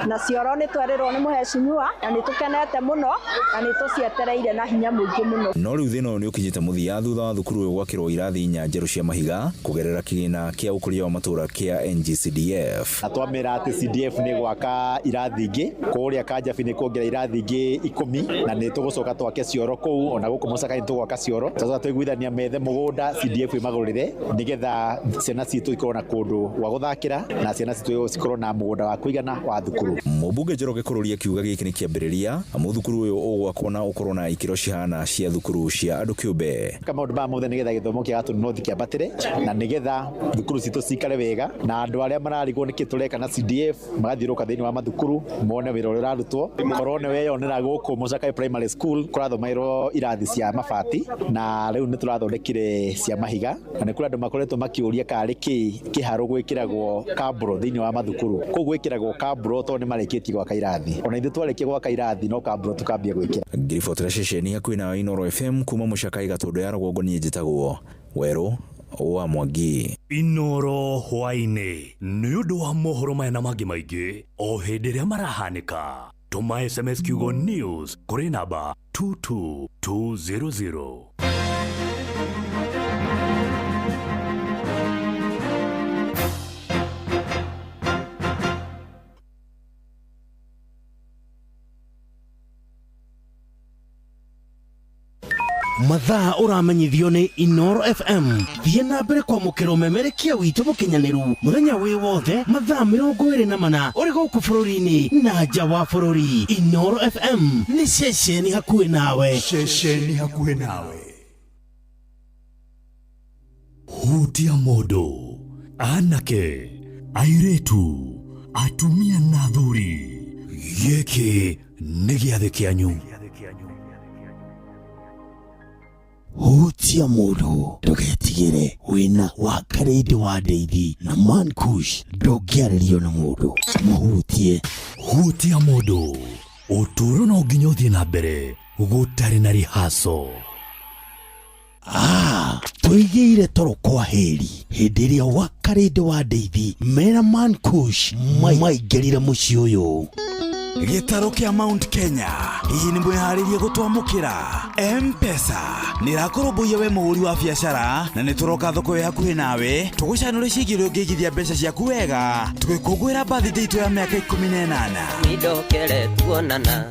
Na cioro nĩ twerĩrwo nĩ mũhecimiwa na nĩ tũkenete mũno na nĩ tũcietereire na hinya mũingĩ mũno. No rĩu thĩna ũyũ nĩ ũkinyĩte mũthia thutha wa thukuru ũyũ gwakĩrwo irathi inya njerũ cia mahiga kũgerera kĩgĩna kĩa ũkũria wa matũra kĩa NGCDF. Na twamĩra atĩ CDF nĩ gwaka irathi ingĩ kũrĩa Kanjabi, nĩ kuongerera irathi ingĩ 10, na nĩ tũgũcoka twake cioro kũu, ona gũkũ Mũcaka nĩ tũgwaka cioro. Tũcoka tũiguithania methe mũgũnda CDF ĩmagũrĩre, nĩgetha ciana citũ ikorwo na kũndũ gwa gũthakĩra na ciana citũ cikorwo na mũgũnda wa kũigana wa thukuru. Mũmbunge Njoroge Kũrũri akiuga gĩkĩ nĩ kĩambĩrĩria, amu thukuru ũyũ ũgwakwo na ũkorwo na ikĩro cihana cia thukuru cia andũ kĩũmbe. Maũndũ maya mothe nĩgetha gĩthomo kĩa Gatundu North kĩambatĩre na nĩgetha thukuru citũ cikare wega, na andũ arĩa mararigwo nĩkĩ tũreka na CDF magathiũrũrũka thĩinĩ wa mathukuru mone wĩra ũrĩa ũrarutwo. Korwo nĩ weyonera gũkũ Mũcakai Primary School kũrathomerwo irathi cia mabati, na rĩu nĩ tũrathondekire cia mahiga, na nĩ kũrĩ andũ makoretwo makĩũria karĩ kĩ kĩharũ gwĩkĩragwo kabro thĩinĩ wa mathukuru. Kũu gwĩkĩragwo kabro tondũ nĩ marĩkĩtie gwaka irathi, ona ithuĩ twarĩkia gwaka irathi no kabro tũkambia gwĩkĩra. Ngĩribotera ceceni hakuhĩ na Inooro FM kuma Mũcakai Gatũndũ ya rũgongo, niĩ njĩtagwo Werũ wa Mwangi. Inooro hwaĩ-inĩ nĩ ũndũ wa mohoro maya na mangĩ maingĩ o hĩndĩ ĩrĩa marahanĩka, tũma SMS kiugo news kũrĩ namba 22200. Mathaa ũramenyithio nĩ Inoro FM. Thiĩ na mbere kwamũkĩra ũmemerekia witũ mũkinyanĩru mũthenya wĩ wothe mathaa 24 ũrĩ gũkũ bũrũri-inĩ na nja wa bũrũri. Inoro FM nĩ ceceni hakuhĩ nawe. Ceceni hakuhĩ nawe. Hutia mũndũ, anake, airĩtu, atumia na athuri, gĩkĩ nĩ gĩathĩ kĩanyu. Hutia mũndũ, ndũgetigĩre, wĩna wa Karĩndĩ wa Ndeithi na Mankush, ndũngĩarĩrio nĩ mũndũ, mũhutie. Hutia mũndũ, ũtũũro no nginya ũthiĩ na mbere gũtarĩ na rihaco. Tũigĩire toro kwa heri hĩndĩ ĩrĩa wa Karĩndĩ wa Ndeithi mena Mankush maingĩrire mũciĩ ũyũ. Gĩtarũ kĩa Mount Kenya, hihi nĩ mwĩharĩirie gũtwamũkĩra? M-Pesa nĩ ĩrakũrũmbũiya we mũhũri wa biacara, na nĩ tũroka thoko ĩ hakuhĩ nawe tũgũcanũre ciĩgiĩ ũrĩa ũngĩigithia mbeca ciaku wega tũgĩkũngũĩra birthday itũ ya mĩaka 18. Nindokere tuonana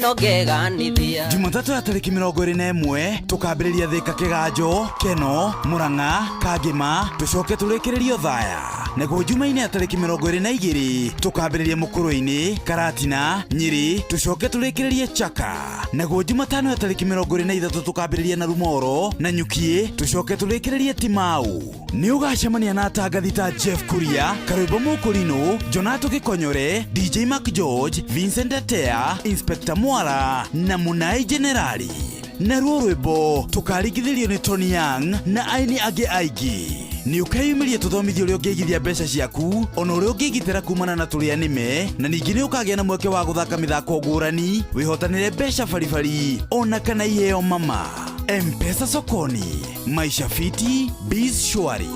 no ngeganithia. Jumatatũ ya tarĩki 21 tũkambĩrĩria Thĩka, Kĩganjo, Keno, Mũrang'a, Kangĩma, tũcoke tũrĩkĩrĩrio Thaya. Naguo Jumaine ya tarĩki 22 tũkambĩrĩria Mũkũrũ-inĩ, Karatina, Nyĩrĩ, tũcoke tũrĩkĩrĩrie Chaka. Naguo Jumatano ya tarĩki 23 tũkambĩrĩria na Rumoro na Nyukiĩ, tũcoke tũrĩkĩrĩrie Timau. Nĩ ũgacemania na atangathi ta Jeff Kuria, Karwĩmbo Mũkũrinũ, Jonato Gĩkonyore, DJ Mark George, Vincent Atea, Inspector Mwara na Mũnai Generali. Naruo rwĩmbo tũkaringithĩrio nĩ Tony Young na aini angĩ aingĩ. Nĩ ũkeyumĩria tũthomithio ũrĩa ũngĩigithia mbeca ciaku, ona ũrĩa ũngĩgitĩra kumana na tũrĩa nĩme, na ningĩ nĩ ũkagĩa na mweke wa gũthaka mĩthako ngũrani, wĩhotanĩre mbeca baribari ona kana iheo mama. M-Pesa sokoni, maisha fiti, biz shwari.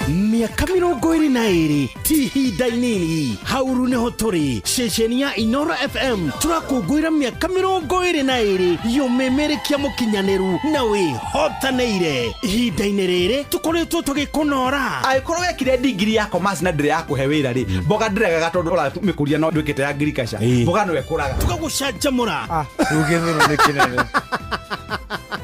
Mĩaka 22 ti ihinda inini. Hauru nĩho tũrĩ ceceni ya Inoro FM, tũrakũngũĩra mĩaka 22 yũmĩmĩrĩkia mũkinyanĩru na wĩhotanĩire. Ihinda-inĩ rĩrĩ tũkoretwo tũgĩkũnora. Angĩkorwo wekire ndigiri ya commerce na ndĩrĩ yakũhe wĩra rĩ, mboga ndĩregaga tondũ ũramĩkũria no ndwĩkĩte ya agriculture, mboga no ĩkũraga. Tũgagũcanjamũra. Rĩu gĩthũnũ nĩ kĩnene,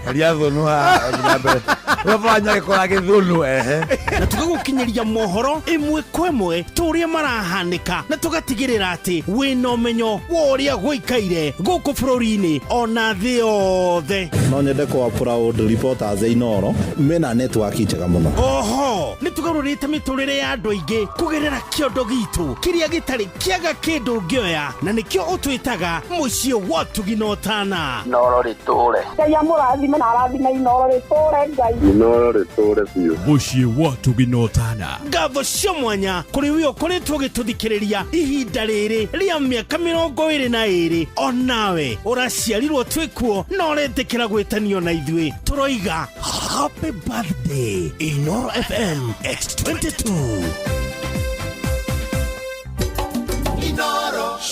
heria thũnũ haha, thiĩ na mbere. Ũrabanya gĩkora gĩthũnũ ehe. Na tũgagũkinyĩria mohoro ĩmwe kwa ĩmwe ta ũrĩa marahanĩka, na tũgatigĩrĩra atĩ wĩna ũmenyo wa ũrĩa gũikaire gũkũ bũrũri-inĩ ona thĩ yothe. No nyende kwa proud reporters a Inooro mena network njega mũno. Oho nĩ tũgarũrĩte mĩtũrĩre ya andũ aingĩ kũgerera kĩondo gitũ kĩrĩa gĩtarĩ kĩaga kĩndũ ũngĩoya, na nĩkĩo ũtwĩtaga mũciĩ wa ũtugi na ũtana. Inooro rĩtũre. Ngai amũrathime na na arathime Inooro rĩtũre Ngai. Inooro rĩtũre biũ. Mũciĩ wa Tugi na Ũtana. Ngatho cia mwanya kũrĩ we ũkoretwo ũgĩtũthikĩrĩria ihinda rĩrĩ rĩa mĩaka 22. Onawe ũraciarirwo twĩkuo na ũretĩkĩra gwĩtanio na ithuĩ, tũroiga happy birthday Inooro FM X22.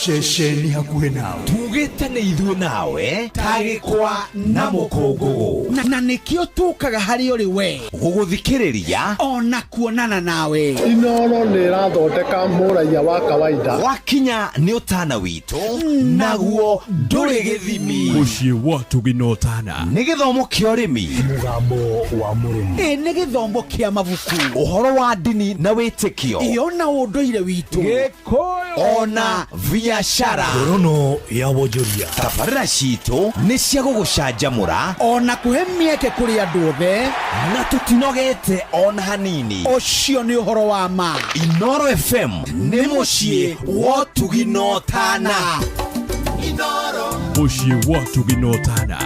Ceceni hakuhĩ nawe tugĩte nĩ ithuĩ nawe tagĩkwa na mũkũngũgũ na nĩkĩo tũkaga harĩ ũrĩ we gũgũthikĩrĩria ona kuonana nawe. Inooro nĩ ĩrathondeka mũraiya wa kawaida. Wakinya nĩ ũtana witũ naguo ndũrĩ gĩthimi. Mũciĩ wa Tugi na Ũtana. Nĩ gĩthomo kĩa ũrĩmi, mũgambo wa mũrĩmi, ĩ nĩ gĩthomo kĩa mabuku, ũhoro wa ndini na wĩtĩkio, ĩ ona ũndũire witũ, Gĩkũyũ ona biashara. Ngorono ya wonjoria. Tabarĩra citũ nĩ cia gũgũcanjamũra ona kũhe mĩeke kũrĩ andũ othe, na tũtinogete ona hanini. Ũcio nĩ ũhoro wa ma. Inooro FM nĩ mũciĩ wa Ũtugi na Ũtana. Mũciĩ wa Ũtugi na Ũtana.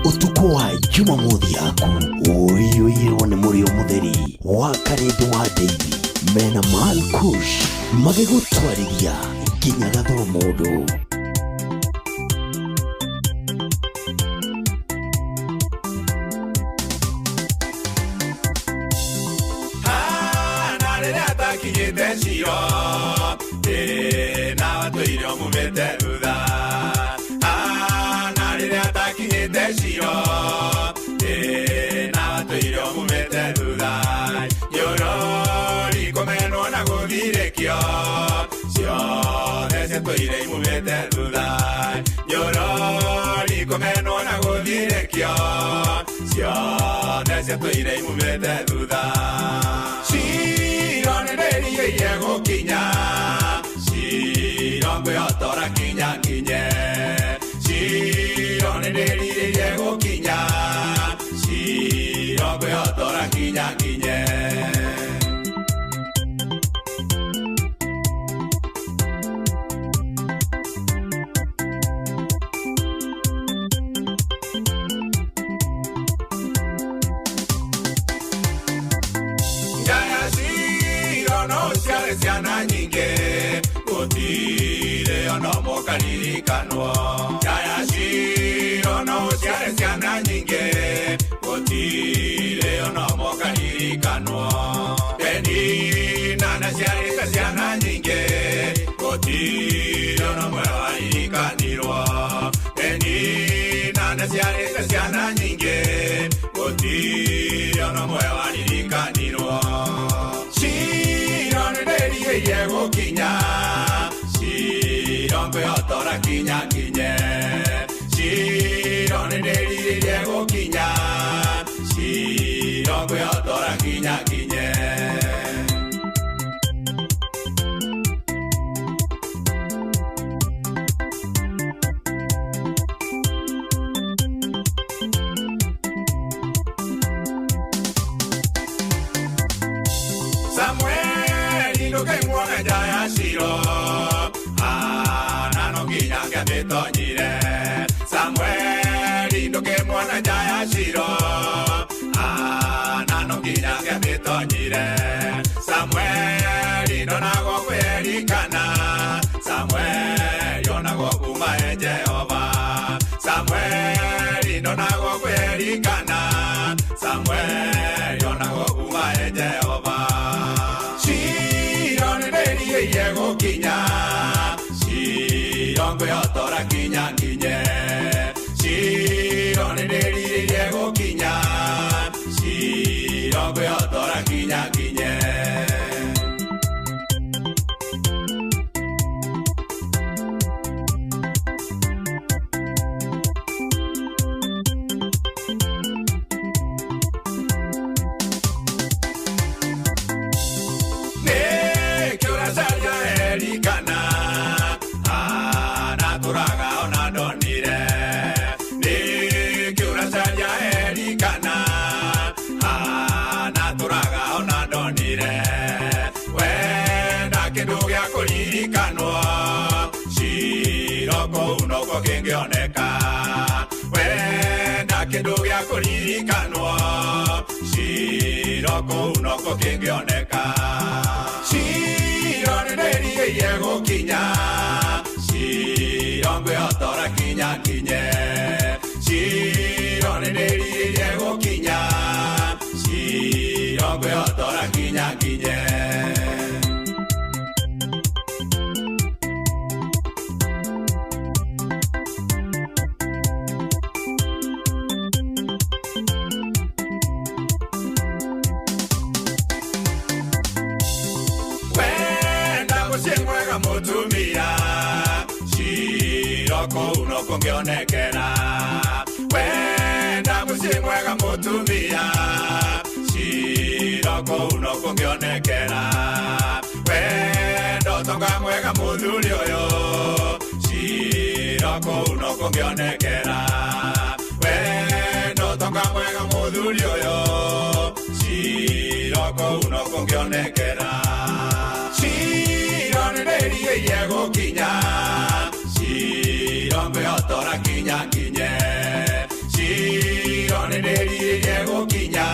Ũtukũ wa Jumamothi yaku ũiyũirwo nĩ mũrĩo mũtheri wa Karĩndũ wa Daily mena Malkush magĩgũtwarithia nginya gathoro mũndũ. Na rĩrĩa ndakinyĩte Ciro, na watũire ũmumĩte thutha. Na rĩrĩa ndakinyĩte Ciro, na watũire ũmumĩte thutha. Nyorori kũmenwo na gũthirĩkio, ciothe ciatũire imumĩte thutha. Nyorori kũmenwo na gũthirĩkio, ciothe ciatũire imumĩte thutha. Ciro nĩ ndĩrirĩirie gũkinya, Ciro ngwĩhotora nginya nginye. Ciro nĩ ndĩrirĩirie gũkinya, Ciro ngwĩhotora nginya nginye. Ciana nyingĩ gũtirĩ ona ũmwe ũkaririkanwo. Njaya Ciro no ũciare ciana nyingĩ gũtirĩ ona ũmwe ũkaririkanwo. Penina nĩaciarĩte ciana nyingĩ gũtirĩ ona ũmwe waririkanirwo. Penina nĩaciarĩte ciana nyingĩ gũtirĩ ona ũmwe waririkanirwo. Ciro nĩ ndĩrirĩirie gũkinya, Ciro ngwĩhotora nginya nginye. Ciro nĩ ndĩrirĩirie gũkinya, Ciro ngwĩhotora nginya nginye. Samueli ndũkaimwona nja ya Ciro, na no nginya ngĩamĩtonyire. Samueli ndũkĩmuona nja ya Ciro, na no nginya ngĩamĩtonyire. Samueli ndonagwo kwĩrikana, Samueli onagwo kuma e Jehova. Samueli ndonagwo kwĩrikana, Samueli onagwo kuma e Jehova. Ciro nĩ ndĩrirĩirie gũkinya, Ciro ngwĩhotora nginya nginye. Ciro nĩ ndĩrirĩirie gũkinya, Ciro ngwĩhotora nginya nginye. Kũririkanwo Ciro kũu noko kĩngĩoneka Ciro nĩndĩrirĩirie gũkinya Ciro ngwĩhotora kinya kinye Ciro nĩndĩrirĩirie gũkinya Ciro ngwĩhotora kinya kinye. Wenda mũciĩ mwega mũtumia Ciro kũu no kũngĩonekera Wenda mũciĩ mwega mũtumia Ciro kũu no kũngĩonekera Wenda ũtonga mwega mũthuri ũyũ Ciro kũu no kũngĩonekera Wenda ũtonga mwega mũthuri ũyũ Ciro kũu no kũngĩonekera Ciro nĩndĩrirĩirie gũkinya Ciro ngwĩhotora kinya kinye Ciro nĩndĩrirĩirie gũkinya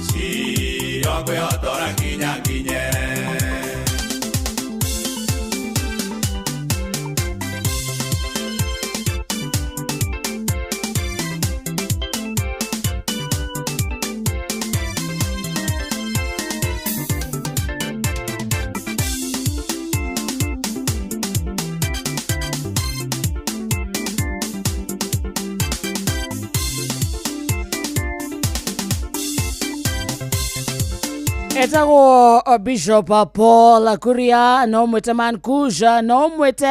Ciro ngwĩhotora kinya kinye. Etagwo Bishop Paul Kuria no mwĩte Mankusha no mwĩte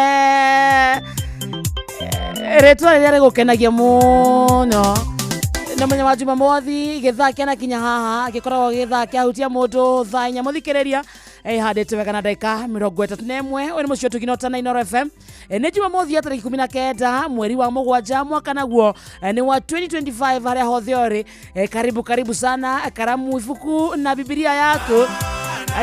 rĩtwa rĩrĩa rĩgũkenagia mũno na mũthenya wa Jumamothi gĩthaa kĩana kinya haha gĩkoragwo gĩthaa kĩahutia mũndũ thaa inya mũthikĩrĩria ĩhandĩte wega na ndagĩka 31. Ũyũ nĩ mũciĩ tũkinota na Inooro FM. Nĩ Jumamothi ya tarĩki 19 mweri wa mũgwanja mwaka naguo nĩ wa 2025 harĩa hothe ũrĩ. Karibu karibu sana, karamu ibuku na bibilia yaku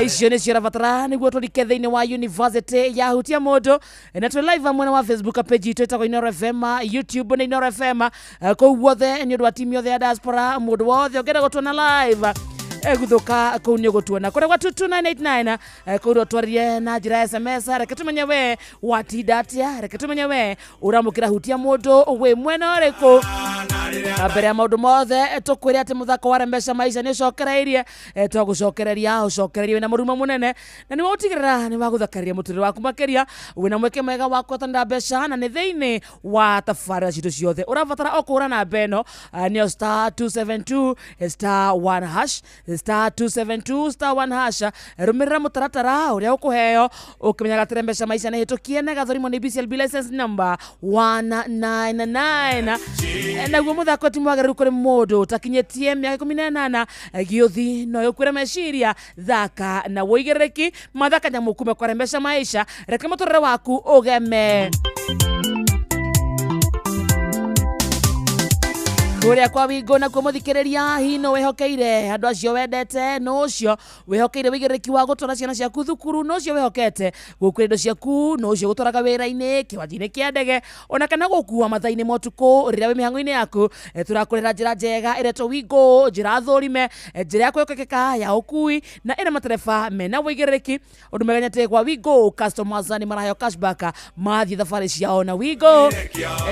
icio nĩcio ũrabatara nĩguo tũrike thĩinĩ wa university ya hutia mũndũ. Na twĩ live mwena wa Facebook page itũ ĩtagwo Inooro FM, YouTube nĩ Inooro FM, kũu guothe nĩ ũndũ wa timu yothe ya diaspora mũndũ wothe ũngĩenda gũtuona live guthuka kũu nĩ ũgũtuona kũrĩa gwa 22989 kũu ũtwarĩrie na njĩra ya SMS. Reke tũmenye we watinda atĩa, reke tũmenye we ũramũkĩra hutia mũndũ wĩ mwena ũrĩkũ. Mbere ya maũndũ mothe tũkwĩre atĩ mũthako wa Rembesha Maisha nĩ ũcokereirie, twagũcokereria ũcokererie wĩna mũrumo mũnene na nĩ waũtigĩrĩra nĩ wagũthakaria mũtũrĩre waku makĩria wĩna mweke mwega wa kũhotanĩra mbeca na nĩ thĩinĩ wa tabarĩra citũ ciothe. Ũrabatara o kũhũra namba ĩno nĩyo star 272 star 1 hash star 272 star 1 hash. Rũmĩrĩra mũtaratara ũrĩa ũkũheo ũkĩmenyaga atĩ Rembesha Maisha nĩ hĩtũkie na ĩgathũrimwo nĩ BCLB license number 199. Naguo mũthako ti mwagĩrĩru kũrĩ mũndũ ũtakinyĩtie mĩaka 18 gĩũthi no yũkwĩre meciria. Thaka na wũigĩrĩrĩki mathaka nyamũ kume kwa Rembesha Maisha, reke mũtũrĩre waku ũgeme. Kuria kwa wingo na kuo mũthikĩrĩria hihi nũ wĩhokeire andũ acio wendete, nũ ũcio wĩhokeire wĩigĩrĩrĩki wa gũtwara ciana ciaku thukuru, nũ ũcio wĩhokete gũkuĩra indo ciaku, nũ ũcio gũtwaraga wĩra-inĩ, kĩwanja-inĩ kĩa ndege ona kana gũkua mathaa-inĩ ma ũtukũ rĩrĩa wĩ mĩhang'o-inĩ yaku. Tũrakũrĩra njĩra njega ĩretwo Wingo, njĩra thũrime, njĩra ya kwĩhokekeka ya ũkui na ĩna matereba mena wĩigĩrĩrĩki. Ũndũ mwega nĩ atĩ kwa Wingo customers nĩ maraheo cashback mathiĩ thabarĩ ciao na Wingo.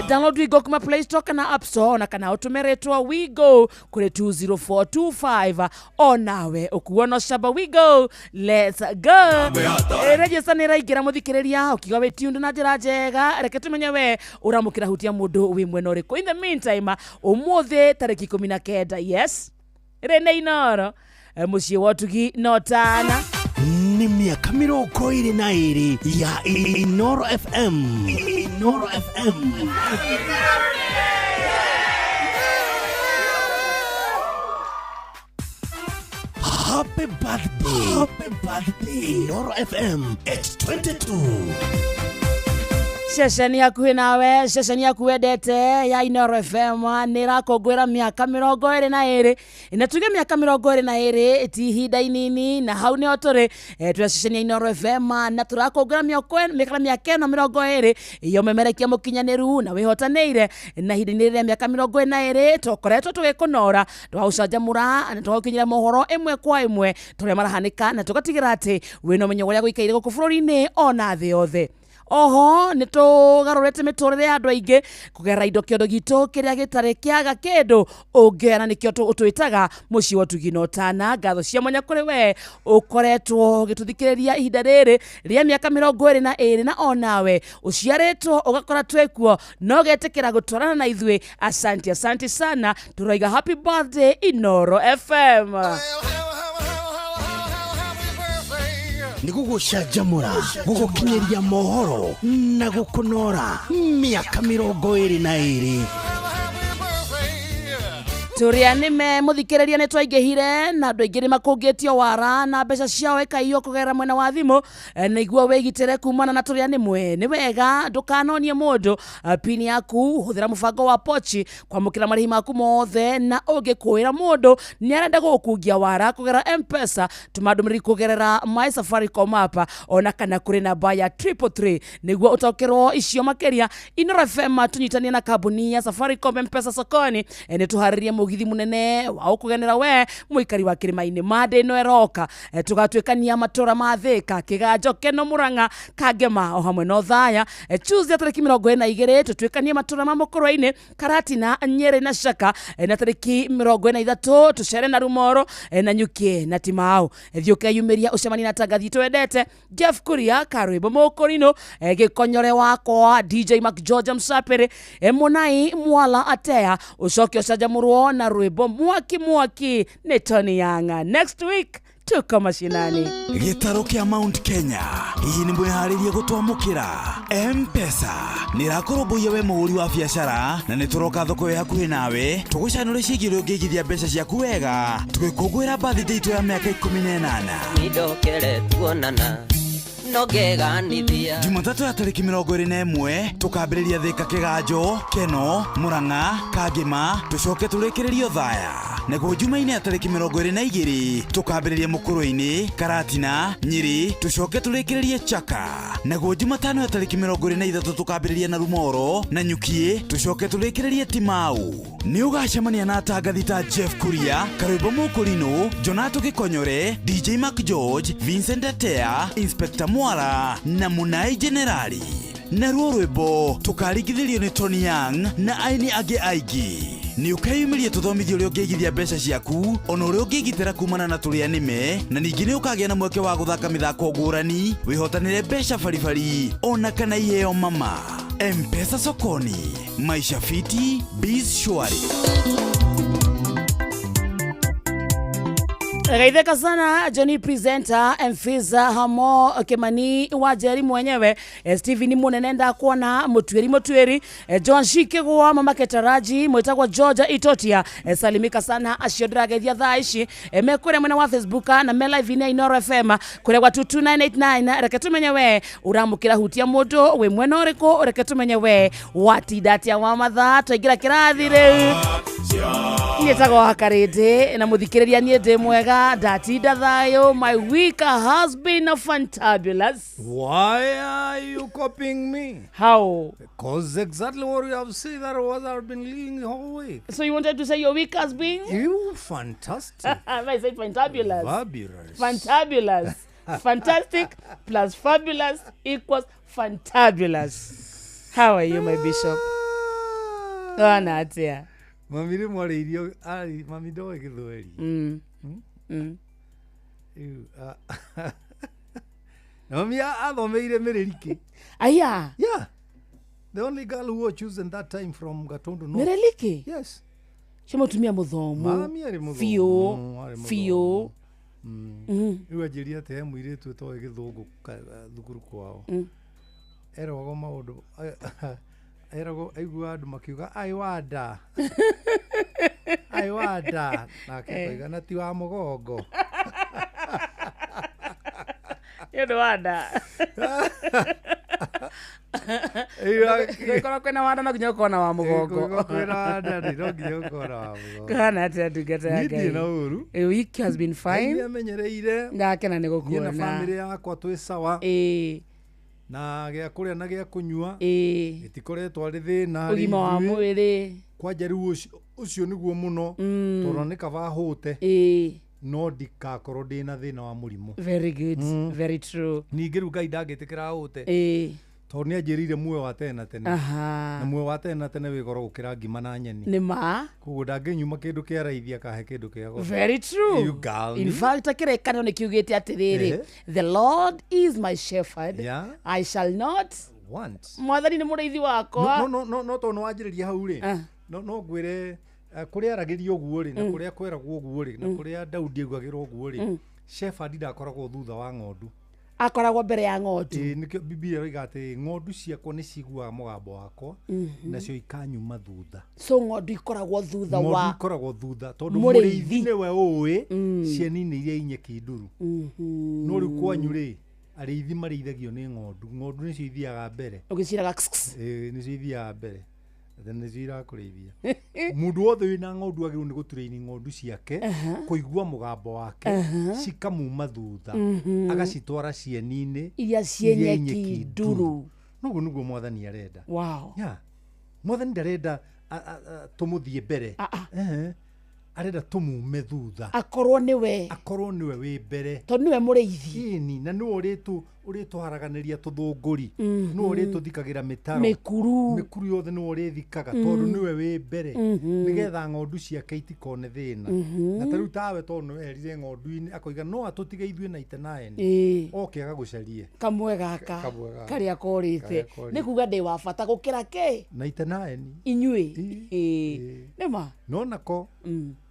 Download Wingo kuma Play Store kana App Store ona kana ũtũme rĩtwa Wigo kũrĩ 20425 onawe ũkuo no camba Wigo. Let's go. Register nĩ ĩraingĩra mũthikĩrĩria ũkiuga wĩ tuned na njĩra njega, reke tũmenye we ũramũkĩra hutia mũndũ wĩ mwena ũrĩkũ. In the meantime ũmũthĩ tarĩki 19 yes rĩ nĩ Inooro mũciĩ wa ũtugi no tana nĩ mĩaka 22 ya Inooro FM. Inooro FM. Happy birthday. Happy birthday. Inooro FM at 22. Ceceni hakuhĩ nawe, ceceni yaku wendete ya Inooro FM nĩ ĩrakũngũĩra mĩaka 22, na tuge mĩaka 22 ti ihinda inini, na hau nĩho tũrĩ. Twĩ ceceni ya Inooro FM na tũrakũngũĩra mĩaka ĩno 20 ya ũmemerekia mũkinyanĩru na wĩhotanĩire, na ihinda-inĩ rĩa mĩaka 22 tũkoretwo tũgĩkũnora, tũgagũcanjamũra na tũgagũkinyĩra mohoro ĩmwe kwa ĩmwe tũrĩa marahanĩka, na tũgatigĩra atĩ wĩna ũmenyo ũrĩa gũikaire gũkũ bũrũri-inĩ ona thĩ yothe. Oho nĩ tũgarũrĩte mĩtũrĩre ya andũ aingĩ kũgerera indo kĩondo gitũ kĩrĩa gĩtarĩ kĩaga kĩndũ ũngĩoya, na nĩkĩo tũĩtaga mũciĩ wa ũtugi na ũtana. Ngatho cia mwanya kũrĩ we ũkoretwo ũgĩtũthikĩrĩria ihinda rĩrĩ rĩa mĩaka 22, na onawe ũciarĩtwo ũgakora twĩkuo na ũgetĩkĩra gũtwarana na ithuĩ. Asante, asante sana, tũroiga happy birthday Inooro FM. Nĩ gũgũcanjamũra, gũgũkinyĩria mohoro na gũkũnora mĩaka 22. Tũrĩa nĩme mũthikĩrĩria nĩ twaingĩhire na andũ aingĩ nĩ makũngĩtio wara na mbeca ciao ĩkaiywo kũgerera mwena wa thimũ. Nĩguo wĩgitĩre kumana na tũrĩa nĩmwe, nĩ wega ndũkanonie mũndũ pini yaku. Hũthĩra mũbango wa pochi kwamũkĩra marĩhi maku mothe, na ũngĩkũĩra mũndũ nĩ arenda gũgũkungia wara kũgerera M-Pesa, tũma ndũmĩrĩri kũgerera My Safaricom app ona kana kũrĩ namba ya 333 nĩguo ũtaũkĩrwo icio makĩria. Inooro FM tũnyitanie na kambuni ya Safaricom M-Pesa sokoni, nĩ tũharĩrie mũgithi mũnene wa ũkũgenera we mũikari wa kĩrĩma-inĩ. Mande ĩno ĩroka tũgatuĩkania matũra ma Thĩka, Kĩganjo, Keno, Mũrang'a, Kangema o hamwe na Othaya. Tuesday tarĩki 22 tũtuĩkanie matũra ma Mũkũrwe-inĩ, Karatina, Nyeri na Shaka, na tarĩki 23 tũcere na Rumoro na Nyuki na Timau. Thiĩ ũkeyumĩria ũcemanie na tangathi twendete Jeff Kuria, Karwĩmbo Mũkũrinũ, Gĩkonyore wakwa DJ Mac George Msapere, Mũnai Mwala Atea, ũcoke ũcanjamũrwo na rwĩmbo mwaki mwaki nĩ Tony Yanga. Next week tuko mashinani. Gĩtarũ kĩa Mount Kenya hihi nĩ mwĩharĩrie gũtwamũkĩra? M-Pesa nĩ ĩrakũrũmbũiya we mũhũri wa biacara, na nĩ tũroka thoko ĩ hakuhĩ nawe tũgũcanũre ciĩgiĩ ũrĩa ũngĩigithia mbeca ciaku wega tũgĩkũngũĩra birthday itũ ya mĩaka 18. Nindokere tuonana no ngeganithia. Jumatatũ ya tarĩki 21 tũkambĩrĩria Thĩka, Kĩganjo, Keno, Mũrang'a, Kangema, tũcoke tũrĩkĩrĩrie Othaya. Naguo Jumaine ya tarĩki 22 tũkambĩrĩria Mũkũrwe-inĩ, Karatina, Nyĩrĩ, tũcoke tũrĩkĩrĩrie Chaka. Naguo Jumatano ya tarĩki 23 tũkambĩrĩria na Rumoro na Nyukie, tũcoke tũrĩkĩrĩrie Timau. Nĩ ũgacemania na atangathi ta Jeff Kuria, Karwĩmbo Mũkũrinũ, Jonato Gĩkonyore, DJ Mac George, Vincent Atea, Inspector Mwara na Mũnai Generali. Naruo rwĩmbo tũkaringithĩrio nĩ Tony Young na aini angĩ aingĩ. Nĩ ũkeyumĩria tũthomithio ũrĩa ũngĩigithia mbeca ciaku ona ũrĩa ũngĩgitĩra kumana na tũrĩa nĩme, na ningĩ nĩ ũkagĩa na mweke wa gũthaka mĩthako ngũrani, wĩhotanĩre mbeca baribari ona kana iheo mama. M-Pesa sokoni, maisha fiti, biz shwari. Gaitheka sana Johnny presenter Mfiza Hamo Kimani wa Njeri mwenyewe, Steven Munene ndakuona Mutwiri John Shikigwa mama Ketaraji mwitagwo Georgia Itotia, salimika sana acio ndĩrageithia thaa ici, me kũrĩa mwena wa Facebook na me live inĩ ya Inooro FM kũrĩa gwa 22989. Reke tumenye we ũramũkĩra hutia mũndũ wĩ mwena ũrĩkũ, reke tumenye we watinda atĩa wa mathaa twaingĩra kĩrathi rĩu. Niĩ njĩtagwo Wakarĩndĩ na mũthikĩrĩria niĩ ndĩ mwega, ndatinda thayũ. My week has been fantabulous. Why are you copying me? How? Because exactly what you have said, that was I've been living the whole week. So you wanted to say your week has been? You fantastic. I said fantabulous. Fabulous. Fantabulous. Fantastic plus fabulous equals fantabulous. How are you, my bishop? Wana atia. Mami rĩmwe arĩirio ari mami ndoĩ gĩthweri. Rĩu, na mami athomeire Mĩrĩrikĩ. Aya. Yeah. The only girl who was chosen that time from Gatundu North. Mĩrĩrikĩ? Yes. Cio mũtumia mũthomu. Mami arĩ mũthomu. Biũ. Arĩ mũthomu. Biũ. Rĩu anjĩrire atĩ he mũirĩtu ũtoĩ gĩthũngũ thukuru kwao. Eragwo maũndũ eragwo aiguaga andũ makiuga ai wanda. Ai wanda. Nake akoiga na ti wa mũgongo. Nĩ ũndũ wa nda. Gũkorwo kwĩna wanda no nginya ũkorwo na wa mũgongo. Kwĩna wanda rĩ, no nginya ũkorwo na wa mũgongo. Kũhana atĩa ndungata ya Niĩ Ngai? ndirĩ na ũru. A week has been fine. Ngai nĩamenyereire. Ndakena nĩ Niĩ na gũkuona. bamĩrĩ yakwa twĩ sawa. Ĩĩ. Na gĩa kũrĩa na gĩa kũnyua. Ĩĩ. Gĩtikoretwo arĩ thĩna harĩ Ũgima wa ithuĩ. mwĩrĩ. Kwanja rĩu ũcio nĩguo mũno. Tondũ nĩ kaba hũte. Ĩĩ. No ndikakorwo ndĩna thĩna wa mũrimũ. Very good. Very true. Ningĩ rĩu Ngai ndangĩtĩkĩra hũte. Ĩĩ. Tondũ nĩ anjĩrĩire muoyo wa tene na tene. Aha. Na muoyo wa tene na tene wĩ goro gũkĩra ngima na nyeni. Nĩ ma. Koguo ndangĩnyuma kĩndũ kĩa raithi akahe kĩndũ kĩa goro. Very true. You girl In me. fact, kĩrĩkanĩro nĩ kiugĩte atĩrĩrĩ, Ehe. the Lord is my shepherd. Yeah. I shall not Want. Mwathani nĩ mũrĩithi wakwa. No tondũ nĩwanjĩrĩria hau rĩ, no ngwĩre kũrĩa aragĩrio ũguo rĩ, na kũrĩa kweragwo ũguo rĩ, na kũrĩa Daudi augagĩrwo ũguo rĩ, shepherd ndakoragwo thutha wa ng'ondu. Akoragwo mbere ya ng'ondu. Ĩĩ, nĩkĩo Bibilia ĩroiga atĩ ng'ondu ciakwa nĩ ciguaga mũgambo wakwa, nacio ikanyuma thutha. So ng'ondu ikoragwo thutha Ng'ondu wa ikoragwo thutha tondũ mũrĩithi. mũrĩithi nĩwe ũĩ cieni-inĩ iria inyeki nduru. No rĩu kwanyu rĩ, arĩithi marĩithagio nĩ ng'ondu. Ng'ondu nĩcio ithiaga mbere. Ũgĩciraga kss kss. Ĩĩ, nĩcio ithiaga mbere. Atĩ nĩcio irakũrĩithia. Mũndũ wothe wĩna ng'ondu agĩrĩirwo nĩ gũturaini ng'ondu ciake, kũigua mũgambo wake, cikamuma thutha, agacitwara cieni-inĩ Iria ciĩ nyeki nduru. Noguo nĩguo mwathani arenda. Wow. Yeah. Mwathani ndarenda tũmũthiĩ mbere. Ehe. Arenda tũmume thutha. Akorwo nĩwe. Akorwo nĩwe wĩ mbere. Tondũ nĩwe mũrĩithi. Ĩni, na nĩwe ũrĩtũharaganĩria tũthũngũri. Nĩwe ũrĩtũthikagĩra mĩtaro. Mĩkuru. Mĩkuru yothe nĩwe ũrĩthikaga tondũ nĩwe wĩ mbere. Nĩgetha ng'ondu ciake itikone thĩna. Na ta rĩu tawe tondũ nĩweherire ng'ondu-inĩ akoiga no atũtige ithuĩ na itenaeni. Ĩĩ. Oke agagũcarie. Kamwe gaka. Kamwe gaka. Karĩa korĩte. Karĩa korĩte. Nĩ kuga ndĩ wa bata gũkĩra kĩ? Na itenaeni. Inyuĩ. Ĩĩ. Nĩ ma. No nako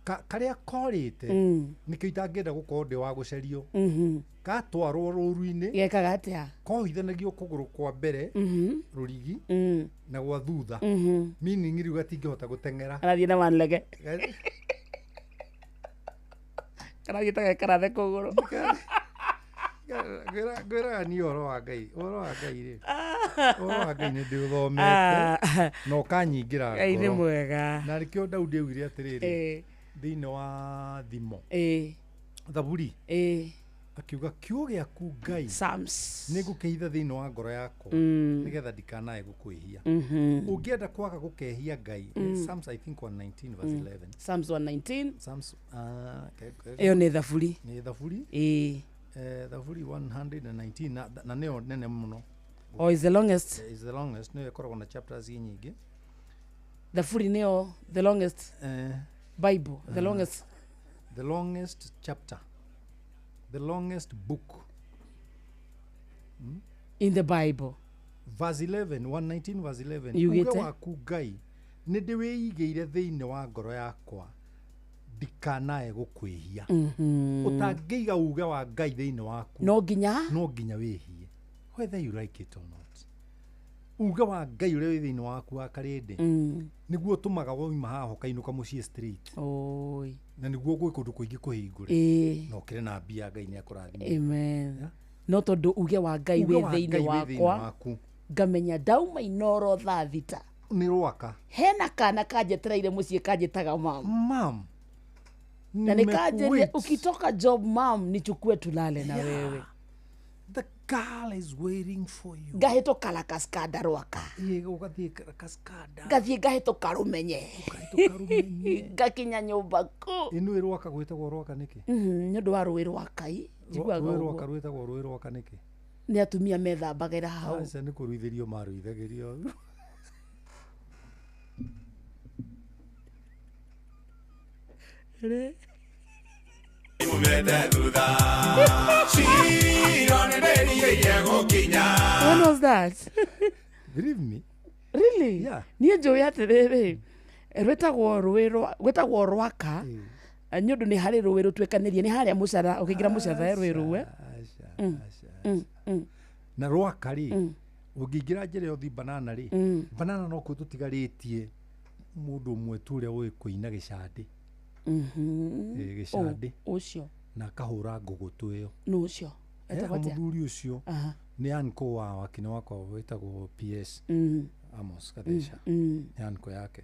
karĩa korĩte nĩkĩo itangĩenda gũkorwo ndĩ wa gũcario. Gatwarwo rũru-inĩ. Gekaga atĩa? Kohithanagio kũgũrũ kwa mbere rũrigi na gwa thutha. Meaning rĩu gatingĩhota gũteng'era. Arathiĩ na one leg. Karathiĩ ta gekarathe kũgũrũ. Ngwĩraga niĩ ũhoro wa Ngai, ũhoro wa Ngai rĩ. Ũhoro wa Ngai nĩ ndĩũthomete na ũkanyingĩra Ngai nĩ ngoro. mwega. Na nĩkĩo Daudi augire atĩrĩrĩ, thĩinĩ wa Thimo. Thaburi. Akiuga kiugo gĩaku Ngai Psalms. nĩngũkĩhitha thĩinĩ wa ngoro yakwa nĩgetha ndikanae gũkwĩhia. Ũngĩenda kwaga gũkehia Ngai, Psalms I think 119 verse 11. Psalms 119. Psalms, Ĩyo nĩ thaburi. Nĩ thaburi. Ĩĩ. Thaburi 119 na nĩyo nene mũno. Oh, is the longest. Is the longest, nĩyo ĩkoragwo na chapters nyingĩ. Thaburi nĩyo the longest. Bible, the longest. The longest chapter. The longest book. In the Bible. Verse 11, 119 verse 11. Yugĩte? Uge waku Ngai nĩ ndĩwĩigĩire thĩinĩ wa ngoro yakwa ndikanae gũkwĩhia. Ũtangĩiga uge wa Ngai thĩinĩ waku no nginya no nginya wĩhie, whether you like it or not. Uge wa Ngai ũrĩa wĩ thĩinĩ waku wa karĩndĩ nĩguo ũtũmaga wauma haha ũkainũka mũciĩ straight. Oi. Na nĩguo gwĩ kũndũ kũingĩ kũhingũre. Ĩĩ. Na ũkĩre na mbia Ngai nĩ akũrathime. Amen. No tondũ uge wa Ngai Uge wĩ wa thĩinĩ Ngai wĩ thĩinĩ wakwa waku. ngamenya ndauma Inoro thaa thita nĩ rwaka hena kana kanjetereire mũciĩ kanjĩtaga mam. Mam. Na nĩkanjĩrire Nimekuwait. ukitoka job mam nichukue tulale na wewe. The girl is waiting for you. Ngahĩtũka la Kaskada rwaka. Ĩĩ, ũgathiĩ Kaskada. Ngathiĩ ngahĩtũka rũmenye. Ngakinya nyũmba kũ. Ĩ nĩũĩ rwaka gwĩtagwo rwaka nĩkĩ? Nĩ ũndũ wa rũĩ rwa Kai. Njiguaga Rũĩ ũguo. rwaka rwĩtagwo rũĩ rwaka nĩkĩ? Nĩ atumia methambagĩra hau. Aca nĩ kũruithĩrio maruithagĩrio. Mumete thutha. Ciro nĩ ndĩrirĩirie gũkinya. When was that? Believe me. Really? Yeah. Niĩ njũĩ atĩrĩrĩ, rwĩtagwo rũĩ rwa rwĩtagwo rwaka nĩ ũndũ nĩ harĩ rũĩ rũtuĩkanĩrie nĩ harĩa mũcara ũkĩingĩra mũcara rwĩ rũe. Na rwaka rĩ, ũngĩingĩra njĩra ĩyo ũthiĩ banana rĩ, banana no kuo tũtigarĩtie mũndũ ũmwe tu ũrĩa ũĩ kũina gĩcandĩ. Ĩĩ, gĩcandĩ. Ũcio. Na akahũra ngũgũtũ ĩyo. Nũ ũcio? Etagwo atĩa? Mũthuri ũcio. Aha. Nĩ uncle wa wakini wakwa wĩtagwo PS Amos Gatheca. Nĩ uncle yake.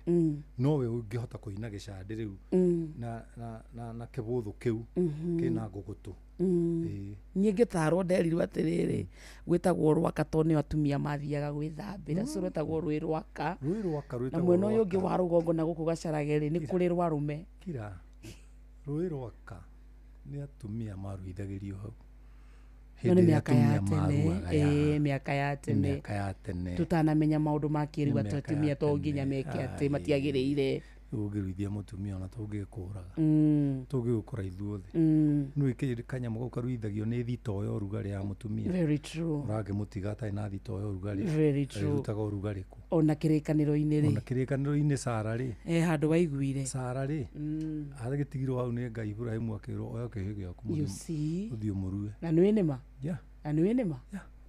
Nowe ũngĩhota kũina gĩcandĩ rĩu na kĩbũthũ kĩu kĩna ngũgũtũ. Ĩĩ. Niĩ ngĩtarwo nderirwo atĩrĩrĩ, gwĩtagwo rwaka tondũ nĩo atumia mathiaga gwĩthambĩra, so rwĩtagwo rwĩ rwaka. Rwĩ rwaka Na rwĩtagwo mwena ũyũ ũngĩ rwaka. wa rũgongo na gũkũ gacarage rĩ, nĩ kũrĩ rwarume. Kira rũĩ rwaka nĩ atumia maruithagĩrio hau. No nĩ Hĩndĩ ĩrĩa mĩaka ya atumia tene, maruaga ya. ĩĩ, mĩaka ya Nĩ tene. mĩaka ya tene. Tũtanamenya maũndũ ma kĩrĩu Nĩ atĩ mĩaka ya atumia to nginya tene. meke atĩ Ai. matiagĩrĩire. Rĩu ũngĩruithia mũtumia ona tũngĩkũraga. Tũngĩgũkora ithuothe. Nĩũĩ kanyamũ kau karuithagio nĩ thitoo ya ũrugarĩ ya mũtumia. Very true. Ũrangĩmũtiga atarĩ na thitoo ya ũrugarĩ. Very true. Arĩrutaga ũrugarĩ kũ? Ona kĩrĩkanĩro-inĩ rĩ. Ona kĩrĩkanĩro-inĩ Sara rĩ. He handũ waiguire. Sara rĩ. Agĩtigirwo hau nĩ Ngai Iburahĩmu akĩrwo oya kĩhĩ gĩaku You see. ũthiĩ ũmũrue. Na nĩũĩ nĩma? Yeah. Na nĩũĩ nĩma?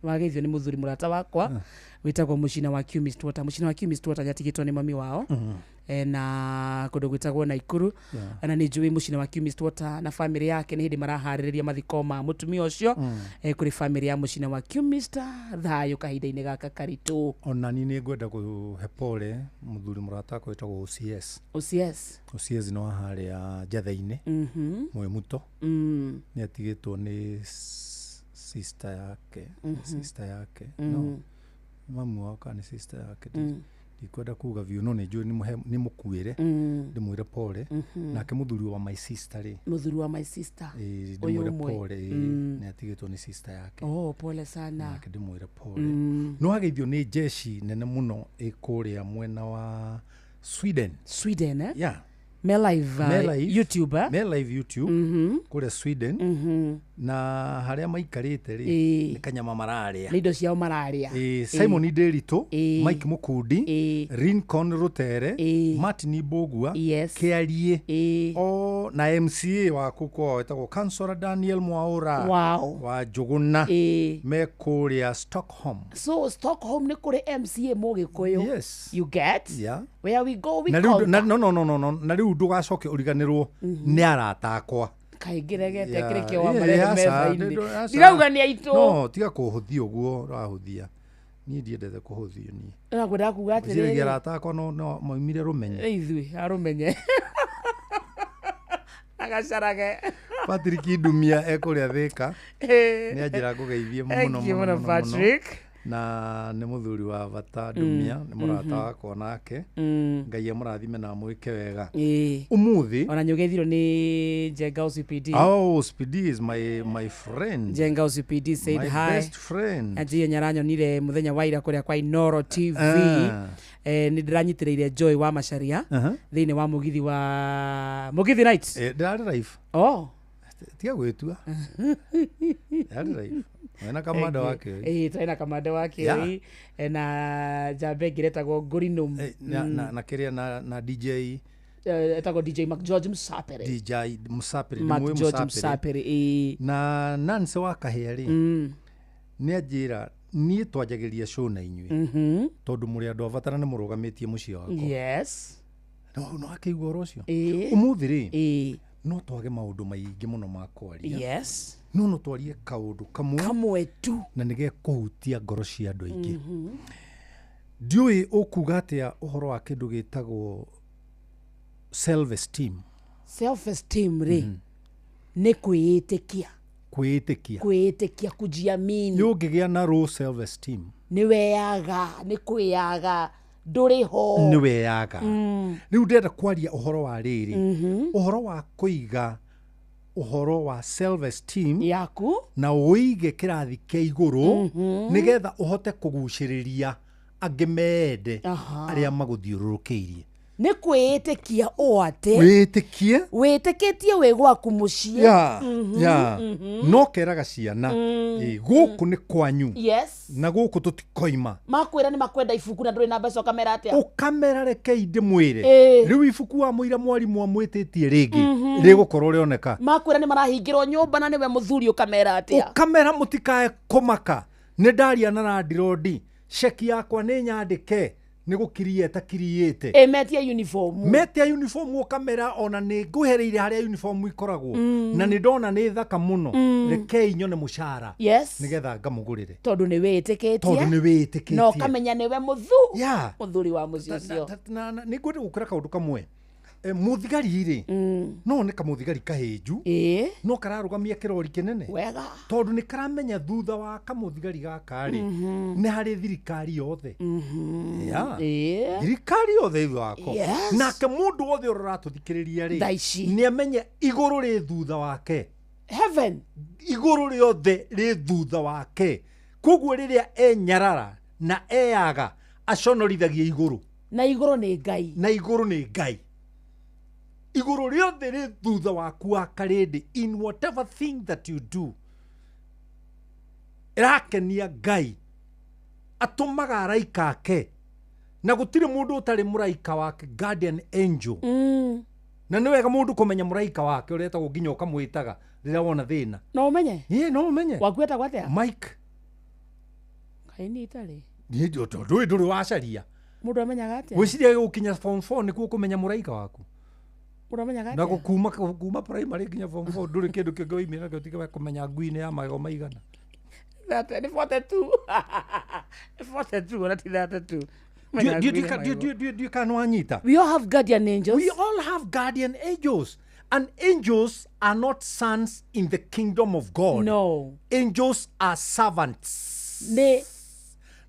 Wageithio nĩ mũthuri mũrata wakwa wĩtagwo Mũcina wa Chemist Water. Mũcina wa Chemist Water nĩatigĩtwo nĩ mami wao. Na kũndũ gwĩtagwo Naikuru. Yeah. Na nĩ njũĩ Mũcina wa Chemist Water na bamĩrĩ yake nĩ hĩndĩ maraharĩrĩria mathiko ma mũtumia ũcio. Kũrĩ bamĩrĩ ya Mũcina wa Chemist thayũ kahinda-inĩ gaka karitũ. Ona niĩ nĩ ngwenda kũhe pole mũthuri mũrata wakwa wĩtagwo OCS. OCS. OCS nĩ wa harĩa Njatha-inĩ. Mwĩmuto. Nĩ atigĩtwo nĩ sister yake. Sister yake. No. Mamu wao kana nĩ sister yake. Ndikwenda kuga biũ no nĩ njũĩ nĩ mũkuĩre. Ndĩmwĩre pole. Nake mũthuri wa my sister rĩ. Mũthuri wa my sister. Ĩĩ, Ũyũ ndĩmwĩre ũmwe. pole ĩĩ, nĩ atigĩtwo nĩ sister yake. Oh, pole sana. Nake ndĩmwĩre pole. No ageithio nĩ jeshi nene mũno ĩ kũrĩa mwena wa Sweden. Sweden, eh? Yeah. Me live, Me live. YouTube, eh? Me live YouTube kũrĩa Sweden. Na harĩa maikarĩte rĩ Ĩĩ. nĩ kanyama mararĩa. Nĩ indo ciao mararĩa. Ĩĩ, Simon Nderitu, Mike Mukundi, Lincoln Rutere, Martin Mbugua, Yes. Kĩariĩ, o na MCA waku kwao wĩtagwo Councillor Daniel Mwaura Wow. wa Njũgũna me kũrĩa Stockholm. So Stockholm nĩ kũrĩ MCA Mũgĩkũyũ. Yes. You get? Yeah. Where we go, we Na rĩu conquer. na no no no no no na rĩu ndũgacoke ũriganĩrwo nĩ arata akwa. Kaingĩ regete Yeah. kĩrĩ kĩo wa Yeah, marehe aca, metha-inĩ. aca. Ndirauga nĩ aitũ. No, tiga kũhũthia ũguo ũrahũthia. Niĩ ndiendete kũhũthio niĩ. Ndĩrakwendaga kuga Ngwĩciragia atĩrĩrĩ. arata akwa no maumire rũmenye. Ithuĩ arũmenye. Agacarage. Patrick Ndumia ekũrĩa Thĩka. Nĩ anjĩra ngũgeithie mũno Thank you mũno mũno, mũno Patrick. Na nĩ mũthuri wa bata Ndumia, nĩ mũrata wakwa nake. Ngai amũrathime na amwĩke wega. Ĩĩ. Ũmũthĩ Ona nĩ ũgeithirwo nĩ Njenga OCPD. Oh, OCPD is my friend. Njenga OCPD said My hi. best friend. Anjia nyaranyonire muthenya wa ira kũrĩa kwa Inoro TV. Ah. Nĩ ndĩranyitĩrĩire Joy wa Macharia thĩinĩ wa mũgithi wa Mũgithi Night. Ndĩrarĩ live. Oh. Tiga gwĩtua. Ndĩrarĩ live. Wena kamanda wa Kĩoi. Ĩĩ, twarĩ na kamanda wa Yeah. Kĩoi na njamba ĩngĩ ĩretagwo Ngũrinũm. Na kĩrĩa na DJ Etagwo DJ McGeorge Msapere. DJ Msapere, Mark ndĩmũĩ George Msapere, ĩĩ. Na Nancy wa Kahĩa rĩ, nĩ anjĩra niĩ twanjagĩria show na inyuĩ tondũ mũrĩ andũ a bata na nĩ mũrũgamĩtie mũciĩ wakwa. Yes. No akĩigua ũhoro ũcio. Ĩĩ. Ũmũthĩ rĩ, no twage maũndũ maingĩ mũno ma kwaria. Yes. No twarie kaũndũ kamwe. Kamwe tu. Na nĩ gekũhutia ngoro cia andũ aingĩ. Ndiũĩ ũkuga atĩa ũhoro wa kĩndũ gĩtagwo self esteem. Self esteem rĩ nĩ kwĩĩtĩkia. Kwĩĩtĩkia. Kwĩĩtĩkia, kujiamini. Nĩ ũngĩgĩa na low self esteem. Nĩ weyaga, nĩ kwĩyaga, ndũrĩ ho. Nĩ weyaga. Rĩu ndĩrenda kwaria ũhoro wa rĩrĩ. Ũhoro wa kũiga ũhoro wa self esteem yaku na ũige kĩrathi kĩa igũrũ nĩgetha ũhote kũgucĩrĩria angĩ mende arĩa magũthiũrũrũkĩirie. Nĩ kwĩĩtĩkia ũ atĩ Wĩĩtĩkie. Wĩtĩkĩtie wĩ gwaku mũciĩ. Yeah, yeah. No keraga ciana, ĩ, gũkũ nĩ kwanyu. Yes. Na gũkũ tũtikoima. Makwĩra nĩ makwenda ibuku na ndũrĩ na mbeca ũkamera atĩa? Ũkamera rekei ndĩmwĩre. Ĩĩ. Rĩu ibuku wa mũira mwarimũ amwĩtĩtie rĩngĩ rĩgũkorwo rĩoneka. Makwĩra nĩ marahingĩrwo nyũmba na nĩwe mũthuri ũkamera atĩa? Ũkamera mũtikae kũmaka. Nĩ ndaria na landirondi. Ceki yakwa nĩ nyandĩke. Nĩ gũkirieta kiriĩte. Ĩ metie uniform. Metia uniform ũkamera ona nĩ ngũhereire harĩa uniform ikoragwo na nĩ ndona nĩ thaka mũno. Rekei nyone mũcara nĩgetha ngamũgũrĩre. Tondũ nĩ wĩtĩkĩtie. Tondũ nĩ wĩtĩkĩtie. Na ũkamenya nĩwe mũthuri wa mũciĩ ũcio. Nĩ ngwenda gũkĩra kaũndũ kamwe. Mũthigari rĩ, no nĩ kamũthigari kahĩnju no kararũgamia kĩrori kĩnene. Wega. Tondũ nĩ karamenya thutha wa kamũthigari gaka rĩ, nĩ harĩ thirikari yothe. Yeah. Thirikari yothe thutha wako. Nake mũndũ wothe ũrĩa ũratũthikĩrĩria rĩ, Thaa ici. nĩ amenye igũrũ rĩ thutha wake. Heaven. Igũrũ rĩothe rĩ thutha wake. Koguo rĩrĩa enyarara na eyaga aconorithagia igũrũ. Na igũrũ nĩ Ngai. Na igũrũ nĩ Ngai. Igũrũ rĩothe rĩ thutha waku wa karĩndĩ in whatever thing that you do. Ĩrakenia Ngai. Atũmaga araika ake. Na gũtirĩ mũndũ ũtarĩ mũraika wake, guardian angel. Na nĩ wega mũndũ kũmenya mũraika wake ũrĩa etagwo nginya ũkamwĩtaga rĩrĩa wona thĩna. No ũmenye? Ĩĩ, no ũmenye. Waku etagwo atĩa? Mike. Kaĩ niĩ itarĩ. Niĩ ndũĩ ndũrĩ wacaria. Mũndũ amenyaga atĩa? Gwĩciria gũkinya form 4 nĩkuo kũmenya mũraika waku. Mũndũ amenyaga Na atĩa? gũkuma kuma primary nginya form 4 ndũrĩ kĩndũ kĩngĩ woimire nakĩo tiga kũmenya ngui nĩ ya magego maigana. Nĩ 42. Nĩ 42 ona ti 32. Ndiũĩ kana nĩwanyita. We all have guardian angels. We all have guardian angels. And angels are not sons in the kingdom of God. No. Angels are servants. Nĩ.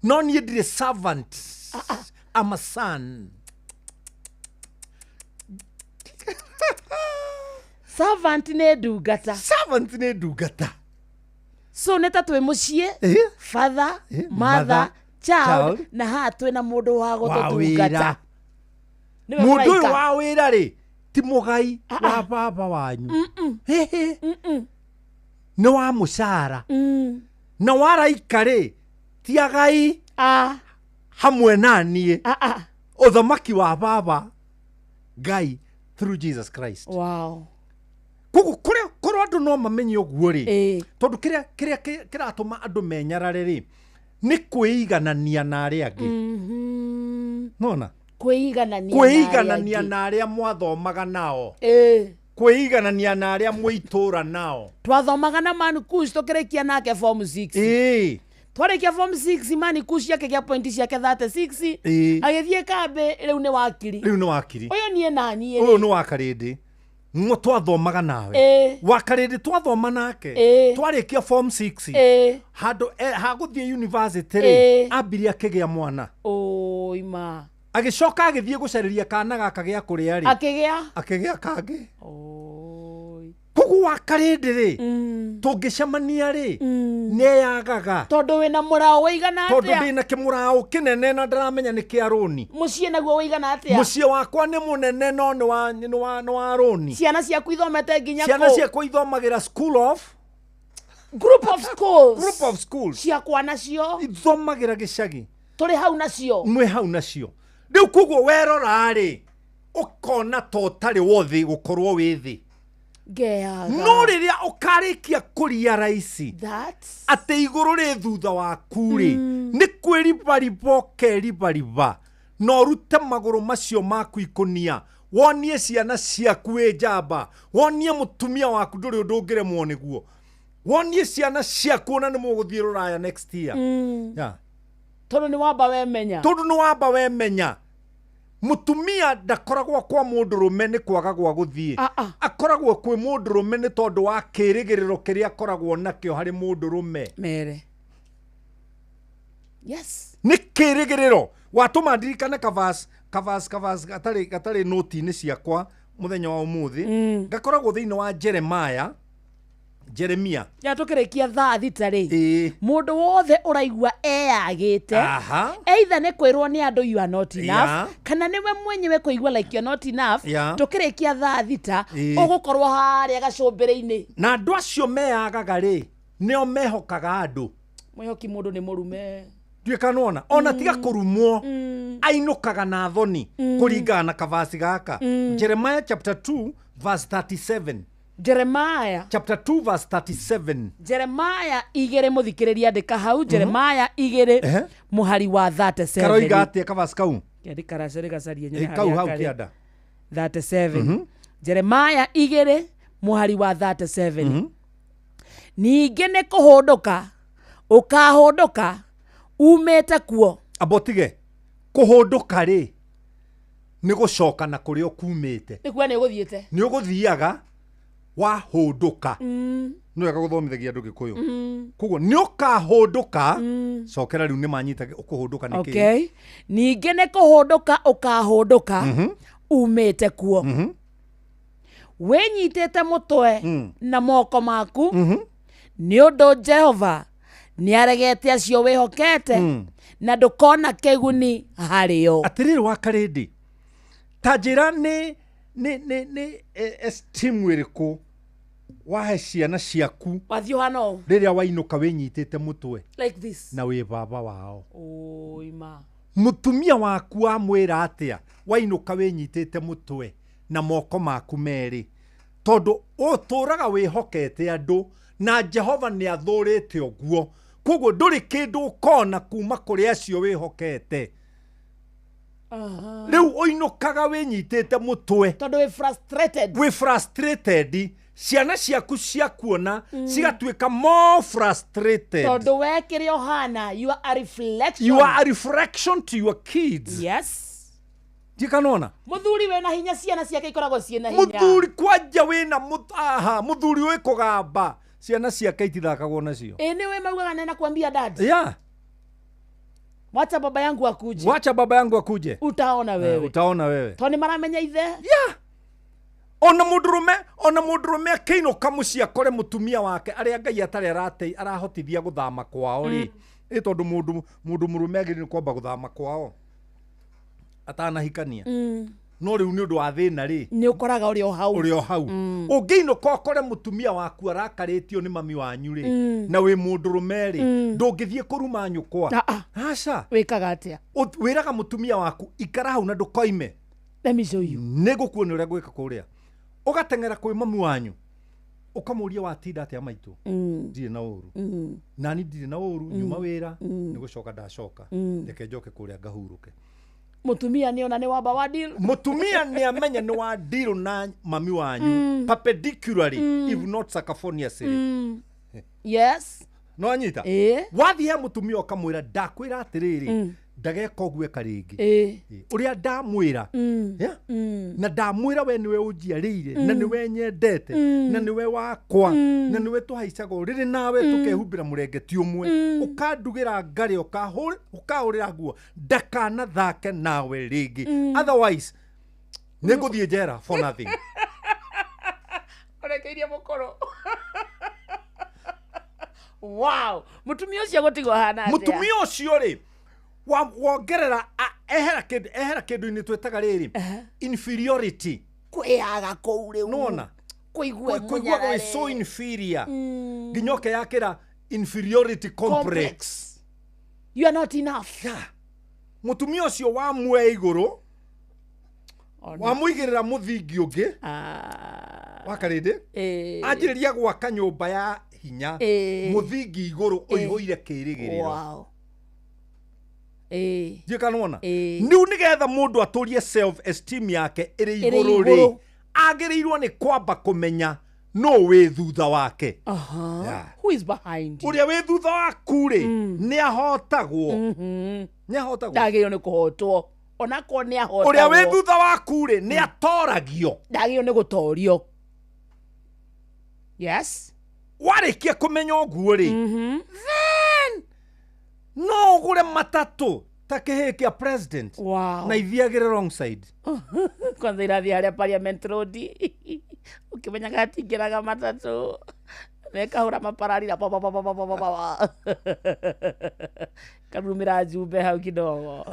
No niĩ ndirĩ servant. I'm a son. Servant nĩ ndungata. Servant nĩ ndungata. So nĩ ta twĩ mũciĩ, father, mother, child, na haha twĩna mũndũ wa Wa gũtũtungata. wĩra. Nĩwe Mũndũ ũyũ mũraika. wa wĩra rĩ, ti mũgai wa baba wanyu. Hĩhĩ. Nĩ wa mũcara. Na waraika rĩ, ti agai hamwe na niĩ. Ũthamaki wa baba Ngai through Jesus Christ. Wow. Koguo kũrĩa korwo andũ no mamenye ũguo rĩ, tondũ kĩrĩa kĩrĩa kĩratũma andũ menyarare rĩ, nĩ kwĩiganania na arĩa angĩ. Nona? Kwĩiganania Kwĩiganania na arĩa mwathomaga nao. Kwĩiganania na arĩa mwĩ nao. Twathomaga na Man Kush tũkĩrĩkia nake form 6. Twarĩkia form 6 Man Kush akĩgĩa point ciake 36. Agĩthiĩ kambĩ rĩu nĩ wakiri. Rĩu nĩ wakiri. Ũyũ niĩ na niĩ. Ũyũ nĩ wa karĩndĩ. Ngo twathomaga nawe. Wa karĩndĩ twathoma nake. Twarĩkia form 6. Handũ hagũthiĩ university rĩ, ambirie akĩgĩa mwana. Ũima. Agĩcoka agĩthiĩ gũcarĩria kana gaka gĩa kũrĩa rĩ. Akĩgĩa? Akĩgĩa kangĩ. Koguo wa karĩndĩ rĩ, tũngĩcemania rĩ, nĩeyagaga. Tondũ wĩna mũraũ wĩigana atĩa? Tondũ ndĩna kĩmũraũ kĩnene na ndaramenya nĩ kĩa rũni. Mũciĩ naguo wĩigana atĩa? Mũciĩ wakwa nĩ mũnene no nĩ wa rũni. Ciana ciaku ithomete nginya kũ? Ciana ciakwa ithomagĩra school of Group of schools. Group of schools. Ciakwa nacio. Ithomagĩra gĩcagi. Tũrĩ hau nacio. Mwĩ hau nacio. Rĩu koguo werora rĩ, ũkona ta ũtarĩ wothi gũkorwo wĩ thĩ. Ngeaga. No rĩrĩa ũkarĩkia kũria raici atĩ igũrũ rĩ thutha waku rĩ, nĩ kwĩribariba ũkeribariba na ũrute magũrũ macio maku ikũnia, wonie ciana ciaku wĩ njamba, wonie mũtumia waku ndũrĩ ũndũ ũngĩremwo nĩguo, wonie ciana ciaku ona nĩ mũgũthiĩ rũraya next year. Yeah. Tondũ nĩ wamba wemenya. Tondũ nĩ wamba wemenya. Mũtumia ndakoragwo kwa mũndũrũme nĩ kwaga gwa gũthiĩ. Akoragwo kwĩ mũndũrũme nĩ tondũ wa kĩrĩgĩrĩro kĩrĩa akoragwo nakĩo harĩ mũndũrũme. Mere. Yes. Nĩ kĩrĩgĩrĩro. Watũma ndirikane kavas gatarĩ noti-inĩ ciakwa mũthenya wa ũmũthĩ. Gakoragwo thĩinĩ wa Jeremiah. Jeremia. Ya tũkĩrĩkia thaa thita rĩ, mũndũ wothe ũraigua eyagĩte, either nĩ kwĩrwo nĩ andũ you are not enough, kana nĩwe mwenyewe kũigua like you are not enough, tũkĩrĩkia thaa thita ũgũkorwo harĩa gacũmbĩrĩ-inĩ. Na andũ acio meyagaga rĩ, nĩo mehokaga andũ. Mwĩhoki mũndũ nĩ mũrume. Ndiũĩ kana nĩwona, ona tiga kũrumwo, ainũkaga na thoni kũringana na kavasi gaka. Jeremiah chapter 2 verse 37. Jeremiah chapter 2 verse 37. Jeremiah 2 mũthikĩrĩria andĩka hau, Jeremiah 2 Ehe. mũhari wa 37. Karoiga atĩa kavasi kau? Kĩandĩka gacarie Ĩ, kau hau kĩanda. 37. Jeremiah 2 mũhari wa 37. Ningĩ nĩ kũhũndũka ũkahũndũka umĩte kuo. Amba ũtige kũhũndũka rĩ, nĩ gũcoka na kũrĩa ũkumĩte. Nĩ kuga nĩ ũgũthiĩte. Nĩ ũgũthiaga wahũndũka. Nĩ wega gũthomithagia andũ Gĩkũyũ. Koguo nĩ ũkahũndũka. Cokera rĩu nĩ manyita ũkũhũndũka nĩ kĩĩ. Okay. Ningĩ nĩ kũhũndũka ũkahũndũka umĩte kuo, wĩnyitĩte mũtwe na moko maku, nĩ ũndũ Jehova nĩ aregete acio wĩhokete, na ndũkona kĩguni harĩo. Atĩrĩrĩ wa Karĩndĩ, ta njĩra nĩ esteem ĩrĩkũ wahe ciana ciaku wathiĩ ũhana ũũ rĩrĩa wainũka wĩnyitĩte mũtwe like this na wĩ baba wao? Ũima. Mũtumia waku wamwĩra atĩa wainũka wĩnyitĩte mũtwe na moko maku merĩ, tondũ ũtũraga wĩhokete andũ na Jehova nĩ athũrĩte ũguo, koguo ndũrĩ kĩndũ ũkona kuma kũrĩ acio wĩhokete. Rĩu ũinũkaga wĩnyitĩte mũtwe tondũ wĩ frustrated. Wĩ frustrated, ciana ciaku ciakuona cigatuĩka more frustrated. Tondũ we kĩrĩa ũhana, you are a reflection. You are a reflection to your kids. Yes. Ndikanona Mũthuri wĩna hinya, ciana ciake ikoragwo ciĩna hinya. Mũthuri kwanja wĩna aha, mũthuri wĩ kũgamba, ciana ciake itithakagwo nacio. Ĩ nĩ wĩ maugaga nena kuambia dad, yeah. Wacha baba yangu akuje. Wacha baba yangu akuje. Utaona wewe. Utaona wewe. Tondũ nĩ maramenya ithe. Yeah. Ona mũndũrũme, ona mũndũrũme akĩinũka mũciĩ akore mũtumia wake arĩa Ngai atarĩ arahotithia gũthama kwao rĩ, ĩ tondũ mũndũ mũrũme agĩrĩirwo nĩ kwamba gũthama kwao atanahikania. No rĩu nĩ ũndũ wa thĩna rĩ, nĩ ũkoraga ũrĩ o hau. Ũrĩ o hau. Ũngĩinũka ũkore mũtumia waku arakarĩtio nĩ mami wanyu rĩ, na wĩ mũndũrũme rĩ, ndũngĩthiĩ kũruma nyũkwa. Aca. Wĩkaga atĩa? Wĩraga mũtumia waku ikara hau na ndũkoime. Let me show you. Nĩ ngũkuonia ũrĩa ngwĩka kũrĩa. Ũgateng'era kwĩ mami wanyu ũkamũria watinda atĩa maitũ. Ndirĩ na ũru. Nani ndirĩ na ũru, nyuma wĩra nĩ gũcoka ndacoka, reke njoke kũrĩa ngahurũke. Mũtumia nĩ ona nĩ wamba wa deal. Mũtumia nĩ amenya nĩ wa deal na mami wanyu perpendicularly if not sacaphoniously. Yes. No anyita. Wathiĩ he mũtumia ũkamwĩra ndakwĩra atĩrĩrĩ, ndageka ũguo eka rĩngĩ. Ũrĩa ndamwĩra. Yeah? Na ndamwĩra we nĩwe ũnjiarĩire, na nĩwe nyendete, na nĩwe wakwa, na nĩwe tũhaicaga ũrĩrĩ nawe, tũkehumbĩra mũrengeti ũmwe, ũkandugĩra ngarĩ, ũkahũrĩra nguo, ndakanathake nawe rĩngĩ. Otherwise nĩ ngũthiĩ njera for nothing. Ũrekeirie mũkũrũ. Wow, mũtumia ũcio gũtigwo hana atĩa? Mũtumia ũcio rĩ, wongerera ehera kĩndũ, ehera kĩndũ-inĩ twĩtaga rĩrĩ inferiority. Kwĩyaga kũu rĩu. Nĩwona? Kũigua Kũiguaga wĩ so inferior. Nginya ũkeyakĩra inferiority complex. You are not enough. Yeah. Mũtumia ũcio wamuoya igũrũ, wamũigĩrĩra mũthingi ũngĩ, wa Karĩndĩ, anjĩrĩria gwaka nyũmba ya hinya, mũthingi igũrũ ũihũire kĩĩrĩgĩrĩro. Wow. Ndiũĩ kana nĩwona? Rĩu nĩgetha mũndũ atũrie self esteem yake ĩrĩ Ĩrĩ igũrũ rĩ, igũrũ. agĩrĩirwo nĩ kwamba kũmenya no wĩ thutha wake. Yeah. Who is behind you? Ũrĩa wĩ thutha waku rĩ, nĩ ahotagwo. Nĩ ahotagwo. Ndagĩrĩirwo nĩ kũhotwo. Onakorwo nĩ ahotagwo. Ũrĩa wĩ thutha waku rĩ, nĩ atoragio. Ndagĩrĩirwo nĩ gũtorio. Yes. Warĩkia kũmenya ũguo rĩ, then no ũgũre matatũ ta kĩhĩĩ kĩa president. Wow. Na ithiagĩre wrong side. Kwanza irathiĩ harĩa Parliament Road. Ũkĩmenyaga atingĩraga matatũ. Mekahũra mapararira pa pa pa pa pa pa pa pa. Karumĩra njumbe hau kidogo.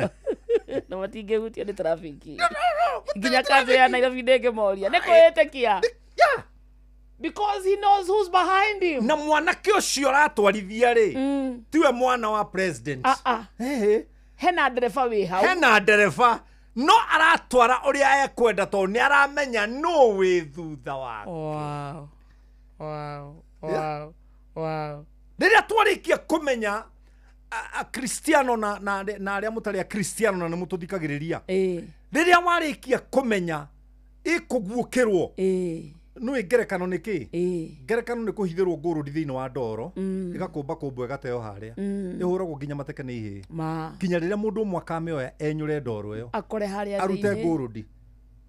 Na matingĩhutio nĩ trafiki. Nginya kanjũ ya Nairobi ndĩngĩmoria. Nĩ kwĩĩtĩkia. Yeah. Because he knows who's behind him. Na mwanake ũcio ũratwarithia rĩ, tiwe mwana wa president. Hena ndereba wĩ hau. Hena ndereba. No aratwara ũrĩa ekwenda tondũ nĩ aramenya nũ wĩ thutha wake. Wow. Wow. Wow. Wow. Rĩrĩa twarĩkia kũmenya Akristiano na arĩa mũtarĩ Akristiano na nĩ mũtũthikagĩrĩria, rĩrĩa warĩkia kũmenya ĩkũguũkĩrwo, nĩ ngerekano nĩ kĩ? Ngerekano nĩ kũhithĩrwo ngũrũri thĩinĩ wa ndoro, ĩgakũmba kũmbwo ĩgateo harĩa, ĩhũragwo nginya mateke nĩ ihĩĩ, nginya rĩrĩa mũndũ ũmwe akamĩoya enyũre ndoro ĩyo akore harĩa arute ngũrũdi.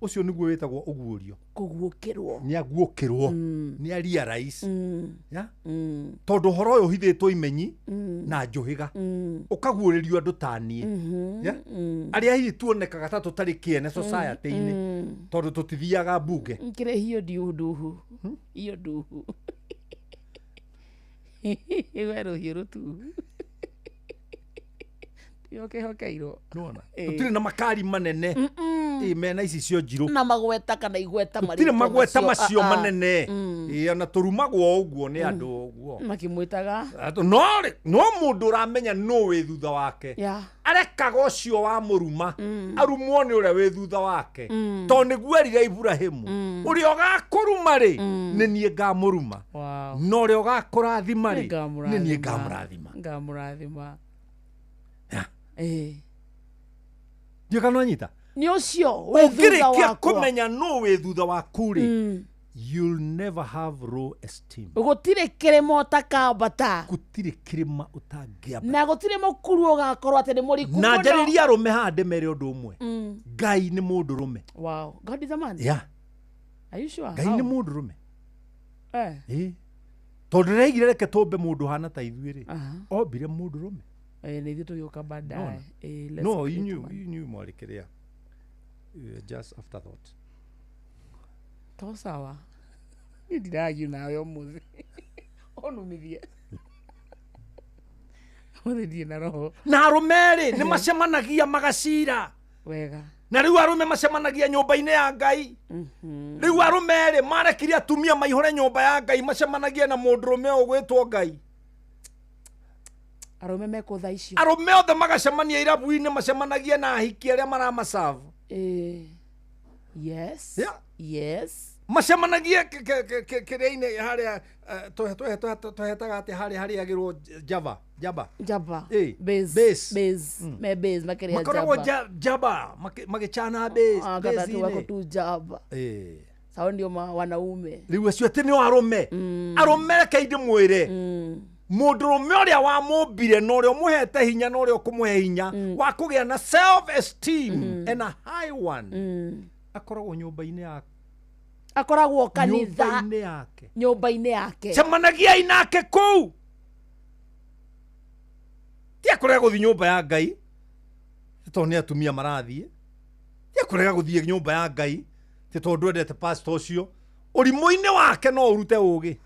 Ũcio nĩguo wĩtagwo ũguũrio, kũguũkĩrwo. Nĩ aguũkĩrwo, nĩ a realize. Tondũ ũhoro ũyũ ũhithĩtwo imenyi na njũhĩga, ũkaguũrĩrio andũ ta niĩ, arĩa hihi tuonekaga ta tũtarĩ kĩene society-inĩ, tondũ tũtithiaga mbunge. Nkĩrĩ hiyo nduhu hiyo nduhu we rũhiũ rũtuhu yokehokeirwo. Nĩwona tũtirĩ na makari manene mena ici cio njirũ na magweta kana igweta marĩ, tũtirĩ magweta macio manene, ona tũrumagwo ũguo nĩ andũ ũguo makĩmwĩtaga. No mũndũ ũramenya nũ wĩ thutha wake arekaga ũcio wa mũruma arumwo nĩ ũrĩa wĩ thutha wake, tondũ nĩguo erire Iburahĩmu, ũrĩa ũgakũruma rĩ nĩ niĩ ngamũruma, na ũrĩa ũgakũrathima rĩ nĩ niĩ ngamũrathima. Ngamũrathima. Ndiũ kana wanyita? Nĩ ũcio wĩ thutha wakwa. Ũngĩrĩkia kũmenya nũ wĩ thutha waku rĩ, you'll never have low esteem. Gũtirĩ kĩrĩma ũtakambata, gũtirĩ kĩrĩma ũtangĩambata, na gũtirĩ mũkuru ũgakorwo atĩ nĩ mũriku mũno. Na njarĩrie arũme haha ndĩmere ũndũ ũmwe, Ngai nĩ mũndũrũme. Wow, God is a man. Yeah. Are you sure? Ngai nĩ mũndũrũme. Tondũ rĩraigire reke tũmbe mũndũ ũhana ta ithuĩ rĩ, ombire mũndũrũme. Nĩ ithuĩ tũgĩũka baadaye. No, inyuĩ mwarĩ kĩrĩa, just afterthought. To sawa. Niĩ ndiragiu nawe ũmũthĩ. Ũnumithie. Ũmũthĩ ndirĩ na roho. Na arũme rĩ nĩ macemanagia magacira wega. Na rĩu arũme macemanagia nyũmba-inĩ ya Ngai. Rĩu arũme rĩ marekirie atumia maihũre nyũmba ya Ngai, macemanagia na mũndũrũme ũgwĩtwo Ngai. Arũme mekũ thaa icio? Arũme othe magacemania irabu-inĩ, macemanagia na ahiki arĩa maramacabu. Yes. Yeah. Yes. Macemanagia kĩrĩa-inĩ harĩa tũhetaga atĩ harĩa harĩagĩrwo jaba. Jaba. Jaba. Base. Base. Me base makĩrĩa jaba. Makoragwo jaba magĩcana base. Base-inĩ. Wako tu jaba. Sao ndio wanaume. Rĩu acio atĩ nĩo arũme. Arũme reke ndĩmwĩre. Mũndũrũme ũrĩa wamũmbire na ũrĩa ũmũhete hinya na ũrĩa ũkũmũhe hinya wa kũgĩa na self esteem and a high one, akoragwo nyũmba-inĩ yake, akoragwo kanitha nyũmba-inĩ yake, nyũmba-inĩ yake. Cemanagiai nake kũu. Ti akũrega gũthiĩ nyũmba ya Ngai tondũ nĩ atumia marathiĩ, ti akũrega gũthiĩ nyũmba ya Ngai ti tondũ ndwendete pastor ũcio. Ũrimũ-inĩ wake no ũrute ũgĩ.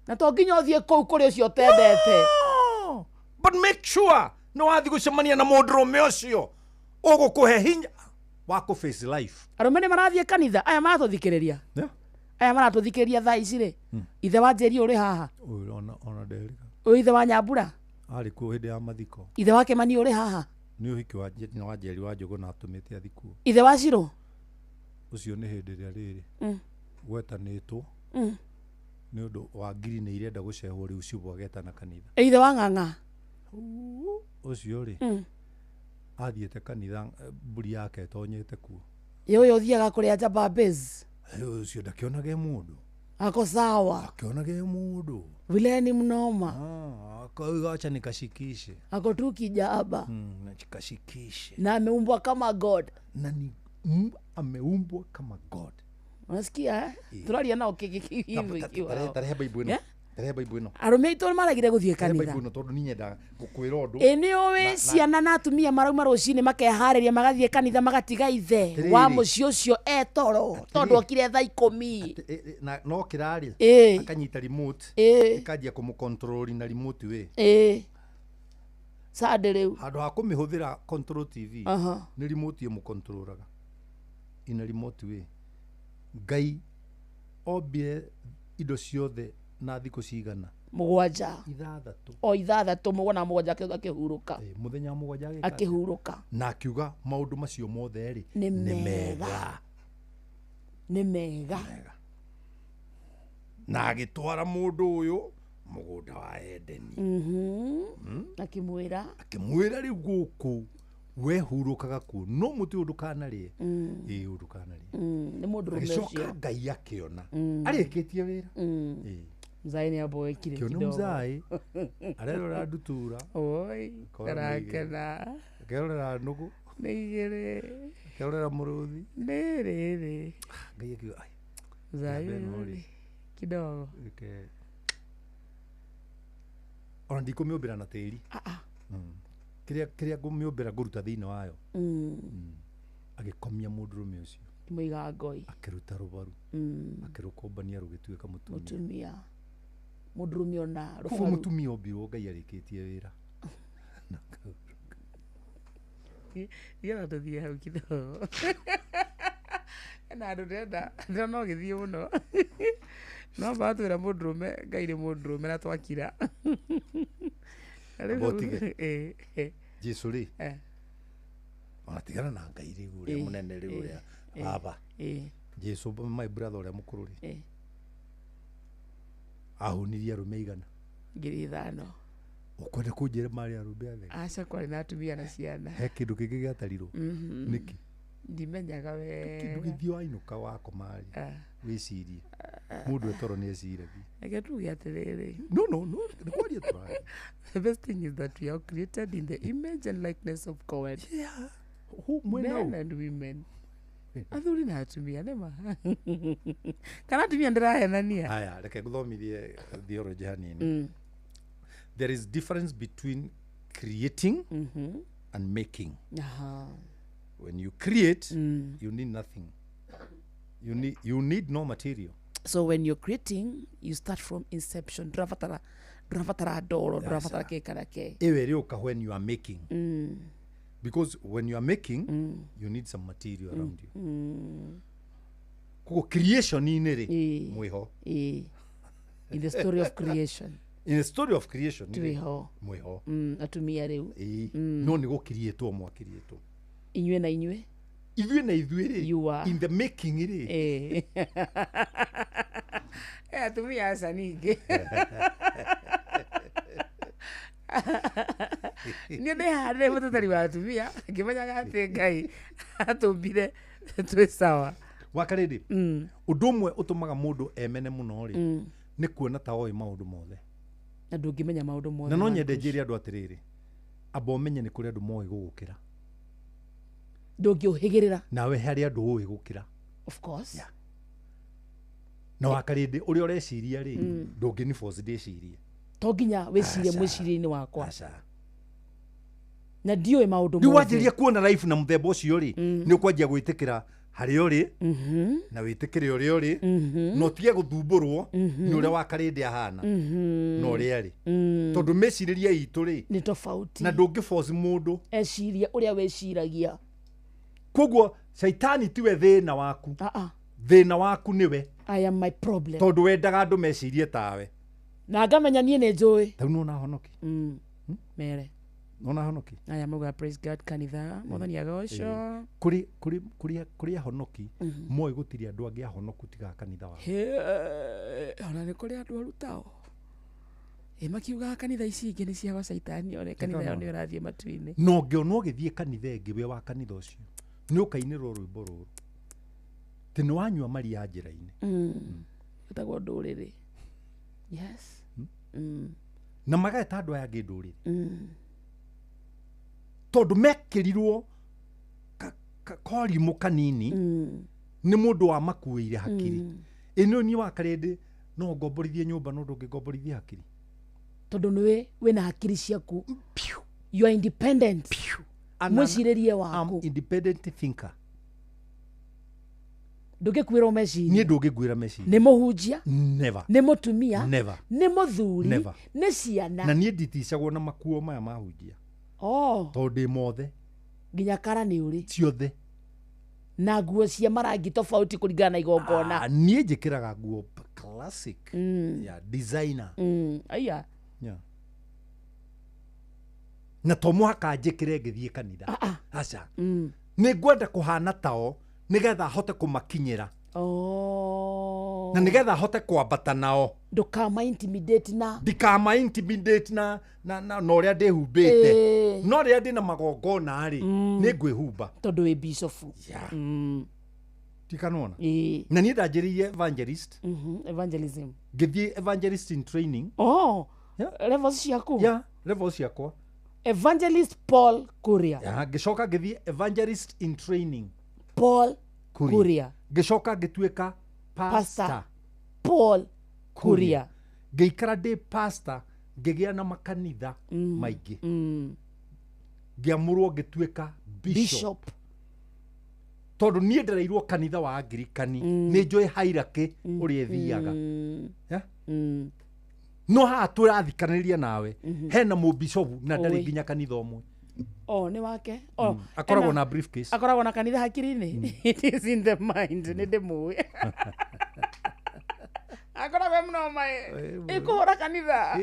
Na to nginya ũthiĩ kũu kũrĩ ũcio ũtendete. No, but make sure nĩ wathiĩ gũcemania na mũndũrũme ũcio ũgũkũhe hinya wa kũ face life. Arũme nĩ marathiĩ kanitha, aya maratũthikĩrĩria. Aya maratũthikĩrĩria thaa ici rĩ, ithe wa Njeri ũrĩ haha? Ona nderĩga. Ũyũ ithe wa Nyambura? Arĩ kuo hĩndĩ ya mathiko. Ithe wa Kĩmani ũrĩ haha? Nĩ ũhiki wa Njeri wa Njũgũna atũmĩte athikwo. Ithe wa Cirũ? Ũcio nĩ hĩndĩ ĩrĩa rĩrĩ gwetanĩtwo nĩ ũndũ wa ngiri nĩ irenda gũcehwo rĩu ciugo agetana kanitha. Ithe wa Ng'ang'a? Ũcio rĩ athiĩte kanitha mbũri yake ĩtonyete kuo. Ĩ ũyũ ũthiaga kũrĩa Jaba Base? Ũcio ndakĩonage mũndũ. Ako sawa. Akĩonage mũndũ. Vile ni mnoma. Akauga acha nikashikishe. Ako tu kijaba. Nikashikishe. Na ameumbwa kama God. Na ni ameumbwa kama God. Unasikia eh? Tũraria nao kĩkĩ. Tarehe Bible ĩno. Tarehe Bible ĩno. Arũme aitũ maragire gũthiĩ kanitha. Tarehe Bible ĩno tondũ niĩ nyendaga gũkwĩra ũndũ. Ĩ nĩ ũĩ ciana na atumia marauma rũcinĩ makeharĩria magathiĩ kanitha magatiga ithe wa mũciĩ ũcio etoro tondũ okire thaa 10. Na no kĩrarĩ akanyita remote ĩkanjia kũmũcontrol na remote wĩ. Sande rĩu. Handũ ha kũmĩhũthĩra control TV nĩ remote ĩmũcontrolaga in a remote way. Ngai ombire indo ciothe na thikũ cigana? 7. 6. O 6 mũgwanja 7 akĩhurũka. Mũthenya wa 7 akĩhurũka. Na akiuga maũndũ macio mothe rĩ nĩ mega. Nĩ mega. Na agĩtwara mũndũ ũyũ mũgũnda wa Edeni. Akĩmwĩra. Akĩmwĩra rĩu gũkũ we hurũkaga kuo no mũtĩ ũyũ ndũkanarĩe. Ĩĩ ũyũ ndũkanarĩe. Nĩ mũndũrũme Agĩcoka ũcio. Ngai akĩona arĩkĩtie wĩra. Ĩĩ. Mzai nĩ amboekire Kĩona kidogo. mzai arerora ndutura. Oi, Akona nĩ igĩrĩ. arakena. Akerorera nũgũ. Nĩ igĩrĩ. Akerorera mũrũthi. Nĩ rĩrĩ. Ngai akiuga ai. Mzai Nyambe ĩno ũyũ rĩ. rĩ, kidogo. Reke ona ndikũmĩũmbĩra na tĩri. Kĩrĩa ngũmĩũmbĩra ngũruta thĩinĩ wayo. Agĩkomia mũndũrũme ũcio. Akĩmũiga ngoi. Akĩruta rũbaru. Akĩrũkombania rũgĩtuĩka mũtumia. Mũtumia. Mũndũrũme ona Koguo rũbaru. mũtumia ombirwo Ngai arĩkĩtie wĩra. Nĩgetha tũthiĩ hau kidogo. Hena handũ ndĩrenda, ndĩrona ũgĩthiĩ mũno. No amba twĩra mũndũrũme Ngai nĩ mũndũrũme na twakira. Na rĩu Amba ũtige. Ĩĩ. Jesu rĩ. Ona tigana na Ngai rĩu ũrĩa mũnene rĩu ũrĩa baba. Jesu my brother ũrĩa mũkũrũ rĩ. Ahũnirie arũme igana. 5,000. Ũkwenda kũnjĩra marĩ arũme athe? Aca kwarĩ na atumia na ciana. He kĩndũ kĩngĩ gĩatarirwo? Nĩkĩ? Ndimenyaga Kĩndũ wega. gĩthiĩ wainũka wakoma rĩ. Wĩcirie. Mũndũ etoro nĩ eciragia. Reke tuge atĩrĩrĩ. No no no, nĩ kwaria tũraria. The best thing is that we are created in the image and likeness of God. Yeah. Who mwena Men and women. Athuri na atumia nĩma. Kana atumia ndĩrahenania. Haya, reke ngũthomithie theology hanini. There is difference between creating and making. Aha. When you create, you need nothing. You need no material. So when you're creating, you start from inception. Ndũrabatara ndoro, ndũrabatara kĩ kana kĩ. Ĩyo ĩrĩũka when you are making. Because when you are making, you need some material around you. Koguo creation-inĩ rĩ, mwĩho. In the story of creation. In the story of creation rĩ, Twĩho. mwĩho. Atumia rĩu. Ĩĩ. No nĩ gũkiriĩtwo mwakiriĩtwo. Inyuĩ na inyuĩ. Ithuĩ na ithuĩ rĩ, You are. in the making rĩ. Atumia aca ningĩ. Niĩ ndĩhandĩre mũteteri wa atumia ngĩmenyaga atĩ Ngai atũmbire twĩ sawa. Wakarĩndĩ, ũndũ ũmwe ũtũmaga mũndũ emene mũno rĩ, nĩ kuona ta oĩ maũndũ mothe. Na ndũngĩmenya maũndũ mothe. Na no nyende njĩre andũ atĩrĩrĩ, amba ũmenye nĩ kũrĩ andũ moĩ gũgũkĩra. Ndũngĩũhĩgĩrĩra. Nawe harĩ andũ ũĩ gũkĩra. Of course. Yeah. Na wakarĩndĩ ũrĩa ũreciria rĩ, ndũngĩni force ndĩcirie. To nginya wĩcirie Aca. mwĩcirĩrie-inĩ wakwa. Aca. Na ndiũĩ maũndũ Rĩu mothe. wanjĩrĩria kuona life na mũthemba ũcio rĩ, nĩ ũkwanjia gwĩtĩkĩra harĩa ũrĩ, na wĩtĩkĩre ũrĩa ũrĩ, na ũtige gũthumbũrwo nĩ ũrĩa wakarĩndĩ ahana, na ũrĩa arĩ. Tondũ mĩcirĩrie itũ rĩ, nĩ tofauti. Na ndũngĩ force mũndũ ecirie ũrĩa wĩciragia. Koguo caitani tiwe thĩna waku. Thĩna waku nĩwe. I am my problem. Tondũ wendaga andũ mecirie tawe. Na ngamenya niĩ nĩ njũĩ. Rĩu nĩwona honoki. Mere. Nĩwona honoki. Aya maugaga praise God kanitha, Mwathani agocwo. Kũrĩ ahonoki moĩ gũtirĩ andũ angĩ ahonoku tiga kanitha wao. Ona nĩ kũrĩ andũ arutao. Makiugaga kanitha ici ingĩ nĩ cia caitani, one kanitha yao nĩ ũrathiĩ matu-inĩ. Na ũngĩona ũgĩthiĩ kanitha ĩngĩ wĩ wa kanitha ũcio, nĩ ũkainĩrwo rwĩmbo rũrũ. Atĩ nĩ wanyua maria njĩra-inĩ. Ĩtagwo ndũrĩrĩ. Yes. Na mageta andũ aya angĩ ndũrĩrĩ. Tondũ mekĩrirwo korimũ kanini nĩ mũndũ wamakuĩire hakiri. Ĩ nĩ niĩ wa karĩndĩ no ngomborithie nyũmba no ndũngĩngomborithia hakiri. Tondũ nĩwe wĩna hakiri ciaku. You are independent. Mwĩcirĩrie waku. I'm independent thinker. Ndũngĩkuĩrwo meciria. Niĩ ndũngĩnguĩra meciria. Nĩ mũhunjia. Never. Nĩ mũtumia. Never. Nĩ mũthuri. Never. Nĩ ciana. Na niĩ nditicagwo na makuo maya mahunjia. Tondũ ndĩ mothe. Nginya kara nĩ ũrĩ. Ciothe. Na nguo cia marangi tofauti kũringana na igongona. Niĩ njĩkĩraga nguo classic. Yeah, designer. Aya. Yeah. Na to mũhaka njĩkĩre ngĩthiĩ kanitha. Aca. Nĩ ngwenda kũhana tao nĩgetha hote kũmakinyĩra. Na nĩgetha hote kwambata nao. Ndũkama intimidate na. Ndikama intimidate na na na na ũrĩa ndĩhumbĩte. No rĩrĩa ndĩna magongona rĩ, nĩ ngwĩhumba. Tondũ wĩ bishop. Yeah. Tikanona. Na niĩ ndanjĩrĩirie evangelist. Evangelism. Ngĩthiĩ evangelist in training. Oh. Levels ciaku? Yeah, levels ciakwa. Evangelist Paul Kuria. Yeah, ngĩcoka ngĩthiĩ evangelist in training. Paul Kuria. Ngĩcoka ngĩtuĩka pastor. Paul Kuria. Ngĩikara ndĩ pastor, ngĩgĩa na makanitha maingĩ. Ngĩamũrwo ngĩtuĩka bishop. Tondũ niĩ ndereirwo kanitha wa Angirikani, nĩ njũĩ hierarchy ũrĩa ĩthiaga. Yeah? No haha tũrathikanĩrĩria nawe, hena mũbishopu na ndarĩ nginya kanitha ũmwe. Oh, nĩ wake. Akoragwo na briefcase. Akoragwo na kanitha hakiri-inĩ. It is in the mind. Nĩ ndĩmũĩ. Akoragwo mũno mae. Ĩkũhũra kanitha.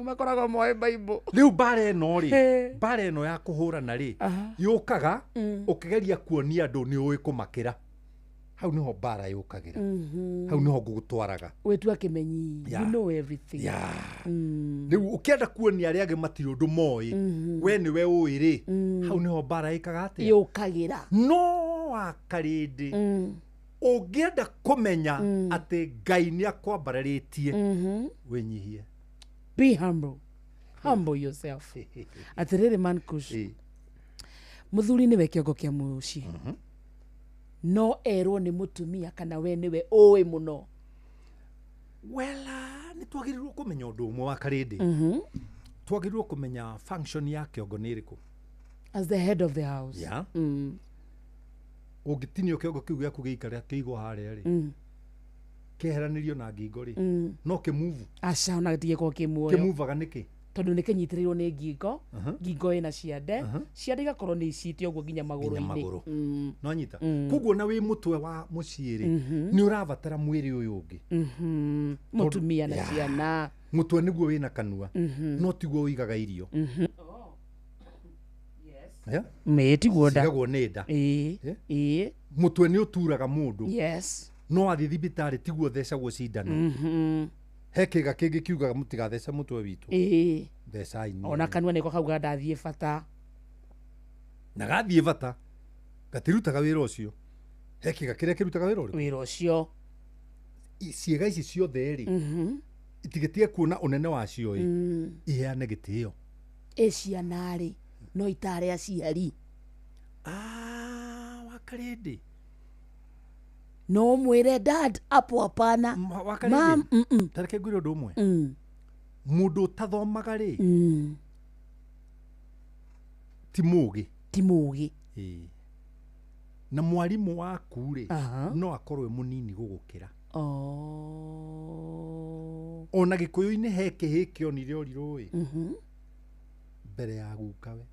Makoragwo moĩ Bible. Rĩu mbara ĩno rĩ, mbara ĩno ya kũhũrana rĩ, yũkaga ũkĩgeria kuonia andũ nĩ ũĩ kũmakĩra. Hau nĩho mbara yũkagĩra. Hau nĩho ngũgũtwaraga. Wĩtua kĩmenyi. You know everything. Rĩu ũkĩenda kuonia arĩa angĩ matirĩ ũndũ moĩ, we nĩwe ũĩ rĩ, hau nĩho mbara ĩkaga atĩa? Yũkagĩra. No wakarĩndĩ, ũngĩenda kũmenya atĩ Ngai nĩ akwambararĩtie, wĩnyihie. Be humble. Humble yourself. Atĩrĩrĩ man Kush. Mũthuri nĩwe kĩongo kĩa mũciĩ. No erwo nĩ mũtumia kana we nĩwe ũĩ mũno. Well, nĩ twagĩrĩirwo kũmenya ũndũ ũmwe wa karĩndĩ. Twagĩrĩirwo kũmenya function ya kĩongo nĩ ĩrĩkũ. As the head of the house. Yeah. Ũngĩtinio kĩongo kĩu gĩaku gĩikare kĩigwo harĩa rĩ, kĩeheranĩrio na ngingo rĩ, no kĩmove. Aca, ona gĩtigĩkorwo kĩ muoyo. Kĩmuvaga nĩkĩ? Tondũ nĩ kĩnyitĩrĩirwo nĩ ngingo, ngingo ĩna ciande, ciande igakorwo nĩ icite ũguo nginya magũrũ-inĩ. No nyita. Koguo na wĩ mũtwe wa mũciĩ rĩ, nĩ ũrabatara mwĩrĩ ũyũ ũngĩ. Mũtumia na ciana. Mũtwe nĩguo wĩna kanua, no tiguo ũigaga irio. Mĩĩ tiguo nda. Cigagwo nĩ nda. Mũtwe nĩ ũturaga mũndũ. Yes. No athiĩ thibitarĩ tiguo thecagwo cindano. He kĩga kĩngĩ kiugaga mũtigathece mũtwe witũ. Thecai niĩ. Ona kanua nĩko kauga ndathiĩ bata. Na gathiĩ bata gatirutaga wĩra ũcio. He kĩga kĩrĩa kĩrutaga wĩra ũrĩkũ? Wĩra ũcio. Ciĩga ici ciothe rĩ, itigĩtige kuona ũnene wacio ĩ, iheane gĩtĩo. Ĩ ciana rĩ, no itare aciari. Wakarĩndĩ. No mwĩre dad hapo hapana. Mam, tareke ngwĩre ũndũ ũmwe. Mũndũ ũtathomaga rĩ, ti mũũgĩ. Ti mũũgĩ. Na mwarimũ waku rĩ, no akorwo e mũnini gũgũkĩra. Ona Gĩkũyũ-inĩ he kĩhĩ kĩonire ũrirũ ĩ, mbere ya gukawe,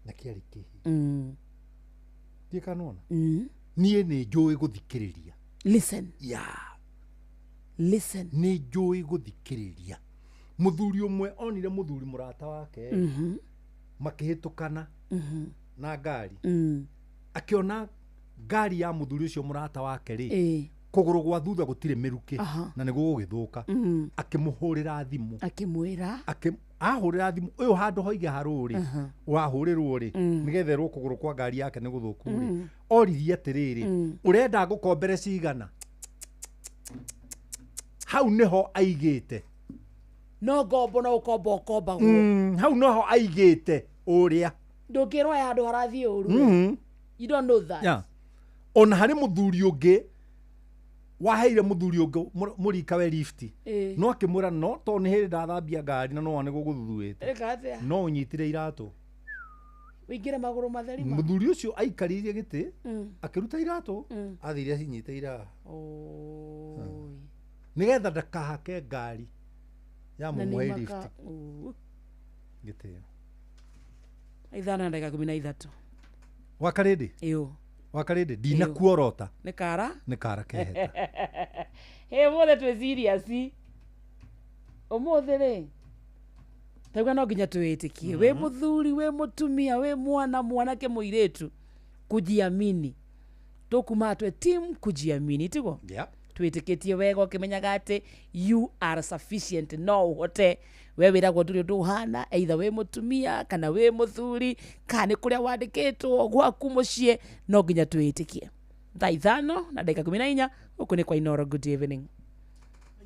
na kĩarĩ kĩhĩ. Ndiĩ kana wona? Niĩ nĩ njũĩ gũthikĩrĩria. Listen. Yeah. Listen. Nĩ njũĩ gũthikĩrĩria. Mũthuri ũmwe onire mũthuri mũrata wake, makĩhĩtũkana na ngari. Akĩona ngari ya mũthuri ũcio mũrata wake rĩ, kũgũrũ gwa thutha gũtirĩ mĩrukĩ, na nĩ gũgũgĩthũka. Akĩmũhũrĩra thimũ. Akĩmwĩra. Ahũrĩra thimũ ũyũ handũ hoige harũ rĩ, wahũrĩrwo rĩ, nĩgetha erwo kũgũrũ kwa ngari yake nĩ gũthũku rĩ, oririe atĩrĩrĩ, ũrenda ngũkombere cigana? Hau nĩho aigĩte. No ngombo no ũkomba ũkombagwo. Hau noho aigĩte ũrĩa. Ndũngĩrwo ya handũ harathiĩ ũru. You don't know that. Yeah. Ona harĩ mũthuri ũngĩ waheire mũthuri ũngĩ mũrikawe lift. No akĩmwĩra no tondũ nĩ hĩndĩ ndathambia ngari na no one gũgũthuthuĩte. No ũnyitire iratũ. Ũingĩre magũrũ matheri ma. Mũthuri ũcio aikarĩire gĩtĩ, akĩruta iratũ, athire acinyite iraha. Nĩgetha ndakahake ngari ya mũmũhe lift. Gĩtĩo. 5:13. Wakarĩndĩ? Ĩyo. Wakarĩndĩ, ndinakuorota. Nĩ kara? Nĩ kara keheta. Hĩ, ũmũthĩ twĩ serious. Ũmũthĩ rĩ, tauga no nginya twĩĩtĩkie. Wĩ mũthuri, wĩ mũtumia, wĩ mwana, mwanake, mũirĩtu, kujiamini. Tũkuma twĩ team kujiamini, tiguo? Yeah. Twĩtĩkĩtie wega ũkĩmenyaga atĩ you are sufficient, no ũhote. We wĩragwo ndũrĩ ũndũ ũhana, either wĩ mũtumia kana wĩ mũthuri, kana nĩ kũrĩa wandĩkĩtwo gwaku mũciĩ, no nginya twĩĩtĩkie. 5:14, gũkũ nĩ kwa Inoro. Good evening.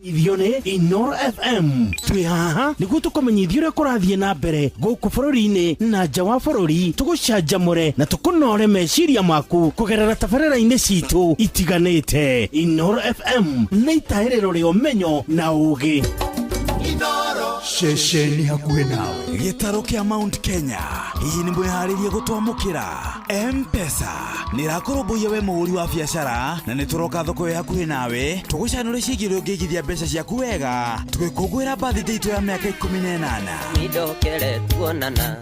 Menyithio nĩ Inoro FM. Twĩ haha nĩguo tũkũmenyithia ũrĩa kũrathiĩ na mbere gũkũ bũrũri-inĩ na nja wa bũrũri, tũgũcanjamũre na tũkũnore meciria maku kũgerera tabarĩra-inĩ citũ itiganĩte. Inoro FM nĩ itahĩrĩro rĩa ũmenyo na ũũgĩ. Ceceni hakuhĩ nawe, gĩtarũ kĩa Mount Kenya. Hihi nĩ mwĩharĩrie gũtwamũkĩra? M-Pesa nĩ ĩrakũrũmbũiya we mũhũri wa biacara, na nĩ tũroka thoko ĩ hakuhĩ nawe tũgũcanũre ciĩgiĩ ũrĩa ũngĩigithia mbeca ciaku wega tũgĩkũngũĩra birthday itũ ya mĩaka 18. Nindokere tuonana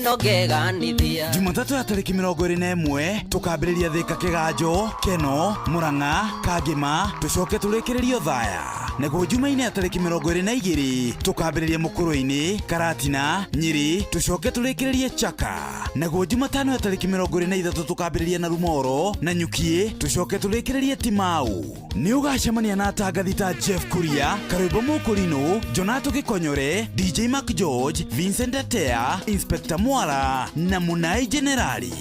no ngeganithia. Jumatatũ ya tarĩki 21 tũkambĩrĩria Thĩka, Kĩganjo, Keno, Mũrang'a, Kangĩma, tũcoke tũrĩkĩrĩrio Thaya. Naguo Jumaine ya tarĩki 22 tũkambĩrĩria Mũkũrũ-inĩ, Karatina, Nyĩrĩ, tũcoke tũrĩkĩrĩrie Chaka. Naguo Jumatano ya tarĩki 23 tũkambĩrĩria na Rumoro na Nyukiĩ, tũcoke tũrĩkĩrĩrie Timau. Nĩ ũgacemania na atangathi ta Jeff Kuria, Karwĩmbo Mũkũrinũ, Jonato Gĩkonyore, DJ Mark George, Vincent Atea, Inspector Mwara na Mũnai Generali.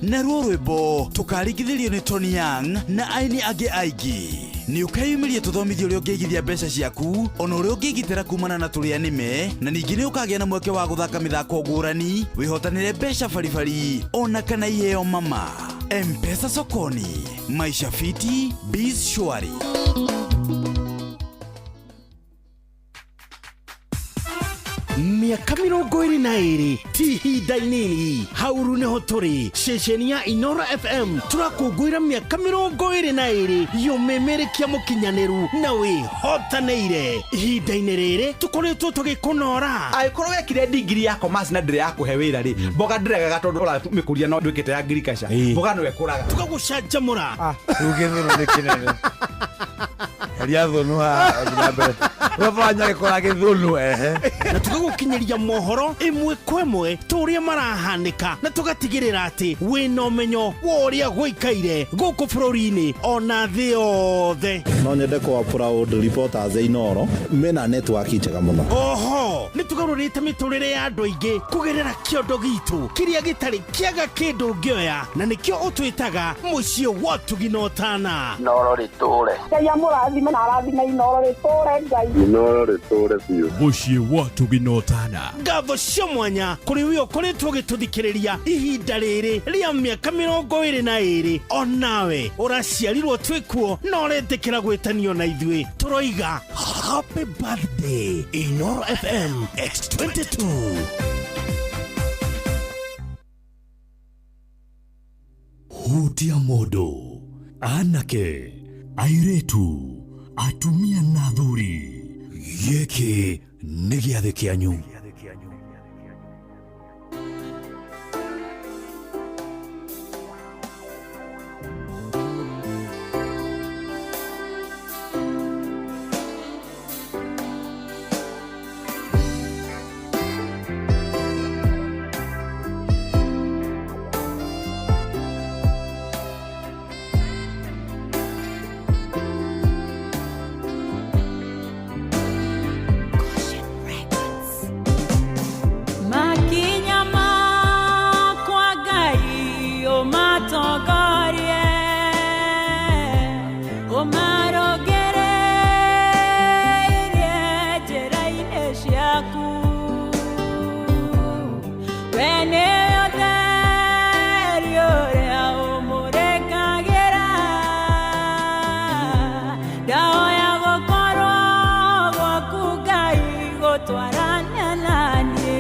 Naruo rwĩmbo tũkaringithĩrio nĩ Tony Young na aini angĩ aingĩ. Nĩ ũkeyumĩria tũthomithio ũrĩa ũngĩigithia mbeca ciaku, ona ũrĩa ũngĩgitĩra kumana na tũrĩa nĩme, na ningĩ nĩ ũkagĩa na mweke wa gũthaka mĩthako ngũrani, wĩhotanĩre mbeca baribari ona kana iheo mama. M-Pesa sokoni, maisha fiti, biz shwari. Mĩaka 22 ti ihinda inini. Hauru nĩho tũrĩ ceceni ya Inoro FM, tũrakũngũĩra mĩaka 22 yũmĩmĩrĩkia mũkinyanĩru na wĩhotanĩire. Ihinda-inĩ rĩrĩ tũkoretwo tũgĩkũnora. Angĩkorwo wekire ndigiri ya commerce na ndĩrĩ ya kũhe wĩra rĩ, mboga ndĩregaga tondũ ũramĩkũria no ndwĩkĩte ya agriculture, mboga no ĩkũraga. Tũgagũcanjamũra. Rĩu gĩthũnũ nĩ kĩnene, heria thũnũ haha na mbere ũrabanya gĩkora gĩthũnũ ehe. Na tũgagũkinyĩria mohoro ĩmwe kwa ĩmwe ta ũrĩa marahanĩka, na tũgatigĩrĩra atĩ wĩna ũmenyo wa ũrĩa gũikaire gũkũ bũrũri-inĩ ona thĩ yothe. No nyende kwa proud reporters a Inoro mena network njega mũno. Oho nĩ tũgarũrĩte mĩtũrĩre ya andũ aingĩ kũgerera kĩondo gitũ kĩrĩa gĩtarĩ kĩaga kĩndũ ũngĩoya, na nĩkĩo ũtwĩtaga mũciĩ wa ũtugi na ũtana. Inoro rĩtũre. Ngai amũrathime na arathime Inoro rĩtũre Ngai. Inoro rĩtũre biũ. Mũciĩ wa ũtugi na ũtana. Ngatho cia mwanya kũrĩ we ũkoretwo ũgĩtũthikĩrĩria ihinda rĩrĩ rĩa mĩaka 22. Onawe ũraciarirwo twĩkuo na ũretĩkĩra gwĩtanio na ithuĩ, tũroiga happy birthday Inoro FM X22. Hutia mũndũ, anake, airĩtu, atumia na athuri, gĩkĩ nĩ gĩathĩ kĩanyu. Makinya makwa Ngai ũmatongorie, ũmarongereirie njĩra-inĩ ciaku. We nĩwe ũtheri ũrĩa ũmũrĩkagĩra, ndahoya gũkorwo gwaku Ngai gũtwarana na niĩ.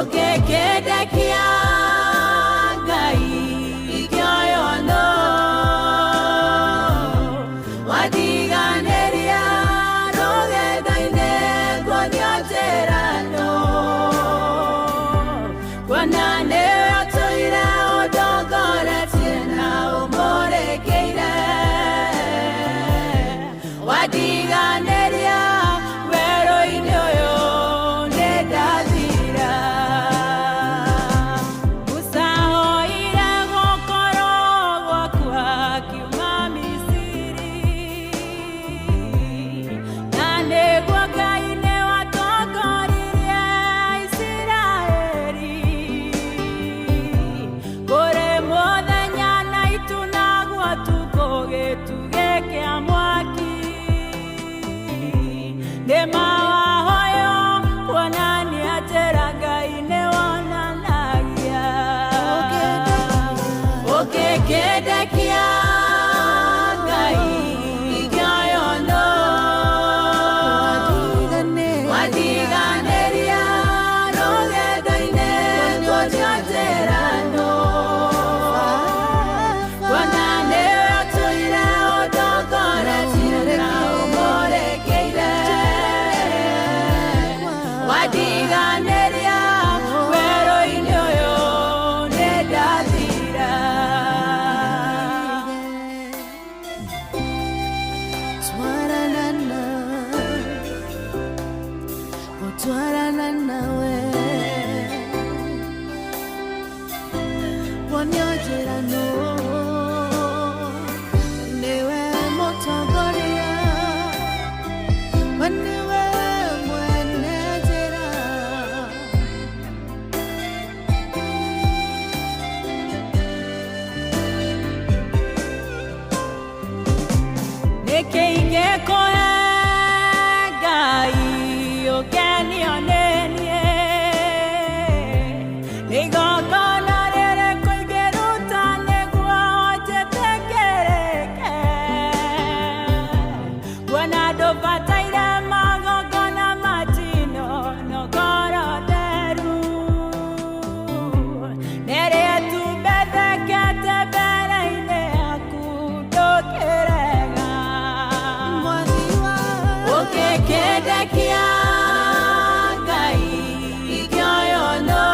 Ũngĩkĩndekia Ngai ingĩoywo nũ, wandiganĩria rũgendo-inĩ nguonio njĩra nũ. Kuona nĩwe ũtũire ũndongoretie na ũmũrĩkĩire, wandiganĩria werũ-inĩ ũyũ nĩndathira. Musa oire gũkorwo Kuona ndũbataire magongona matino no ngoro theru. Nĩrĩ tumbethekete mbere-inĩ yaku ndũkĩrega. Ũngĩkĩndekia Ngai ingĩoywo nũ?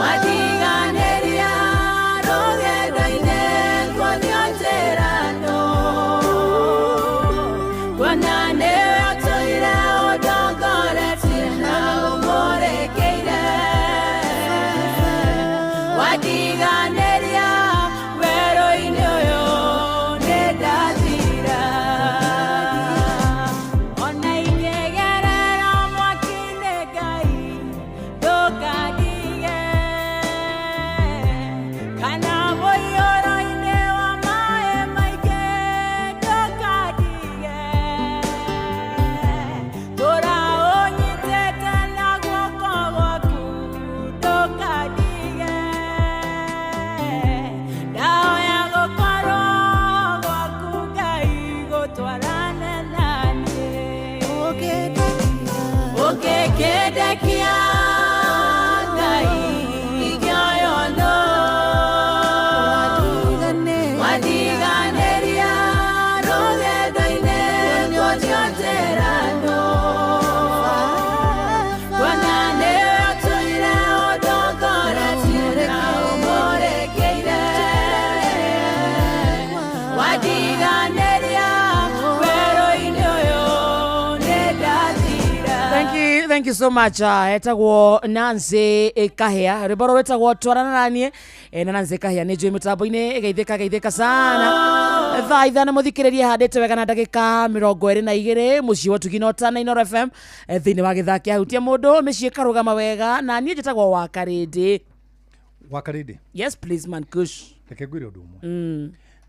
Watiganĩria rũgendo-inĩ nguonio njĩra nũ? Kuona nĩwe ũtũire ũndongoretie na ũmũrĩkĩire. Watiganĩria werũ-inĩ ũyũ nĩndathira. Ona ingĩgerera mwaki-inĩ Ngai ndũkandige, kana mũiyũro-inĩ wa maĩ maingĩ ndũkandige. Tũra ũnyitĩte na guoko gwaku ndũkandige. Ndahoya gũkorwo gwaku Ngai gũtwarane na niĩ. Ũngĩkĩndekia Ngai ingĩoywo nũ? Watiganĩria rũgendo-inĩ nguonio njĩra nũ? Kuona nĩwe ũtũire ũndongoretie na ũmũrĩkĩire. Watiganĩria werũ-inĩ ũyũ nĩndathira. Thank you so much. Etagwo Nancy Kahia, rwĩmbo rũrũ rwĩtagwo twarana naniĩ. Na Nancy Kahia nĩ njũĩ mĩtambo-inĩ ĩgeithĩka geithĩka sana. Thaa 5 mũthikĩrĩrie handĩte wega na ndagĩka 22 mũciĩ wa Ũtugi na Ũtana Inooro FM, thĩinĩ wa gĩthaa kĩa hutia mũndũ mĩciĩ ĩkarũgama wega, na niĩ njĩtagwo Wakarĩndĩ. Wakarĩndĩ. Yes please, man kush. Reke ngwĩre ũndũ ũmwe.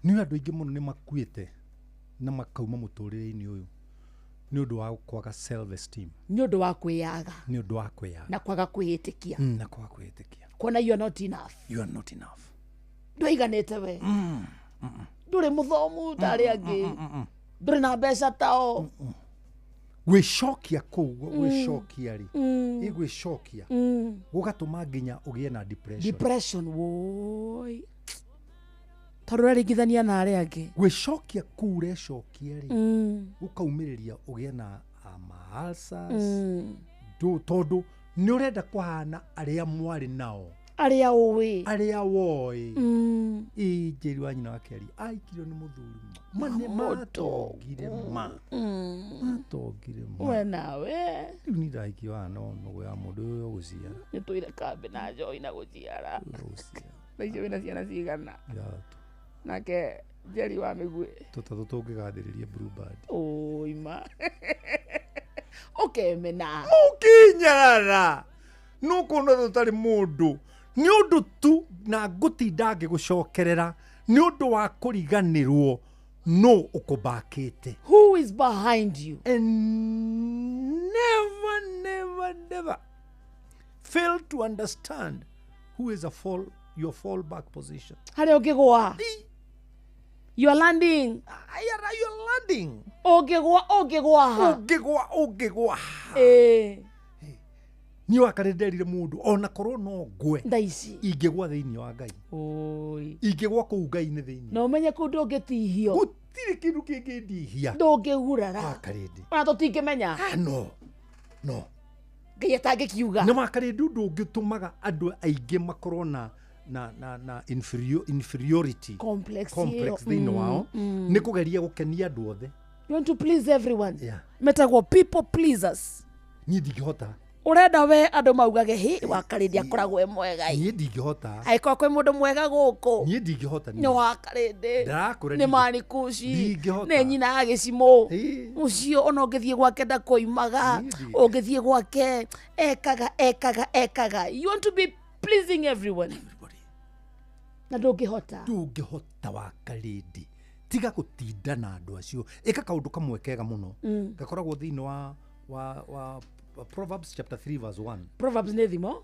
Nĩ andũ aingĩ mũno nĩ makuĩte na makauma mũtũrĩre-inĩ ũyũ nĩ ũndũ wa kwaga self esteem. Nĩ ũndũ wa kwĩyaga. Nĩ ũndũ wa kwĩyaga. Na kwaga kwĩĩtĩkia. Na kwaga kwĩĩtĩkia. Kuona you are not enough. You are not enough. Ndwaiganĩte we, ndũrĩ mũthomu ta arĩa angĩ, ndũrĩ na mbeca tao. Gwĩcokia kũu, gwĩcokia rĩ, ĩ gwĩcokia gũgatũma nginya ũgĩe na depression. Depression woi, tondũ ũraringithania na arĩa angĩ. Gwĩcokia kũu ũrecokia rĩ, gũkaumĩrĩria ũgĩe na ma ulcers. Tondũ nĩ ũrenda kũhana arĩa mwarĩ nao, arĩa ũĩ, arĩa woĩ. Ĩ Njeri wa nyina wa Keri aikirio nĩ mũthuri ma nĩ matongire ma matongire ma. We nawe. Rĩu niĩ ndahikio haha no nũgũ ya mũndũ ũyũ ũgũciara. Nĩ tũire kambĩ na njoi na gũciara. Thaa icio wĩna ciana cigana? 3. Nake Njeri wa mĩguĩ. Tũtatũ tũngĩgathĩrĩria Bluebird. Ũima ũkemena. Mũkinyarara nũkuona tũtarĩ mũndũ nĩ ũndũ tu na ngũtinda ngĩgũcokerera nĩ ũndũ wa kũriganĩrwo nũ ũkũmbakĩte. Who is behind you? And never, never, never fail to understand who is a fall, your fallback position. Harĩa ũngĩgũa, you are landing. You are landing. Ũngĩgũa, ũngĩgũa ha? Ũngĩgũa, ũngĩgũa ha? Ĩĩ. Niĩ wakarĩ nderire mũndũ ona korwo no ngwe thaa ici ingĩgwa thĩinĩ wa Ngai. Oi. Ingĩgwa kũu Ngai-inĩ thĩinĩ. Na ũmenye kũu ndũngĩtihio. Gũtirĩ kĩndũ kĩngĩndihia. Ndũngĩgurara. Wakarĩndĩ. Ona tũtingĩmenya. No no. Ngai atangĩkiuga. Nĩ wakarĩndĩ ũndũ ũngĩ ũtũmaga andũ aingĩ makorwo na inferiority complex thĩinĩ wao nĩ kũgeria gũkenia andũ othe. You want to please everyone. Yeah. Metagwo people pleasers. Niĩ ndingĩhota. Ũrenda we andũ maugage hi Wakarĩndĩ akoragwo e mwega. Niĩ ndingĩhota. Angĩkorwo kwĩ mũndũ mwega gũkũ niĩ ndingĩhota. Nĩ Wakarĩndĩ. Ndĩrakũra. Nĩ Manikuci. Ndingĩhota. Nĩ nyina ya gĩcimũ ũcio ona ũngĩthiĩ gwake ndakoimaga, ũngĩthiĩ gwake ekaga ekaga ekaga. You want to be pleasing everyone. Na ndũngĩhota. Ndũngĩhota Wakarĩndĩ. Tiga gũtinda na andũ acio. Ĩka kaũndũ kamwe kega mũno. Gakoragwo thĩinĩ wa Proverbs chapter 3 verse 1. Proverbs nĩ thimo.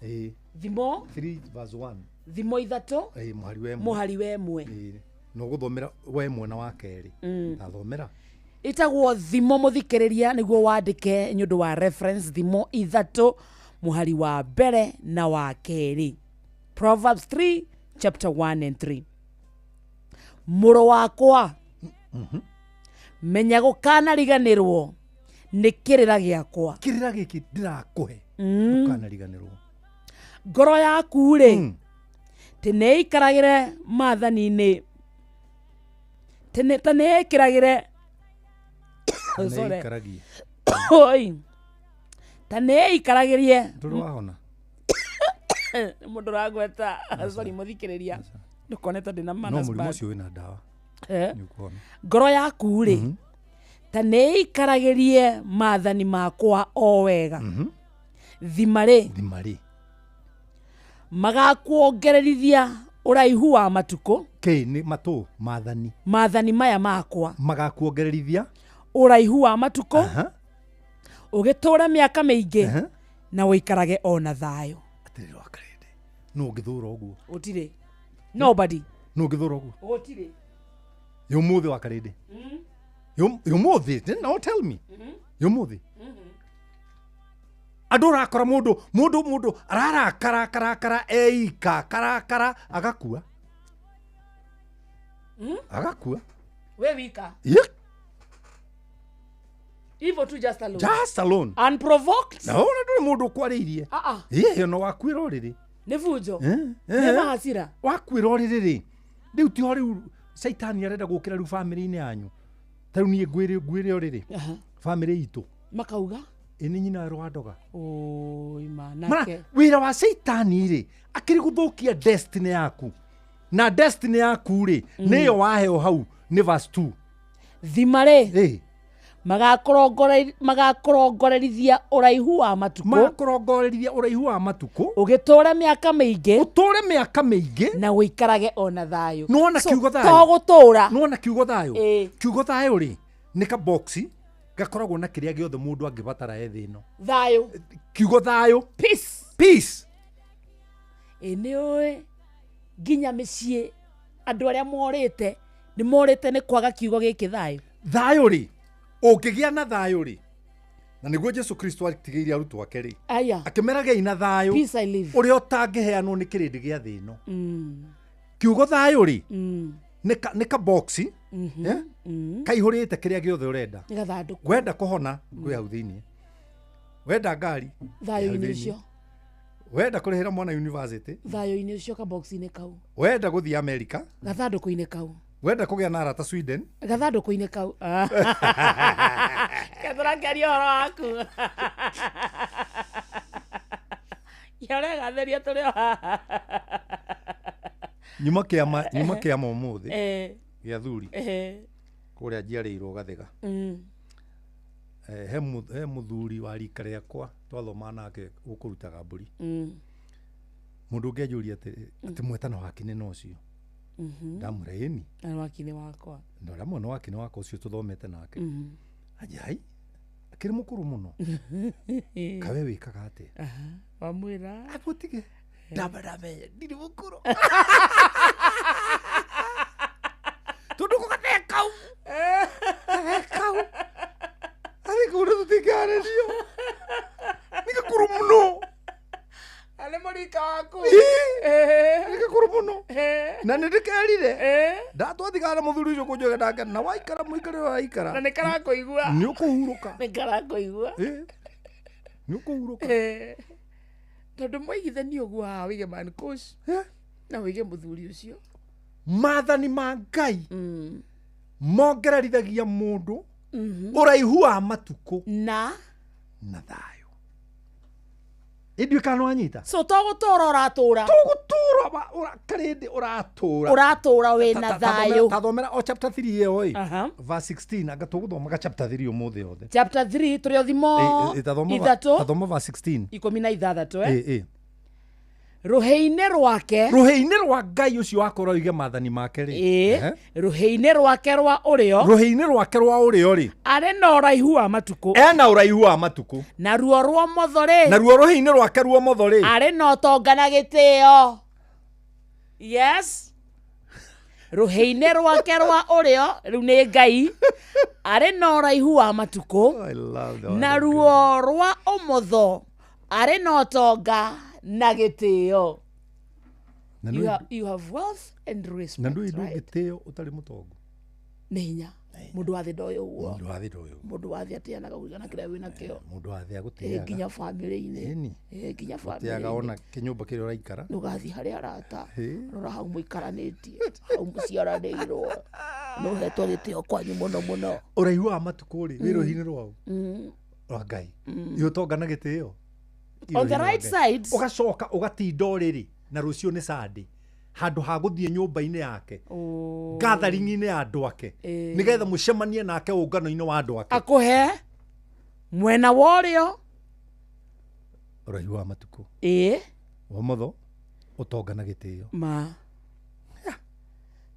Thimo 3 verse 1. Thimo 3. Mũhari wa ĩmwe. Mũhari wa ĩmwe. Na ũgũthomera we mwena wa kerĩ. Ndathomera. Ĩtagwo thimo mũthikĩrĩria nĩguo wandĩke nĩ ũndũ wa reference, thimo 3 mũhari wa mbere na wa kerĩ. Proverbs 3 chapter 1 and 3. Mũrũ wakwa, menya gũkanariganĩrwo nĩ kĩrĩra gĩakwa. Kĩrĩra gĩkĩ ndĩrakũhe, ndũkanariganĩrwo. Ngoro yaku rĩ, tĩnĩikaragĩre maathani-inĩ, tanĩĩkĩragĩre, sorry. Nĩikaragie. Oi. Tanĩikaragĩrie. Ndũrĩ wahona? Mũndũ ũragweta, sorry mũthikĩrĩria, ndũkone ta ndĩna No manners mũrimũ bad. ũcio wĩna ndawa. Eh. Nĩ ũkũhona. Ngoro yaku rĩ, ta nĩikaragĩrie maathani makwa o wega. Thima rĩ, Thima rĩ, magakuongererithia ũraihu wa matukũ. Kĩ nĩ matũ maathani? Maathani maya makwa magakuongererithia ũraihu wa matukũ, ũgĩtũũra mĩaka mĩingĩ na ũikarage o na thayũ. Atĩrĩrĩ wakarĩndĩ, nũ ũngĩthũra ũguo? Gũtirĩ. Nobody. Nũ ũngĩthũra ũguo? Gũtirĩ. Yũmũthĩ wakarĩndĩ, yũmũthĩ, no tell me, yũmũthĩ andũ ũrakora mũndũ mũndũ mũndũ ararakara karakara eika karakara agakua, agakua. We wika. Yeah. Hivyo tu, just alone. Just alone. Unprovoked. Na ona ndũrĩ mũndũ ũkwarĩirie. Ah ah. Ĩĩ, ona wakuĩra ũrĩrĩ. Nĩ bunjo. Eh, Nĩ eh. mahasira. Wakuĩra ũrĩrĩ rĩ, rĩu tiho rĩu caitani arenda gũkĩra rĩu bamĩrĩ-inĩ yanyu. Ta rĩu niĩ ngwĩre ngwĩre ũrĩrĩ, bamĩrĩ itũ Makauga. Ĩ nĩ nyina werũ wa ndoga. Oi ma Mara, nake. wĩra wa caitani rĩ akĩrĩ gũthũkia destiny yaku, na destiny yaku rĩ nĩyo waheo hau nĩ verse 2. Thima rĩ, magakũrongoreria ũraihu wa matukũ. Magakũrongoreria ũraihu wa matukũ. Ũgĩtũũra mĩaka mĩingĩ. Ũtũũre mĩaka mĩingĩ. Na ũikarage o na thayũ. Nĩwona So, kiugo thayũ? To gũtũũra. Nĩwona kiugo thayũ? Ĩĩ. Kiugo thayũ rĩ nĩ kaboxi gakoragwo na kĩrĩa gĩothe mũndũ angĩbatara e thĩ ĩno. Thayũ. Kiugo thayũ. Peace. Peace. Ĩ nĩ ũĩ nginya mĩciĩ andũ arĩa morĩte nĩ morĩte nĩ kwaga kiugo gĩkĩ thayũ. Thayũ rĩ, ũngĩgĩa na thayũ rĩ, na nĩguo Jesu Kristo atigĩire arutwo ake rĩ, Aya. akĩmera gĩai na thayũ Peace I live. ũrĩa ũtangĩheanwo nĩ kĩrĩndĩ gĩa thĩ ĩno. Kiugo thayũ rĩ nĩ kaboxi eh, kaihũrĩte kĩrĩa gĩothe ũrenda. Nĩ gathandũkũ. Wenda kũhona kwĩ hau thĩiniĩ, wenda ngari Thayũ-inĩ kwĩ hau thĩiniĩ. ũcio. Wenda kũrĩhĩra mwana university, Thayũ-inĩ ũcio kabox-inĩ kau. wenda gũthiĩ America, Gathandũkũ-inĩ kau. wenda kũgĩa na arata Sweden. Gathandũkũ-inĩ kau. Ketũrakĩaria ũhoro waku. Ũregathĩria tũrĩ o haha. Nyuma kĩama, nyuma kĩama ũmũthĩ Eh. gĩa thuri Eh. kũrĩa njiarĩirwo Gathĩga. Eh, he mũthuri wa rika rĩakwa twathomaga nake gũkũrutaga mbũri. Mũndũ ũngĩ anjũria atĩ atĩ mwetano wakinĩ no ũcio. Ndamwĩra ĩni. Na nĩ wakinĩ wakwa. Na ũrĩa mwana wakinĩ wakwa ũcio tũthomete nake. Anjia hai, akĩrĩ mũkũrũ mũno. Kawe wĩkaga atĩa? Wamwĩra. Abũtige. Ndamba ndamenya ndirĩ mũkũrũ. Tondũ gũgathee kau. Gathee kau. Arĩ kũndũ tũtingĩarĩrio. Nĩ gakũrũ mũno. Arĩ mũrika waku. Nĩ gakũrũ mũno. Na nĩ ndĩkerire. Ndatwatigana na mũthuri ũcio kũnjoge ndake na waikara mũikarĩre waikara. Na nĩ karakũigua. Nĩ ũkũhurũka. Nĩ karakũigua. Nĩ ũkũhurũka. Tondũ mwaigithania ũguo haha wĩige man coach na wĩige mũthuri ũcio. Maathani ma Ngai mongererithagia mũndũ ũraihu wa matukũ na na thayũ. Ĩndiũĩ kana nĩwanyita. So to gũtũra ũratũra. To gũtũra karĩndĩ ũratũra. Ũratũra wĩna thayũ. Tathomera o chapter 3 ĩyo ĩ. Verse 16 anga tũgũthomaga chapter 3 ũmũthĩ yothe. Chapter 3 tũrĩ o thimo ithatũ Tathoma verse 16. 16 eh? Ĩ, ĩ. Rũhĩ-inĩ rwake. Rũhĩ-inĩ rwa Ngai ũcio wakorwo oige maathani make rĩ. Ĩ, rũhĩ-inĩ rwake rwa ũrĩo. Rũhĩ-inĩ rwake rwa ũrĩo rĩ. Arĩ na ũraihu wa matukũ. Ena ũraihu wa matukũ. Na ruo rwa motho rĩ. Na ruo rũhĩ-inĩ rwake rwa ũmotho rĩ. Arĩ na ũtonga na gĩtĩo. Yes. Rũhĩ-inĩ rwake rwa ũrĩo rĩu nĩ Ngai arĩ na ũraihu wa matukũ I love the word na of God. ruo rwa ũmotho arĩ na ũtonga na gĩtĩo. Na You ndũĩ- have, you have wealth and na respect, ndũĩ right? ndũngĩtĩo ũtarĩ mũtongu. Nĩ hinya mũndũ wa thĩ ndoĩ ũguo. Mũndũ wa thĩ ndoĩ ũguo. Mũndũ wa thĩ atĩanaga kũringana na kĩrĩa wĩna kĩo. Mũndũ wa thĩ Ĩ, agũtĩaga. nginya bamĩrĩ-inĩ. Ĩni. Ĩ, nginya Gũtĩaga bamĩrĩ-inĩ. ona kĩnyũmba kĩrĩa ũraikara. Ndũgathiĩ harĩ arata. Ĩ. Rora hau mũikaranĩtie, hau mũciaranĩirwo. Nĩ ũhetwo gĩtĩo kwanyu mũno mũno. Ũraihu wa matukũ rĩ, wĩ rũhĩ-inĩ rwaũ? Mm. Rwa Ngai. Ĩ ũtonga na gĩtĩo. On the right side. Ũgacoka ũgatinda ũrĩrĩ na rũciũ nĩ Sunday. Handũ ha gũthiĩ nyũmba-inĩ yake, gathering-inĩ ya andũ ake, Ĩ. nĩgetha mũcemanie nake ũngano-inĩ wa andũ ake. Akũhe mwena wa ũrĩo. Ũraihu wa matukũ. Ĩ. Ũmotho, ũtonga na gĩtĩo. Ma.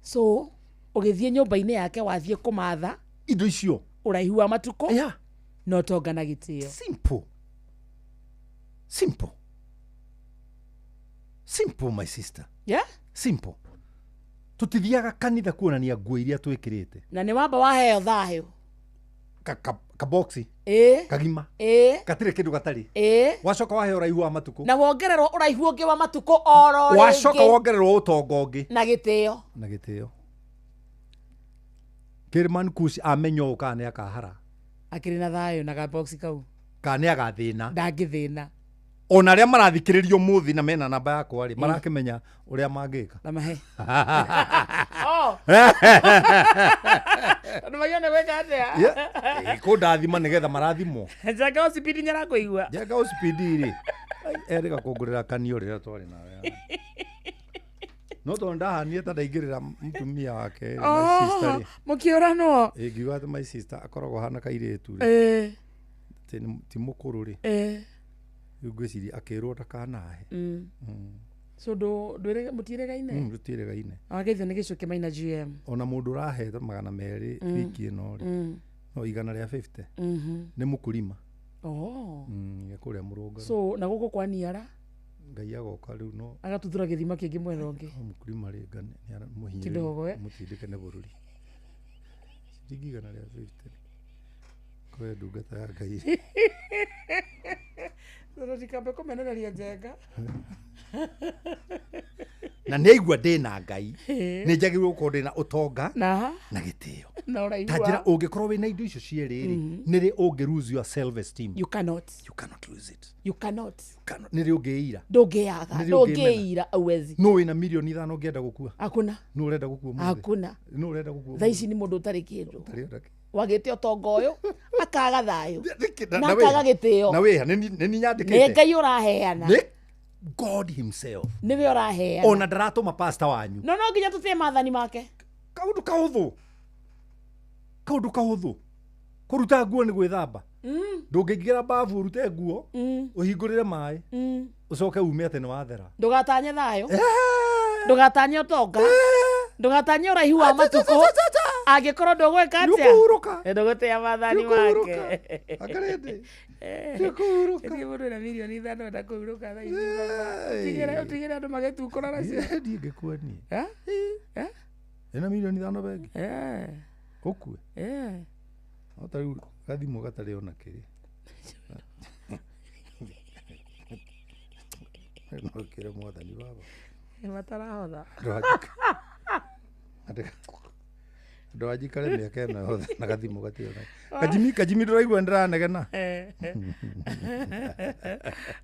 So ũgĩthiĩ nyũmba-inĩ yake wathiĩ kũmatha indo icio, ũraihu wa matukũ yeah, na ũtonga na gĩtĩo. Simple. Simple. Simple, my sister. Yeah? Simple. Tutithiaga kanitha kuonania nguo iria twĩkĩrĩte. Na nĩ wamba waheo thayũ. Kaboxi. Ĩ. Kagima. Ĩ. Gatirĩ kĩndũ gatarĩ. Ĩ. Wacoka waheo ũraihu wa matukũ. Na wongererwo ũraihu ũngĩ wa matukũ oro rĩngĩ. Wacoka wongererwo ũtonga ũngĩ. Na gĩtĩo. Na gĩtĩo. Kĩrĩman Kush amenya ũũ kana nĩ akahara. Akĩrĩ na thayũ na kaboxi kau. Kana nĩ agathĩna. Ndangĩthĩna. Ona arĩa marathikĩrĩrio mũthĩ na mena namba yakwa rĩ, marakĩmenya ũrĩa mangĩka. Na mahe. Oh. Andũ magione gwĩka atĩa? Yeah. Kũndathima nĩgetha marathimwo. Njenga ũcipidi nĩarakũigua. Njenga ũcipidi rĩ, erĩga kũngũrĩra kanio rĩrĩa twarĩ nawe. No tondũ ndahanire ta ndaingĩrĩra mũtumia wake rĩ, my sister rĩ. Mũkĩũranwo. Ĩ, ngiuga atĩ my sister akoragwo ahana kairĩtu rĩ. Ĩ. Atĩ ti mũkũrũ rĩ. Ĩ. Rĩu ngwĩciria akĩrwo ndakanahe. So mũtiĩrĩgaine? Tũtiĩrĩgaine. Wageithio nĩ Gĩcuke Maina GM. Ona mũndũ ũrahete 200 wiki ĩno rĩ, no 150. Nĩ mũkũrima. Oh. Kũrĩa Mũrũngaro. So na gũkũ kwa Niara? Ngai agoka rĩu no agatuthũra gĩthima kĩngĩ mwena ũngĩ. No mũkũrima rĩ, nĩ Kidogo, eh? mũtindĩke nĩ bũrũri. Ciringi 150. Kũhe ndungata ya Ngai. Ndikambe kũmenereria Njenga. Na nĩ aigua ndĩna Ngai, nĩ njagĩrĩirwo gũkorwo ndĩna ũtonga na gĩtĩo. Na ũraihu Ta njĩra ũngĩkorwo wĩna indo icio cierĩ rĩ, nĩ rĩ ũngĩ lose your self esteem? You cannot. You cannot lose it. You cannot. Nĩ rĩ ũngĩira? Ndũngĩaga, Nĩ rĩ ũngĩmena? ndũngĩira auwezi. Nũ wĩna mirioni 5 ũngĩenda gũkua? Hakuna. Nũ ũrenda gũkua ũmũthĩ? Hakuna. Nũ ũrenda gũkua Thaa ici nĩ mũndũ ũtarĩ kĩndũ. Ũtarĩ ona kĩ- Wagĩte ũtonga ũyũ akaga thayũ Na- na na wĩha. akaga gĩtĩo. Na wĩha, nĩ niĩ Nĩ nyandĩkĩte. Ngai ũraheana. Nĩ God himself. Nĩwe ũraheana. Ona ndaratũma pastor wanyu. No no nginya tũtĩe maathani make. Kaũndũ kahũthũ. Kaũndũ kahũthũ. Kũruta nguo nĩ gwĩthamba. Ndũngĩingĩra babu ũrute nguo, ũhingũrĩre maĩ, ũcoke ume atĩ nĩ wathera. Ndũgatanye thayũ. Ndũgatanye ũtonga. Ndũgatanye ũraihu wa matukũ. Angĩkorwo ndũgwĩka atĩa? Nĩũkũhurũka. Ndũgũtĩa maathani Nĩũkũhurũka. make. Akarĩndĩ. Nĩũkũhurũka. Ĩthiĩ mũndũ wĩna mirioni 5 enda kũhurũka thaa ici baba. Ũtigĩre andũ magĩtukũra nacio. Ndingĩkua niĩ. Eh? Eh? Ĩna mirioni 5 bengi. Eh. Ũkue. Eh. No ta rĩu gathimũ gatarĩ ona kĩrĩ. No kĩre mwathani baba. Matarahotha. Andũ anjikare mĩaka ĩno yothe na gathimũ gatirĩ ona. Kajimi, Kajimi ndũraigua ndĩranegena.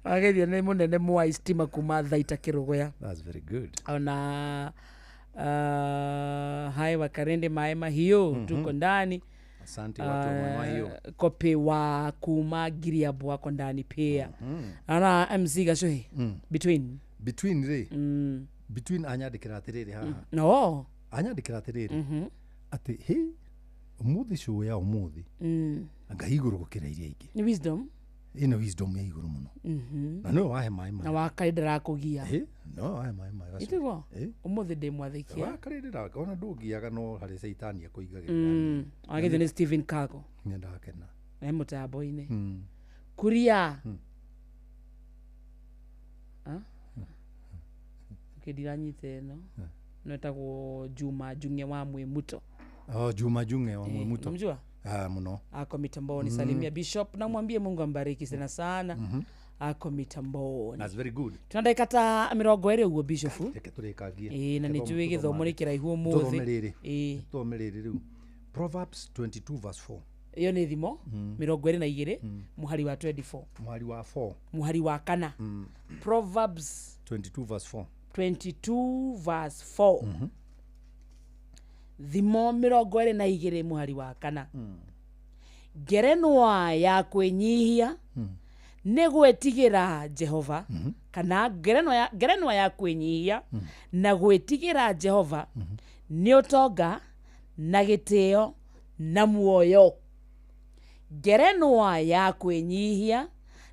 Wageithio nĩ mũnene Mwai Stima kuma Thaita Kĩrũgũya. That's very good. Ona hai Wakarende maĩ mahiũ tuko ndani. Asante watu wa Mai Mahiũ. Kope wa kuma Giriabu wako ndani pia. Ana MC Gacuhi. Between. Between rĩ. Between anyandĩkĩra atĩrĩrĩ haha. No. Anyandĩkĩra atĩrĩrĩ. Atĩ hĩ ũmũthĩ show ya ũmũthĩ. Ngai igũrũ gũkĩra iria ingĩ. Nĩ wisdom. Ĩno wisdom ya igũrũ mũno. Na nĩwe wahe maĩ Na maya. wakarĩ ndarakũgia. Ĩ, nĩwe wahe maĩ maya. Gacuhi. Ĩtiguo? Ĩ. Ũmũthĩ ndĩ mwathĩkia. Wakarĩ ndĩra ona ndũngiaga no harĩ caitani akũigagĩrĩra. Wageithio nĩ Stephen Kago. Nĩ ndakena. E mũtambo-inĩ. Kuria. Ah? Okay, ndiranyita ĩno. Nwetagwo Juma Junge wa Mwimuto. Oh, Juma Junge wa Mwimuto. Unamjua? Ah, muno. Ako mitamboni. Salimia Bishop na mwambie Mungu ambariki sana sana. Ako mitamboni. That's very good. Tuna ndagĩka ta 20 ũguo Bishop. Reke tũrĩkangie. Ĩĩ, na nĩ njũĩ gĩthomo nĩ kĩraihu ũmũthĩ. Tũthome rĩrĩ. Ĩĩ. Tũthome rĩrĩ rĩu. Proverbs 22 verse 4. Ĩyo nĩ thimo 22 mũhari wa 24. Mũhari wa 4. Mũhari wa kana. Proverbs 22 verse 4. 22 verse 4. Thimo 22 mũhari wa kana. Ngerenwa ya kwĩnyihia nĩ gwĩtigĩra Jehova, kana ngerenwa ya kwĩnyihia na gwĩtigĩra Jehova nĩ ũtonga na gĩtĩo na muoyo. Ngerenwa ya kwĩnyihia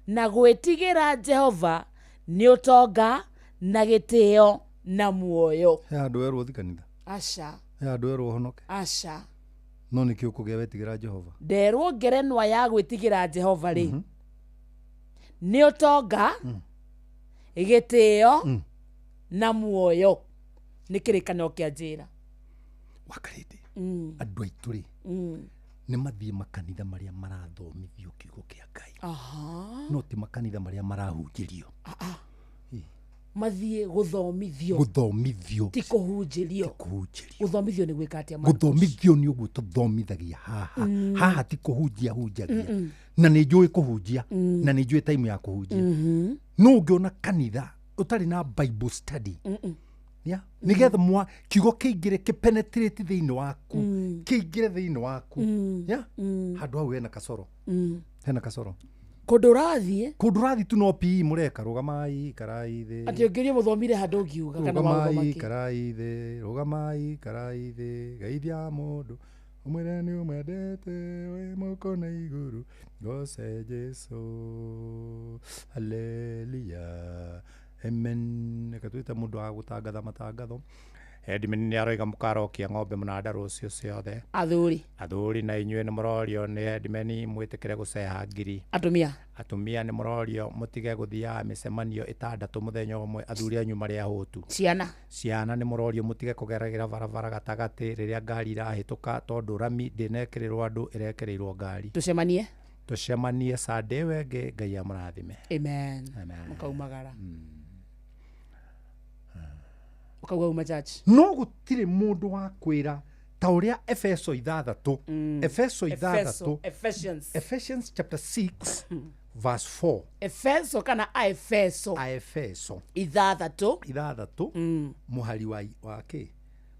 na gwĩtigĩra Jehova nĩ ũtonga na gĩtĩo na muoyo. He andũ erwo thi kanitha. Aca. He andũ erwo honoke. Aca. No nĩkĩ ũkũgĩa wetigĩra Jehova? Nderwo ngerenwa ya gwĩtigĩra Jehova rĩ nĩ ũtonga, gĩtĩo na muoyo. Nĩ kĩrĩkanĩro kĩa njĩra. Wakarĩndĩ. Andũ aitũ rĩ nĩ mathiĩ makanitha marĩa marathomithio kiugo kĩa Ngai. No ti makanitha marĩa marahunjĩrio. Mathiĩ gũthomithio. Gũthomithio. Ti kũhunjĩrio. Gũthomithio nĩ gwĩka atĩa? Gũthomithio nĩ ũguo tũthomithagia haha. Haha ti kũhunjia hunjagia. Na nĩ njũĩ kũhunjia. Na nĩ njũĩ time ya kũhunjia. No ũngĩona kanitha ũtarĩ na Bible study. Yeah. Nĩgetha mwa kiugo kĩingĩre kĩpenetrate thĩinĩ waku. Kĩingĩre thĩinĩ waku. Yeah. Handũ hau hena kasoro. Hena kasoro. Kũndũ ũrathiĩ. Kũndũ ũrathiĩ tu no PE mũreka rũgamai ikarai thĩ. Atĩ ũngĩũrio mũthomire handũ ũngiuga kana wathoma Rũgamai kĩ. ikarai thĩ, rũgamai ikarai thĩ, geithia mũndũ ũmwĩre nĩ ũmwendete wĩ mũko na igũrũ, goce Jesũ, haleluya, amen. Reke twĩte mũndũ wa gũtangatha matangatho. Headman nĩ aroiga mũkarokia ng'ombe mũnanda rũciũ ciothe. Athuri. Athuri na inyuĩ nĩ mũrorio nĩ headman mwĩtĩkĩre gũceha ngiri. Atumia. Atumia nĩ mũrorio mũtige gũthiaga mĩcemanio 6 mũthenya ũmwe athuri anyu marĩ ahũtu. Ciana. Ciana nĩ mũrorio mũtige kũgeragĩra barabara gatagatĩ rĩrĩa ngari irahĩtũka tondũ rami ndĩnekĩrĩrwo andũ ĩrekĩrĩirwo ngari. Tũcemanie. Tũcemanie Sunday ĩyo ĩngĩ. Ngai amũrathime. Amen. Mũkaumagara. Ũkauga uma church. No gũtirĩ mũndũ wa kwĩra ta ũrĩa Efeso 6. Efeso 6. Ephesians. Ephesians chapter 6 verse 4. Efeso kana Aefeso. Aefeso. 6. 6. Mũhari wa kĩ?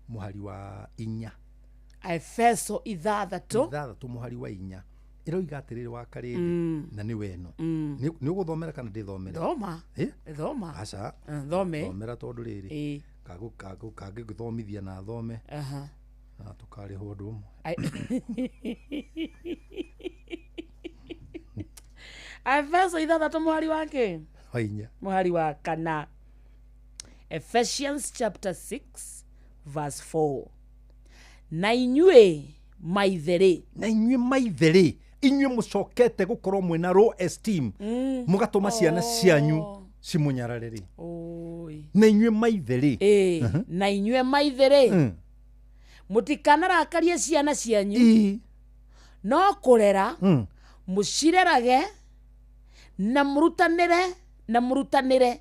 Mũhari wa 4. Aefeso 6. 6 mũhari wa 4. Ĩroiga atĩrĩrĩ wa karĩndĩ na nĩ weno. Nĩ ũgũthomera kana ndĩthomere? Thoma. Thoma. Aca. Thome. Thomera tondũ rĩrĩ. Kangĩgũthomithia na thome. Na tũkarĩhwo ũndũ ũmwe. Efeso 6 mũhari wa kĩ? Wa 4. Mũhari wa 4. Ephesians chapter 6 verse 4. Na inyuĩ maithe-rĩ. Na inyuĩ maithe-rĩ. Inyuĩ mũcokete gũkorwo mwĩna low esteem. Mũgatũma ciana cianyu cimunyarare rĩ. Na inyuĩ maithe-rĩ. Na inyuĩ maithe-rĩ. Mũtikanarakarie ciana cianyu. No kũrera mũcirerage na mũrutanĩre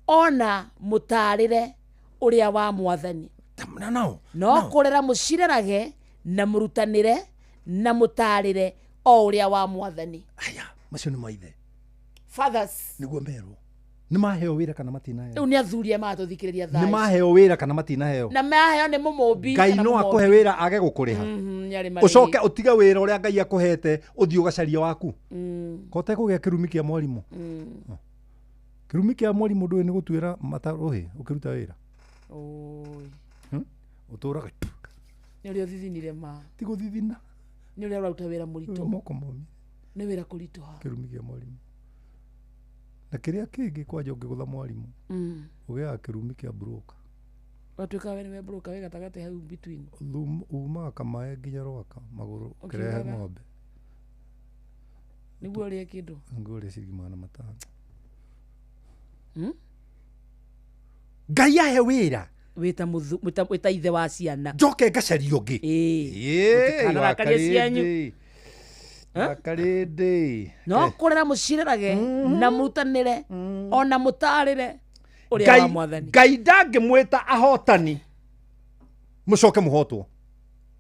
ona mũtarĩre ũrĩa wa Mwathani. No kũrera mũcirerage na mũrutanĩre na mũtarĩre o ũrĩa wa Mwathani. Aya, macio nĩ maithe. Fathers. Nĩguo merwo. Nĩ maheo wĩra kana matinaheo? Rĩu nĩ athuri aya maratũthikĩrĩria thaa Nĩ ici. maheo wĩra kana matinaheo? Na maheo nĩ mũmũmbi. Ngai no akũhe wĩra age gũkũrĩha. Ũcoke ũtige wĩra ũrĩa Ngai akũhete ũthiĩ ũgacarie waku. Ko ũtekũgĩa kĩrumi kĩa mwarimũ. Kĩrumi kĩa mwarimũ ndũĩ nĩ gũtuĩra mata rũhĩ ũkĩruta wĩra. Ũtũraga. Nĩ ũrĩa ũthithinire ma. Ti gũthithina. Nĩ ũrĩa ũraruta wĩra mũritũ. Moko momĩ. Nĩ wĩra kũritũha. Kĩrumi kĩa mwarimũ. Na kĩrĩa kĩngĩ kwanja ũngĩgũtha mwarimũ ũgĩaga kĩrumi kĩa broker. Watuĩka we nĩwe broker wĩ gatagatĩ hau between. Umaga kamae nginya Rwaka magũrũ ũkĩrehe ng'ombe. Nĩguo ũrĩe kĩndũ? Nĩguo ũrĩe ciringi 500. Ngai ahe wĩra. Wĩta wĩta ithe wa ciana. Njoke ngacaria ũngĩ. Ĩĩ. Mũtikanarakarie cianyu. Wakarĩndĩ. No kũrera mũcirerage na mũrutanĩre ona mũtarĩre ũrĩa wa mwathani. Ngai ndangĩmwĩta ahotani mũcoke mũhotwo.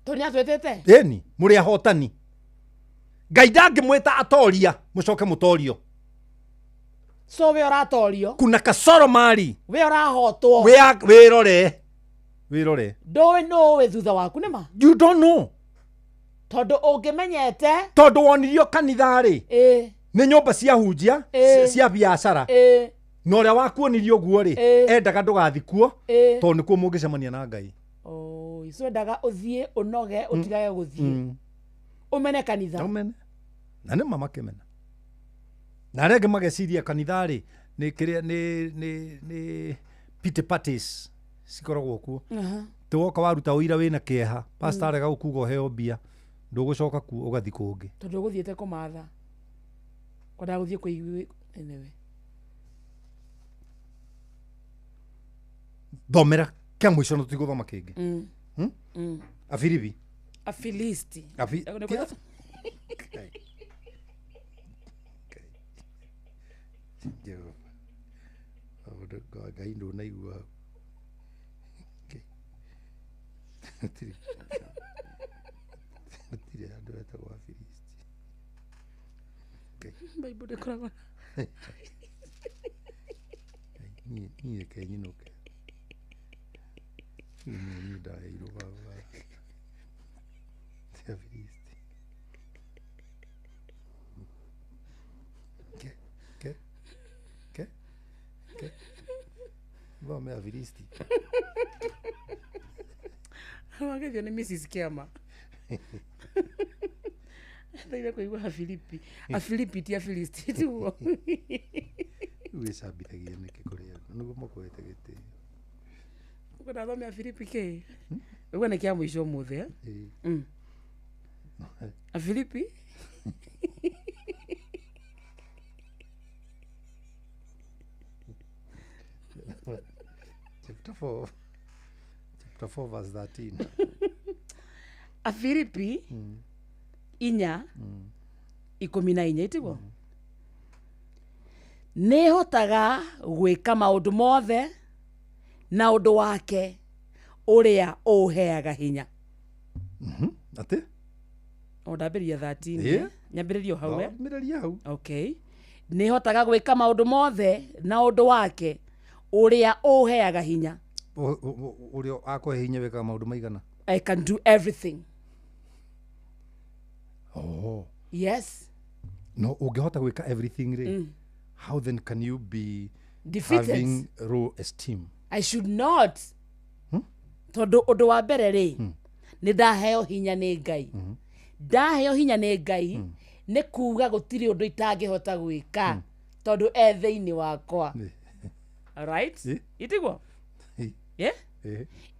Tondũ nĩatwĩtĩte? Ĩni, mũrĩ ahotani. Ngai ndangĩmwĩta atoria mũcoke mũtorio. So we ũratorio. Kuna kasoro mari. We ũrahotwo. Wĩrore. Wĩrore. Ndũĩ nũ wĩ thutha waku nĩma? You don't know. Tondũ ũngĩmenyete. Tondũ wonirio kanitha rĩ. Nĩ nyũmba cia hunjia, cia biacara. Na ũrĩa wakuonirie ũguo rĩ, endaga ndũgathi kuo, tondũ nĩkuo mũngĩcemania na Ngai. Oh, so endaga ũthiĩ ũnoge ũtigage gũthiĩ. Ũmene kanitha. Ũmene. Na nĩma makĩmena. Na arĩa angĩ mageciria kanitha rĩ, nĩ kĩrĩa nĩ pity parties cikoragwo kuo. Tĩ woka waruta ũira wĩna kĩeha, pastor arega gũkuga ũheo mbia, ndũgũcoka kuo ũgathiĩ kũngĩ. Tondũ ũgũthiĩte kũmatha. Kwendaga gũthiĩ kũigua anyway. Thomera kĩa mũico na tũtigũthoma kĩngĩ. Afilipi. Afilisti. Jehova. Maũndũ Ngai ndũnaigua hau. Gũtirĩ andũ etagwo Afilisti. Bible ndĩkoragwo na Niĩ reke nyinũke. Niĩ ndaheirwo baba. Ti Afilisti. Ke, ke, ke, ke. Thome Afilisti. Wagethio nĩ Mrs. Kĩama. Ndaire kũigua Afilipi. Afilipi ti Afilisti tiguo. Rĩu wĩcambithagia nĩkĩ kũrĩ andũ nĩguo makũhete gĩtĩo. Ũkwenda thome Afilipi kĩ? Ũguo nĩ kĩa mũico ũmũthĩ eh? Afilipi? Chapter 4. Chapter 4 verse 13. Afilipi 4 14 itiguo? Nĩ hotaga gwĩka maũndũ mothe na ũndũ wake ũrĩa ũheaga hinya. Atĩ? O ndambĩrĩria 13. Nyambĩrĩrie o hau. Nyambĩrĩria hau. Okay. Nĩ hotaga gwĩka maũndũ mothe na ũndũ wake ũrĩa ũheaga hinya. Ũrĩa akũhe hinya wĩkaga maũndũ maigana? I can do everything. Oh. Yes. No ũngĩhota gwĩka everything rĩ, how then can you be defeated, having low esteem? I should not. Tondũ ũndũ wa mbere rĩ, nĩ ndaheo hinya nĩ Ngai. Ndaheo hinya nĩ Ngai nĩ kuga gũtirĩ ũndũ itangĩhota gwĩka tondũ e thĩinĩ wakwa. All right? Itiguo? Yeah?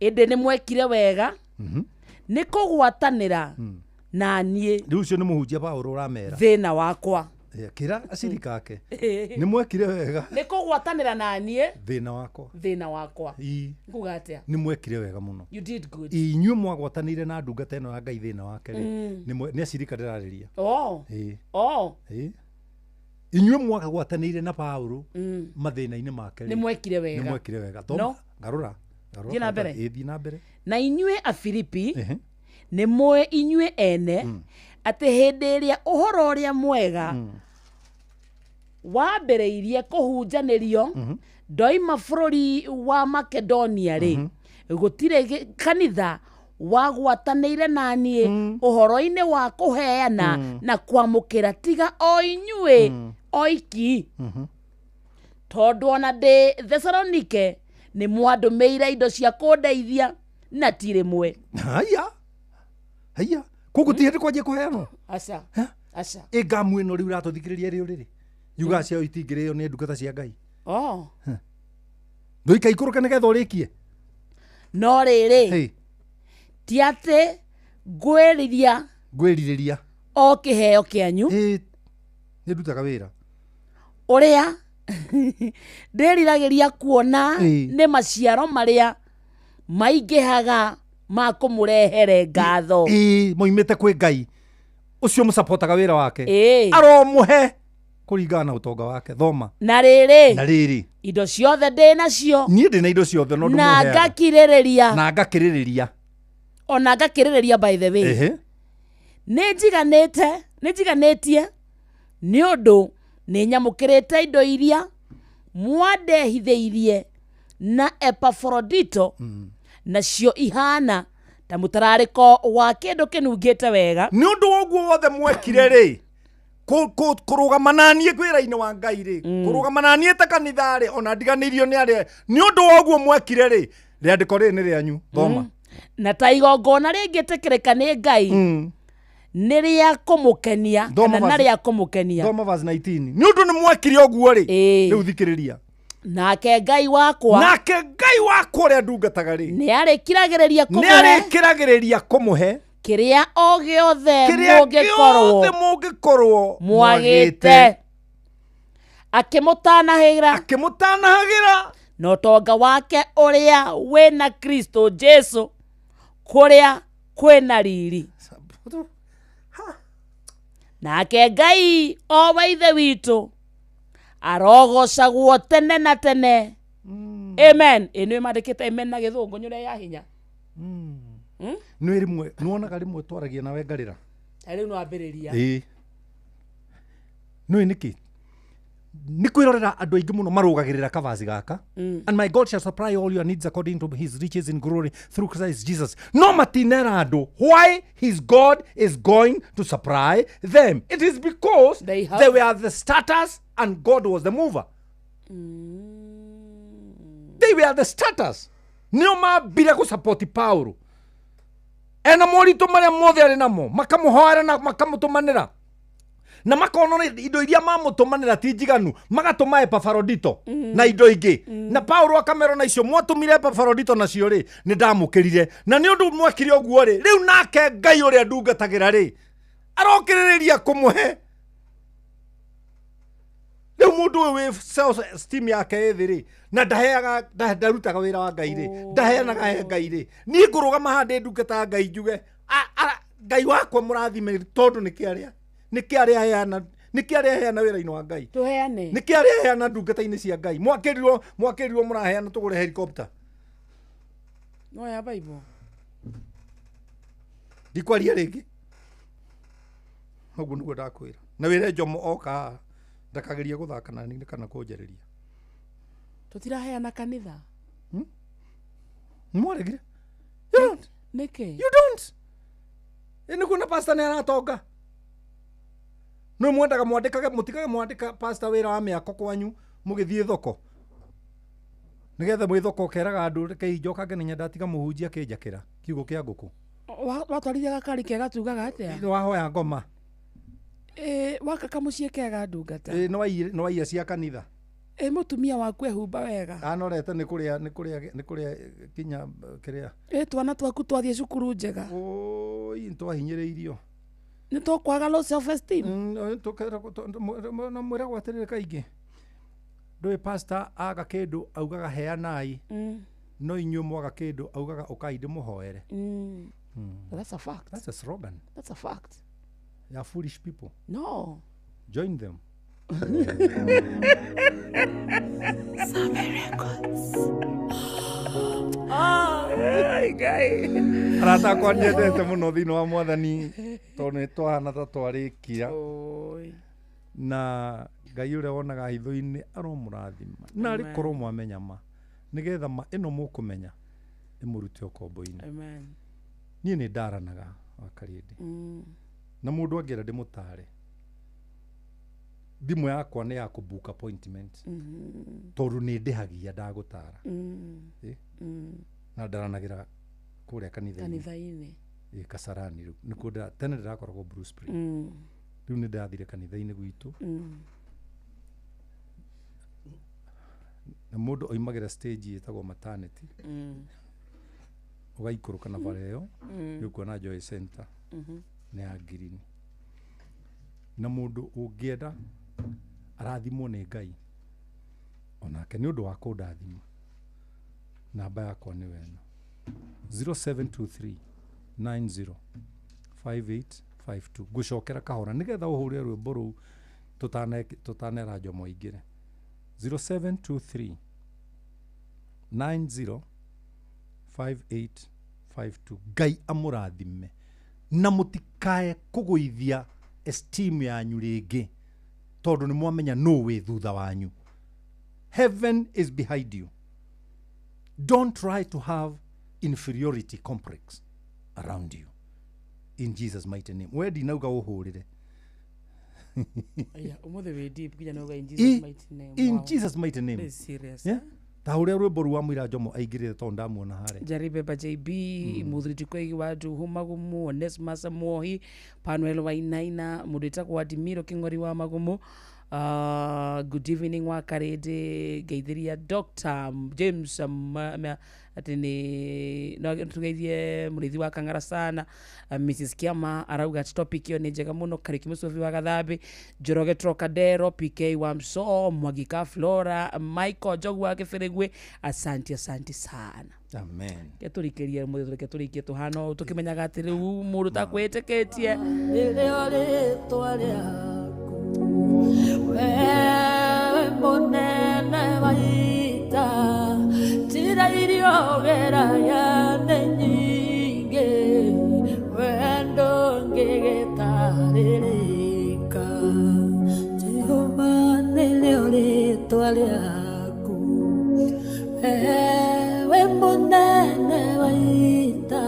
Ĩndĩ nĩ mwekire wega nĩ kũgwatanĩra na niĩ. Rĩu ũcio nĩ mũhunjia Paũlũ ũramera. Thĩna wakwa. Kĩra acirika ake. Nĩ mwekire wega. Nĩ kũgwatanĩra na niĩ thĩna wakwa. Thĩna wakwa. Nguga atĩa? Nĩ mwekire wega mũno. You did good. Inyuĩ mwagwatanĩire na ndungata ĩno ya Ngai thĩna wake rĩ. Nĩ acirika ndĩrarĩria. Oh. Oh. Inyuĩ mwagwatanĩire na Paũlũ mathĩna-inĩ make rĩ. Nĩ mwekire wega. Nĩ mwekire wega. No. Ngarũra. Thiĩ na mbere. Thiĩ na mbere. Na inyuĩ Afilipi nĩ mũĩ inyuĩ ene atĩ hĩndĩ ĩrĩa ũhoro ũrĩa mwega wambĩrĩirie kũhunjanĩrio ndoima bũrũri wa Makedonia rĩ, gũtirĩ kanitha wagwatanĩire na niĩ ũhoro-inĩ wa kũheana na kwamũkĩra tiga o inyuĩ oiki. Tondũ ona ndĩ Thesalonike nĩ mwandũmĩire indo cia kũndeithia na ti rĩmwe. Haya. Haya. Koguo ti hĩndĩ kwanjia kũheanwo? Aca. Aca. Ĩ ngamu ĩno rĩu ũratũthikĩrĩria rĩ ũrĩrĩ? Yugaga ciao itingĩrĩo nĩ ndungata cia Ngai. Oh. Ndũika ikũrũke nĩgetha ũrĩkie. No rĩrĩ, ti atĩ ngwĩrirĩria ngwĩrirĩria o kĩheo kĩanyu. Nĩ ndutaga wĩra. Ũrĩa ndĩriragĩria kuona nĩ maciaro marĩa Maingĩhaga ma kũmũrehere ngatho. Ĩĩ, moimĩte kwĩ Ngai ũcio mũsapotaga wĩra wake. Ĩĩ. Aromũhe kũringana na ũtonga wake. Thoma. Na rĩrĩ, Na rĩrĩ, indo ciothe ndĩ nacio niĩ ndĩ na indo ciothe no na ndĩmũheaga. ngakirĩrĩria, Na ngakĩrĩrĩria. Ona ngakĩrĩrĩria, by the way. Ehe. Nĩ njiganĩte, nĩ njiganĩtie nĩ ũndũ nĩ nyamũkĩrĩte indo iria mwandehithĩirie na Epafrodito, nacio ihana ta mũtararĩko wa kĩndũ kĩnungĩte wega. Nĩ ũndũ wa ũguo wothe mwekire rĩ, kũrũgama naniĩ wĩra-inĩ wa Ngai rĩ, kũrũgama naniĩ ta kanitha rĩ, ona ndiganĩirio nĩ arĩa, nĩ ũndũ wa ũguo mwekire rĩ, rĩandĩko rĩrĩ nĩ rĩanyu. Thoma. Na ta igongona rĩngĩtĩkĩrĩka nĩ Ngai, nĩ rĩa kũmũkenia, Thoma kana na verse- rĩa kũmũkenia. Thoma verse 19. Nĩ ũndũ nĩ mwekire ũguo rĩ, rĩu thikĩrĩria. Nake Ngai wakwa, Nake Ngai wakwa ũrĩa ndungataga rĩ, nĩ arĩkiragĩrĩria nĩ kũmũhe arĩkĩragĩrĩria kũmũhe kĩrĩa o gĩothe kĩrĩa mũngĩkorwo gĩothe mũngĩkorwo mwagĩte, akĩmũtanahĩra, akĩmũtanahagĩra na ũtonga wake ũrĩa wĩna Kristo Jesu kũrĩa kwĩna riri. Nake Ngai o wa ithe witũ arogocagwo tene na tene. Amen. Ĩ nĩ mandĩkĩte amen na gĩthũngũ nyũrĩa ya hinya. Nĩ rĩmwe nĩwonaga rĩmwe twaragia nawe ngarĩra. Ta rĩu nĩwambĩrĩria. Ĩĩ, nĩũĩ nĩkĩ? Nĩ kwĩrorera andũ aingĩ mũno marũgagĩrĩra kavaci gaka, "And my God shall supply all your needs according to his riches in glory through Christ Jesus," no matinera andũ why his God is going to supply them. It is because They have- they were the starters and God was the mover. They were the starters. Nĩo mambire gũsapoti Paulo ena moritũ marĩa mothe arĩ namo, makamũhoera na makamũtũmanĩra, na makona indo iria mamũtũmanĩra ti njiganu, magatũma Epafrodito na indo ingĩ, na Paulo akamera na icio mwatũmire Epafrodito nacio rĩ, nĩ ndamũkĩrire, na nĩ ũndũ mwekire ũguo rĩ, rĩu nake Ngai ũrĩa ndungatagĩra rĩ, arokĩrĩrĩria kũmũhe. Rĩu mũndũ ũyũ wĩ self esteem yake ĩ thĩ rĩ, na ndaheaga, ndarutaga wĩra wa Ngai rĩ, ndaheanaga he Ngai rĩ, niĩ ngũrũgama haha ndĩ ndungata ya Ngai njuge, "Ngai wakwa mũrathime," tondũ nĩkĩ arĩa, nĩkĩ arĩa aheana, nĩkĩ arĩa aheana wĩra-inĩ wa Ngai? Tũheane. Nĩkĩ arĩa aheana ndungata-inĩ cia Ngai? Mwakĩrirwo mũraheana tũgũre helicopter. No ya Bible. Ndikwaria rĩngĩ, ũguo nĩguo ndakwĩra. Na wĩre Njomo oka haha ndakagerie gũthaka na niĩ kana kũnjarĩria. Tũtiraheana kanitha. Nĩmwaregire. You don't. Nĩkĩ? You don't. Ĩ nĩguo na pastor nĩ aratonga. No mwendaga mwandĩkage, mũtigage mwandĩka pastor wĩra wa mĩako kwanyu mũgĩthiĩ thoko, nĩgetha mwĩ thoko ũkeraga andũ, "Rekei njokange nĩ ndatiga mũhunjia akĩnjakĩra kiugũ kĩa ngũkũ." Watwarithia gakari kega tugaga atĩa? Nĩ wahoya ngoma. Ĩ waka kamũciĩ kega ndungata. Ĩ nĩ waiya cia kanitha. Ĩ mũtumia waku ehumba wega. Anorete nĩ kũrĩa kinya kĩrĩa. Ĩ twana twaku twathiĩ cukuru njega. Oi, nĩtwahinyĩrĩirio. Nĩ tũkwaga low self esteem. Na mwĩragwo atĩrĩrĩ kaingĩ, ndũĩ pastor aga kĩndũ augaga heanai, no inyuĩ mwaga kĩndũ augaga ũkai ndĩmũhoere. That's a fact. That's a slogan That's a fact. Ya foolish people. No. Join them. Same Records. Arata akwa nyendete mũno thĩinĩ wa Mwathani, tondũ nĩ twahana ta twarĩkia, na Ngai ũrĩa wonaga hitho-inĩ aromũrathima, na arĩ Amen. korwo mwamenya ma, nĩgetha ma ĩno mũkũmenya ĩmũrute ũkombo-inĩ. Amen. Niĩ nĩ ndaranaga wa Karĩndĩ, na mũndũ angĩenda ndĩmũtare, thimũ yakwa nĩ ya kũ book appointment, tondũ nĩ ndĩhagia ndagũtara. Ĩ? Na ndaranagĩra kũrĩa kanitha-inĩ. Kanitha-inĩ. Ĩ, Kasarani. Rĩu nĩkuo tene ndĩrakoragwo Blue Spring. Rĩu nĩ ndathire kanitha-inĩ gwitũ, na mũndũ oimagĩra stage ĩtagwo maternity, ũgaikũrũka na bara ĩyo, nĩ ũkuona Joy Center nĩ ya ngirini. Na mũndũ ũngĩenda arathimwo nĩ Ngai onake nĩ ũndũ wa kũndathima, namba yakwa nĩ wena. 0723 90 5852. Ngũcokera kahora nĩgetha ũhũre rwĩmbo rũu tũtanera Njomo aingĩre. 0723 90 5852. Ngai amũrathime na mũtikae kũgũithia esteem yanyu rĩngĩ tondũ nĩ mwamenya nũ wĩ thutha wanyu. Heaven is behind you. Don't try to have inferiority complex around you. In Jesus' mighty name. We ndinauga ũhũrĩre. Yeah, ũmũthĩ wĩ deep nginya nĩuga in Jesus mighty name. In Wow. Jesus' mighty name. This is serious. Yeah? Ta ũrĩa rwĩmbo rũu wa mũira Njomo aingĩrĩte tondũ ndamuona harĩa. Jaribe ba JB, Muthuri Tukwegi wa Nduhu Magumu, Onesmus Muohi, Panuel Wainaina, mũndũ wĩtagwo Adimiro Kĩng'ori wa Magumu. Good evening wa Karĩndĩ, ngeithĩria Dr. James atĩ nĩ no tũgeithie mũrĩithi wa Kang'ara sana. Mrs. Kiama arauga atĩ topic ĩyo nĩ njega mũno. Kariũki Mũcũbi wa Gathambĩ, Njoroge Trocadero, PK wa Msoo, Mwagika Flora, Michael Njogu wa Kĩbĩrĩgwe, asante asante sana. Amen. Reke tũrĩkĩrie mũthĩ, reke tũrĩkie tũhana ũũ tũkĩmenyaga atĩ rĩu mũndũ takwĩtĩkĩtie. Nĩrĩo rĩtwa rĩaku we mũnene wa ita, njĩra iria ũgeraga nĩ nyingĩ, we ndũngĩgĩtarĩrĩka. Jehova nĩrĩo rĩtwa rĩaku we mũnene wa ita,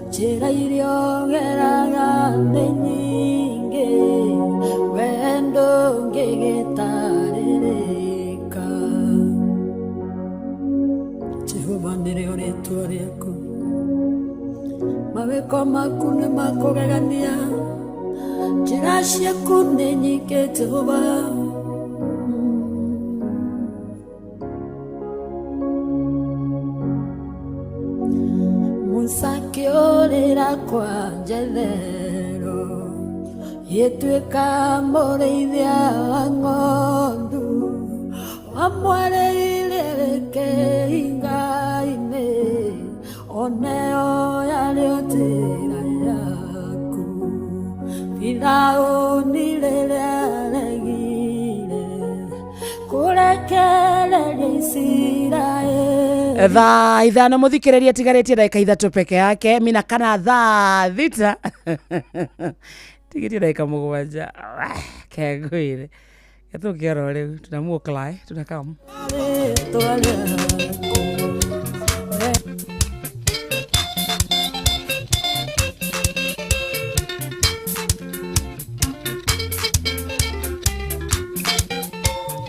njĩra iria ũgeraga nĩ nyingĩ, we ndũngĩgĩtarĩrĩka. Jehova nĩrĩo rĩtwa rĩaku, mawĩko maku nĩ makũgegania, njĩra ciaku nĩ nyingĩ Jehova. Musa akĩũrĩra kwa Jethero, gĩtuĩka mũrĩithia wa ng'ondu, wamwarĩire kĩhinga-inĩ, oneo yarĩo njĩra yaku. Firaũni rĩrĩa aregire kũrekereria Isiraeli. Thaa 5 mũthikĩrĩria tigarĩtie ndagĩka 3 peke yake, mina kana thaa 6 tigĩtie ndagĩka 7 kengwĩre getũkĩoro rĩu tunamuoklae tunakam. Rĩtwa rĩaku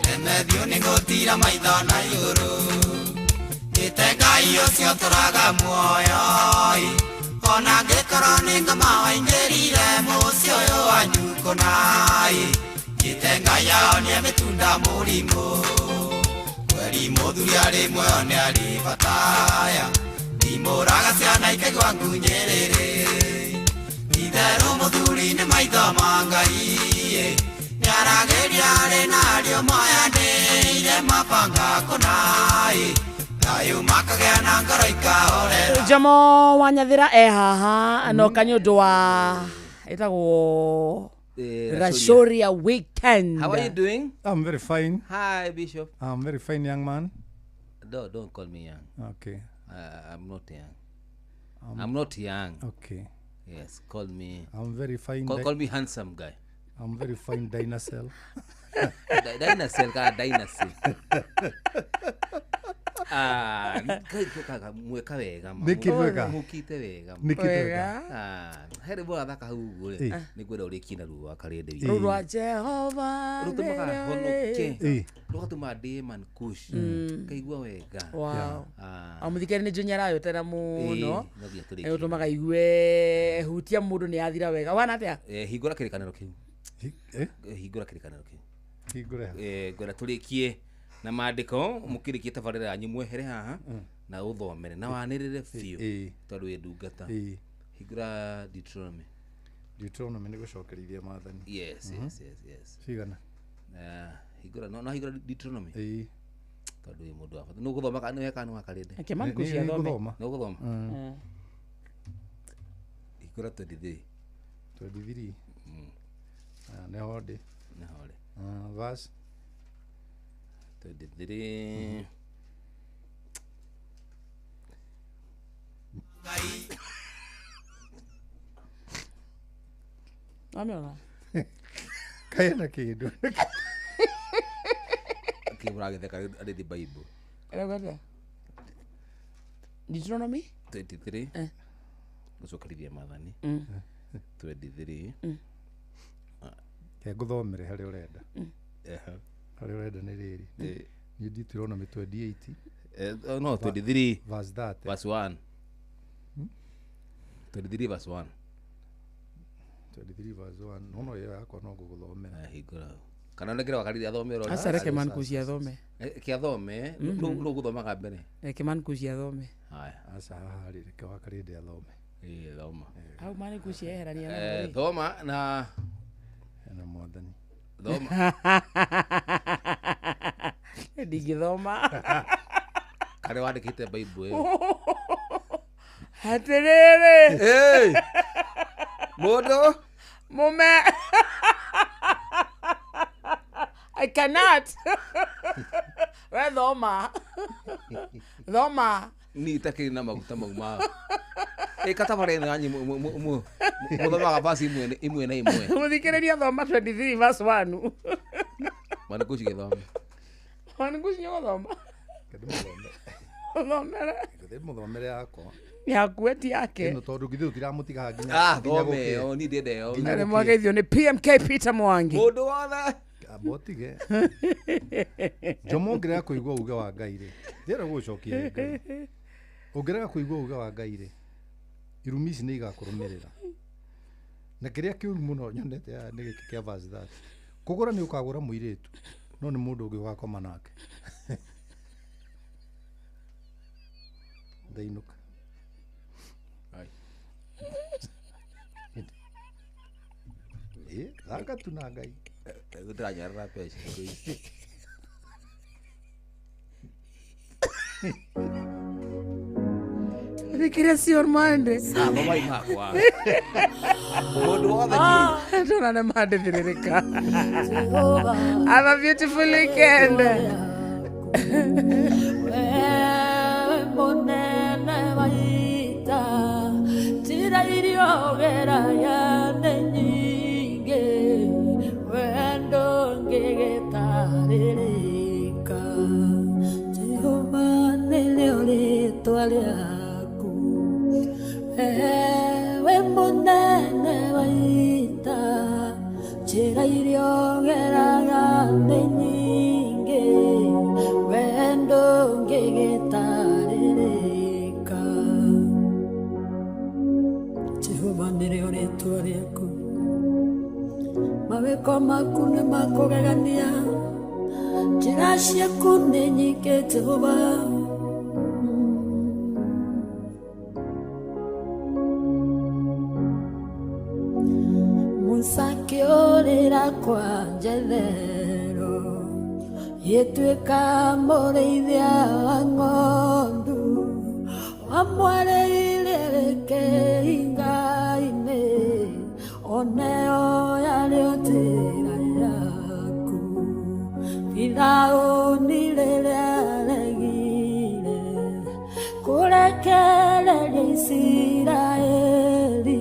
Remethio nĩ gũtira maitho na igũrũ, ĩte Ngai ũcio ũtũraga muoyo ĩ, ona angĩkorwo nĩ ngoma waingĩrire mũciĩ ũyũ wanyu kũna ĩ, ĩte Ngai ahonie mĩtunda mũrimũ, kweri mũthuri arĩ muoyo nĩ arĩ bata ya, ndimũraga ciana ikaigua ngunyĩrĩrĩ, itherũ mũthuri nĩ maitho ma Ngai ĩ, nĩaragĩria arĩ na ariũ moyanĩire mabanga kũna ĩ, thayũ makagĩa na ngoro ikahorera. Njomo wa Nyathira e haha no kanyũ ũndũ wa ĩtagwo Rashoria weekend. How are you doing? I'm very fine. Hi, Bishop. I'm very fine, young man. No, don't call me young. Okay. I'm not young. I'm not young. Okay. Yes, call me. I'm very fine. Call me handsome guy. I'm very fine dinosaur. Dinosaur ka dinosaur. Ah, mweka wega ma. Nĩkĩ wega? Mukite wega. Nĩkĩ wega? Ah, here bora thaka hau ũguo rĩ. Nĩngwenda ũrĩkie na ruo rwa Karĩndĩ witũ. Rũũ rwa Jehova Rũtũmaga honoke. Rũgatũma ndĩe man kush. Ngaigua wega. Wow. Ah. Amũthikĩrĩria nĩ Junior arayũtera mũno. Ĩĩ, no nginya tũrĩkie. Ũtũmaga igue hutia mũndũ nĩ athira wega. Wana atĩa? Hingũra kĩrĩkanĩro kĩu. Hingũra kĩrĩkanĩro kĩu. Hingũra. Ngwenda tũrĩkie na maandĩko mũkĩrĩkie tabarĩra yanyu mwehere haha na ũthomere na wanĩrĩre biũ tondũ wĩ ndungata. Hingũra Deuteronomy. Deuteronomy nĩ gũcokerithia maathani. Yes, yes, yes, yes. Cigana? Hingũra no hingũra Deuteronomy. Tondũ wĩ mũndũ wa bata. Nĩ ũgũthoma kana nĩ weka nĩ wakarĩte? Reke Man Kushi athome. Nĩ ũgũthoma? Hingũra 23. 23. Ah, nĩho ndĩ. Nĩho ũrĩ. Ah, verse 23. Wamĩona? Kaena kĩndũ. Kĩ mũragĩtheka arĩ the Bible. Ĩrauga atĩa? Deuteronomy? 23. Eh. Gũcokerithia maathani. 23. Ke ngũthomere harĩa ũrenda. Ehe. Harĩa ũrenda nĩ rĩrĩ. Niĩ Deuteronomy 28. No, 23. Verse 30. Verse 1. 23 verse 1. 23 verse 1. No ĩyo yakwa no ngũgũthomera. Hingũra. Kana nĩkĩra wakarire athome ũrore. Aca reke Man Kushi athome. Kĩathome, nũ ũgũthomaga mbere? Reke Man Kushi athome. Haya. Aca haha rĩ, reke wakarĩndĩ athome. Ĩĩ, thoma. Hau Man Kushi eherania na rĩ. Thoma na na mwathani. Thoma. Ndingĩthoma. Karĩa wandĩkĩte Bible ĩyo. Atĩrĩrĩ. Ĩĩ. Mũndũ. Mume. I cannot. We thoma. Thoma. Ni itakĩrĩ na maguta mau ma. Ĩ katabara ĩno yanyu mũthomaga verse imwe na imwe. Mũthikĩrĩria thoma 23 verse 1. Man Kushi gĩthome. Man Kushi nĩũgũthoma. Ũthomere. Mũthomere yakwa. Yaku ti yake. Ĩno tondũ githĩ tũtiramũtiga nginya Ah, nginya thome gũkĩe. ĩyo, niĩ ndĩrenda ĩyo. Nginya Nĩ gũkĩe. mwageithio nĩ PMK Peter Mwangi. Mũndũ wothe. Amba ũtige. Jomo ũngĩrega kũigua uge wa Ngai rĩ, ndĩrenda gũgũcokia Ngai. Ũngĩrega kũigua uge wa Ngai rĩ, irumi ici nĩ igakũrũmĩrĩra. Na kĩrĩa kĩũru mũno nyonete haha nĩ gĩkĩ kĩa verse 30. Kũgũra nĩ ũkagũra mũirĩtu, no nĩ mũndũ ũngĩ ũgakoma nake. Ndainũka. Ĩ, thaka tu na Ngai. Ndĩranyarara mbeca thikũ ici. Thikĩrĩria Sion Mande. Ah, thomai makwa. Mũndũ wothe Ah, Tuonane Monday thĩrĩrĩka. Have a beautiful weekend. Wewe mũnene wa ita, njĩra iria ũgeragia nĩ nyingĩ, we ndũngĩgĩtarĩrĩka. Jehova nĩrĩo rĩĩtwa rĩaku. Wewe mũnene wa ita, njĩra iria ũgeraga nĩ nyingĩ, we ndũngĩgĩtarĩrĩka. Jehova nĩrĩo rĩĩtwa rĩaku. Mawĩko maku nĩ ma kũgegania, njĩra ciaku nĩ nyingĩ Jehova. Musa akĩũrĩra kwa Jethero, gĩtuĩka mũrĩithia wa ng'ondu, wamwarĩire kĩhinga-inĩ, oneo yarĩ njĩra yaku. Firaũni rĩrĩa aregire kũrekereria Isiraeli,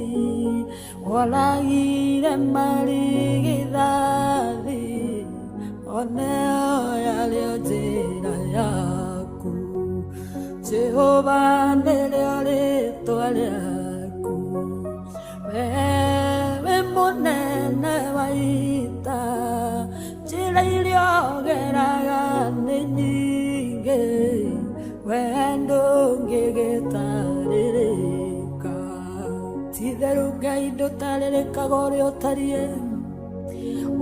woragire marigithathi, oneo yarĩ njĩra yaku. Jehova nĩrĩo rĩĩtwa rĩaku. Wewe mũnene wa ita, njĩra iria ũgeraga nĩ nyingĩ, we ndũngĩgĩtarĩrĩka. Ti-itherũ Ngai ndũtarĩrĩkaga ũrĩa ũtariĩ,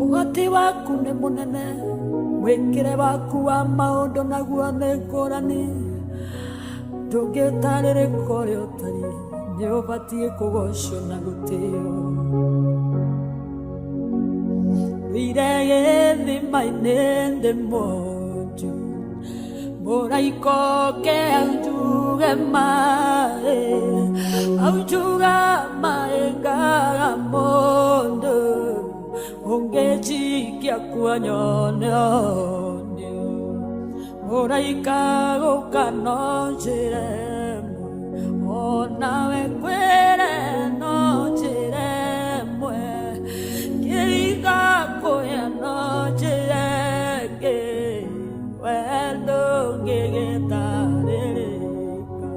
ũhoti waku nĩ mũnene, mwĩkĩre waku wa maũndũ naguo nĩ ngũrani. Ndũngĩtarĩrĩka ũrĩa ũtariĩ, nĩ ũbatiĩ kũgocwo na gũtĩo. Ndũire gĩthima-inĩ ndĩ mwonju, Mũraikoke aunjuge maĩ, aunjuga maĩ ngaga mũndũ ũngĩnjikia kuo nyone ũnio. Mũraika gũka no njĩra ĩmwe, onawe kwĩre no njĩra ĩmwe, kĩringa kũya no njĩra ĩngĩ, we ndũngĩgĩtarĩrĩka.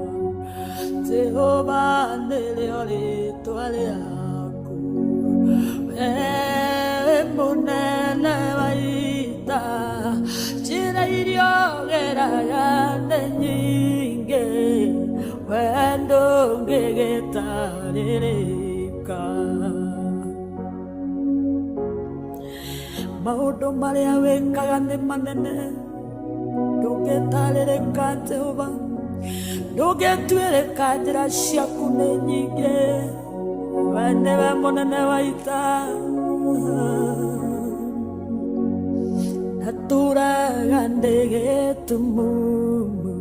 Jehova nĩrĩo rĩtwa rĩaku, we mũnene wa ita, njĩra iria ũgeraga nĩ nyingĩ, we ndũngĩgĩtarĩrĩka. Maũndũ marĩa wĩkaga nĩ manene, ndũngĩtarĩrĩka Jehova, ndũngĩtuĩrĩka, njĩra ciaku nĩ nyingĩ, we nĩwe mũnene wa ita. Natũraga ndĩ gĩtumumu,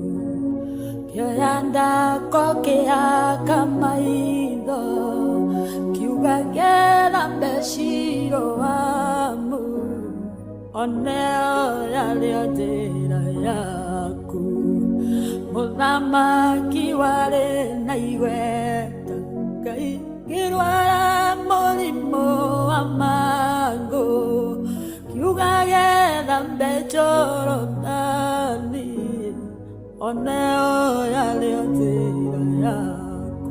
kĩoya ndako kĩaka maitho, kiuga ngĩthambe Shiloamu, oneo yarĩo njĩra yaku. Mũthamaki warĩ na igweta, Ngai ngĩrwara mũrimũ wa mangũ, kiuga gĩthambe Jorodani, oneo yarĩo njĩra yaku.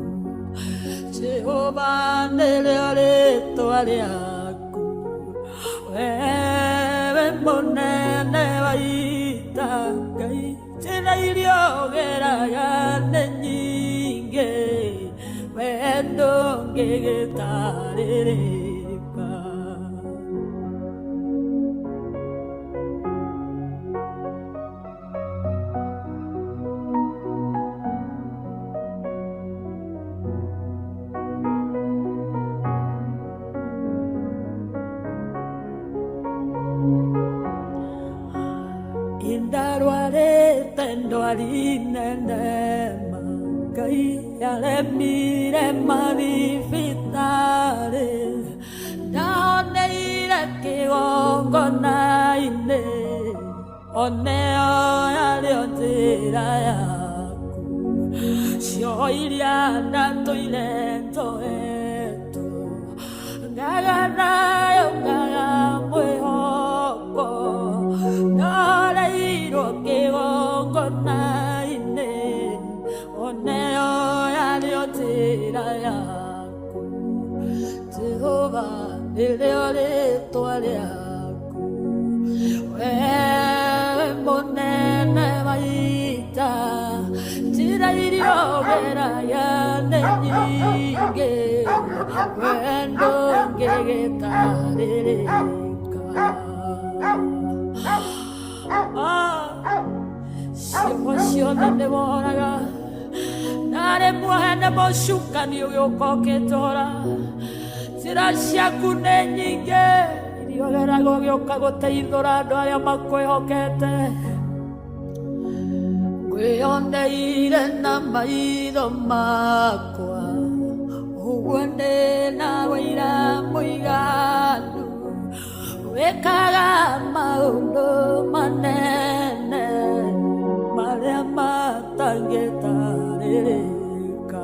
Jehova nĩrĩo rĩtwa rĩaku, wewe mũnene wa ita, Ngai njĩra iria ũgeraga nĩ nyingĩ, we ndũngĩgĩtarĩrĩka. Indarwarĩte ndwari nene ma, Ngai yaremire mathibitarĩ, ndahoneire kĩgongona-inĩ, oneo yarĩo njĩra yaku. Cioho iria ndatũire njoetwo, ngaga nayo ngaga mwĩhoko, ndahoreirwo kĩgongona-inĩ, oneo yarĩo njĩra yaku. Jehova nĩrĩo rĩtwa rĩaku, wewe mũnene wa ita, njĩra iria ũgeraga nĩ nyingĩ, we ndũngĩgĩtarĩrĩka. Ciĩko ciothe nĩworaga, ndarĩ muohe nĩ mũcukani ũgĩũka ũkĩtũra. Njĩra ciaku nĩ nyingĩ, iria ũgeraga ũgĩũka gũteithũra andũ arĩa makwĩhokete. Ngwĩyoneire na maitho makwa, ũguo ndĩ na ũira mũiganu, wĩkaga maũndũ manene marĩa matangĩtarĩrĩka.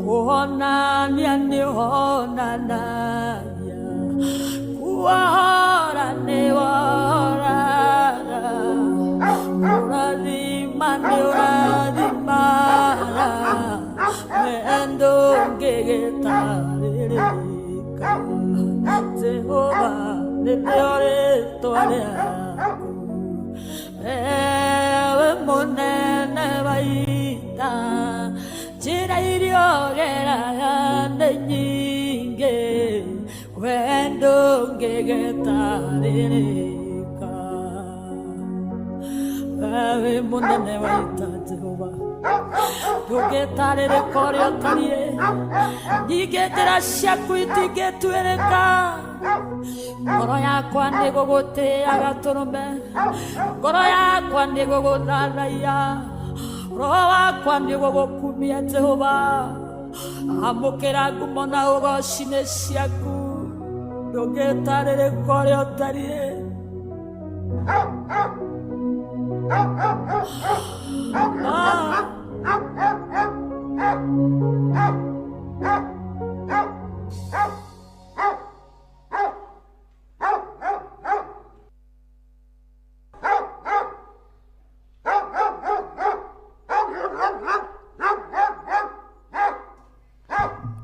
Kũhonania nĩũhonanagia, kuohora nĩwohoraga, kũrathima nĩũrathimaga, we ndũngĩgĩtarĩrĩka. Jehova nĩrĩo rĩtwa rĩaku, wewe mũnene wa ita, njĩra iria ũgeraga nĩ nyingĩ, we ndũngĩgĩtarĩrĩka. Wewe mũnene wa ita, Jehova. Ndũngĩtarĩrĩka ũrĩa ũtariĩ, ningĩ njĩra ciaku itingĩtuĩrĩka. Ngoro yakwa nĩ gũgũtĩĩa gatũrũme, ngoro yakwa nĩ gũgũthathaiya, roho wakwa nĩ gũgũkumia Jehova. Amũkĩra ngumo na ũgoci nĩ ciaku, ndũngĩtarĩrĩka ũrĩa ũtariĩ.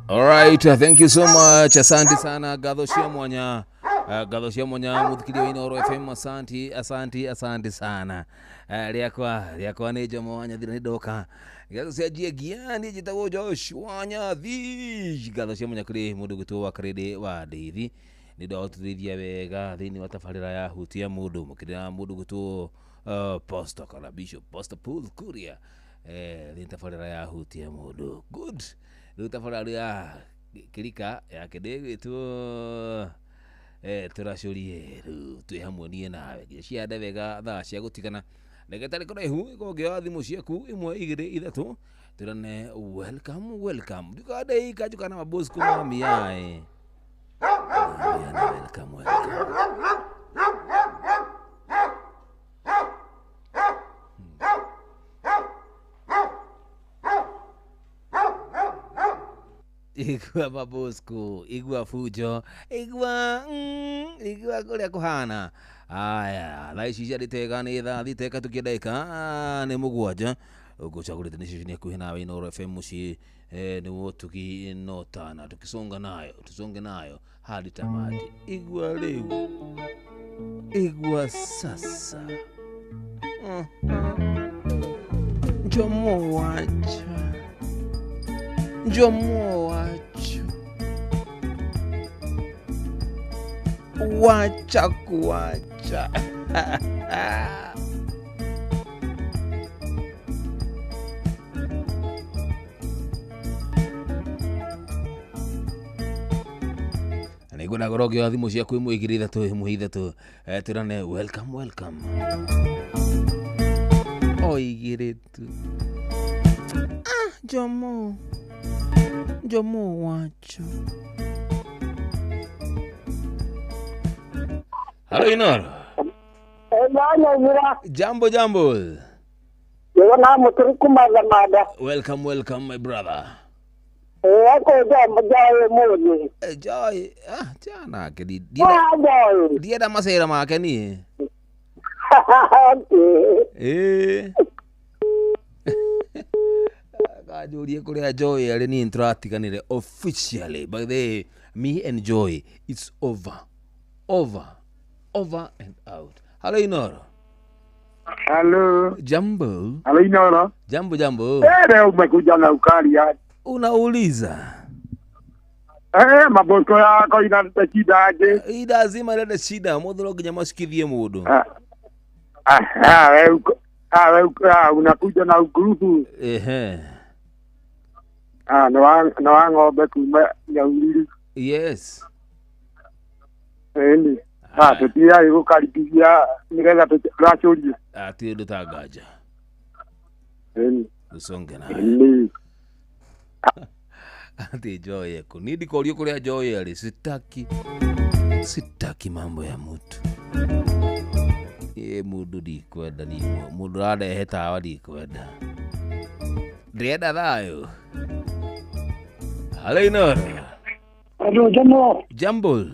All right, thank you so much. Asante sana Gatho cia mwanya. Gatho cia mwanya muthikiria wa Inooro FM, asanti asanti asante sana. Riakwa nĩ Jomo wa Nyathira nĩ ndoka. Gatho cia njiengia niĩ njĩtagwo Josh wa Nyathi. Gatho cia mwanya kũrĩ mũndũ gwĩtwo wa Karĩndĩ wa Ndeithi nĩ ũndũ wa gũtũteithia wega thĩinĩ wa tabarĩra ya hutia mũndũ mũkĩrĩra mũndũ gwĩtwo Pastor kana Bishop Pastor Paul Kuria thĩinĩ tabarĩra ya hutia mũndũ. Good. Rĩu tabarĩra ya kĩrika yake ndĩgwĩtwo tũracũrie rĩu twĩ hamwe niĩ nawe nginya ciande wega thaa cia gũtigana reke tarĩ kũraihu ĩkongĩoya thimũ ciaku 1 2 3 twĩrane welcome welcome ndukande ikanjuka na mabosco mamiae welcome welcome. Igua mabosco, igua fujo, igua igua kũrĩa kũhana. Aya, thaa ici ciarĩtega nĩ thaa thita ĩkatũkia ndagĩka nĩ 7. Ũgũcagũrĩte nĩ ceceni hakuhĩ nawe Inooro FM mũciĩ nĩ wotugi no tana tukisonga nayo tusonge nayo hadi tamati. Igua rĩu, igua sasa. Njomo wacha, njomo wacha, wacha kuwacha. Nĩngwenda ngorwo ngĩoya thimũ ciaku 1 2 3 1 2 3 twĩrane welcome welcome. O igĩrĩ tu. Jomo, Jomo wacho. Halo Inooro. Jambo jambo. Welcome welcome my brother. Joy, jana ke di dia macera make niĩ. Kanjũrie kũrĩa Joy arĩ niĩ nĩtũratiganire officially. By the way, me and Joy, it's over. Over. Over and out. Hello Inooro. Hello. Jambo. Hello Inooro. Jambo jambo. Leo umekuja na ukali yani. Unauliza. Maboko yako inaleta shida aje? Ida zima inaleta shida, mũndũ no nginya macikithie mũndũ. Unakuja na ukurufu. Ehe. Na wa ng'ombe kuma Nyahururu. Yes. Ĩni. Tũtiarĩ gũkaribithia nĩgetha tũracũrie. Ti ũndũ ta nganja. Ĩni. Tũconge nayo. Ĩni. Ati Joy yako. Niĩ ndikorio kũrĩa Joy arĩ. Sitaki. Sitaki mambo ya mũtu. Mũndũ ndikwenda niĩ. Mũndũ ũrarehe tawa ndikwenda. Ndĩrenda thayũ. Halo Inooro. Halo Jomo. Jambo.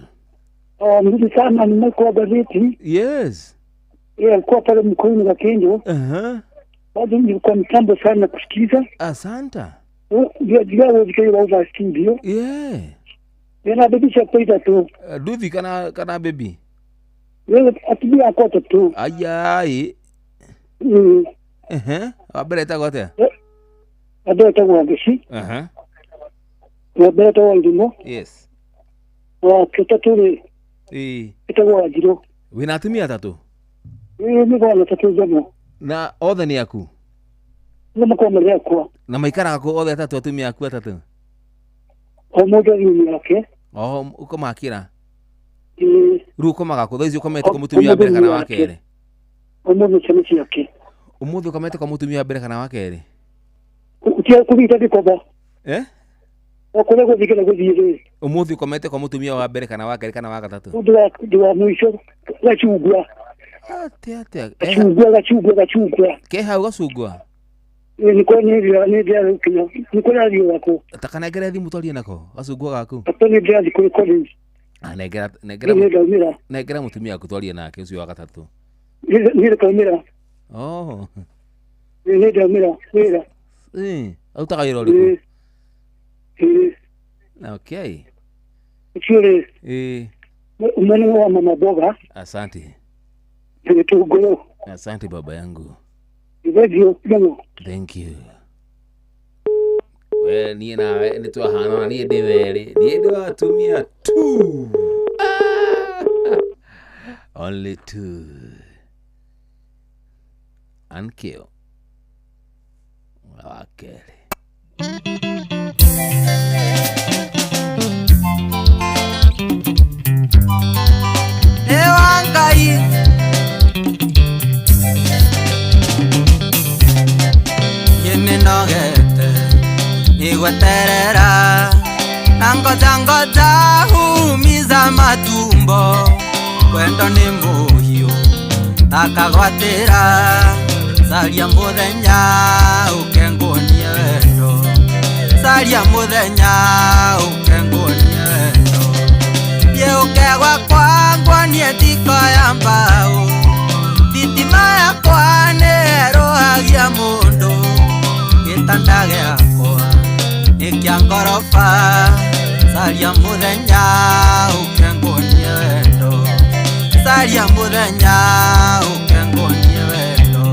Mzuri sana, nimekuwa gazeti. Yes. Yeye alikuwa pale mkoani Gakenjo. Bado nilikuwa mtambo sana kusikiza. Asante. Ndio ndio wa studio. Yeah. Yana baby cha kuita tu. Duthi kana baby. Wewe atibia akoto tu. Ayai. Ehe. Wabere etagwo atia? Wabere etagwo Ngeci. Ehe. Wabere etagwo Ndimo. Yes. Wa tatu rĩ. Ĩĩ. Etagwo Wanjirũ. Wĩna atumia atatũ? Ĩĩ nĩ bwana atatũ Jomo. Na othe nĩ aku? Nĩ makorwo marĩ akwa. Na maikaraga kũ othe atatũ atumia aku atatũ? O mũndũ athiĩ yake. Oho ũkamakĩra? Ĩĩ. Rĩu ũkomaga kũ? Thaa ici ũkomete kwa mũtumia wa mbere kana wa kerĩ? O mũndũ ciana ciake. Ũmũthĩ ũkomete kwa mũtumia wa mbere kana wa kerĩ? Utia kũrita gĩkomba. Eh? O kũrĩa gũthiĩ kĩrĩa gũthiĩ rĩ. Ũmũthĩ ũkomete kwa mũtumia wa mbere kana wa kerĩ kana wa gatatũ? Mũndũ wa mũico gacungwa. Atĩa atĩa? Gacungwa gacungwa gacungwa. Ke hau gacungwa? Ĩĩ nĩko nĩ ndĩrakinya nĩko ndĩrathiĩ gako. Takanengere thimũ twarie nako gacungwa gaku. Ata nĩ ndĩrathiĩ kũrĩ college. Ah, nengera nengera Nĩ ndaumĩra. nengera mũtumia waku twarie nake ũcio wa gatatũ. Nĩ ndaumĩra. Oh. Nĩ ndaumĩra wĩra. Eh, arutaga wĩra ũrĩkũ? Ĩĩ. Okay. Ũcio rĩ. Ĩĩ. Mwene wa mama mboga. Asante. Gĩtũngũrũ. Asante baba yangu. Thank you. Thank you. We niĩ nawe nĩ twahanana niĩ ndĩ werĩ niĩ ndĩ wa atumia two. Only two. Ankeo. Wa kerĩ. Ewa Ngai Nĩnogete nĩgweterera na ngoja ngoja humiza matumbo wendo nĩ mũhiũ takagwatĩra caria mũthenya ũke nguonie wendo caria mũthenya ũke nguonie wendo thiĩ ũke gwakwa nguonie thiko ya mbaũ thitima yakwa nĩ ĩrũhagia mũndũ gĩtanda gĩakwa nĩ kĩa ngoroba caria mũthenya ũke nguonie wendo caria mũthenya ũke nguonie wendo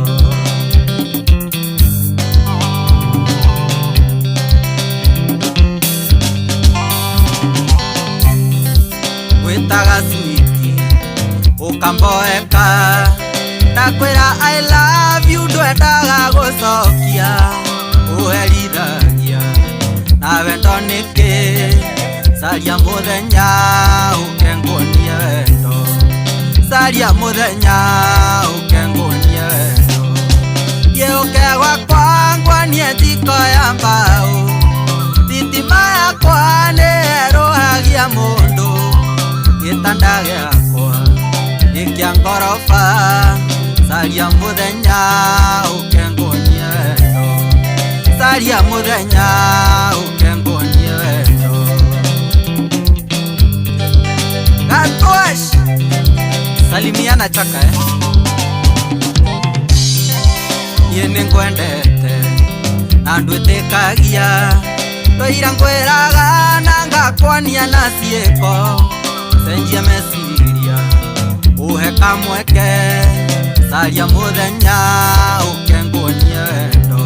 wĩtaga switi ũkamboeka ndakwĩra I love you ndwendaga gũcokia ũherithagia na wendo nĩkĩ caria mũthenya ũke nguonie wendo caria mũthenya ũke nguonie wendo thiĩ ũke gwakwa nguonie thiko ya mbaũ thitima yakwa nĩ ĩrũhagia mũndũ gĩtanda gĩakwa nĩ kĩa ngoroba caria mũthenya ũke nguonie wendo caria mũthenya ũke nguonie wendo Gatwash salimiana chaka niĩ nĩngwendete na ndwĩtĩkagia twaira ngwĩraga na ngakwania na ciĩko cenjia meciria ũhe kamweke caria mũthenya ũke nguonie wendo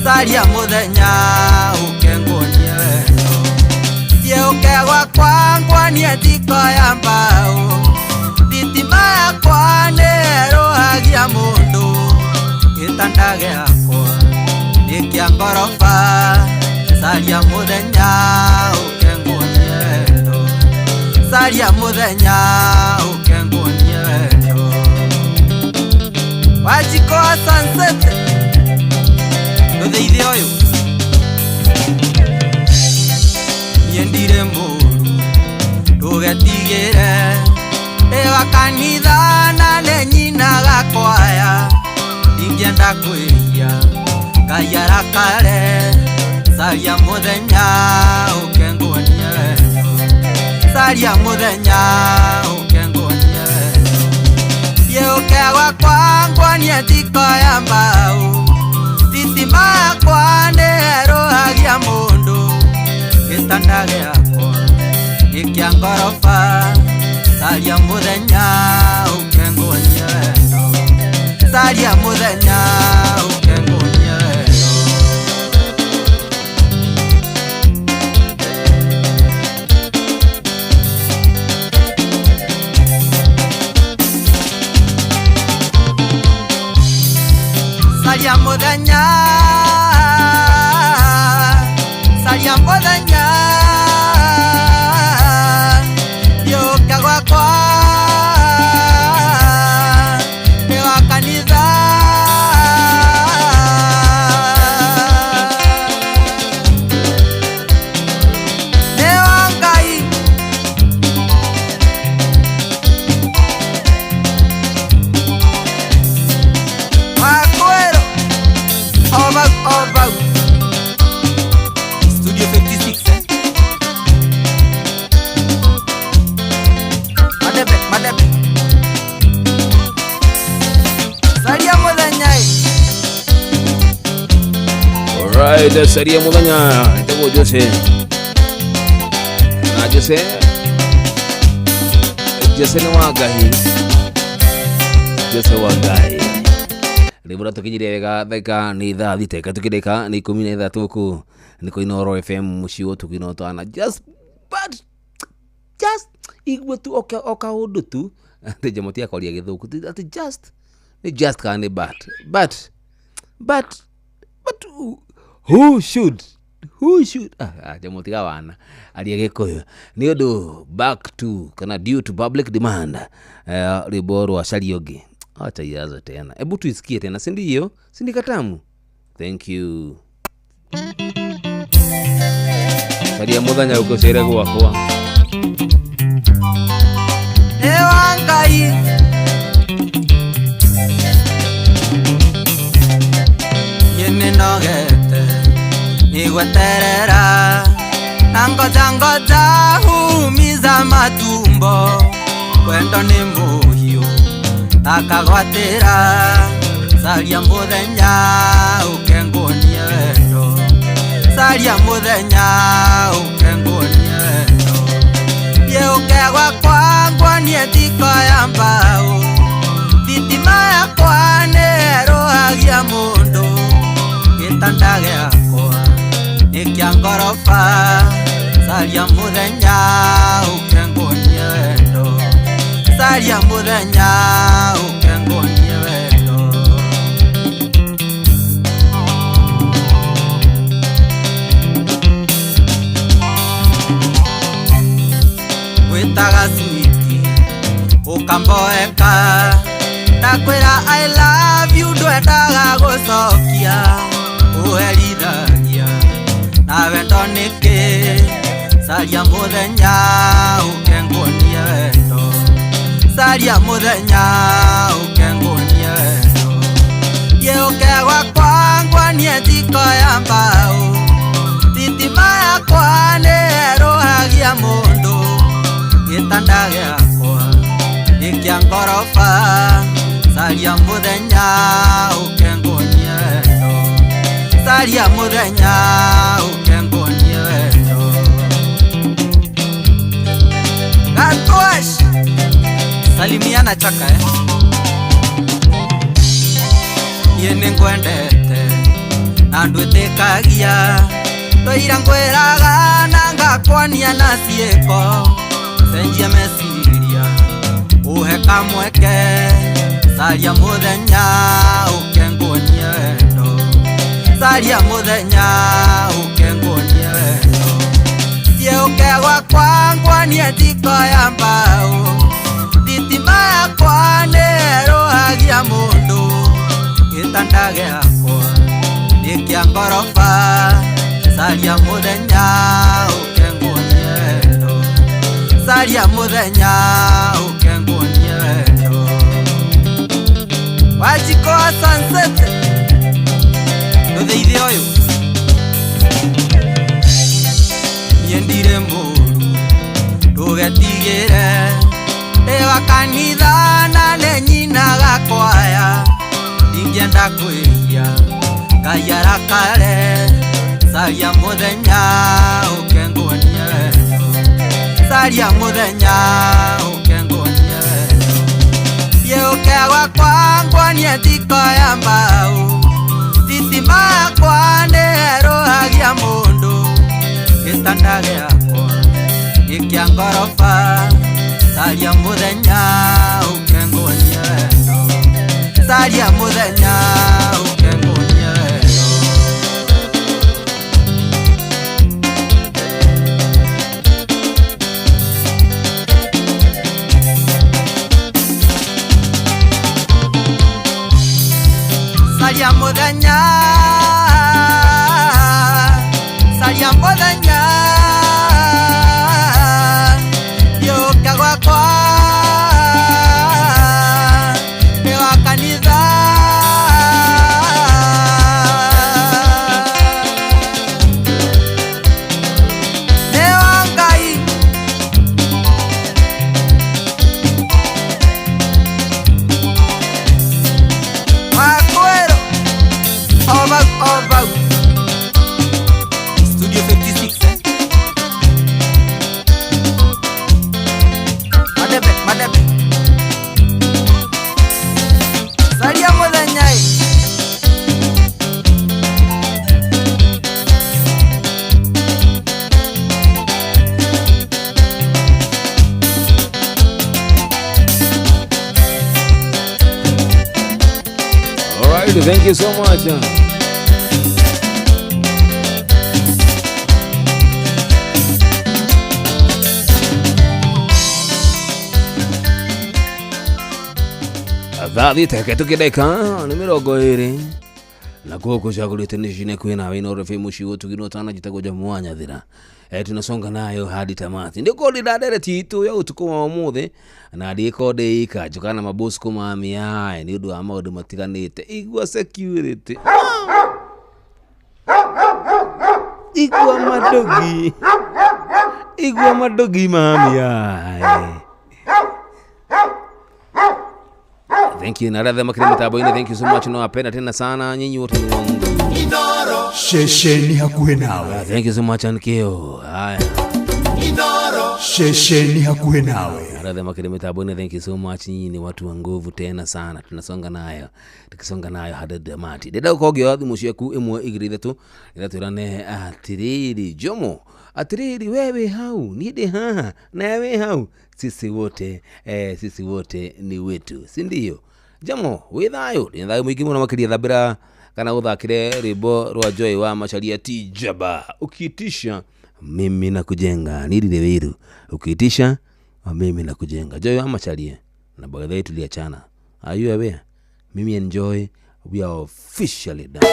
caria mũthenya ũke nguonie wendo thiĩ ũke gwakwa nguonie thiko ya mbaũ thitima yakwa nĩ ĩrũhagia mũndũ gĩtanda gĩakwa nĩ kĩa ngoroba caria mũthenya ũke nguonie wendo caria mũthenya ũke nguonie wendo Wajiko wa sunset ndũthĩithie ũyũ niĩ ndirĩ mũru ndũgetigĩre ndĩ wa kanitha na nĩ nyinaga kwaya ndingĩenda kwĩhia Ngai arakare caria mũthenya ũke nguonie wendo caria mũthenya ũke nguonie wendo thiĩ ũke gwakwa nguonie thiko ya mbaũ thitima yakwa nĩ ĩrũhagia mũndũ gĩtanda gĩakwa nĩ kĩa ngoroba caria mũthenya ũke nguonie wendo caria mũthenya ũke nguonie wendo Saria muthenya, saria muthenya, yũka gwakwa nĩ wa kanitha. Nĩ wa Ngai. Wakwero over over Studio 56 eh? Madebe madebe Saria muthenya eh. Alright, saria muthenya etagwo Jose na Jose Jose nĩ wa Ngai, Jose wa Ngai. Rĩmwe ratũkinyirie wega thaika nĩ thaa thita ĩkatukĩrĩka nĩ 13 kũ nĩ kũ Inooro FM mũciĩ ũtukũ twana just but just igua tu o kaũndũ tu atĩ Njamuti akoria gĩthũngũ tu atĩ just nĩ just kana nĩ but but but but who should Njamuti ga wana aria gĩkũyũ nĩ ũndũ back to kana due to public demand rwĩmbo rwa caria ũngĩ. Acha ianze tena, hebu tuisikie tena, si ndio? Si ndi katamu? Thank you. Caria muthenya ũkũcere gwakwa. Nĩ wa Ngai. Niĩ nĩnogete nĩ gweterera na ngoja ngoja humiza matumbo wendo nĩ mũhiũ akagwatĩra caria mũthenya ũke nguonie wendo caria mũthenya ũke nguonie wendo thiĩ ũke gwakwa nguonie thiko ya mbaũ thitima yakwa nĩ ĩrũhagia mũndũ gĩtanda gĩakwa nĩ kĩa ngoroba caria mũthenya ũke nguonie wendo caria mũthenya ũke nguonie wendo. Gwĩtaga switi ũkamboeka ndakwĩra I love you ndwendaga gũcokia ũherithagia na wendo nĩkĩ caria mũthenya ũke nguonie wendo caria mũthenya ũke nguonie wendo thiĩ ũke gwakwa nguonie thiko ya mbaũ thitima yakwa nĩ ĩrũhagia mũndũ gĩtanda gĩakwa nĩ kĩa ngoroba caria mũthenya ũke nguonie wendo caria mũthenya ũke nguonie wendo. Gatwash salimiana chaka eh? Niĩ nĩngwendete na ndwĩtĩkagia twaira ngwĩraga na ngakwania na ciĩko cenjia meciria ũhe kamweke caria mũthenya ũke nguonie wendo caria mũthenya ũke nguonie wendo thiĩ ũke gwakwa nguonie thiko ya mbaũ thitima yakwa nĩ ĩrũhagia mũndũ gĩtanda gĩakwa nĩ kĩa ngoroba caria mũthenya ũke nguonie wendo caria mũthenya ũke nguonie wendo. Wajiko wa sunset ndũtheithie ũyũ niĩ ndirĩ mũru ndũgetigĩre ndĩ wa kanitha na nĩ nyinaga kwaya ndingĩenda kwĩhia Ngai arakare caria mũthenya ũke nguonie wendo caria mũthenya ũke nguonie wendo thiĩ ũke gwakwa nguonie thiko ya mbaũ thitima yakwa nĩ ĩrũhagia mũndũ gĩtanda gĩakwa nĩ kĩa ngoroba caria mũthenya ũke nguonie wendo caria mũthenya ũke nguonie. Saria muthenya, saria muthenya, yũka gwakwa nĩ wa kanitha. Nĩ wa Ngai. Wakwero Over, over. Studio 56, eh? Madebe, madebe. Saria muthenya ĩ. All right, thank you so much. Thaa thita tukĩndeka nĩ 20 na gũkũ cagũrĩte nĩ cine kwĩna wĩna RFM mũciĩ ũtugino tana njĩtagwo Jamu wa Nyathira. Tunasonga nayo hadi tamati ndiko ndĩndandereti itũ ya ũtukũ wa ũmũthĩ na ndĩko ndĩika njũkana na maboss kũmamia nĩ ũndũ wa maũndũ matiganĩte. Igua security, igua madogi, igua madogi mamia. Thank you na radha makiri mitambo-inĩ. Thank you so much. No apenda tena sana nyinyi wote ni wangu. Ceceni hakuhĩ nawe. Thank you so much Ankeo. Haya. Ceceni hakuhĩ nawe. Radha makiri mitambo-inĩ. Thank you so much. Nyinyi ni watu wa nguvu tena sana. Tunasonga nayo. Tukisonga nayo hadi tamati. Ndĩrenda gũkorwo ngĩoya thimũ ciaku 1 2 3 ĩratwĩra atiriri Jomo, atiriri wewe hau niĩ ndĩ haha nawe wĩ hau, sisi wote sisi wote ni wetu, si ndio? Jomo wĩ thayũ? Ndĩ thayũ mũingĩ mũno makĩria. Thambĩra kana ũthakĩre rwĩmbo rwa Joy wa Macharia ti Jaba, ukiitisha mimi na kujenga nirire wĩru, ukiitisha mimi na kujenga. Joy wa Macharia na by the way tuliachana. Are you aware? Mimi and Joy, we are officially done.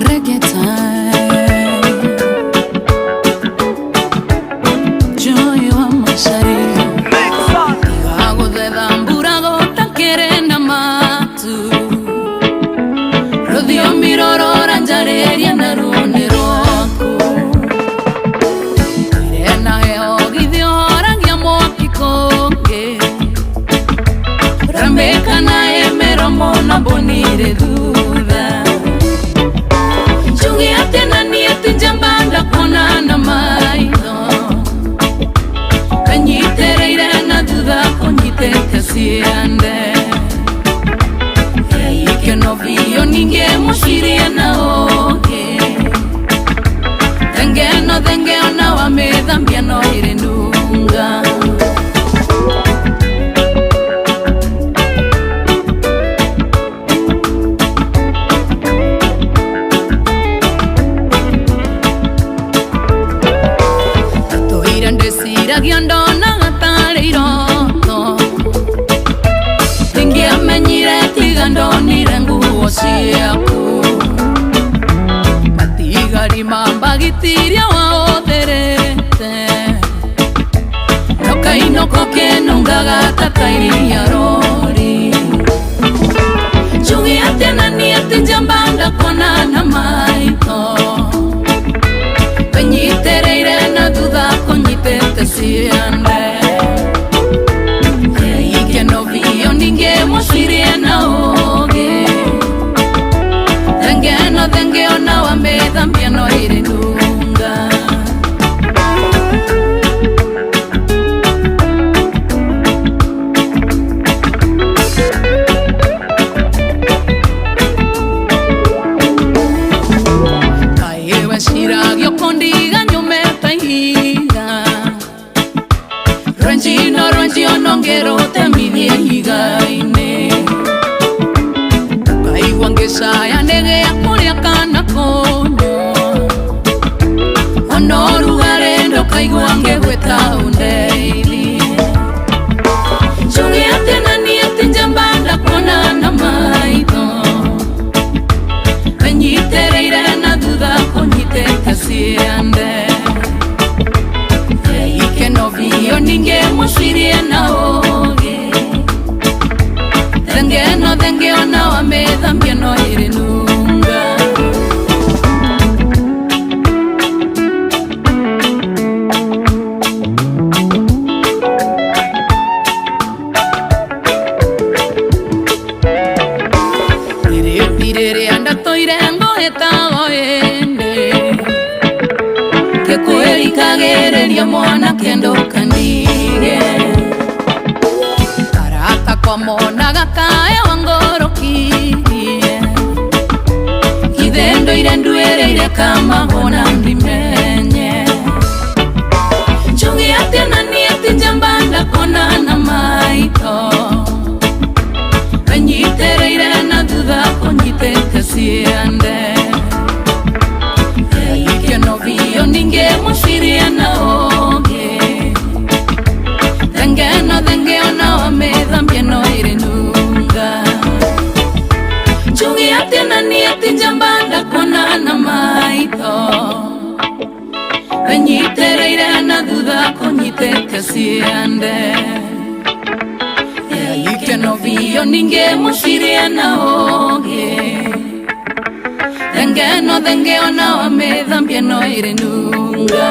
Reggae time. Joy wa Macharia. Aguthetha mbura gũtakĩrĩ na matu. Rũthiomi rũrũ njarĩria na ruo nĩ rwaku. Ire na heho githĩoragia mwaki kũngĩ. Rambĩka na ĩmĩromo na mbonire thutha. Njuge atĩ na niĩ ti njamba ndakuona na maitho. Kanyitĩrĩire na thutha kũnyitĩte ciande. Ikeno biũ ningĩ mũcirie na ũngĩ. Thenge no thenge ona wamĩthambia no ĩrĩ nunga. Tũire ndĩciragia ndonaga tarĩ iroto. Ndingĩamenyire tiga ndonire nguo ciaku. Matigari ma mbagitiria waũtherete. No kainoko kenungaga ta kairia rori. Njuge atĩ na niĩ ti njamba ndakuona na maitho. Kanyitĩrĩire na thutha kũnyitĩte ciande. Ikeno biũ ningĩ mũcirie na ũũgĩ. Thenge no thenge ona wamĩthambia no ĩrĩ nunga. Kaĩ weciragia ũkũndiga nyume ta ihiga. Rwenji no rwenji ona ũngĩrũtemithie ihiga-inĩ. Ũkaigua ngĩcaya nĩgĩa kũrĩa kana kũnyua. Ona ũrugarĩ ndũkaigua ngĩgwĩta ũndeithie. Njuge atĩ na niĩ Nderikagĩrĩria mwanake ndũkandige Arata kwa monaga kae wangorokirie Githendo ire nduĩrĩire kamahona ndimenye Njuge atĩa na niĩ ti njamba ndakona na maitho Wenyitĩrĩire na thutha kũnyitĩte ciande Ikeno biũ ningĩmũciria na ũngĩ Thengeno thenge ona wa mĩthambia no ĩrĩ nunga Njuge atĩa na niĩ ti njamba ndakona na maitho Wenyitĩrĩire na thutha kũnyitĩte ciande Ikeno biũ ningĩmũciria na ũngĩ Thengeno thenge ona wa mĩthambia no ĩrĩ nunga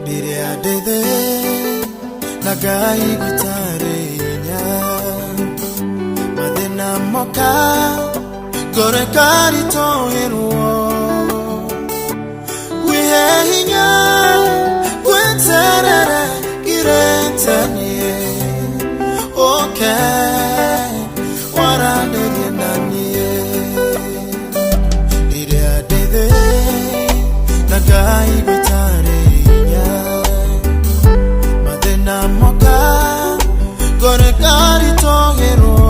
Rĩrĩa ndĩ thĩ na Ngai gũtarĩ hinya, mathĩna moka ngoro ĩkaritũhĩrwo, wĩhe hinya ngweterere ngirĩte niĩ, ũke waranĩrie na niĩ. Rĩrĩa ndĩ thĩ na Ngai gũtarĩ hinya, mathĩna moka ngoro ĩkaritũhĩrwo,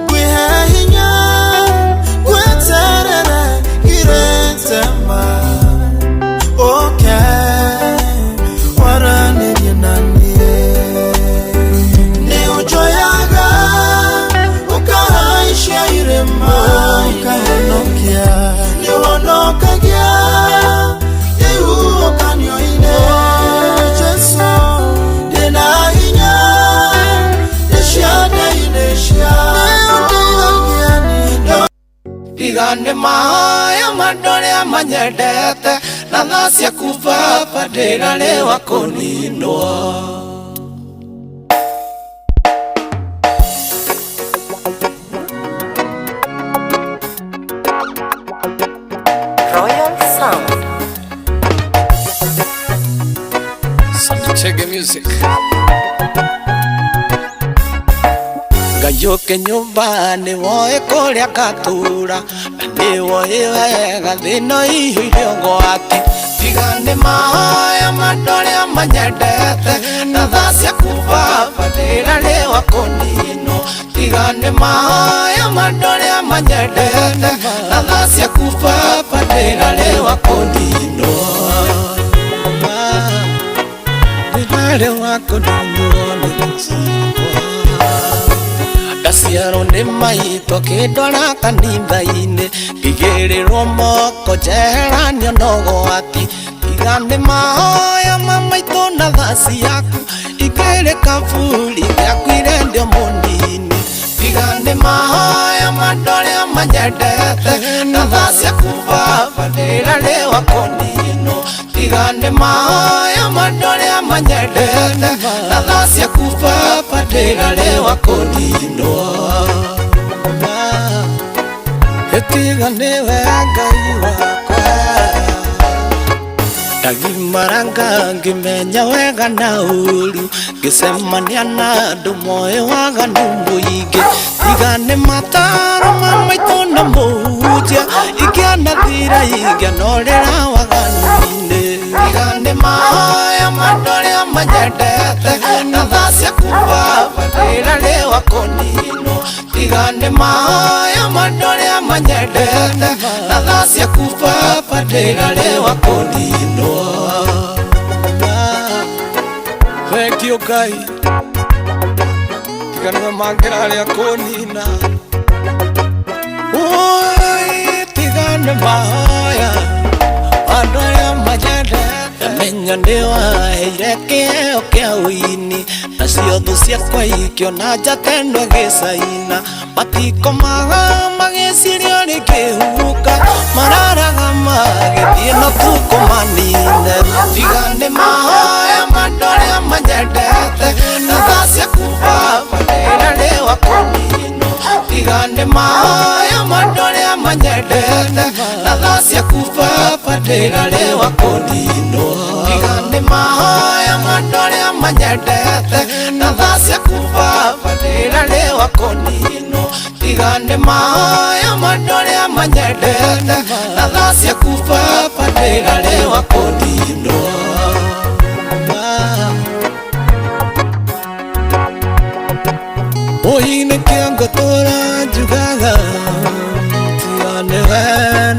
ngwĩhe hinya ngweterere ngirĩte ma, ũke waranĩrie na niĩ. Nĩ ũnjoyaga ũkahaicia irĩma ũkahonokia, nĩ ũhonokagia ihuhũkanio-inĩ. Jesũ ndĩna hinya ndĩ ciande-inĩ cia Tiga nĩ mahoya ma andũ arĩa manyendete na tha ciaku Baba ndĩrarĩwa kũninwo. Royal Sound. Chege music. Ngayũke nyũmba nĩwoĩ kũrĩa ngatura na nĩwoĩ wega thĩna ĩihũire ũgwati. Tiga nĩ mahoya ma andũ arĩa manyendete na tha ciaku Baba ndĩrarĩwa kũninwo. Tiga nĩ mahoya ma andũ arĩa manyendete na tha ciaku Baba ndĩrarĩwa kũninwo. Ndĩrarĩwa kũninwo nĩ tha ciakwa. Ndaciarwo nĩ maitũ akĩndwara kanitha-inĩ ngĩigĩrĩrwo moko njeheranio na ũgwati. Tiga nĩ mahoya ma maitũ na tha ciaku ingĩrĩ kaburi ngĩakuire ndĩ o mũnini. Tiga nĩ mahoya ma andũ arĩa manyendete na tha ciaku Baba ndĩrarĩwa kũninwo. Tiga nĩ mahoya ma andũ arĩa manyendete na tha ciaku Baba ndĩrarĩwa kũninwo. Tiga nĩwe Ngai wakwa ndagimaranga ngĩmenya wega na ũru ngĩcemania na andũ moĩ waganu mũingĩ. Tiga nĩ mataro ma maitũ na mũhunjia ingĩanathira ingĩanorĩra waganu-inĩ. Tiga nĩ mahoya ma andũ arĩa manyendete na tha ciaku Baba ndĩrarĩwa kũninwo. Tiga nĩ mahoya ma andũ arĩa manyendete na tha ciaku Baba ndĩrarĩwa kũninwo. Thank you Ngai, tiga nĩwe mangĩrarĩa kũnina. Oi, Tigana mahoya andũ arĩa manyendete menya nĩ waheire kĩheo kĩa ũini nacio thũ ciakwa ikĩona njata ĩno ĩgĩcaina matikomaga magĩciria rĩkĩhuka mararaga magĩthiĩ no tukũmanine tiga nĩ mahoya ma andũ arĩa manyendete na tha ciaku baba ndĩrarĩwa kũninwo tiga nĩ mahoya ma andũ arĩa manyendete na tha ciaku baba ndĩrarĩwa kũninwo tiga nĩ mahoya ma andũ arĩa manyendete na tha ciaku baba ndĩrarĩwa kũninwo tiga nĩ mahoya ma andũ arĩa manyendete na tha ciaku baba ndĩrarĩwa kũninwo. Oine kĩongo tũra njugaga tiga nĩwe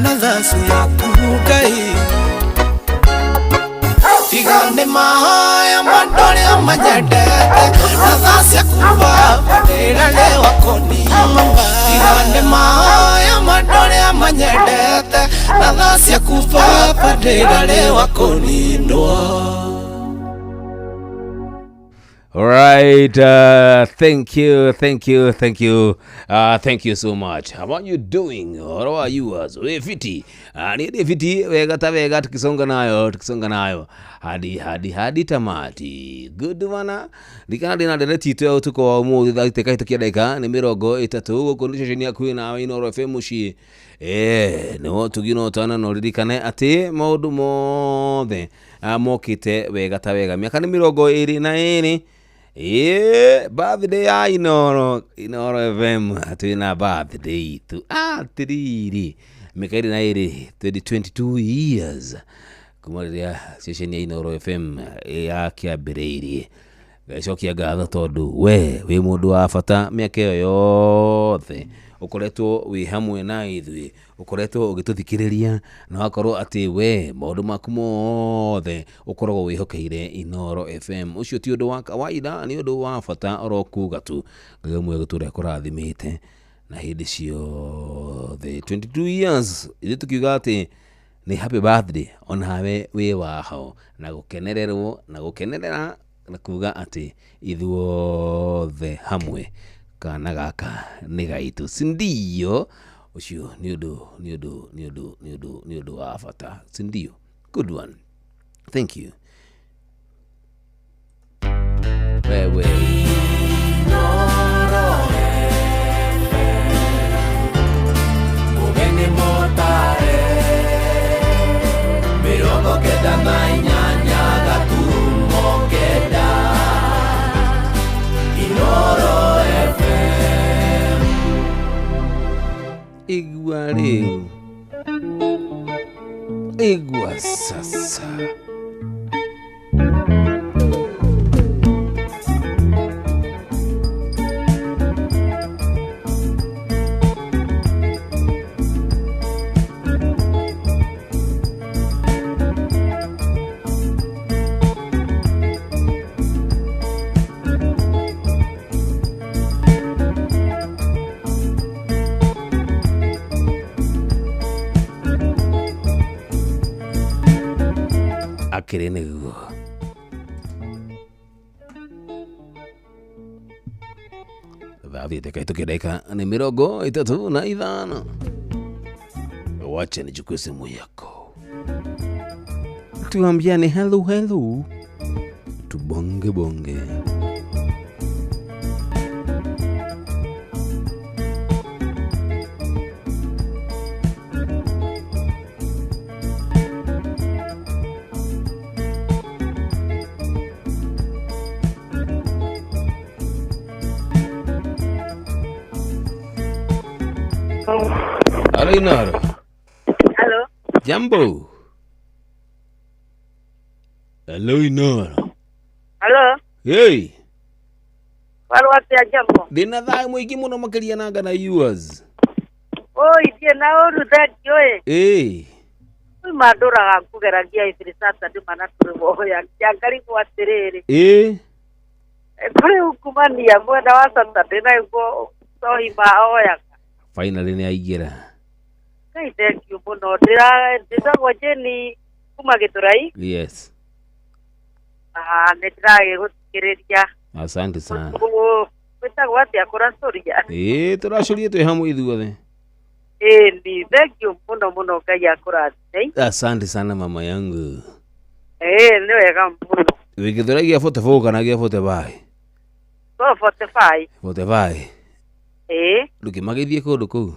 na tha ciaku Ngai tiga nĩ mahoya ma andũ arĩa manyendete na tha ciaku baba ndĩrarĩwa kũninwo tiga nĩ mahoya ma andũ arĩa manyendete na tha ciaku baba ndĩrarĩwa kũninwo. All right, thank you, thank you, thank you, thank you so much. How are you doing? How are you? We fiti, ni fiti wega ta wega, tukisonga nayo hadi hadi hadi tamati. Good mana ndikana ndina ndereti itu ya utuko wa umuthi thaa iteka itukia dakika ni 30 guku ni ceceni yaku na Inooro FM mucii. Nĩho tugino tana no ririkane atĩ maũndũ mothe mokĩte wega ta wega. Mĩaka nĩ 22. Birthday ya Inooro FM twĩna birthday itu atiriri mĩaka 22 22 years kuma rĩrĩa ceceni ya Inooro FM yakĩambĩrĩirie. Ngacokia ngatho tondũ we wĩ mũndũ wa bata mĩaka ĩyo yothe ũkoretwo wĩ hamwe na ithuĩ, ũkoretwo ũgĩtũthikĩrĩria na wakorwo atĩ we maũndũ maku mothe ũkoragwo wĩhokeire Inooro FM. Ũcio ti ũndũ wa kawaida, nĩ ũndũ wa bata oro kuga tu. Ngai ũmwe gũtũra kũrathimĩte na hĩndĩ ciothe. 22 years ithuĩ tukiuga atĩ nĩ happy birthday onawe wĩ waho na gũkenererwo na gũkenerera na kuga atĩ ithuothe hamwe kana gaka nĩ gaitũ, sindio? Ũcio nĩ ũndũ nĩ ũndũ nĩ ũndũ nĩ ũndũ nĩ ũndũ wa bata, sindio? Good one, thank you. Wewe Ugeni motare 98.9 Inooro FM. Igua rĩu, igua sasa. Akĩrĩ nĩguo thaa kahĩtũkia dakika ni 35. Wacha nichukue simu yako tuambiane hello hello, tubonge bonge. Halo Inooro. Halo. Jambo. Hello Inooro. Halo. Hey. Halo atia jambo. Ndina thayo muingi muno makiria na ngana yours. Oi ndie na uru thank you eh. Eh. Mandũraga ngũgeragia every Saturday mana tũrĩ woya ngarigwo atĩrĩrĩ. Eh. Kũrĩ ungumania mwena wa Saturday na guo sohi ma oyaga. Finally nĩ aingĩra. Ngai thank you mũno. Ndĩtagwo Jane kuma Gĩthũrai. Yes. Ah, nĩ ndĩragĩgũthikĩrĩria. Asante sana. Gwĩtagwo atĩa kũracũria? Ĩĩ tũracũria twĩ hamwe ithuothe. Ĩni, thank you mũno mũno Ngai akũrathime. Asante sana mama yangu. Ĩĩ nĩ wega mũno. Wĩ Gĩthũrai gĩa 44 kana gĩa 45? Go 45. 45. Ĩĩ. Ndũkĩmageithie kũndũ kũu.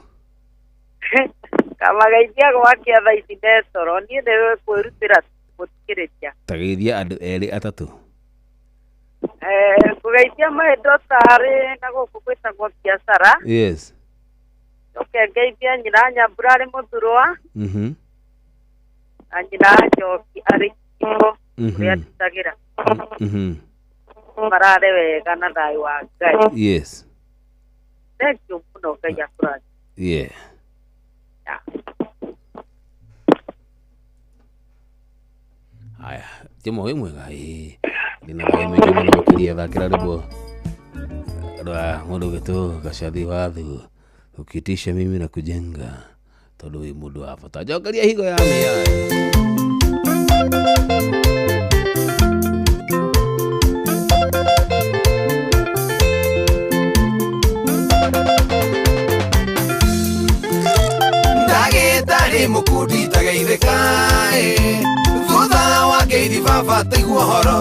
Kamageithia gwakia thaa ici metoro. Niĩ nĩ kwĩrutĩra gũthikĩrĩria. Tageithia andũ erĩ atatũ. Kũgeithia maĩndo tarĩ na gũkũ gwĩtagwo biacara. Yes. Njoke ngeithie nyina Nyambura arĩ Mũthurwa. Na nyina Njoki arĩ Kiko kũrĩa ndutagĩra. Marare wega na thayũ wa Ngai. Yes. Thank you mũno Ngai akũrathime. Yeah. Haya, Jomo wĩ mwega? Ĩĩ. Ndĩna thayũ mũingĩ mũno makĩria thakĩra rwĩmbo rwa mũndũ ũgwĩtwo Gacathi Wathu ukitisha mimi na kujenga tondũ wĩ mũndũ wa bata. Njokeria higo ya mĩayo. Ndagĩtarĩ mũkundi tageithĩka thutha wa ngeithi baba taigua ũhoro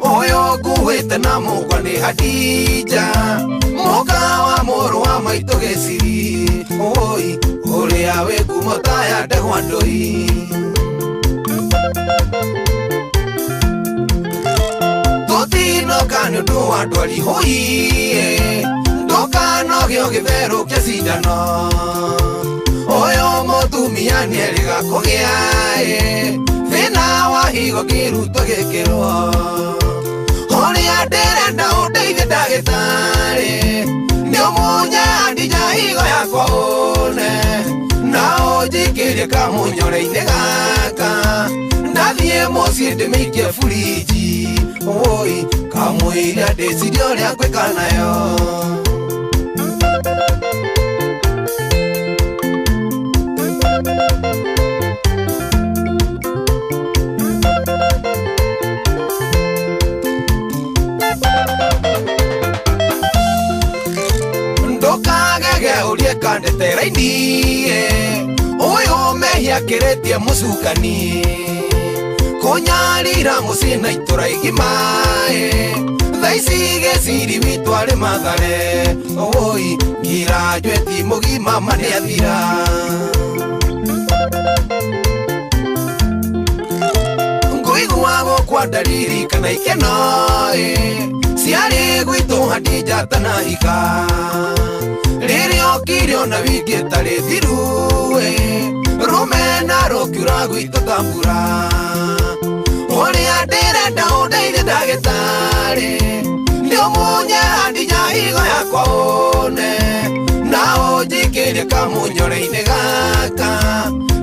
ũyũ nguĩte na mũkwa nĩ Hadija mũka wa mũrũ wa maitũ Gĩciri ũi ũrĩa wĩ ngumo ta ya ndegwa ndũi tũtinoka nĩ ũndũ wa ndwari hũi ndũkanogio gĩtherũkia cindano ũyũ mũtumia nĩerĩga kũgĩa thĩna wa higo kĩrutwo gĩkĩrwo ũrĩa ndĩrenda ũndeithie ndagĩtarĩ nĩ ũmunye Hadija higo yakwa ũne na ũnjikĩrie kamũnyore-inĩ gaka ndathiĩ mũciĩ ndĩmĩikie buriji ũi kamũira ndĩcirie ũrĩa ngwĩka nayo. Ndũkagege ũrie kandete raini ũyũ mehia kĩrĩtie mũcukani kũnyarira mũciĩ na itũra igima thaa ici Gĩciri witũ arĩ Mathare ũi ngiranjwĩti mũgima ma nĩathira. Ngũigua gũkwa ndariri kana ikeno ciarĩ gwitũ Hadija atanahika rĩrĩa okire ona wiki ĩtarĩ thiru rũmena rũkiura gwitũ ta mbura ũrĩa ndĩrenda ũndeithie ndagĩtarĩ nĩ ũmunye Hadija higo yakwa ũne na ũnjikĩrie kamũnyore-inĩ gaka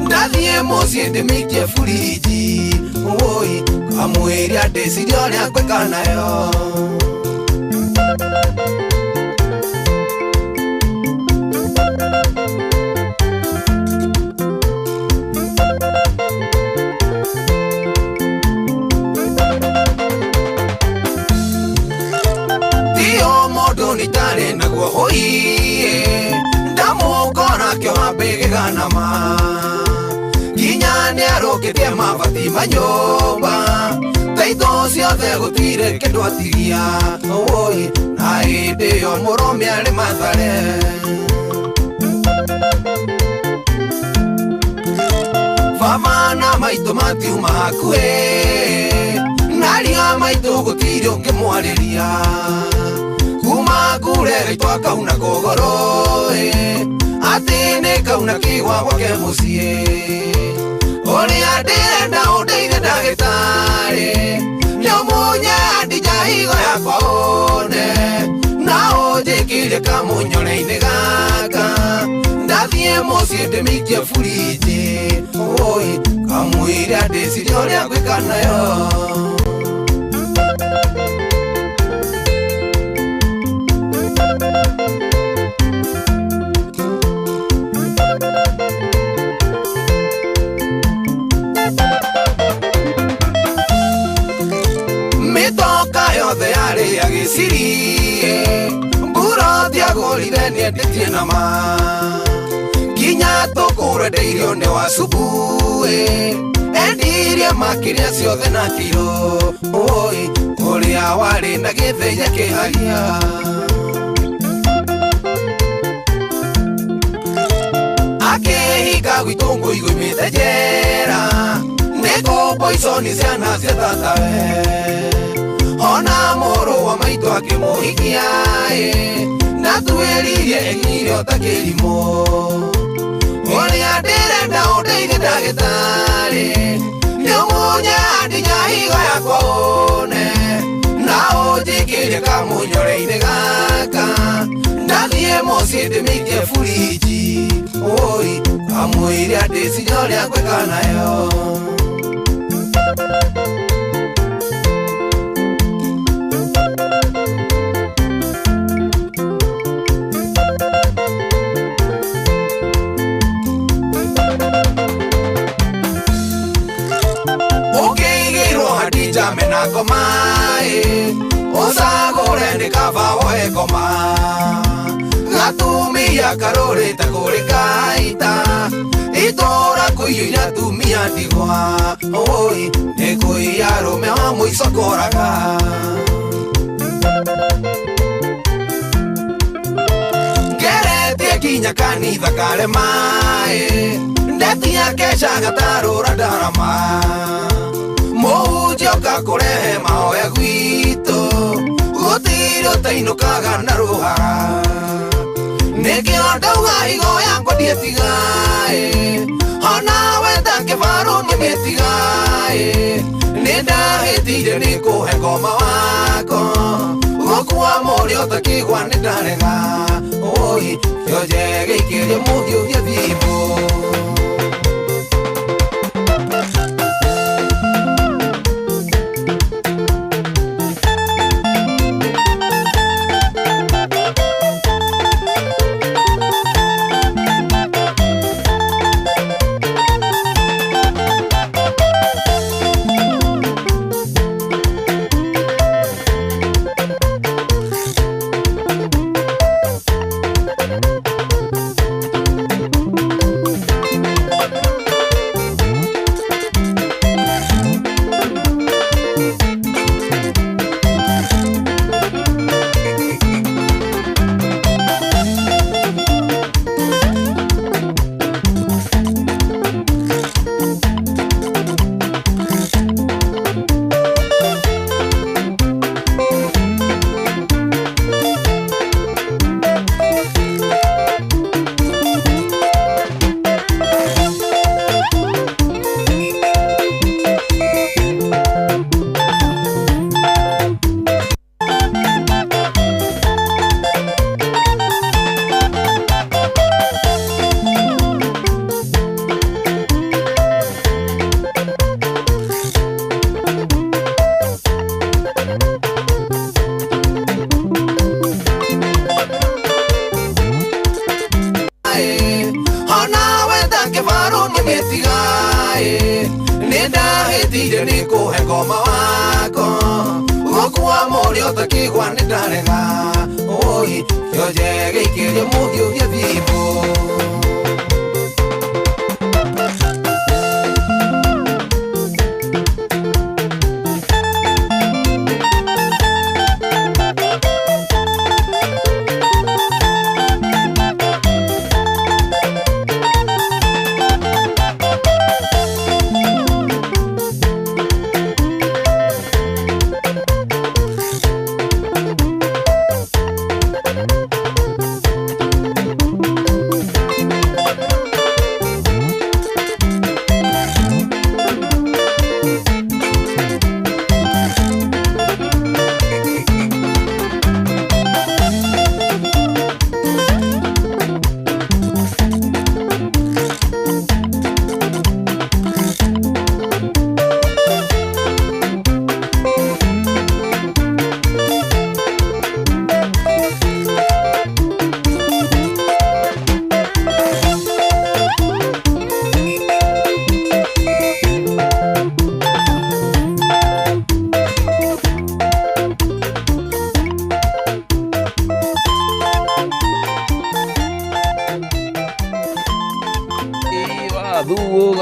ndathiĩ mũciĩ ndĩmĩikie buriji ũi kamũĩria ndĩcirie ũrĩa ngwĩka nayo. Nĩ naguo hũi ndamũkora kĩoha mbĩgĩganama nginya nĩarũkĩtie mabati ma nyũmba taitũ ciothe gũtirĩ kĩndũ atigia ũi na hĩndĩ ĩyo mũrũme arĩ Mathare. Baba na maitũ matiuma hakuhĩ naria maitũ gũtirĩ ũngĩmwarĩria kuma ngure gaitũ akauna kũgũrũ atĩ nĩ kauna kĩgwa gwake mũciĩ ũrĩa ndĩrenda ũndeithie ndagĩtarĩ nĩ ũmunye Hadija higo yakwa ũne na ũnjĩkĩrie kamũnyore-inĩ gaka ndathiĩ mũciĩ ndĩmĩikie buriji ũi kamũira ndĩcirie ũrĩa ngwĩka nayo. Ndendetie na ma Nginya tũkũrendeirwo nĩ wa subuĩ Endirie makĩria ciothe na kiro Oi, ũrĩa warĩ na gĩthĩi akĩharia Akĩhinga gwitũ ngũigũimĩte njera Nĩkũmbo iconi ciana cia tatawe Ona mũrũ wa maitũ akĩmũhikia Na tuĩririe enyire o ta kĩrimũ Ũrĩa ndĩrenda ũndeithie ndagĩtarĩ Nĩũmunye ndinya higo yakwa ũne Na ũnjikĩrie kamũnyore-inĩ gaka Ndathiĩ mũciĩ ndĩmĩikie buriji Oi, kamũira ndĩciria ũrĩa ngwĩka nayo Hadija mena koma Ũcagũre nĩ kaba woe koma Gatumia karũrĩte kũrĩ kaita Itũra kũiyũire atumia ndigwa Oi, nĩ kũiya arũme wa mũico koraga Ngeretie nginya kanitha karema Ndetia keca gatarũra ndarama Mũhunjia ũka kũrehe mahoya gwitũ Gũtirĩ ũtainũkaga na rũhara Nĩkĩo ndauga higo yakwa ndiĩtiga Ona wenda kĩbarũ nĩmĩtiga Nĩndahĩtire nĩkũhe ngoma wako Gũkua mũrĩ ũtakĩgwa nĩndarega Oi, kĩonje gĩikĩrie mũhiũhie thimbũ Nĩndahĩtire nĩkũhe ngoma wako Gũkua mũrĩ ũtakĩgwa nĩndarega Oi, kĩonje gĩikĩrie mũhiũhie thimbũ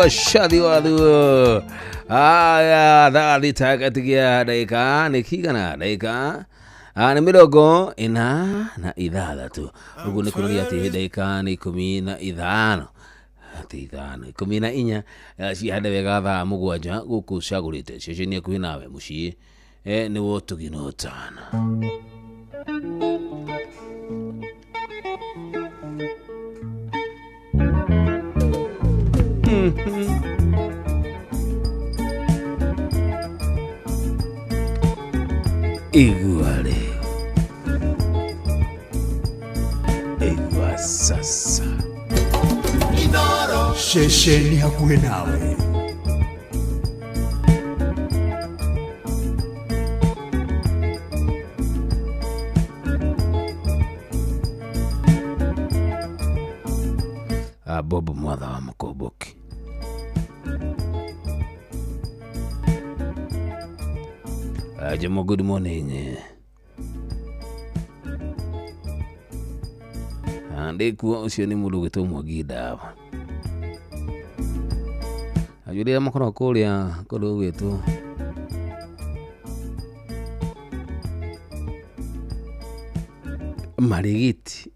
Wa Shathi Wathu. Aya, thaa thita gatigia ndagĩka nĩ kigana ndagĩka nĩ 46, ũguo nĩ kuonania atĩ ndagĩka nĩ 15 atĩ 5 14 cihande wega thaa 7 gũkũ cagũrĩte ceceni hakuhĩ nawe mũciĩ nĩ wotugi na ũtana. Igua rĩu, igua sasa. Ceceni hakuhĩ nawe. Bob Mwatha wa Mũkomboki. Jomo, good morning. Ndĩkuo ũcio nĩ mũndũ ũgwĩtwo Mwangi Ndawa. Anjũrĩra makoragwo kũrĩa kũndũ gũgwĩtwo Marigiti.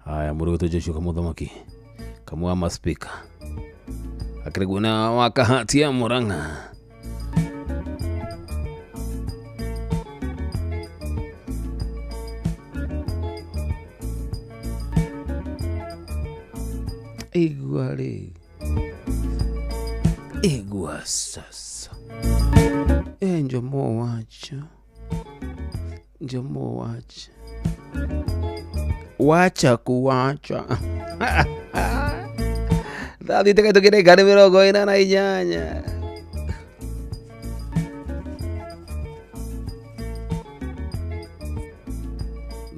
Haya, mũndũ ũgwĩtwo Joshua Kamũthamaki kamwe wa maspika akĩrĩguo na wa Kahatia Murang'a. Igua rĩu, igua sasa. Njomo wacha, njomo wacha, wacha kuwacha. Thaa thita kaitũ kĩrĩka nĩ 48.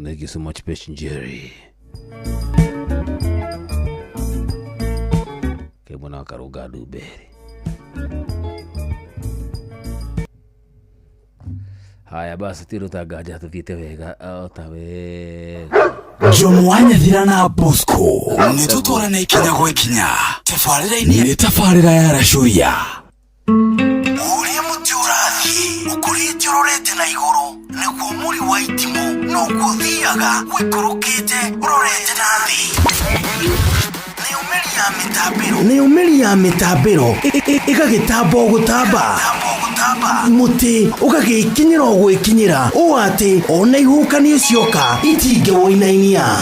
Thank you so much, Patient Jerry. Kemwana wa Karunga Nduberi. Haya basi tirutanganja tuthiĩte wega o ta wega. Jomo wa Nyathira na Bosco nĩ tũtwarane ikinya gwa ikinya tabarĩra-inĩ nĩ tabarĩra ya Racũria. Ũrĩa mũtĩ ũrathiĩ ũkũrĩte ũrorete na igũrũ nĩguo mũri wa itimũ noguo ũthiaga ũikũrũkĩte ũrorete na thĩ. Nĩyo mĩri ya mĩtambĩro ĩgagĩtamba o gũtamba, mũtĩ ũgagĩkinyĩra o gwĩkinyĩra ũũ atĩ ona ihuhũkanio cioka itingĩwũinainia.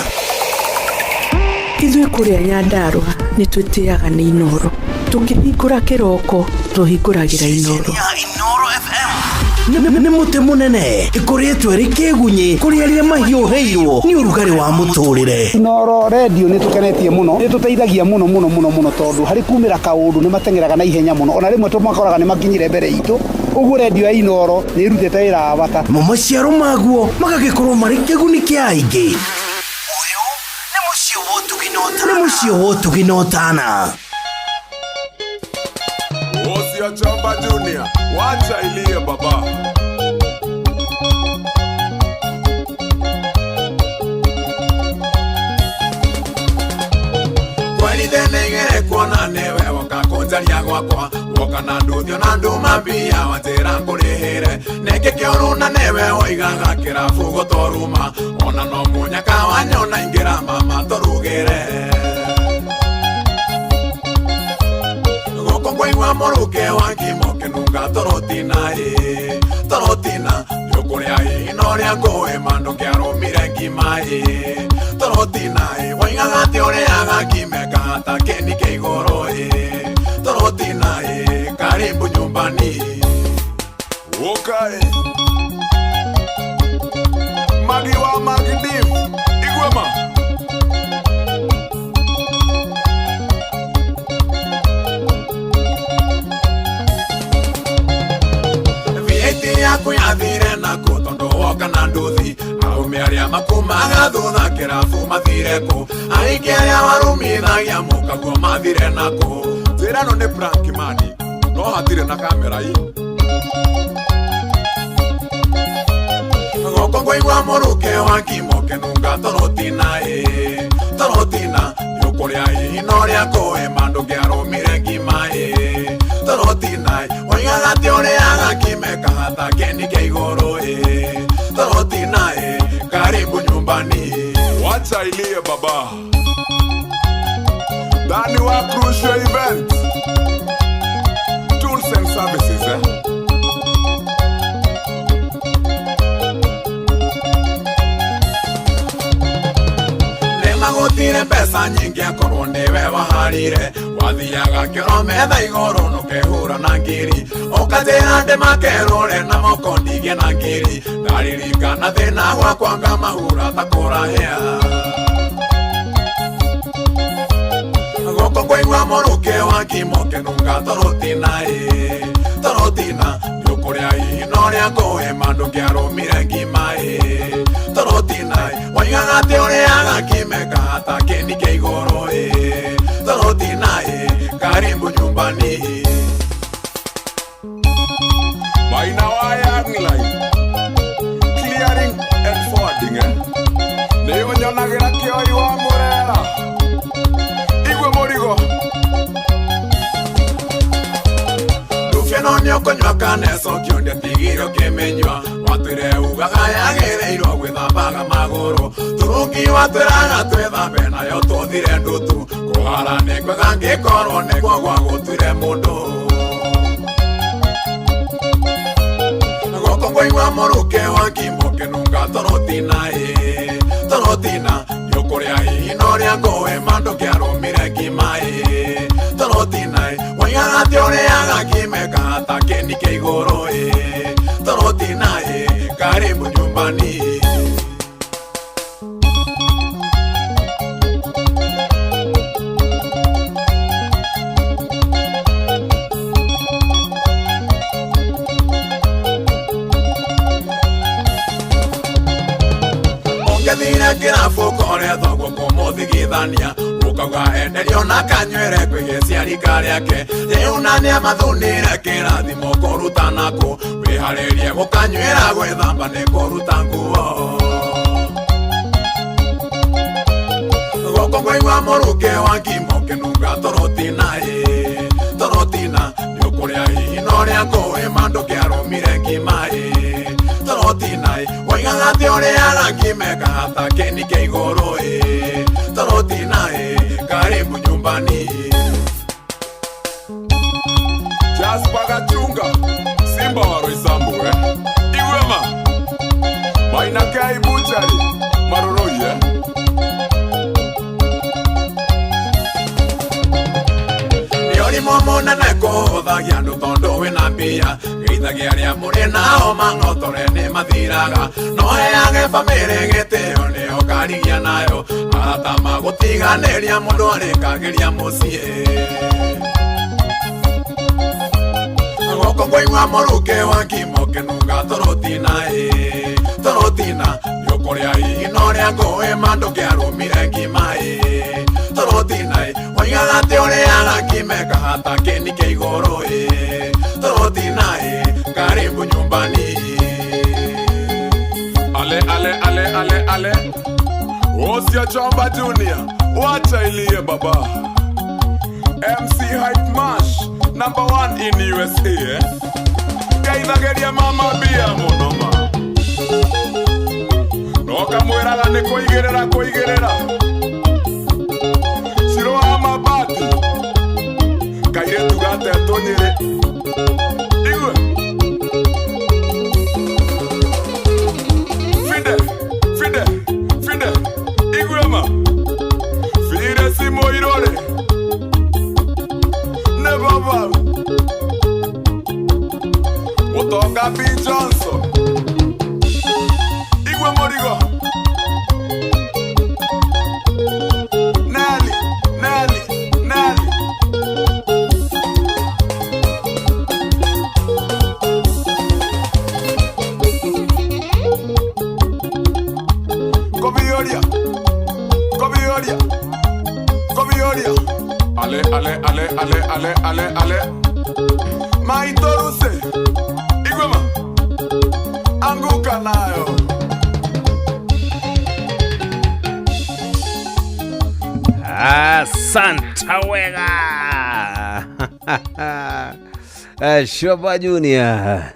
Ithuĩ kũrĩa Nyandarũa nĩ twĩtĩaga nĩ Inooro. Tũkĩhingũra kĩroko tũhingũragĩra Inooro. Nĩ mũtĩ mũnene ĩkũrĩtwo ĩrĩ kĩgunyĩ kũrĩ arĩa mahiũhĩirwo nĩ ũrugarĩ wa mũtũrĩre. Inooro redio nĩ tũkenetie mũno, nĩ tũteithagia mũno mũno mũno mũno tondũ harĩ kumĩra kaũndũ nĩ mateng'eraga na ihenya mũno, ona rĩmwe tũmakoraga nĩ makinyire mbere itũ. Ũguo redio ya Inooro nĩ ĩrutĩte wĩra wa bata. Mo maciaro maguo magagĩkorwo marĩ kĩguni kĩa aingĩ. Ũyũ nĩ mũciĩ wa ũtugi na ũtana. Nĩ mũciĩ wa ũtugi na ũtana. Osia Chamba Junior, wacha ilie baba. Kweli thenegere kuona newe wakakunjaria gwakwa woka na nduthio na nduma mbia wanjĩra ngũrĩhĩre nĩkĩ kĩũru na newe woigaga kĩrabu gũtoruma ona no mũnyaka wanyona ingĩra mama tũrugĩre gũkũ ngwaigua mũrukĩ wa ngima ũkĩnunga torotina ĩ torotina nĩũkũrĩa ĩ no ũrĩa ngũĩ ma ndũngĩarũmire ngima ĩ torotina ĩ woigaga atĩ ũrĩaga ngima ĩkahata kĩni kĩa igũrũ ĩ torotina ĩ karibu nyumbani. Okay. Magi wa Magi Div, Igwema. VAT yaku yathire naku tondu woka na nduthi Arũme arĩa makumaga thutha kĩrabu mathire kũ? Aingĩ arĩa warumithagia mũkaguo mathire nakũ? Njĩra ĩno nĩ prank mani, no hatirĩ na kamera ĩ. Gũkũ ngũigua mũrukĩ wa ngima ũkĩnunga torotina ĩ, torotina nĩũkũrĩa ihino rĩa kũĩma ndũngĩarũmire ngima ĩ, torotina oigaga atĩ ũrĩaga ngima ĩkahata kĩni kĩa igũrũ ĩ, torotina ĩ, karibu nyumbani. Wacha ilie baba. Dani wa Crucial Event Tools and Services, eh? Nĩmagũtire mbeca nyingĩ akorwo nĩwe waharire, wathiaga kĩoro metha igũrũ nũkehũra na ngiri, ũkanjĩra ndĩmakerũre na moko ndigie na ngiri, ndaririkana thĩna gwakwa ngamahura ta kũrahĩa. Gũkũ ngũigua mũrukĩ wa ngima ũkĩnunga torotina ĩ, torotina nĩũkũrĩa ihino rĩa kũĩma ndũngĩarũmire ngima ĩ, torotina oigaga atĩ ũrĩaga ngima ĩkahata kĩni kĩa igũrũ ĩ, torotina ĩ, karibu nyumbani. Maina wa Young Line Clearing and Forwarding, eh? Nĩyo nyonagĩra kĩoi wa Mũrera. Igwe mũrigo. Ndubia no nĩũkũnyua kaneco kĩondia tigire ũkĩmĩnyua, watwĩre ugaga yagĩrĩirwo gwĩthambaga magũrũ, turungi watwĩraga twĩthambe nayo tũthire ndutu, kũhara nĩ kwega ngĩkorwo nĩguo gwagũtuire mũndũ. Gũkũ ngũigua mũrukĩ wa ngima ũkĩnunga torotina ĩ, torotina nĩũkũrĩa ihino rĩa kũĩma ndũngĩarũmire ngima ĩ, torotina ĩ, oigaga atĩ ũrĩaga ngima ĩkahata kĩni kĩa igũrũ ĩ, torotina ĩ, karibu nyumbani. Ũngĩthire kĩrabu ũkore thoguo kũmũthigithania, ũkauga enderio na kanywĩre kwĩ gĩciarika rĩake, rĩu na nĩamathunire kĩrathimo kũruta nakũ, wĩharĩrie gũkanywĩra gwĩthamba nĩ kũruta nguo. Gũkũ ngũigua mũrukĩ wa ngima ũkĩnunga torotina ĩ, torotina nĩũkũrĩa ihino rĩa kũĩma ndũngĩarũmire ngima ĩ, torotina ĩ, oigaga atĩ ũrĩaga ngima ĩkahata kĩni kĩa igũrũ ĩ, torotina ĩ, karibu nyumbani. Jasper Gachunga, Simba wa Roysambu, eh? Igwema, Maina Kai Butchery, Maroroi, eh? Nĩ ũrimũ mũnene kũhũthagia andũ tondũ wĩna mbia, geithagia arĩa mũrĩ nao mang'otore nĩ mathiraga, no heage bamĩrĩ gĩtĩo nĩyo ũkarigia nayo, arata magũtiganĩria mũndũ arĩkagĩria mũciĩ. Gũkũ ngũigua mũrukĩ wa ngima ũkĩnunga torotina ĩ, torotina nĩũkũrĩa ihino rĩa kũĩma ndũngĩarũmire ngima ĩ, torotina ĩ, oigaga atĩ ũrĩaga ngima ĩkahata kĩni kĩa igũrũ ĩ, torotina ĩ, karibu nyumbani. Ale ale ale ale ale Osia Chomba Junior, wacha ilie baba. MC Hype Mash, number 1 in USA, eh? Geithageria mama bia mũno ma. No kamwĩraga nĩ kũigĩrĩra kũigĩrĩra. Ciro wa mabati, kairĩtu gatetwo Nyĩrĩ. Igwe. Fide, fide, fide, igwe ma. Fide simo irore. Ne baba. Mutoka B Johnson. Igwe morigo. Kobioria. Kobioria. Kobioria. Ale ale ale ale ale ale ale. Maitoruse. Igwema. Anguka nayo. Asante wega. Shoba Junior.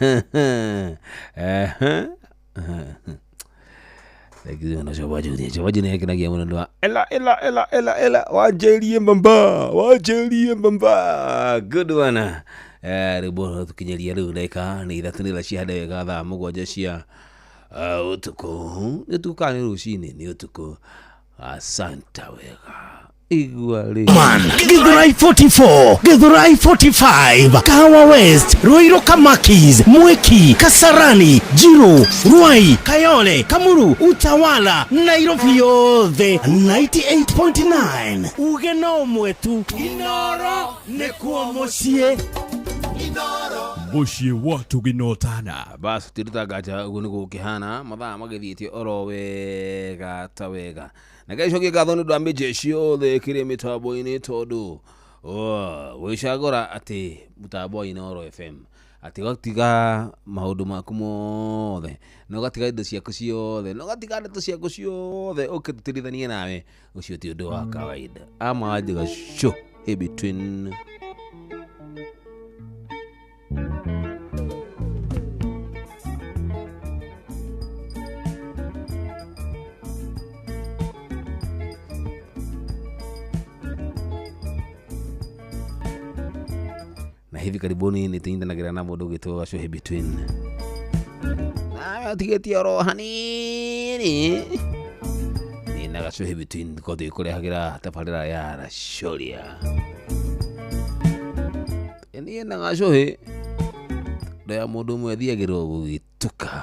Thank you Shoba Junior. Shoba Junior kinagia muno ndwa. Ela ela ela ela ela wanjerie mbamba. Wanjerie mbamba. Good one. Rĩu tukinyeria rĩu ndagĩka nĩ ithatũ nĩ thaa cia ndagĩka thaa mũgwanja cia ũtukũ. Nĩ ũtukũ kana nĩ rũcinĩ? Nĩ ũtukũ. Asante wega. Igua rĩ. Githurai 44, Githurai 45, Kahawa West, Ruiru Kamakis, Mwiki, Kasarani, Jiru, Ruai, Kayole, Kamuru, Utawala, Nairobi yothe 98.9. Uge no mwetu Inoro nĩkuo mũciĩ. Mũciĩ wa tũginotana. Basi tirutagaja ũguo nĩguo gũkĩhana mathaa magĩthiĩte oro wega ta wega na ngaicokia ngatho nĩ ũndũ wa mĩnje ciothe kĩrĩ mĩtambo-inĩ tondũ wĩcagũra atĩ mũtambo wa Inooro FM atĩ ũgatiga maũndũ maku mothe na ũgatiga indo ciaku ciothe na ũgatiga ndeto ciaku ciothe ũkĩtũtirithanie nawe ũcio ti ũndũ wa kawaida ama njiga show in between. Na hivi karibuni nĩtũnyitanagĩra na mũndũ ũgĩtwo Gacuhi Between. Nawe ũtigĩtie oro hanini niĩ na Gacuhi Between ko twĩkũrehagĩra tabarĩra ya Racoria. Niĩ na Gacuhi ndoya mũndũ ũmwe athiagĩrwo gũgĩtuka,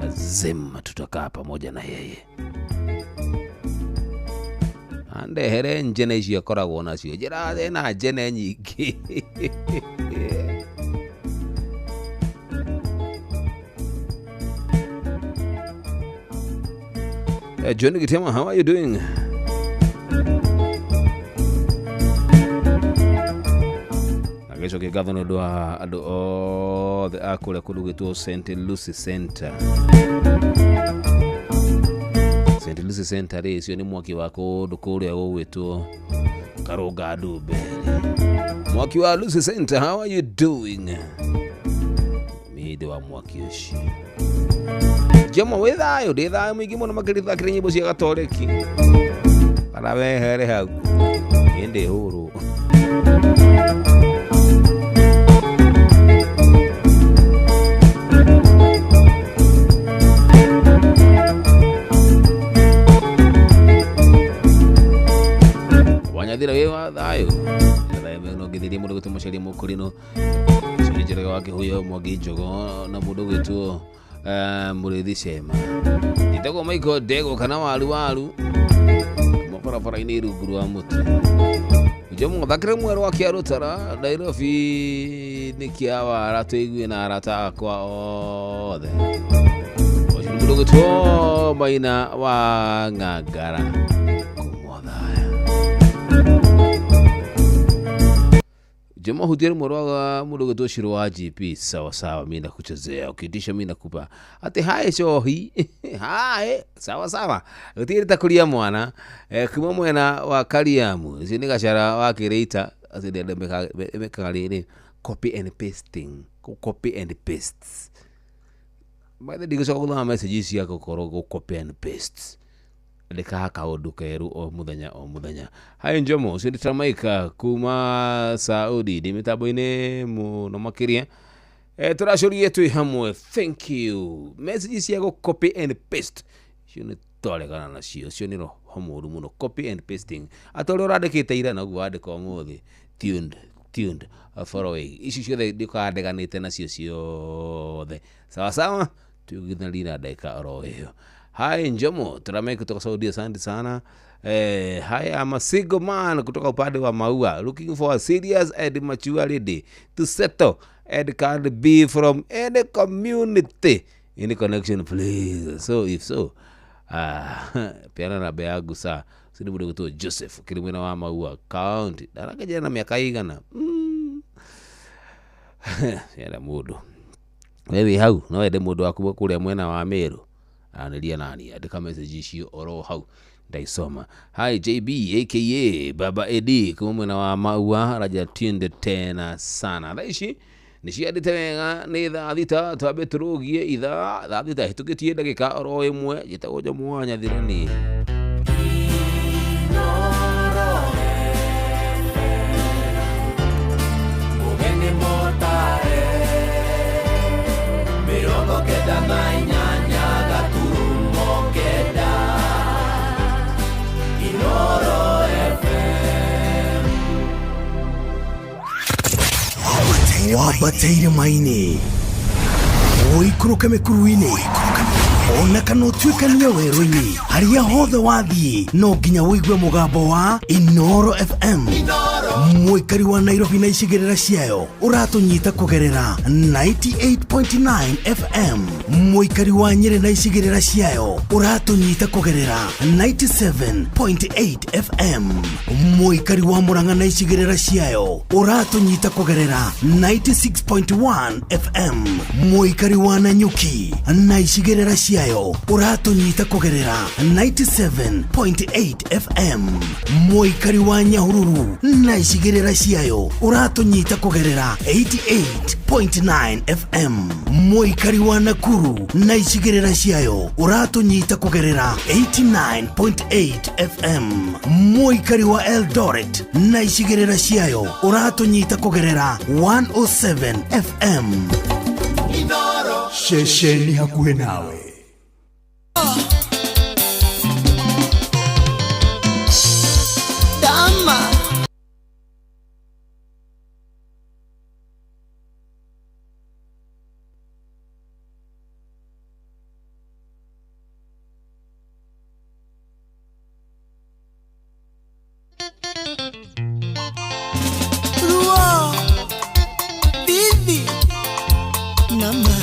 lazima tutakaa pamoja na yeye andehere njene icio akoragwo nacio njĩra ena njene nyingĩ. Johnny Gitema, how are you doing? Agĩcokia ngatho nĩ ũndũ wa andũ othe a kũrĩa kũndũ gwĩtwo St. Lucy Center. St. Lucy Center rĩ ũcio nĩ mwaki wa kũndũ kũrĩa gũgwĩtwo Karũnga Ndumbe. Mwaki wa Lucy Center, how are you doing? Mĩndĩ wa mwaki ũcio. Jomo wĩ thayũ, ndĩ thayũ mũingĩ mũno makĩria thakĩre nyĩmbo cia gatoreki. Kana wehere hau. Niĩ ndĩ hũrũ. Wanyathira wĩ wa thayũ. Thayũ no ngĩthĩrie mũndũ gwĩtwo Mũceria Mũkũrinũ. Ũcio Njoroge wa Kĩhuyo Mwangi Njogo na mũndũ gwĩtwo Mũrĩithi Cema. Njĩtagwo Michael Ndegwa kana Waru Waru. Kuma barabara-inĩ rungu rwa mũtĩ. Jomo thakĩre mwerũ wa Kĩarũtara Nairobi nĩ kĩawara tũigue na arata akwa othe. Ũcio nĩ mũndũ gwĩtwo Maina wa Ng'angara. Jamaa hutiere mwarwaga mũndũ gwĩtwo Shiro wa GP sawa sawa, mimi nakuchezea ukiitisha mimi nakupa ati hae cohi hae sawa sawa gũtirĩ ta kũria mwana kuma mwena wa Kariamu ũcio nĩ Gacara wa Kĩrĩita acio nĩ andũ mekaga rĩrĩ copy and pasting copy and paste by the ndigũcoka gũthoma message cia gũkorwo gũ copy and paste andĩkaga kaũndũ keru o mũthenya o mũthenya. Hai Njomo ũcio nĩ Tamaika kuma Saudi ndĩ mĩtambo-inĩ mũno makĩria. Tũracorie twĩ hamwe, thank you. Message cia gũ copy and paste icio nĩ twaregana nacio, ũcio nĩ roho mũũru mũno copy and pasting atĩ ũrĩa ũrandĩkĩte ira noguo wandĩka ũmũthĩ tuned tuned following ici ciothe ndĩkoragwo ndeganĩte nacio ciothe sawa sawa tũgĩthiĩ na ndagĩka oro ĩyo. Hi Njomo, Turamei kutoka Saudi, asante sana. Hi, I'm a single man kutoka upande wa Maua, looking for a serious and mature lady to settle and can be from any community. Any connection please. So if so, peana namba yangu saa sini mũndũ gwĩtwo Joseph kĩrĩ mwena wa Maua county ndarakĩnjĩra na mĩaka igana. Enda mũndũ we wĩ hau no wende mũndũ waku kũrĩa mwena wa Meru aranĩria nani, andĩka message icio oro hau ndaisoma. Hi JB aka Baba Edi kuma mwena wa Maua araja tiende tena sana. Thaa ici nĩ ciandĩte wega nĩ thaa 6 twambe tũrũgie ithaa thaa 6 hĩtũkĩtie ndagĩka oro 1 njĩtagwo Njomo wa Nyathirani. Mũgeni mũtare 98.9 Inoro FM. Wambateire maini ũikũrũke mĩkuru-inĩ ona kana ũtuĩkanie werũ-inĩ harĩa hothe wathiĩ no nginya ũigue mũgambo wa Inoro FM. Mũikari wa Nairobi na icigĩrĩra ciayo ũratũnyita kũgerera 98.9 FM. Mũikari wa Nyĩrĩ na icigĩrĩra ciayo ũratũnyita kũgerera 97.8 FM. Mũikari wa Murang'a na icigĩrĩra ciayo ũratũnyita kũgerera 96.1 FM. Mũikari wa Nanyuki na icigĩrĩra ciayo ũratũnyita kũgerera 97.8 FM. Mũikari wa Nyahururu na icigĩrĩra ciayo ũratũnyita kũgerera 88.9 FM. Mũikari wa Nakuru na icigĩrĩra ciayo ũratũnyita kũgerera 89.8 FM. Mũikari wa Eldoret na icigĩrĩra ciayo ũratũnyita kũgerera 107 FM. Ceceni hakuhĩ nawe. Dama Ruo Bibi Nama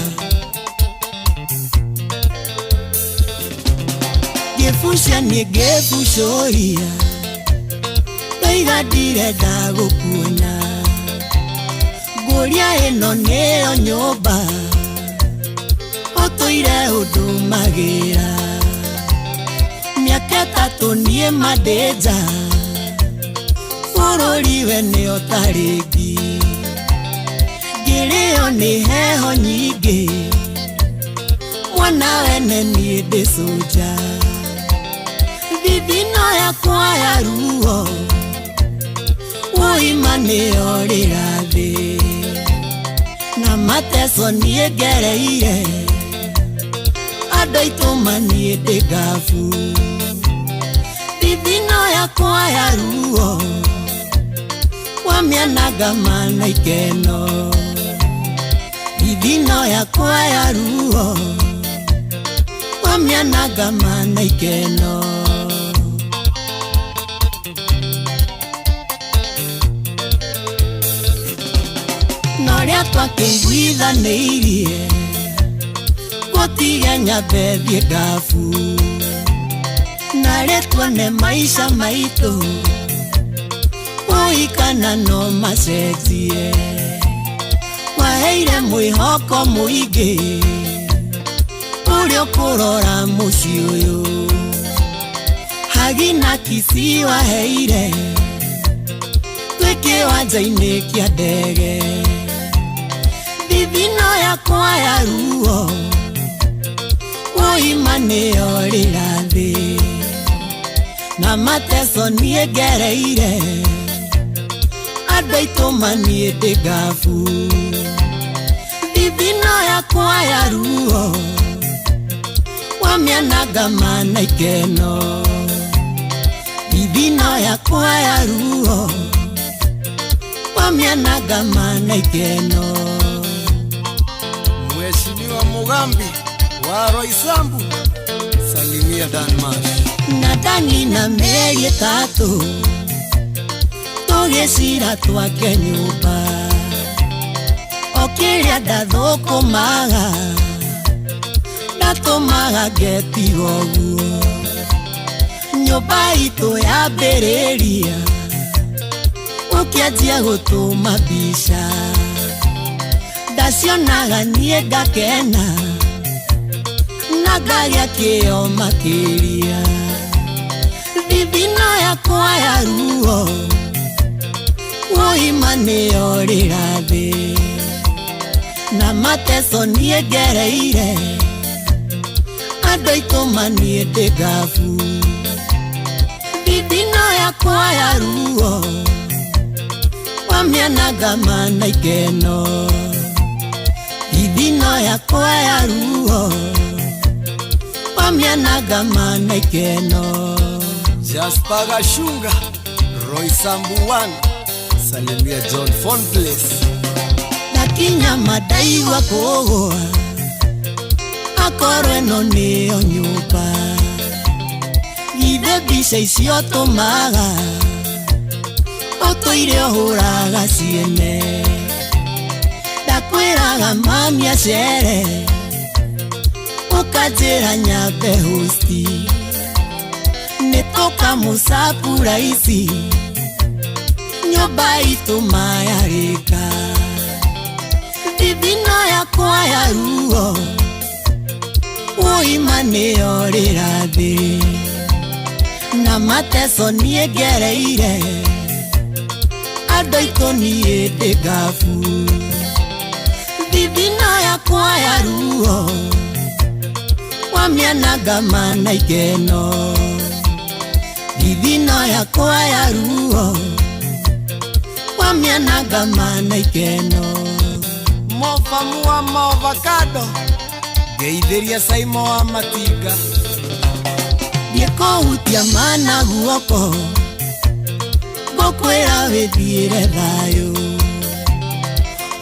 Gefusha ni gefushoria Ndaiga ndirenda gũkuona Ngũria ĩno nĩyo nyũmba Ũtũire ũndũmagĩra Mĩaka 3 niĩ mandĩnja Bũrũri we nĩ ũtarĩngi Ngĩrĩo nĩ heho nyingĩ Mwana wene niĩ ndĩ cũnja Thithino yakwa ya ruo Ũima nĩyo rĩrathĩ Na mateso niĩ ngereire Andũ aitũ maniĩ ndĩ ngabu Thithino yakwa ya ruo Wamĩanaga mana ikeno Thithino yakwa ya ruo Wamĩanaga mana ikeno. Noria twakĩiguithanĩirie gũtige nyambe thiĩ ngabu narĩ tuone maica maitũ ũikana no macenjie waheire mwĩhoko mũingĩ ũrĩa ũkũrora mũciĩ ũyũ Hagi na Kisii waheire twĩ kĩwanja-inĩ kĩa ndege Thithino yakwa ya ruo ũima nĩyo rĩrathĩ Na mateso niĩ ngereire Andũ aitũ maniĩ ndĩ ngabu Thithino yakwa ya ruo Wamĩanaga mana ikeno Thithino yakwa ya ruo Wamĩanaga mana ikeno. Mheshimiwa Mugambi wa Roysambu, salimia Danmar. Na Dani na mĩeri 3 tũgĩcira twake nyũmba o kĩrĩa ndathũkũmaga Atũmaga ngetiga ũguo nyũmba itũ yambĩrĩria ũkĩanjia gũtũma mbica ndacionaga niĩ ngakena na ngagĩa kĩo makĩria thithino yakwa ya ruo ũima nĩyo rĩrathĩ na mateso niĩ ngereire andũ aitũ maniĩ ndĩ ngabu thithino yakwa ya ruo wamĩanaga mana ikeno thithino yakwa ya ruo wamĩanaga mana ikeno. Jasper Gashunga, Roy Sambuan, salimia John Fonplace. Ndakinya madaigua kũgũa akorwo ĩno nĩyo nyũmba githĩ mbica icio tũmaga ũtũire ũhũraga ciene ndakwĩraga mami acere ũkanjĩra nyambe hosti nĩtũkamũcapura ici nyũmba itũ mayarĩka thithino yakwa ya ruo ũima nĩyo rĩrathĩ na mateso niĩ ngereire andũ aitũ niĩ ndĩ ngabu thithino yakwa ya ruo wamĩanaga mana ikeno thithino yakwa ya ruo wamĩanaga mana ikeno. Mofamu wa maovakado ngeithĩria Saimo wa matinga ndĩkũhutia mana guoko ngũkwĩra wĩthiĩre thayũ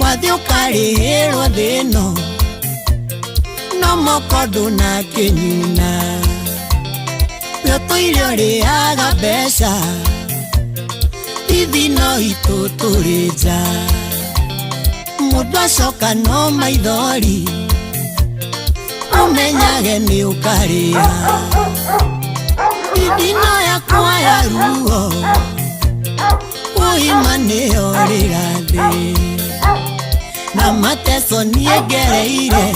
wathiĩ ũkarĩhĩrwo thĩ ĩno no moko ndũnakĩnyuna we ũtũire ũrĩaga mbeca thithino itũ tũrĩ nja mũndũ acoka no maithori ũmenyage nĩ ũkarĩha thithino yakwa ya ruo ũima nĩyo rĩrathĩ na mateso niĩ ngereire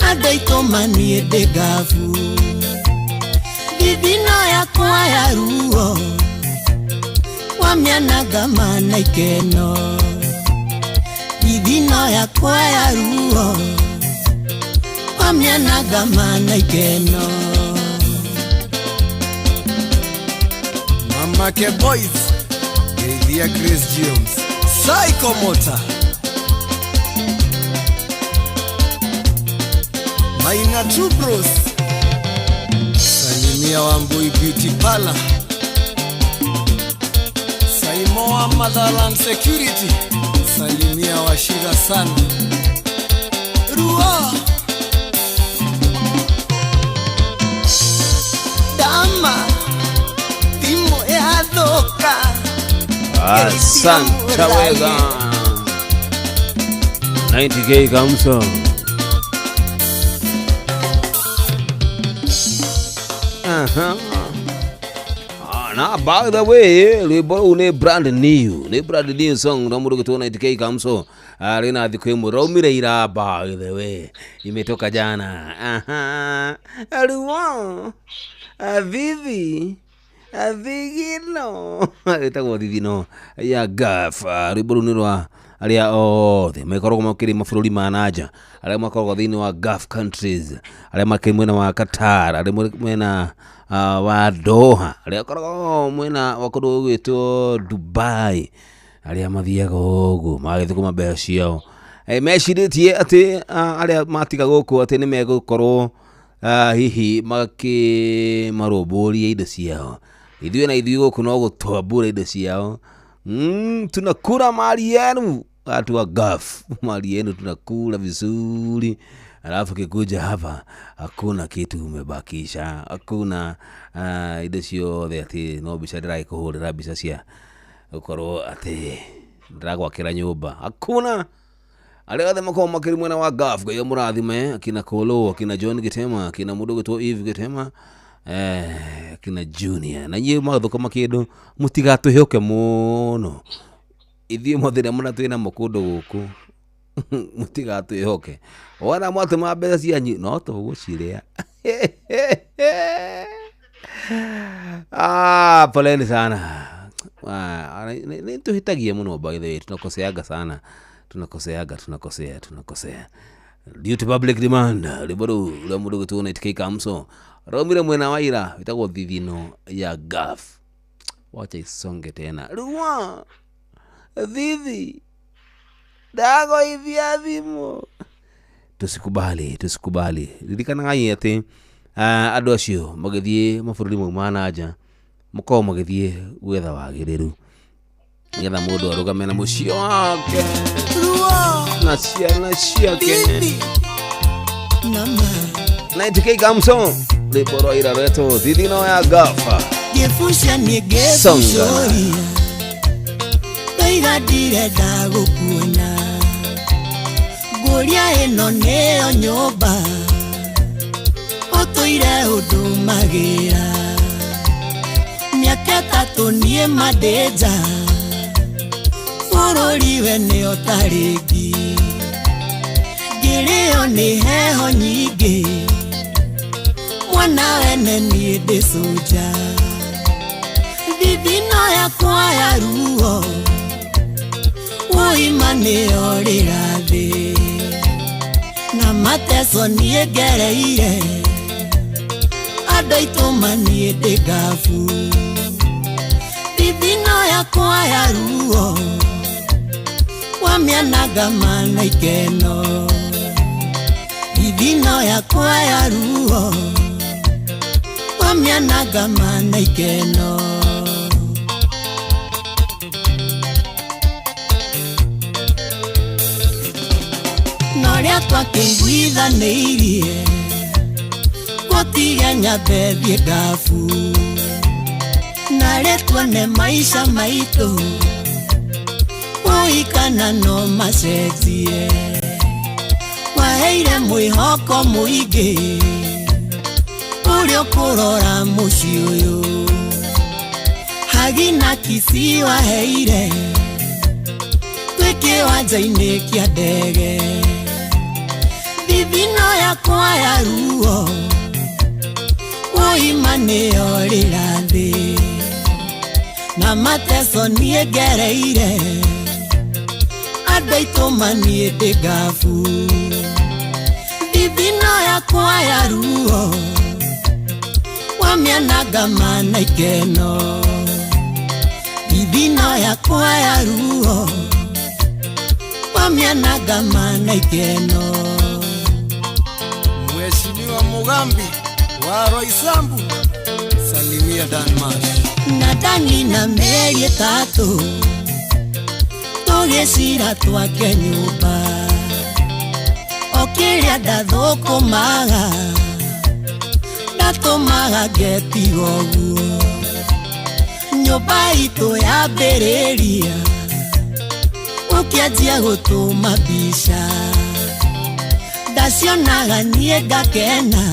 andũ aitũ maniĩ ndĩ ngabu thithino yakwa ya ruo wamĩanaga mana ikeno thithino yakwa ya ruo wamĩanaga mana ikeno. Mamake Boys, ngeithia Chris James, Psycho Motor, Maina True Bros, salimia Wambui Beauty Parlor, Saimoa Motherland Security, salimia Washira sana Rua Dama Timo yathoka. Asante wega 90k kamso. Aha. Na by the way, rwimbo rũu nĩ brand new, nĩ brand new song na mũndũ ũgĩtwo 90k kamso rĩna thikũ ĩmwe raumire ira, by the way imetoka jana. Aha. Ruo Vivi Thigino ĩtagwo Thithino ya Gaf. Rwimbo rũu nĩ rwa arĩa othe makoragwo makĩrĩ mabũrũri ma nanja, arĩa makoragwo thĩinĩ wa Gulf countries, arĩa makĩrĩ mwena wa Qatar, arĩa mwena wa Doha, arĩa makoragwo mwena wa kũndũ gũgwĩtwo Dubai, arĩa mathiaga ũguo magagĩthũkũma mbeca ciao. Mecirĩtie atĩ arĩa matiga gũkũ atĩ nĩ megũkorwo hihi makĩmarũmbũria indo ciao. Ithuĩ na ithuĩ gũkũ no gũtwambũra indo ciao. Tunakula mali yenu watu wa Gulf, mali yenu tunakula vizuri, alafu kikuja hapa hakuna kitu umebakisha, hakuna indo ciothe ati no mbica ndĩragĩkũhũrĩra mbica cia gũkorwo atĩ ndĩragwakĩra nyũmba, hakuna. Arĩa othe makoragwo makĩrĩ mwena wa Gulf, Ngai amũrathime, akina Kolo, akina John Gitema, akina mũndũ ũgwĩtwo Eve Gitema, akina Junior. Na inyuĩ mwathũkũma kĩndũ mũtigatwĩhoke mũno, ithuĩ mathĩna marĩa twĩ namo kũndũ gũkũ mũtigatwĩhoke. Wona mwatũma mbeca cianyu no tũgũcirĩa. Poleni sana. Nĩtũhĩtagia mũno by the way, tunakoseaga sana, tunakosea. Due to public demand, rwĩmbo rũu rwa mũndũ ũgwĩtwo Night K Kamso raumire mwena wa ira, wĩtagwo Thithino ya Gulf. Wacha isonge tena. Rua thithi ndagoithia thimũ. Tusikubali. Ririkanagai atĩ andũ acio magĩthiĩ mabũrũri mau ma na nja makoragwo magĩthiĩ gwetha wagĩrĩru nĩgetha mũndũ arũgame na mũciĩ wake na ciana ciake. 90K Kamso rwĩmbo rwa ira rwetwo Thithino ya Gulf. Songa. Ndoiga ndirenda gũkuona, ngũria ĩno nĩyo nyũmba ũtũire ũndũmagĩra, mĩaka ĩtatũ niĩ mandĩnja bũrũri we nĩo tarĩngi, ngĩrĩo nĩ heho nyingĩ, mwana wene niĩ ndĩ cũnja, thithino yakwa ya ruo ũima nĩyo rĩrathĩ, na mateso niĩ ngereire, andũ aitũ maniĩ ndĩ ngabu, thithino yakwa ya ruo wamĩananga mana ikeno, thithino yakwa ya ruo wamĩananga mana ikeno. Noria twakĩiguithanĩirie gũtige nyambe thiĩ ngabu, narĩ tuone maica maitũ ũikana no macenjie, waheire mwĩhoko mũingĩ ũrĩa ũkũrora mũciĩ ũyũ, hagi na Kisii waheire twĩ kĩwanja-inĩ kĩa ndege, thithino yakwa ya ruo ũima nĩyo rĩrathĩ, na mateso niĩ ngereire, andũ aitũ maniĩ ndĩ ngabu, thithino yakwa ya ruo wamĩananga mana ikeno, thithino yakwa ya ruo wamĩananga mana ikeno. Mheshimiwa Mugambi wa Roysambu, salimia Danmar. Na Dani na mĩeri ĩtatũ tũgĩcira twake nyũmba, o kĩrĩa ndathũkũmaga ndatũmaga ngetiga ũguo, nyũmba itũ yambĩrĩria ũkĩanjia gũtũma mbica, ndacionaga niĩ ngakena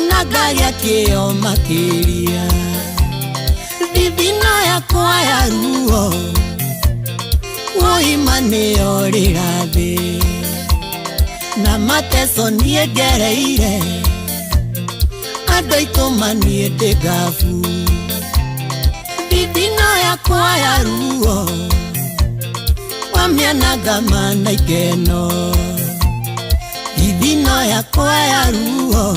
na ngagĩa kĩo makĩria, thithino yakwa ya ruo ũima nĩyo rĩrathĩ, na mateso niĩ ngereire, andũ aitũ maniĩ ndĩ ngabu, thithino yakwa ya ruo wamĩananga mana ikeno, thithino yakwa ya ruo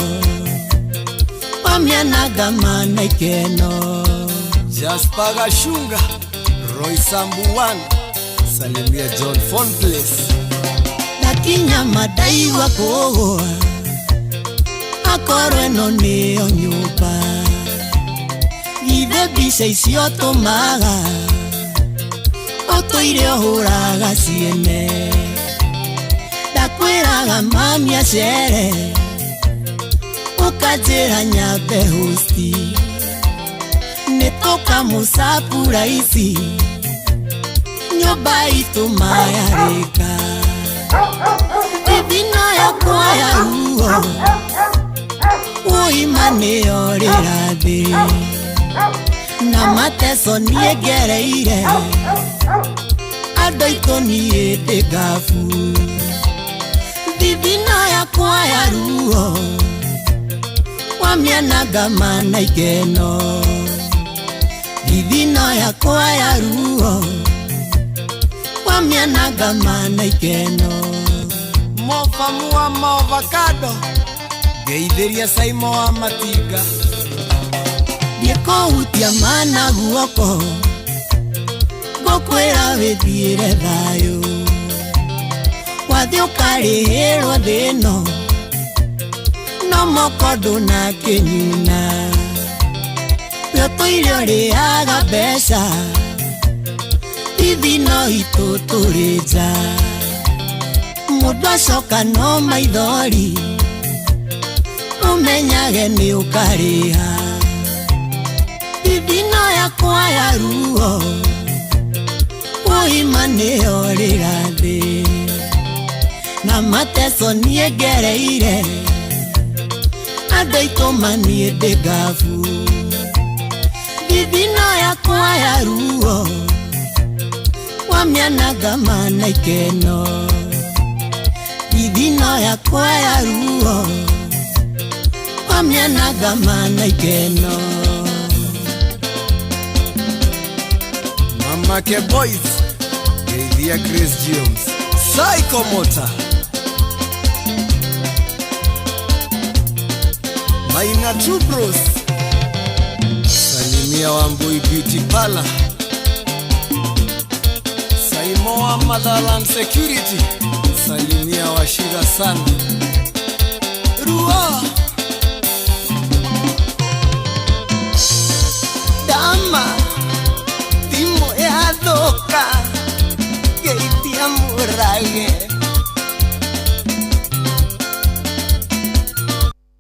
wamĩananga mana ikeno. Jasper Gashunga, Roysambu 1, salimia John Fonplace. Ndakinya mandaigua kũgũa akorwo ĩno nĩyo nyũmba, githĩ mbica icio tũmaga ũtũire ũhũraga ciene, ndakwĩraga mami acere ũkanjĩra nyambe hosti, nĩtũkamũcapura ici Nyũmba itũ mayarĩka Thithino yakwa ya ruo Ũima nĩyo rĩrathĩ Na mateso niĩ ngereire Andũ aitũ niĩ ndĩ ngabu Thithino yakwa ya ruo Wamĩananga mana ikeno Thithino yakwa ya ruo Wamĩananga mana ikeno Mofamu wa maovakado Ngeithĩria Saimo wa matinga Ndĩkũhutia mana guoko Ngũkwĩra wĩthiĩre thayũ Wathiĩ ũkarĩhĩrwo thĩ ĩno No moko ndũnakĩnyuna We ũtũire ũrĩaga mbeca Thithino itũ tũrĩ nja Mũndũ acoka no maithori Ũmenyage nĩ ũkarĩha Thithino yakwa ya ruo Ũima nĩyo rĩrathĩ Na mateso niĩ ngereire Andũ aitũ maniĩ ndĩ ngabu Thithino yakwa ya ruo Wamĩananga mana ikeno Thithino yakwa ya ruo Wamĩananga mana ikeno Mamake Boys Ngeithia Grace Jones Psycho Motor Maina True Bros Salimia Wambui Beauty Parlor Saimoa Motherland Security Salimia Washira sana Rua Dama Thimũ yathũka Ngeithia Mũrage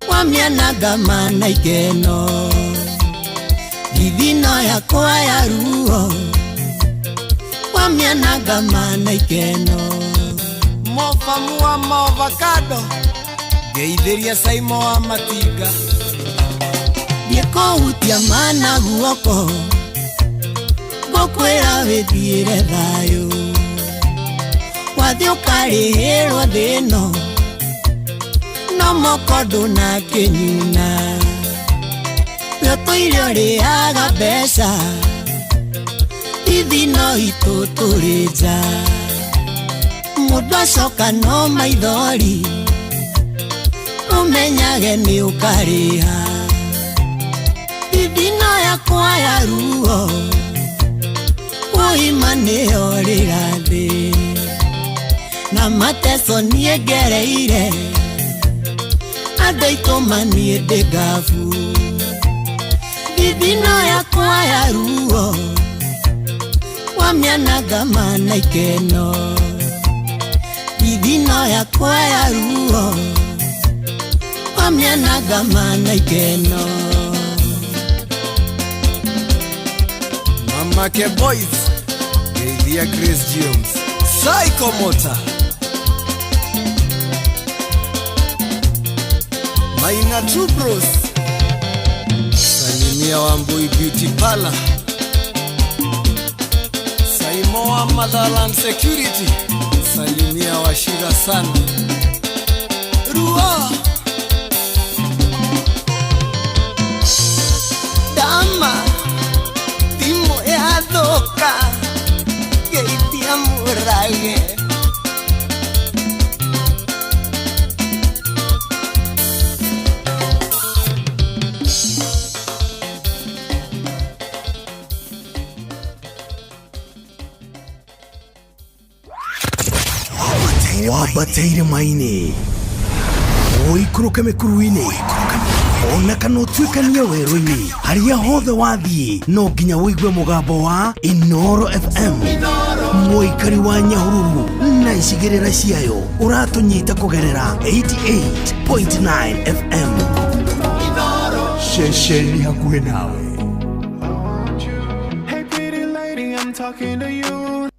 Wamĩananga mana ikeno Thithino yakwa ya ruo Wamĩananga mana ikeno Mofamu wa maovakado Ngeithĩria Saimo wa matinga Ndĩkũhutia mana guoko Ngũkwĩra wĩthiĩre thayũ Wathiĩ ũkarĩhĩrwo thĩ ĩno No moko ndũnakĩnyuna We ũtũire ũrĩaga mbeca Thithino itũ tũrĩ nja Mũndũ acoka no maithori Ũmenyage nĩ ũkarĩha Thithino yakwa ya ruo Ũima nĩyo rĩrathĩ Na mateso niĩ ngereire Andũ aitũ maniĩ ndĩ ngabu Thithino yakwa ya ruo Wamĩananga mana ikeno Thithino yakwa ya ruo Wamĩananga mana ikeno Mamake Boys Ngeithia Grace Jones Psycho Motor Maina True Bros Salimia Wambui Beauty Parlor Saimoa Motherland Security Salimia Washira sana Rua Dama Thimũ yathũka Ngeithia Mũrage Wambate irĩma-inĩ ũikũrũke mĩkuru-inĩ ona kana ũtuĩkanie werũ-inĩ harĩa hothe wathiĩ no nginya ũigue mũgambo wa Inoro FM mũikari wa Nyahururu na icigĩrĩra ciayo ũratũnyita kũgerera 88.9 FM ceceni hakuhĩ nawe Hey pretty lady, I'm talking to you.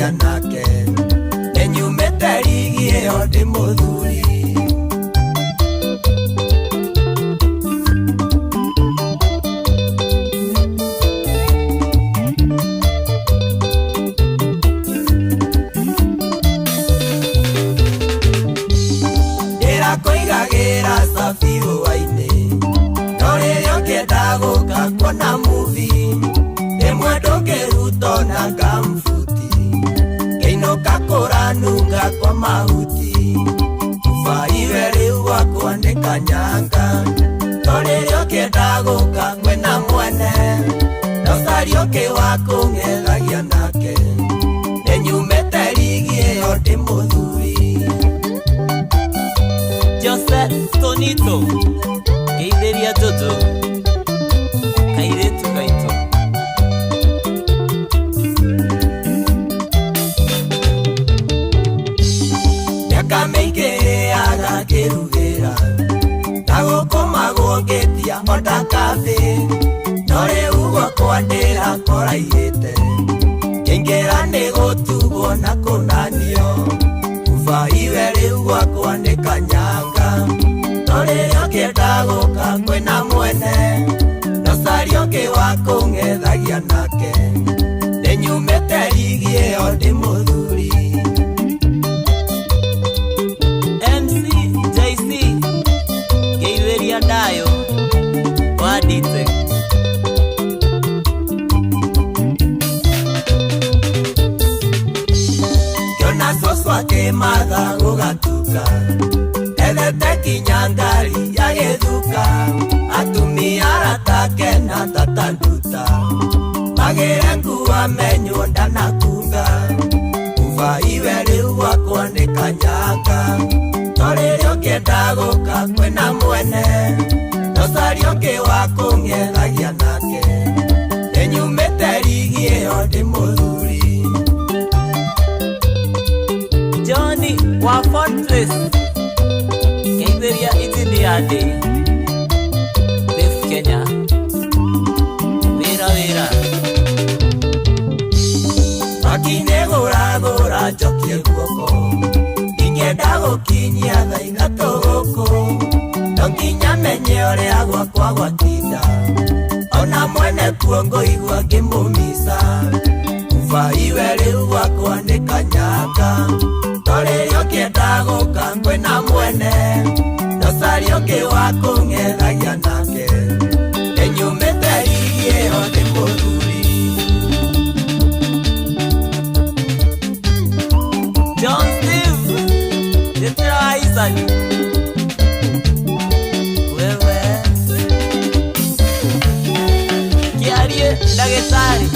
kũng'ethagia nake nĩnyumĩte rigi ĩyo ndĩ mũthuri. Ndĩrakũigagĩra cabi hwaĩ-inĩ no rĩrĩa ũngĩenda gũka kuona movie rĩmwe ndũngĩruta ona ngambuti ngĩinũka kũranunga kwa mahuti baiwe rĩu gwakwa nĩ kanyanga no rĩrĩa ũngĩenda gũka kwĩna mwene no caria ũngĩ wa kũng'ethagia nake nĩnyumĩte rigi ĩyo ndĩ mũthuri. Jose Tonito ngeithĩria Jojo kairĩtu gaitũ. Mĩaka mĩingĩ agakĩrugĩra na gũkũmagwo ngĩtia onda kambĩ no rĩu gwakwa ndĩrakoraihĩte ngĩingĩra nĩ gũtugwo na kũnanio baiwe rĩu gwakwa nĩ kanyanga no rĩrĩa ũngĩenda gũka kwĩna mwene no caria ũngĩ wa kũng'ethagia nake nĩnyumĩte rigi ĩyo ndĩ mũthuri. MC JC ngeithĩria Ndayo wa Dite. Ngĩona cũcũ akĩmatha gũgatuka ethete kinya ngari ya gĩthuka atumia aratake na tata nduta magĩre nguo amenywo ndanakunga baiwe rĩu gwakwa nĩ kanyanga no rĩrĩa ũngĩenda gũka kwĩna mwene no caria ũngĩ wa kũng'ethagia nake nĩnyumĩte rigi ĩyo ndĩ mũthuri. Johnny wa Fortress ngeithĩria engineer ndĩ Dave Kenya wĩra wĩra. Makinĩ gũragũra njokie guoko ingĩenda gũkinyia thaa ithatũ gũkũ no nginya menye ũrĩa gwakwa gwatinda ona mwene kuo ngũigua ngĩmũmica baiwe rĩu gwakwa nĩ kanyanga no rĩrĩa ũngĩenda gũka kwĩna mwene no caria ũngĩ wa kũng'ethagia nake nĩnyumĩte rigi ĩyo ndĩ mũthuri. John Steve njĩtĩra wa Isaac wewe kĩarie ndagĩtarĩ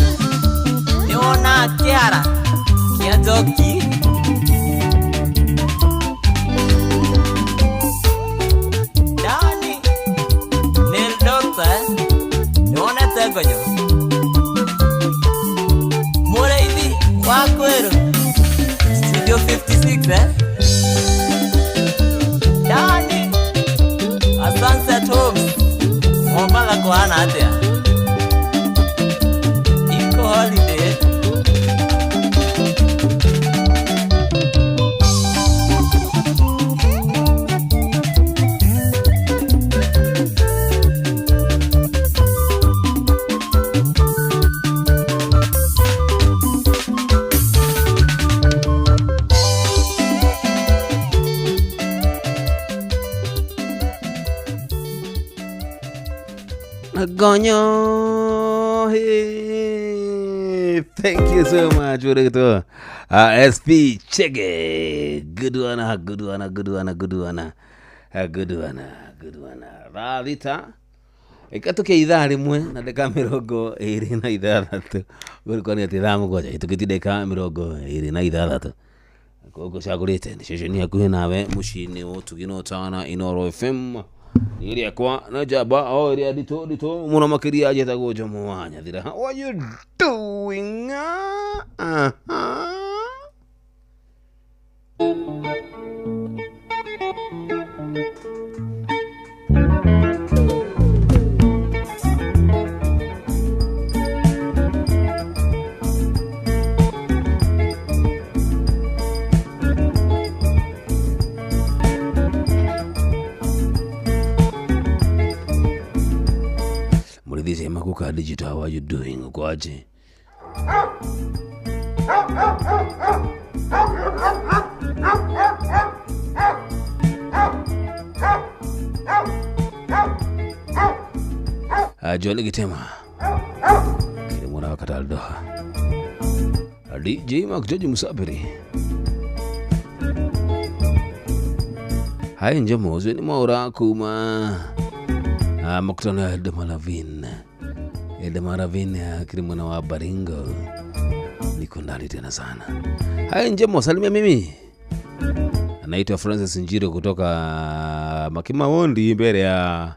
nĩwona kĩara kĩa njoki. Dani nĩ doctor nĩwonete ngonyo mũrĩithi wa kwĩrũ Studio 56 Dani a Sunset Homes Mombatha kũhana atĩa? Eco holiday. Gonyo, hey, thank you so much. SP Chege, good one, good one, good one, good one, good one, good one. Rarita, ikatukia ithaa rimwe na ndagĩka 26 gũrĩkwo nĩ atĩ thaa 7 ĩtũkĩtie ndagĩka 26 koguo cagũrĩte nĩ ceceni hakuhĩ nawe mũciĩ-inĩ wa ũtugi na ũtana Inooro FM ĩrĩa kwa na njamba o ĩrĩa nditũ nditũ mũno makĩria njĩtagwo Jomo wa Nyathira. How are you doing? Omuka Digital, how are you doing? Uko aje? John Gitema Kilimwana wa Kataldoha, DJ Mark George Musabiri. Hai njemo ucio ni mwaura kuma mkutano ya Eldama Ravine akiri mwana wa Baringo. Niko ndani tena sana. Hai njemo, salimia mimi. Anaitwa Francis Njiro kutoka Makima Wondi mbele ya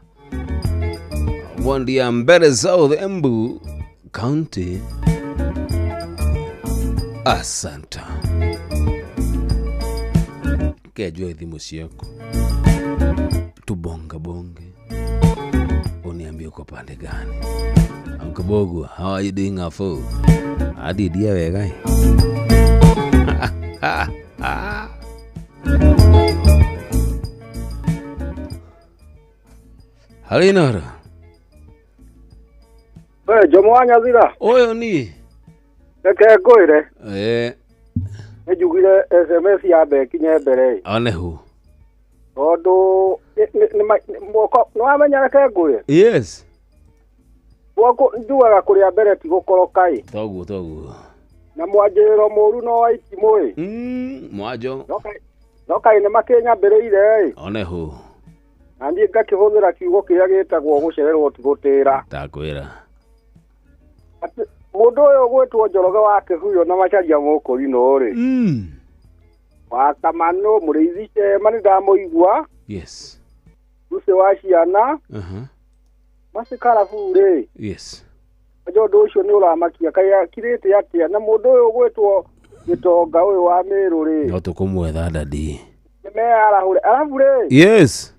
Wondi ya Mbere South Embu County. Asante. Kejua thimu ciaku tubonga bonge, uniambie uko pande gani. Uncle Bogu, how are you doing afo? Adi dia wega. Halinara. We Jomo wa Nyathira. Oyo ni reke ngwire. Nĩ njugire SMS yambe ĩkinye mbere. Onehu. Tondũ nĩ wamenya reke ngwire. Yes. Mwako njugaga kũrĩa mbere ti gũkoroka ĩ. Toguo toguo. Na mwanjĩrĩro mũru no wa itimũ ĩ. Mwanjo. No kaĩ nĩ makĩnyambĩrĩire ĩ. Onehu. Na niĩ ngakĩhũthĩra kiugo kĩrĩa gĩtagwo gũcererwo ti gũtĩra. Ndakwĩra. Mũndũ ũyũ ũgwĩtwo Njoroge wa Kĩhuyo na Macharia Mũkũrinũ rĩ. Wa Kamanũ mũrĩithi Cema nĩ ndamũigua. Yes. Lucy wa ciana. Macikarabu rĩ. Yes. Ũndũ ũcio nĩ ũramakia kaĩ akirĩte atĩa na mũndũ ũyũ ũgwĩtwo Gĩtonga ũyũ wa Mĩrũ rĩ. No tũkũmwetha dadi. Nĩmeyarahũre arabu rĩ. Yes.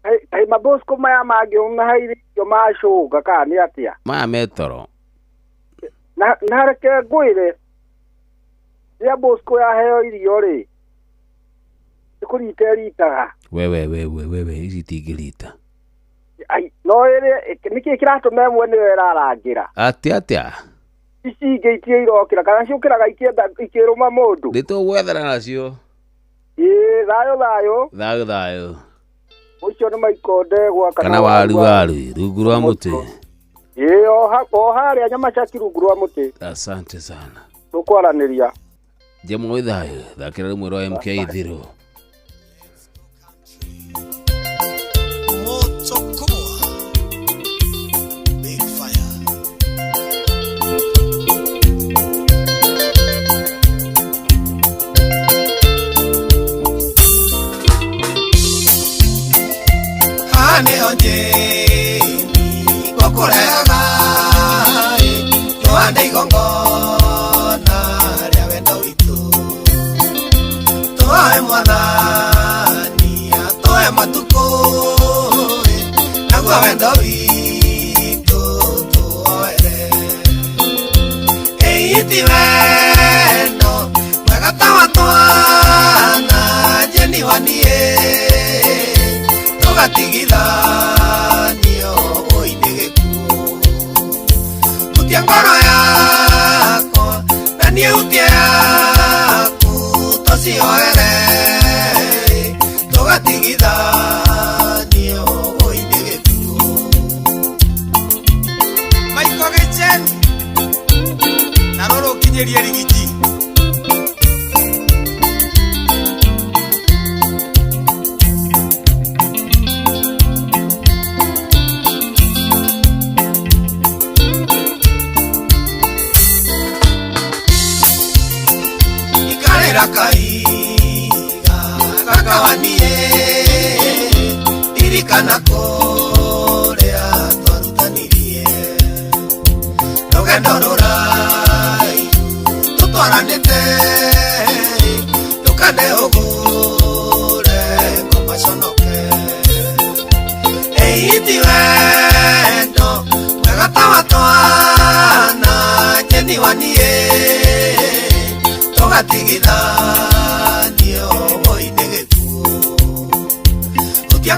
Kaĩ mabosco maya mangĩ maheirĩtio macũnga kana nĩ atĩa? Maya metoro. Na reke ngwĩre rĩrĩa Bosco yaheo irio rĩ nĩ kũrita ĩritaga. Wewe ici itingĩrita. Ai no ĩrĩ nĩkĩĩ kĩratũma ĩmwe nĩyo ĩrarangĩra? Atĩa? Ici ingĩ itirĩ irokĩra kana ciũkĩraga ikĩenda ikĩrũma mũndũ. Nĩ tũgwethana nacio. Ĩĩ thayũ thayũ. Thayũ thayũ. Ũcio nĩ Michael Ndegwa kana waru waru rungu rwa mũtĩ. Ĩĩ o harĩa Nyamacaki rungu rwa mũtĩ. Asante sana. Tũkwaranĩria. Jemo wĩ thayũ thakĩra rũmwe rwa MK Thirũ.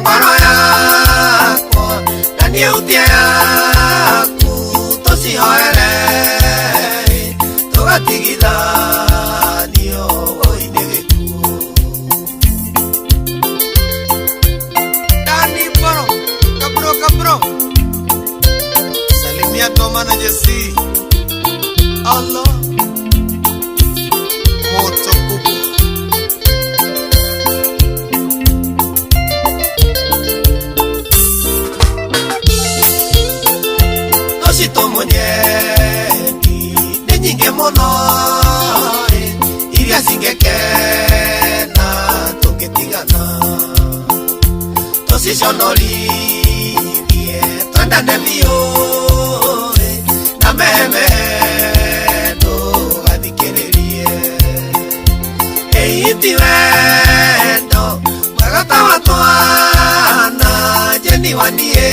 Ngoro yakwa na niĩ hutia yaku. Tũcihoere Tũgatigithanio Oi nĩ gĩkuũ Dani Boro Kabro kabro Salimia Toma na Jesse Allah Moto kubwa Tũcitũ mũnyendi nĩ nyingĩ mũno iria cingĩkena tũngĩtigana tũciconorithie twendane biũ na meme ndũgathikĩrĩrie ĩi ti wendo mwega ta wa twana jeni wa niĩ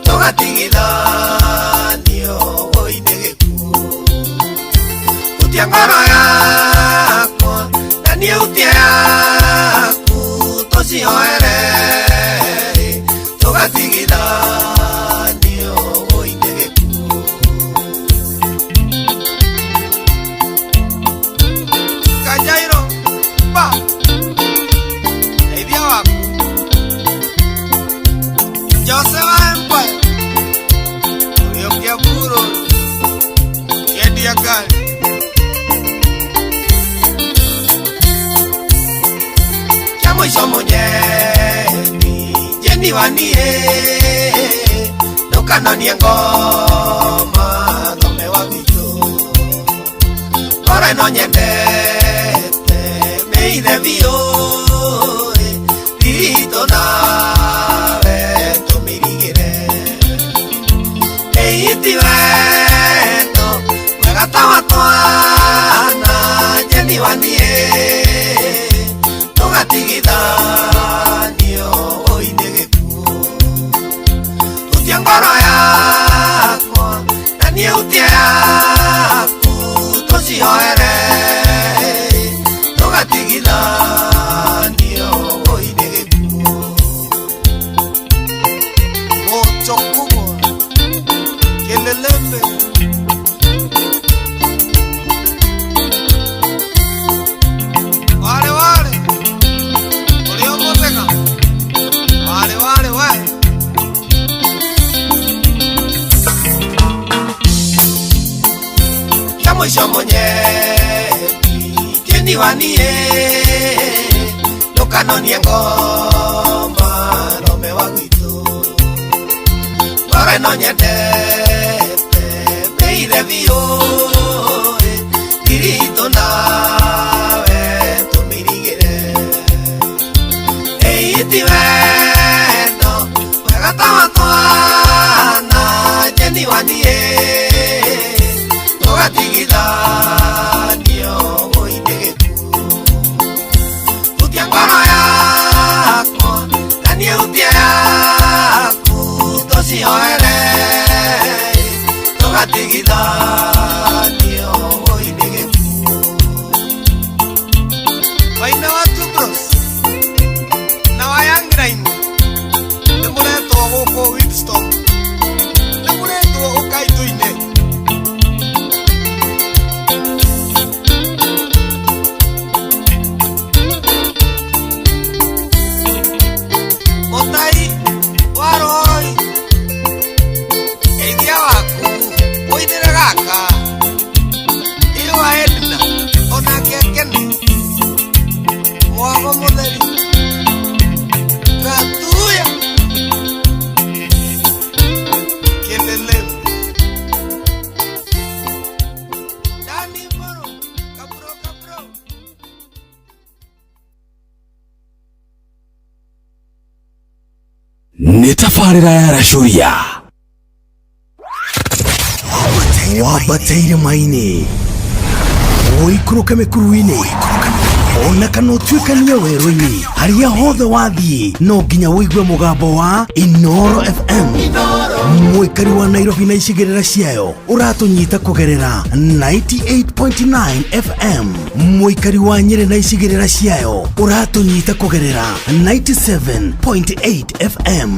tũgatigithanio woi nĩ gĩkuũ hutia ngoro yakwa na niĩ hutie yaku tũcihoere tũgatigithanio woi nĩ gĩkuũ Kajairo Ba Teithia waku Jose wa Empire Ũrĩũkia buro Kĩendia ngari Kĩa mũico mũnyendi jeni wa niĩ ndũkanonie ngoma thome wa gwitũ ngoro ĩno nyendete mĩithe biũ ritũ nawe tũmĩrigĩre ĩi ti wendo mwega ta wa twana jeni wa niĩ tũgatigithanio woi nĩ gĩkuũ hutia ngoro yakwa na niĩ hutie yaku tũcihoere tũgatigithanio woi nĩ gĩkuũ Moto kubwa Kelelembe Wale wale Uliomoteka Wale wale we Kĩa mũico mũnyendi jeni wa niĩ ndũkanonie ngoma rome wa gwitũ ngoro ĩno nyendete mĩithe biũ thiritũ nawe tũmĩrigĩre ĩi ti wendo mwega ta wa twana jeni wa niĩ tũgatigithanio woi nĩ gĩkuũ hutia ngoro yakwa na niĩ hutie yaku tũcihoere tũgatigithanio woi nĩ gĩkuũ Waina wa Two Bros na wa Young Line nĩ mũretwo gũkũ Whipstorm nĩ mũretwo ũkai tũine Mũtai wa Roy geithia waku mũinĩre gaka ĩ wa Edna onake akene mwago mũtheri gatuya kelele Dani Moro kabro kabro nĩ tabarĩra ya racuria wambate irĩma-inĩ ũikũrũke mĩkuru-inĩ ona kana ũtuĩkanie werũ-inĩ harĩa hothe wathiĩ no nginya ũigue mũgambo wa Inoro FM. Inoro Mwikari wa Nairobi na icigĩrĩra ciayo ũratũnyita kũgerera 98.9 FM. Mwikari wa Nyĩrĩ na icigĩrĩra ciayo ũratũnyita kũgerera 97.8 FM.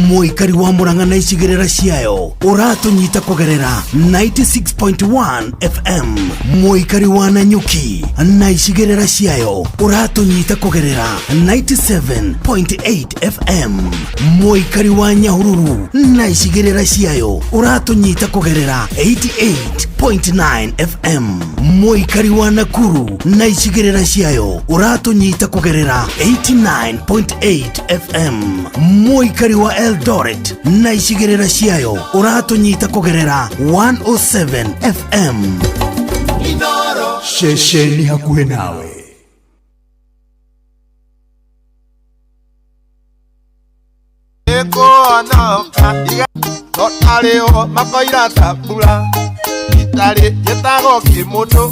Mwikari wa Murang'a na icigĩrĩra ciayo ũratũnyita kũgerera 96.1 FM. Mwikari wa Nanyuki na icigĩrĩra ciayo ũratũnyita kũgerera 97.8 FM. Mwikari wa Nyahururu na icigĩrĩra ciayo ũratũnyita kũgerera 88.9 FM. Mwikari wa Nakuru na icigĩrĩra ciayo ũratũnyita kũgerera 89.8 FM. Mwikari wa Eldoret na icigĩrĩra ciayo ũratũnyita kũgerera 107 FM. Ceceni hakuhĩ nawe. No tarĩo makoira ta mbura itarĩ njĩtagwo kĩmũndũ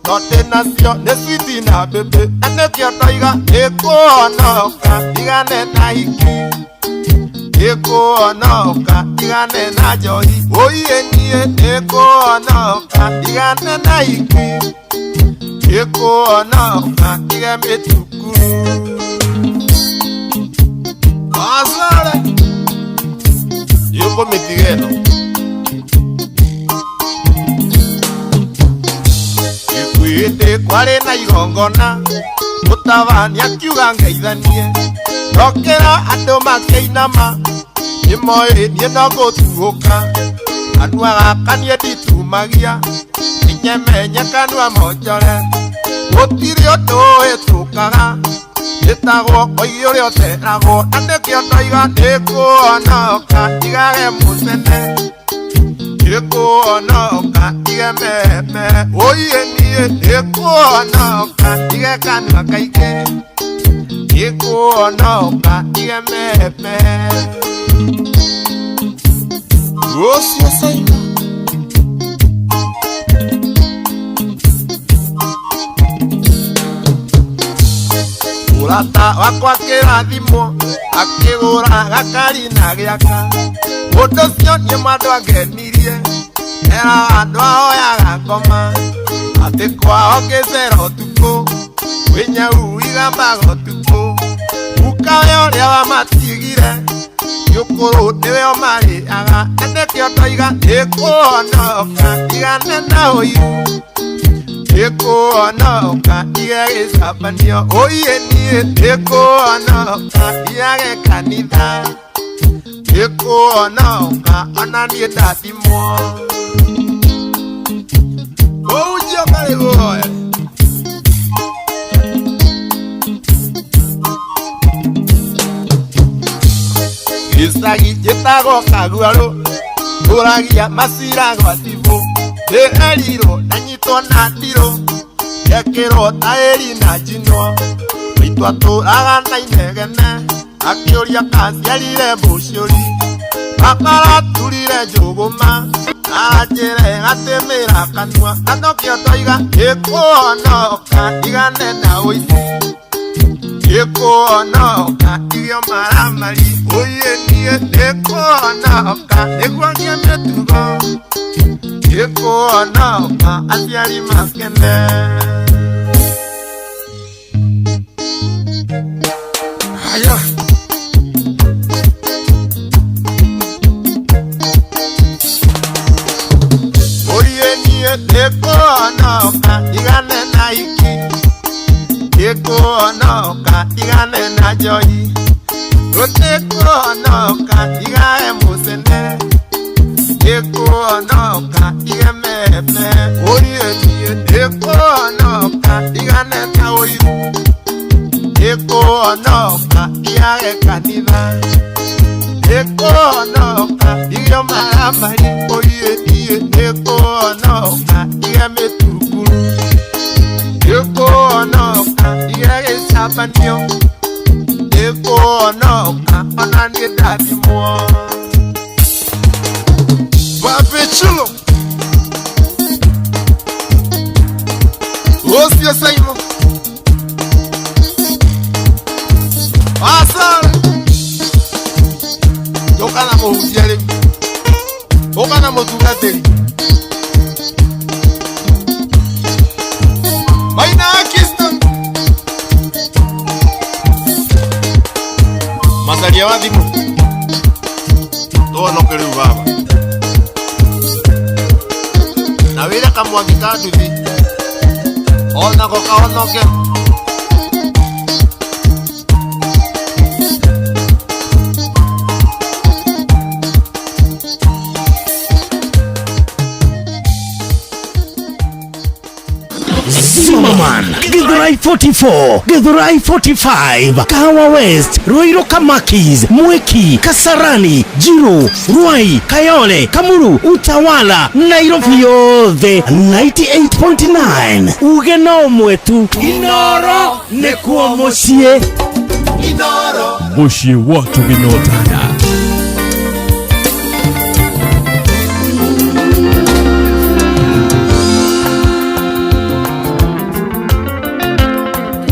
no ndĩnacio nĩ switi na mbĩmbĩ na nĩkĩo ndoiga nĩkũhonoka ndigane na hiki nĩkũhonoka ndigane na njohi ũiĩ niĩ nĩkũhonoka ndigane na hiki nĩkũhonoka ndige mĩtukuru Asare yuko mitigeno ikuite kwari na igongona mutabania akiuga ngeithanie ndokera andu makĩinama nĩmoĩ niĩ no gũtuũka kanua gaka niĩ nditumagia ninyemenye kanua monjore gũtirĩ ũndũ ũhĩtũkaga ĩtagwo koigi ũrĩa ũteragwo na nĩkĩo ndoiga nĩkũhonoka ndigage mũcene nĩkũhonoka ndige meme ũiĩ niĩ nĩkũhonoka ndige kanua kaingĩ nĩkũhonoka ndige meme rũciũ Saima Mũrata wakwa kĩrathimwo akĩgũra gakari na gĩaka mũndũ ũcio nĩ mwandũ angenirie era andũ ahoyaga ngoma atĩ kwao ngĩcera ũtukũ kwĩ nyau igambaga ũtukũ gukawe ũrĩa wamatigire gĩũkũrũ nĩwe ũmarĩaga na nĩkĩo ndoiga nĩkũhonoka ndigane na ũiru nĩkũhonoka ndige gĩcabanio ũiĩ niĩ nĩkũhonoka ndigage kanitha nĩkũhonoka ona niĩ ndathimwo ũhunjio karĩ guoya gĩcagi njĩtagwo kaguarũ ndũragia macira gwa cibũ nĩ erirwo ndanyitwo na ndirũ gekĩrwo taĩri na njinwo maitũ atũraga na inegene akĩũria kaciarire mbũciũri akaraturire njũgũma anjĩre gatĩmĩra kanua na nokĩo ndoiga nĩkũhonoka ndigane na ũici nĩkũhonoka ndige maramari ũiĩ niĩ nĩkũhonoka nĩguo ngĩe mĩtugo nĩkũhonoka aciari makene. Haya ũiĩ niĩ nĩkũhonoka ndigane na hiki nĩkũhonoka ndigane na njohi nĩkũhonoka ndigage mũcene nĩkũhonoka ndige meme ũiĩ niĩ nĩkũhonoka ndigane na ũiru nĩkũhonoka ndigage kanitha nĩkũhonoka ndige maramari ũiĩ niĩ nĩkũhonoka ndige mĩtukuru nĩkũhonoka ndige gĩcabanio nĩkũhonoka ona niĩ ndathimwo. Papechulo Rũciũ Saimo Asare Njoka na mũhunjia rĩu. Kamwaki ka nduthi onako kahonoke. Zimmerman, Githurai 44, Githurai 45, Kahawa West, Ruiru Kamakis, Mwiki, Kasarani, Jiru, Ruai, Kayole, Kamuru, Utawala, Nairobi yothe 98.9. Uge no mwetu Inoro nĩkuo mũciĩ. Inoro Mũciĩ wa tũgĩnyotana.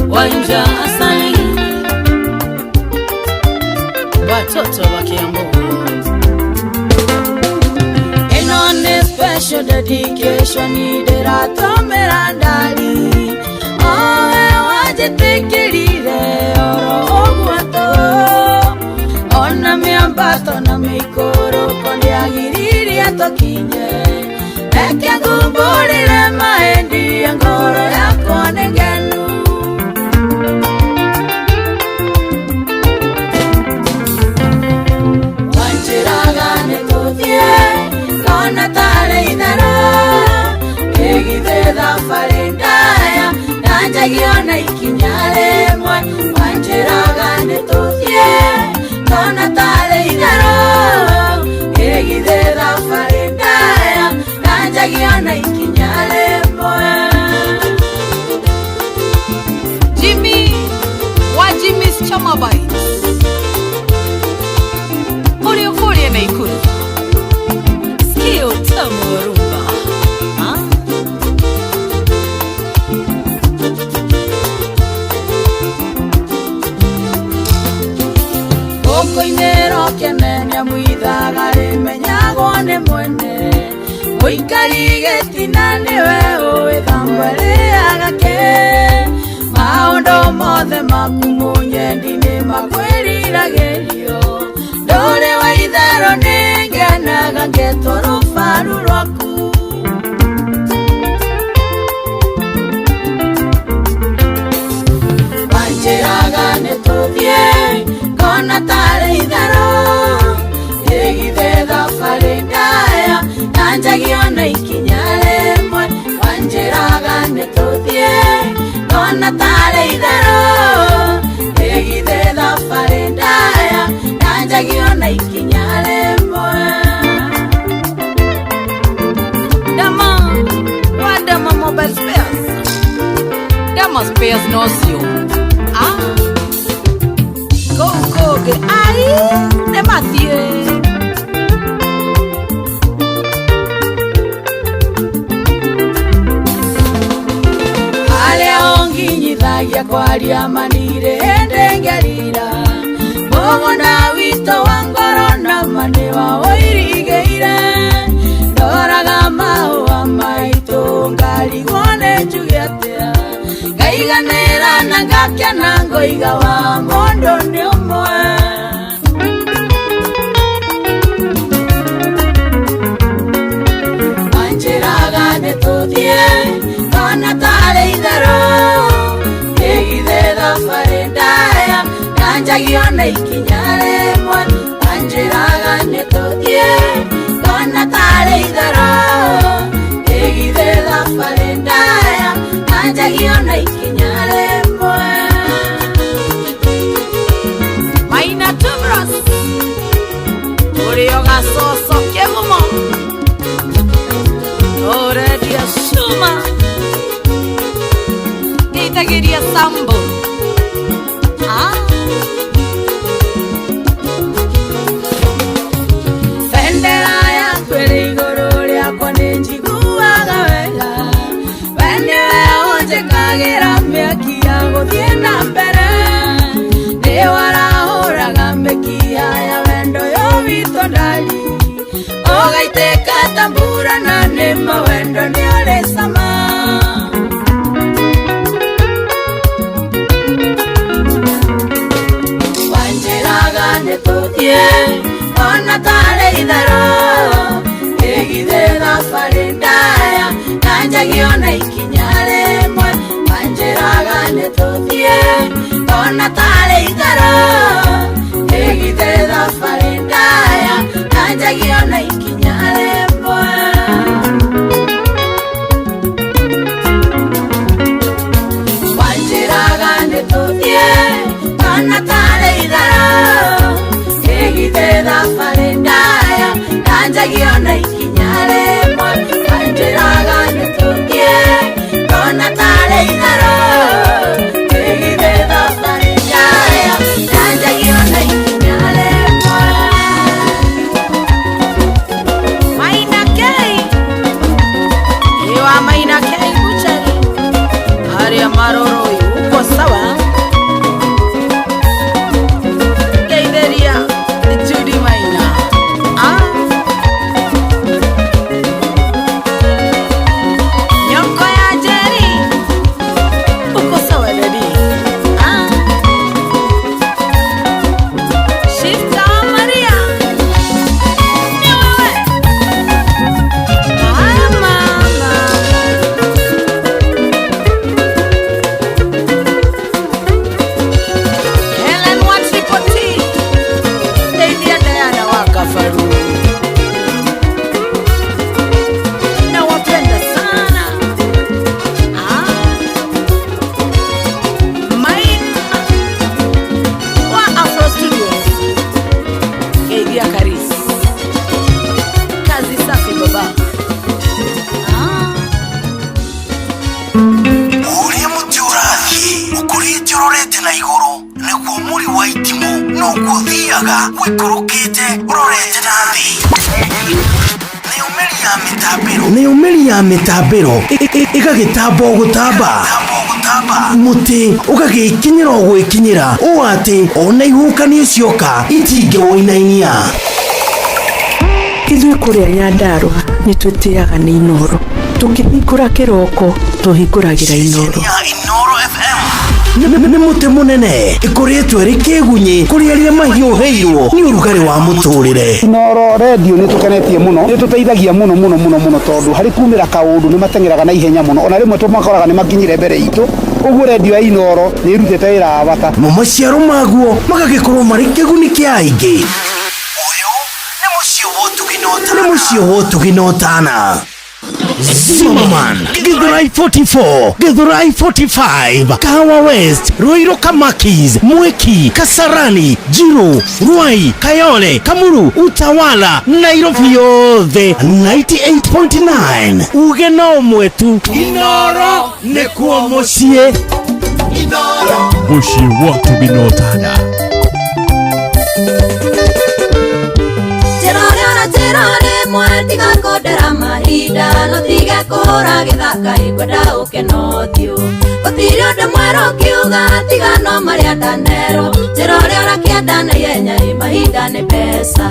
Wanja asali watoto wa Kiambu. Eno ni special dedication ndĩratũmĩra ndari owe wanjĩtĩkĩrire oro ũguo tu ona mĩambato na mĩikũrũko ndĩagiririe tũkinye reke ngumbũrĩre mahĩndĩ ngoro yakwa nĩ ngenu. Kona tare ithero ĩgithe thabarĩ ndaya ndanjagia ona ikinya rĩmwe wanjĩraga nĩ tũthiĩ kona tare ithero ĩgithe thabarĩ ndaya ndanjagia ona ikinya rĩmwe. Jimmy wa Jimmy's Chama Bites ũrĩa ũkũrĩa Naikuru. Utamu wa rumba. Gũkũ-inĩro kĩnene mwithaga rĩmenyagwo nĩ mwene mũikari gĩtina nĩwe ũĩ thambo ĩrĩaga kĩ maũndũ mothe maku mũnyendi nĩ makwĩriragĩrio ndũrĩ wa itherũ nĩ ngenaga ngetwo rũbaru rwaku. Wanjĩraga nĩ tũthiĩ ngona tarĩ itherũ ĩgithe thabarĩ ndaya ndanjagia ona ikinya rĩmwe wanjĩraga nĩ tũthiĩ ngona tarĩ itherũ ĩgithe thabarĩ ndaya ndanjagia ona ikinya rĩmwe. Dama wa Dama mobile spares. Dama spares nocio. Ah. Go go ge ai ne mathie. Aria onginyithagia kwaria manire hĩndĩ ngerira mũgũnda witũ wa ngoro na ma nĩwa ũirigĩire ndoraga mahũa maitũ ngarigwo nĩ njuge atĩa ngaiganĩra na ngakena ngoiga wa mũndũ nĩ ũmwe. Wanjĩraga nĩ tũthiĩ ngona tarĩ itherũ ĩgithe thabarĩ ndaya ndanjagia ona ikinya rĩmwe wanjĩraga nĩ tũthiĩ ngona tarĩ itherũ ĩgithe thabarĩ ndaya ndanjagia ona ikinya rĩmwe. Maina Tubros ũrĩo gacoco kĩgumo ũrendia cuma ngeithagĩria sambo. Ah. Bendera yaku ĩrĩ igũrũ rĩakwa nĩ njiguaga wega we nĩwe ũnjĩkagĩra mĩaki ya gũthiĩ na mbere nĩ warahũraga mĩkiha ya wendo yo witũ ndari ũgaitĩka ta mbura na nĩma wendo nĩ ũrĩ cama. Wanjĩraga nĩ tũthiĩ ona tarĩ itherũ ĩgithe thabarĩ ndaya ndanjagia nĩtũthiĩ Ndona tarĩ itherũ Ĩgithe thabarĩ ndaya Ndanjagio na ikinya rĩmwe Wanjĩraga nĩtũthiĩ Ndona tarĩ itherũ Ĩgithe thabarĩ ndaya Ndanjagio na ikinya rĩmwe Wanjĩraga nĩtũthiĩ Ndona tarĩ itherũ Ĩgithe thabarĩ ndaya Ndanjagio na ikinya rĩmwe Maina Kei Iwa Maina Kei buchari Aria maroro uko sawa Keitheria Judy Maina Ah Nyoko ya Jerry uko sawa daddy Ah Shifta Maria Ni wewe Ah mama Helen wa Triple T Ndeithia Diana wa Kafaru Nawapenda sana Ah Maina wa Afro Studios Ndeithia Karis Kazi safi baba Ũrĩa mũtĩ ũrathiĩ ũkũrĩte ũrorete na igũrũ nĩguo mũri wa itimũ noguo ũthiaga ũikũrũkĩte ũrorete na thĩ. Nayo mĩri ya mĩtambĩro ĩgagĩtamba o gũtamba mũtĩ ũgagĩkinyĩra o gwĩkinyĩra ũũ atĩ ona ihuhũkanio cioka itingĩwũinainia. Ithuĩ kũrĩa Nyandarũa nĩ twĩtĩaga nĩ Inooro. Tũkĩhingũra kĩroko tũhingũragĩra Inooro. Nĩ mũtĩ mũnene ĩkũrĩtwo ĩrĩ kĩgunyĩ kũrĩ arĩa mahiũhĩirwo nĩ ũrugarĩ wa mũtũrĩre. Inooro redio nĩ tũkenetie mũno nĩ tũteithagia mũno mũno mũno mũno tondũ harĩ kumĩra kaũndũ nĩ mateng'eraga na ihenya mũno ona rĩmwe tũmakoraga nĩ makinyire mbere itũ ũguo redio ya Inooro nĩ ĩrutĩte wĩra wa bata. Mo maciaro maguo magagĩkorwo marĩ kĩguni kĩa aingĩ. Ũyũ nĩ mũciĩ wa ũtugi na ũtana. Zimmerman, Githurai 44, Githurai 45, Kahawa West, Ruiru Kamakis, Mwiki, Kasarani, Jiru, Ruai, Kayole, Kamuru, Utawala, Nairobi yothe 98.9. Uge no mwetu Inooro nĩkuo mũciĩ. Mũciĩ wa ũtugi na ũtana. Njĩra ũrĩa ũranjĩra rĩmwe tiga kũndera mahinda no tige kũhũra gĩthaka ĩngwenda ũke na ũthiũ gũtirĩ ũndũ mwerũ ũkiuga tiga no marĩa ndanerwo njĩra ũrĩa ũrakĩenda na ihenya ĩ mahinda nĩ mbeca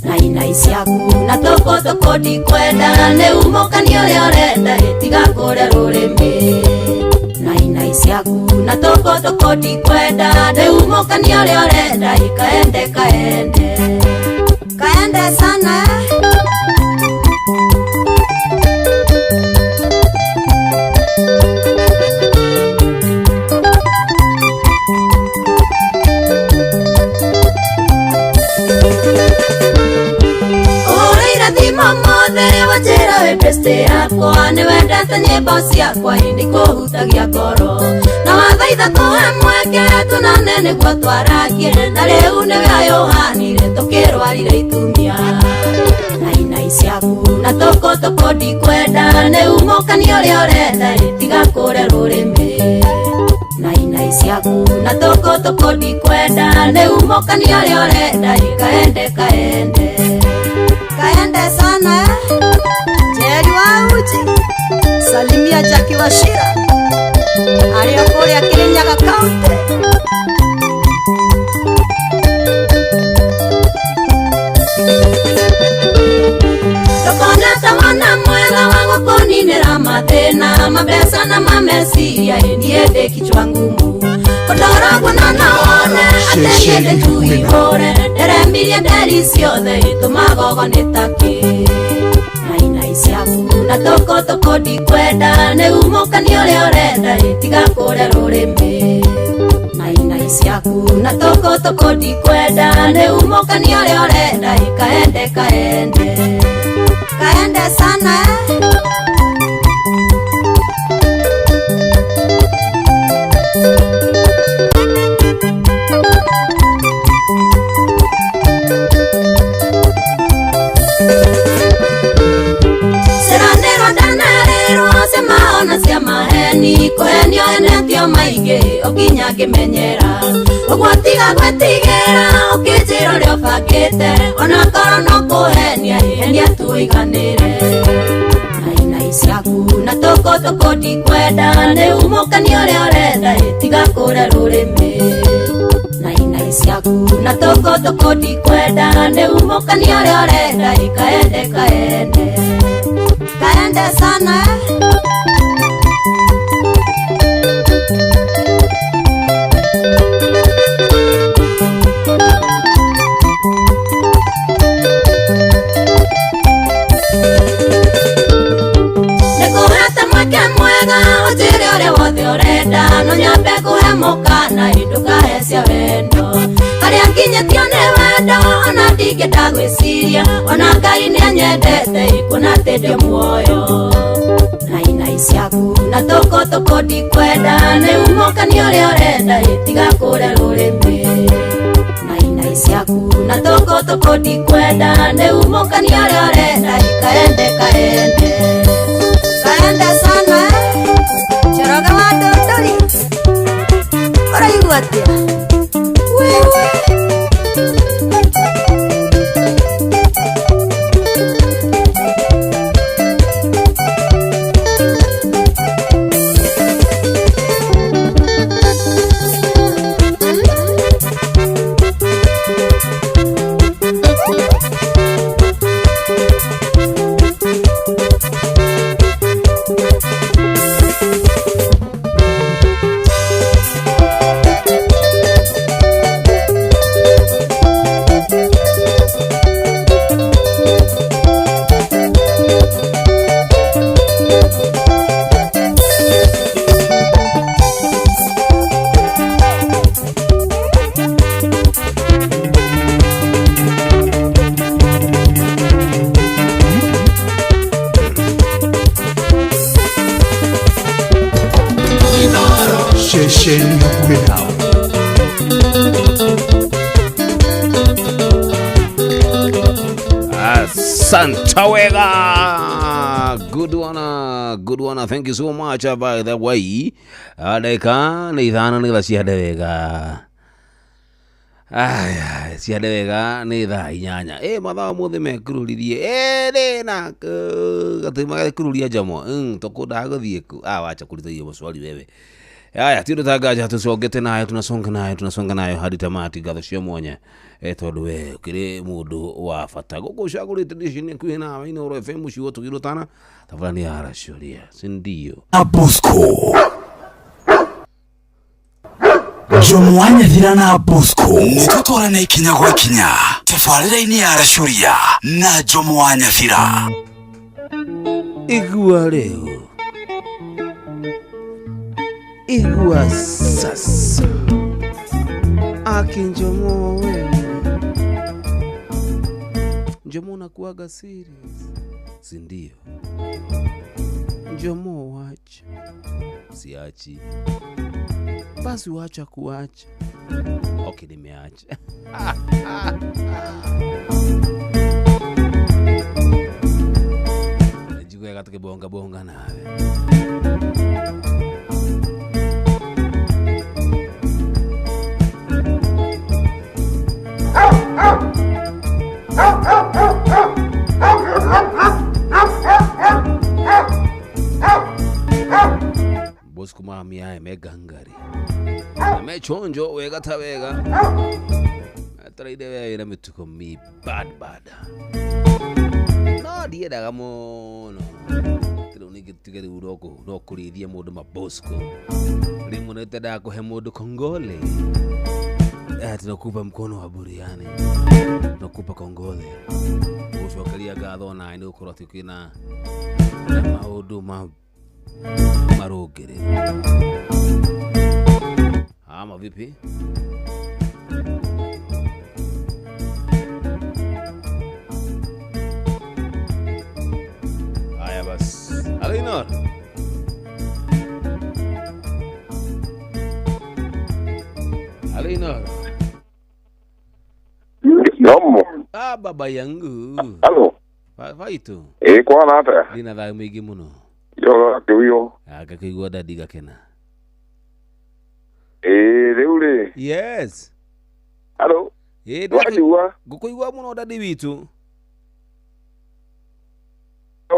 na inai ciaku na tũkũ tũkũ ndikwenda nĩ umũkani ũrĩa ũrenda ĩ tiga kũrĩa rũrĩmĩ na inai ciaku na tũkũ tũkũ ndikwenda nĩ umũkani ũrĩa ũrenda ĩ kaende kaende kaende sana. Ũhũrĩire thimũ ũmũthĩ wanjĩra wĩ best yakwa nĩ wendete nyĩmbo ciakwa ĩndĩ kũhutagia ngoro na wathaitha tũhe mweke tunane nĩguo twaragie na rĩu nĩwe ayũhanire tũkĩrwarire itumia na inai ciaku na tũkũ tũkũ ndikwenda nĩ umũkani ũrĩa ũrenda ĩ tiga kũrĩa rũrĩmĩ na inai ciaku na tũkũ tũkũ ndikwenda nĩ umũkani ũrĩa ũrenda ĩ kaende kaende kaende sana. Jerry wa Uji salimia Jackie Wachira arĩa kũrĩa Kirinyaga County. Ndũkona ta mwana mwega wa gũkũninĩra mathĩna mabeca na mameciria ĩ niĩ ndĩ kichwa ngumu kũndoragwo na no wone atĩ niĩ ndĩ tuihũre ndĩremirie nderi ciothe ĩtũmagogo nĩ takĩ na inai ciaku na tũkũ tũkũ ndikwenda nĩ umũkani ũrĩa ũrenda ĩ Tiga kũrĩa rũrĩmĩ Nainai ciaku na tũkũ ndikwenda Nĩ umũkani ũrĩa ũrenda Kaende kaende Kaende sana Ona cia maheni kũhenio enetio maingĩ ũkinya ngĩmenyera ũguo tiga gwĩtigĩra ũkĩnjĩra ũrĩa ũbangĩte ona korwo no kũhenia henia tuiganĩre Nainai ciaku na tũkũ ndikwenda nĩ umũkani ũrĩa ũrenda tiga kũrĩa rũrĩmĩ Nainai ciaku na tũkũ ndikwenda nĩ umũkani ũrĩa ũrenda kaende kaende Kaende sana Ũnjĩre ũrĩa wothe ũrenda no nyambe ngũhe mũkana ndũkahe cia wendo harĩa nginyĩtio nĩ wendo ona ndingĩenda gwĩciria ona Ngai nĩanyendete kuona atĩ ndĩ muoyo Nainai ciaku na tũkũ ndikwenda nĩ umũkani ũrĩa ũrenda tiga kũrĩa rũrĩmĩ Nainai ciaku na tũkũ ndikwenda nĩ umũkani ũrĩa ũrenda kaende kaende Kaende sana Njoroge wa Ndũndũri ũraigua atĩa wewe Ceceni hakuhĩ nawe. Asante wega. Good one, good one. Thank you so much. By the way, ndagĩka nĩ ithano nĩgetha cihande wega. Aya, cihande wega nĩ thaa inyanya. Mathaa mothe mekururirie. Ĩrĩ na gatĩ magekururia njamo. Tũkũndaga gũthiĩ ku. Wacha kũrutithia maswali wewe. Aya, ti ũndũ tangaja tũcongete nayo tunasonga nayo tunasonga nayo hadi tamati ngatho cia mwanya tondũ we ũkĩrĩ mũndũ wa bata gũkũ ũcagũrĩte ndĩcini hakuhĩ nawe Inooro FM ciugo tũgĩrũtana tabara nĩ aracũria si ndio Bosco Jomo wa Nyathira na Bosco nĩtũtwarane ikinya gwa ikinya tabarĩra-inĩ ya Aracũria na Jomo wa Nyathira. Igua rĩu igua sasa akinjomo wewe Njomo unakuaga serious si ndio? Njomo wacha siachi basi wacha kuacha. Okay, nimeacha. Njiguaga tukibonga bonga nawe. Bosco mami aye megangari mechonjo wega ta wega ataraide wega mituko mi bad bad no ndiendaga muno rĩu ningĩ tuge rĩu no kũrĩithia mũndũ mabosco rĩmwe nĩtendaga kũhe mũndũ kongole. Tunakupa mkono wa buriani, tunakupa kongole ucokeria ngatho nawe nĩ gũkorwo atĩ kwĩna maũndũ ma marũngĩrĩru. Vipi? Haya basi. Halo Inoro. Halo Inoro. Nomo. Ah, baba yangu. Halo. Vaitu. Ĩ kwana atĩa? Ndina thayũ mũingĩ mũno. Yo akĩuyo. Ngakĩigua dadi gakena. Ĩ rĩu rĩ. Yes. Halo. Ĩ Wanjigua? Ngũkũigua mũno dadi witũ.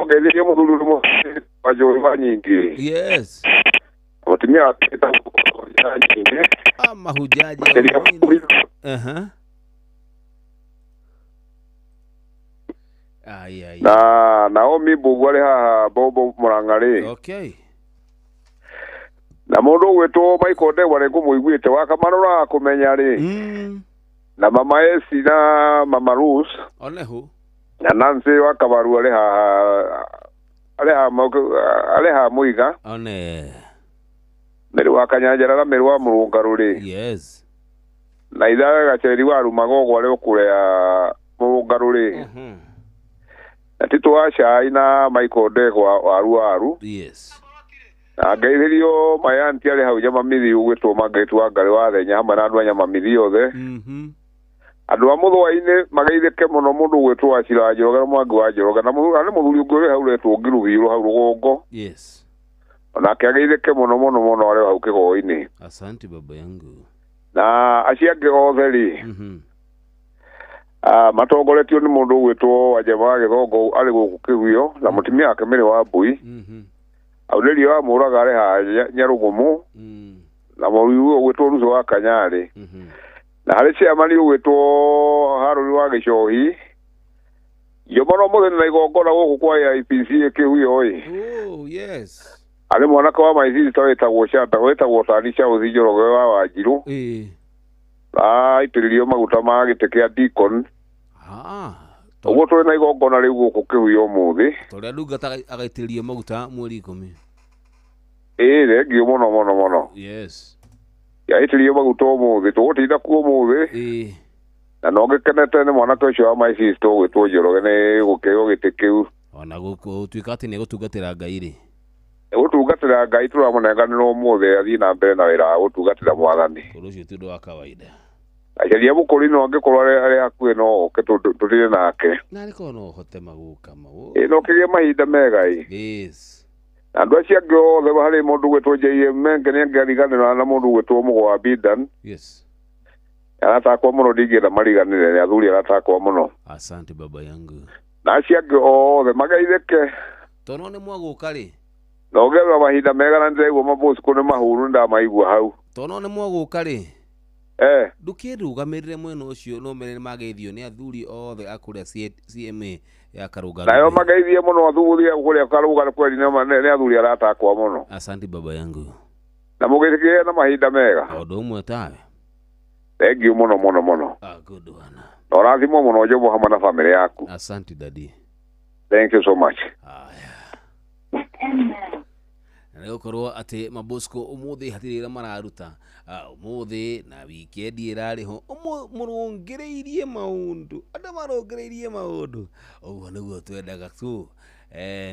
Ngeithirie mũthuri ũmwe wa njũĩ wa nyingĩ. Yes. Mũtumia wake etagwo ya nyingĩ. Ah, mahujaji. Aha. Ai ai. Na Naomi Mbugua arĩ haha Bombo Murang'a rĩ. Okay. Na mũndũ ũgwĩtwo Michael Ndegwa nĩ ngũmũiguĩte wa Kamarũra kũmenya rĩ. Na mama Esi na mama Rose. Onehu. Na Nancy wa Kabaru arĩ haha arĩ haha Mũiga. One. Mĩrĩ wa Kanyanjara na mĩrĩ wa Mũrũngarũ rĩ. Yes. Na ithawe Gaceri wa Rumagogo arĩ kũrĩa Mũrũngarũ rĩ. Na Tito wa Cai na Michael Ndegwa wa Ruaru. Yes. Na ngeithĩrio mayanti arĩ hau Nyamamithi ũgwĩtwo Margaret wa Ngarĩ wa Thenya hamwe na andũ a Nyamamithi othe. Andũ a Mũthũa-inĩ mageithĩke mũno mũndũ ũgwĩtwo Wachira Njoroge na Mwangi wa Njoroge na harĩ mũthuri ũngĩ ũrĩ hau ũretwo Ngiruhiru hau rũgongo. Yes. Onake ageithĩke mũno mũno mũno arĩ hau Kĩgoi-inĩ. Asante baba yangu. Na acio angĩ othe rĩ. Matongoretio nĩ mũndũ ũgwĩtwo Wajema wa Gĩthongo arĩ gũkũ Kĩguyo na mũtumia wake Mĩrĩ wa Mbui. Aunĩrio wa Mũraga arĩ haha Nyarũgũmũ. Na mũrui ũgwĩtwo Ruco wa Kanyarĩ. Na harĩ chairman ũgwĩtwo Harũni wa Gĩcohi. Jomo mũthenya na igongona gũkũ kwa AIPC Kĩguyo ĩ. Oh, yes. Arĩ mwanake wa my sister wĩtagwo Shanta wĩtagwo Tani Charles Njoroge wa Wanjirũ. Ĩĩ. Aitĩrĩrio maguta ma gĩtĩ kĩa deacon. Ah. Ũguo tũrĩ na igongona rĩu gũkũ Kĩguyo ũmũthĩ. Torĩa ndungata agaitĩrĩrio maguta mweri 10. Ĩĩ thengio mũno mũno mũno. Yes. Yaitĩrĩrio maguta ũmũthĩ tũgũtinda kuo ũmũthĩ. Ĩĩ. Na no ngĩkenete nĩ mwanake ũcio wa my sister ũgwĩtwo Njoroge nĩ gũkĩheo gĩtĩ kĩu. Ona gũtuĩka atĩ nĩ egũtungatĩra Ngai rĩ. Gũtungatĩra Ngai tũramũnenganĩra ũmũthĩ athiĩ na mbere na wĩra wa gũtungatĩra Mwathani. Ũndũ ũcio ti ũndũ wa kawaida. Acaria mũkũrinũ angĩkorwo arĩ hakuhĩ no oke tũthiĩ nake. Na arĩkorwo no ũhote magũka mau. Ĩ no kĩgĩe mahinda mega ĩ. Yes. Na andũ acio angĩ othe harĩ mũndũ ũgwĩtwo J.M. Menge nĩ angĩariganĩra na mũndũ ũgwĩtwo Mũgo wa Bidan. Yes. Arata akwa mũno ndingĩenda mariganĩre nĩ athuri arata akwa mũno. Asante baba yangu. Na acio angĩ othe mageithĩke. Tondũ nĩ mwagũka rĩ. Na ũngĩetha mahinda mega na nĩndĩraigua mabosco nĩ mahuru nĩndamaigua hau. Tondũ nĩ mwagũka rĩ. Eh. Ndũkĩrũgamĩrĩre mwena ũcio no mere nĩmageithio nĩ athuri othe a kũrĩa CMA ya Karũngarũ. Nayo mageithie mũno athuri a kũrĩa Karũngarũ kweri nĩ athuri arata akwa mũno. Asante baba yangu. Na mũgĩkĩgĩe na mahinda mega. O ũndũ ũmwe tawe. Thank you mũno mũno mũno. Ah, good one. Na ũrathimwo mũno Jomo hamwe na famĩlĩ yaku. Asante daddy. Thank you so much. Na nĩgũkorwo atĩ mabosco ũmũthĩ hatirĩ wĩra mararuta ũmũthĩ na wikendi ĩrarĩ ho mũrũngĩrĩirie maũndũ andũ marũngĩrĩirie maũndũ ũguo nĩguo twendaga tu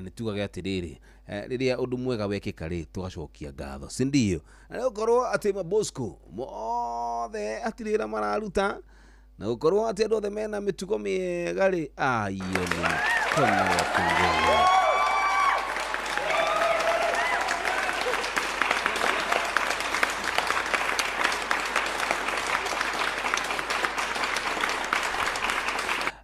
nĩ tugage atĩrĩrĩ rĩrĩa ũndũ mwega wekĩka rĩ tũgacokia ngatho si ndio? Na nĩgũkorwo atĩ mabosco mothe hatirĩ wĩra mararuta na gũkorwo atĩ andũ othe mena mĩtugo mĩega rĩ aiyo nĩ mkono wa kunguru.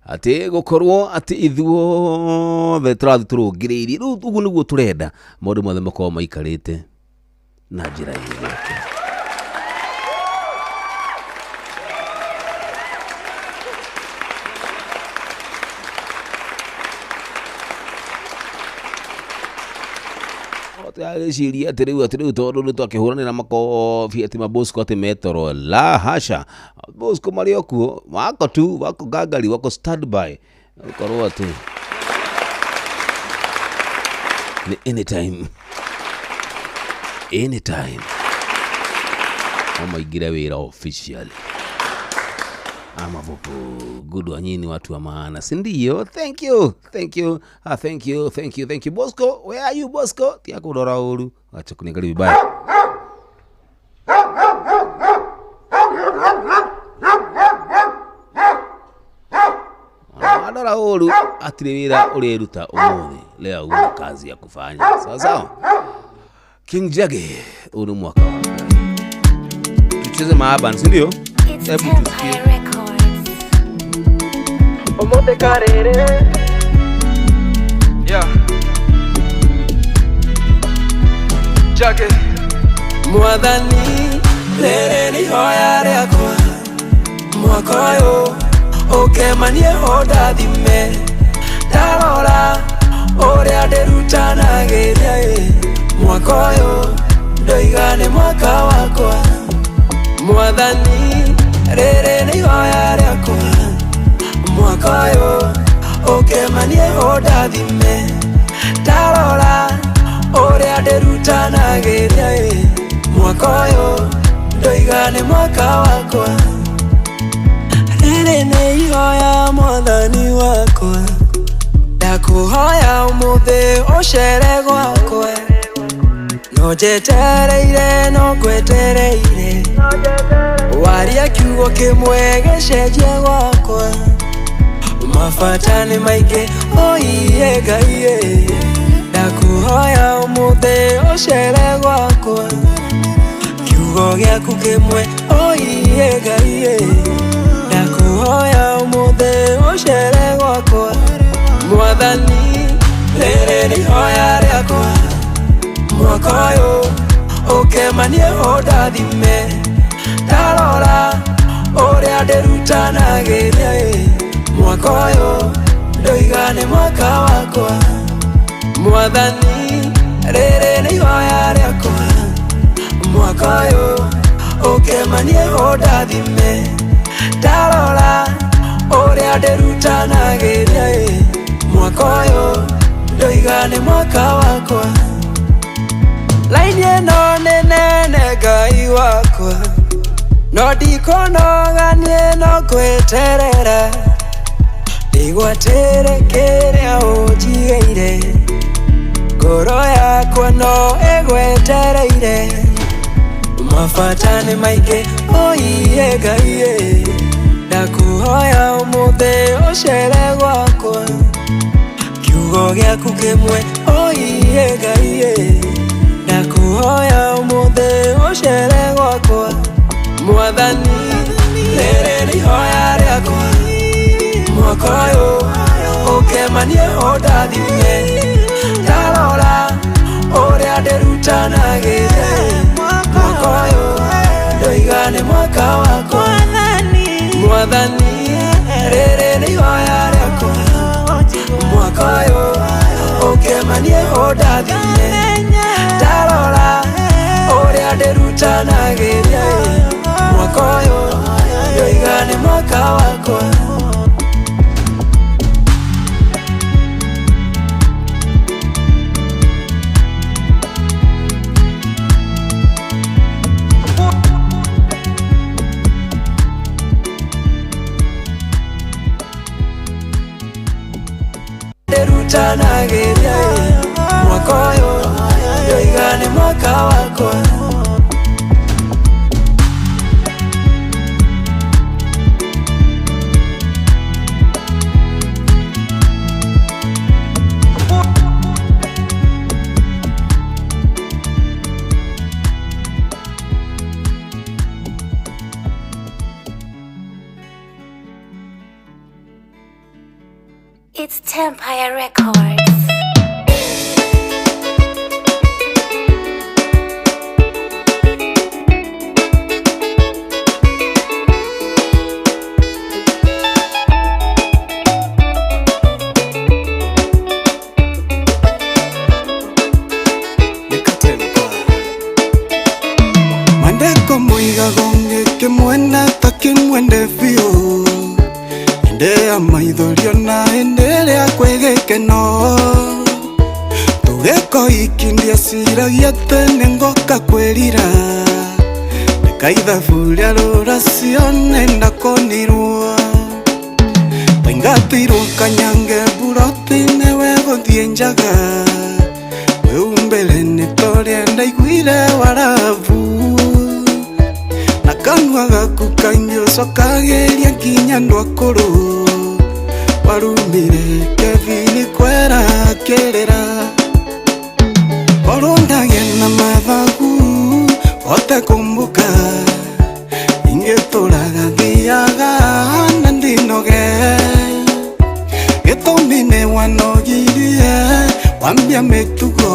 Atĩ gũkorwo atĩ ithuothe tũrathiĩ tũrũngĩrĩirie rĩu ũguo nĩguo tũrenda maũndũ mothe makorwo maikarĩte na njĩra ĩgwete. Agĩciria atĩ rĩu atĩ rĩu tondũ nĩ twakĩhũranĩra makobi atĩ mabosco atĩ metoro la hasha bosco marĩ o kuo wako tu wako gangari wako standby gũkorwo atĩ nĩ anytime anytime. No maingĩre wĩra officially. Ama vipi? Good wa nyinyi watu wa maana, si ndio? Thank you, thank you, ah, thank you, thank you, thank you. Bosco, where are you Bosco? Tia kudora uru, acha kuniangalia vibaya. Adora uru atire wira ureruta umuthi. Leo una kazi ya kufanya. Sawa sawa. King Jage, huu ni mwaka wa tucheze maaban, si ndio? Hebu tusikie. Omote karere. Yeah. Jage. Mwathani rere ni hoya rĩakwa mwaka ũyũ ũkemanie ũndathime ndarora ũrĩa ndĩrutanagĩria ĩ mwaka ũyũ ndoiga nĩ mwaka wakwa Mwathani rĩrĩ nĩ ihoya rĩakwa mwaka ũyũ ũkemanie ũndathime ndarora ũrĩa ndĩrutanagĩria ĩ mwaka ũyũ ndoiga nĩ mwaka wakwa rĩrĩ nĩ ihoya mwathani wakwa ndakũhoya ũmũthĩ ũcere gwakwa no njetereire no ngwetereire waria kiugo kĩmwe gĩcenjie gwakwa mabata nĩ maingĩ oiye Ngai ĩ ndakũhoya ũmũthĩ ũcere gwakwa kiugo gĩaku kĩmwe oiye Ngai ĩ ndakũhoya ũmũthĩ ũcere gwakwa Mwathani rĩrĩ nĩ ihoya rĩakwa mwaka ũyũ ũkemanie ũndathime ndarora ũrĩa ndĩrutanagĩria ĩ mwaka ũyũ ndoiga nĩ mwaka wakwa Mwathani rĩrĩ nĩ ihoya rĩakwa mwaka ũyũ ũkemanie ũndathime ndarora ũrĩa ndĩrutanagĩria ĩ mwaka ũyũ ndoiga nĩ mwaka wakwa Laini ĩno nĩ nene Ngai wakwa no ndikũnoga niĩ no ngweterera ndigwatĩre kĩrĩa ũnjigĩire ngoro yakwa no ĩgwetereire mabata nĩ maingĩ oiye Ngai ĩ ndakũhoya ũmũthĩ ũcere gwakwa kiugo gĩaku kĩmwe oiye Ngai ĩ ndakũhoya ũmũthĩ ũcere gwakwa Mwathani rĩrĩ nĩ ihoya rĩakwa mwaka ũyũ ũkemanie ũndathime ndarora ũrĩa ndĩrutanagĩria mwaka ũyũ ndoiga nĩ mwaka wakwa Mwathani rĩrĩ nĩ ihoya rĩakwa mwaka ũyũ ũkemanie ũndathime ndarora ũrĩa ndĩrutanagĩria mwaka ũyũ ndoiga nĩ mwaka wakwa ndĩrutanagĩria mwaka ũyũ ndoiga nĩ mwaka wakwa It's Tempire Records. Mandeko muiga gonge kimwena takimwende biũ Ende ya maithorio na ende rĩa kwĩgĩkeno Tũgĩko ikindia ciragia tene ngoka kwĩrira Kaithabu rĩa rũracio nĩndakonirwo Twaingatirwo kanyange buroti nĩwe gũthiĩ njaga Wĩumbĩre nĩ torĩa ndaiguire warabu Na kanua gaku kaingĩ ũcokagĩria nginya andũ akũrũ Warumire Kevin kwera kĩrĩra Korwo ndagĩa na mathagu hote kumbuka Ingĩtũraga thiaga na ndinoge Gĩtũmi nĩ wanogirie wambia mĩtugo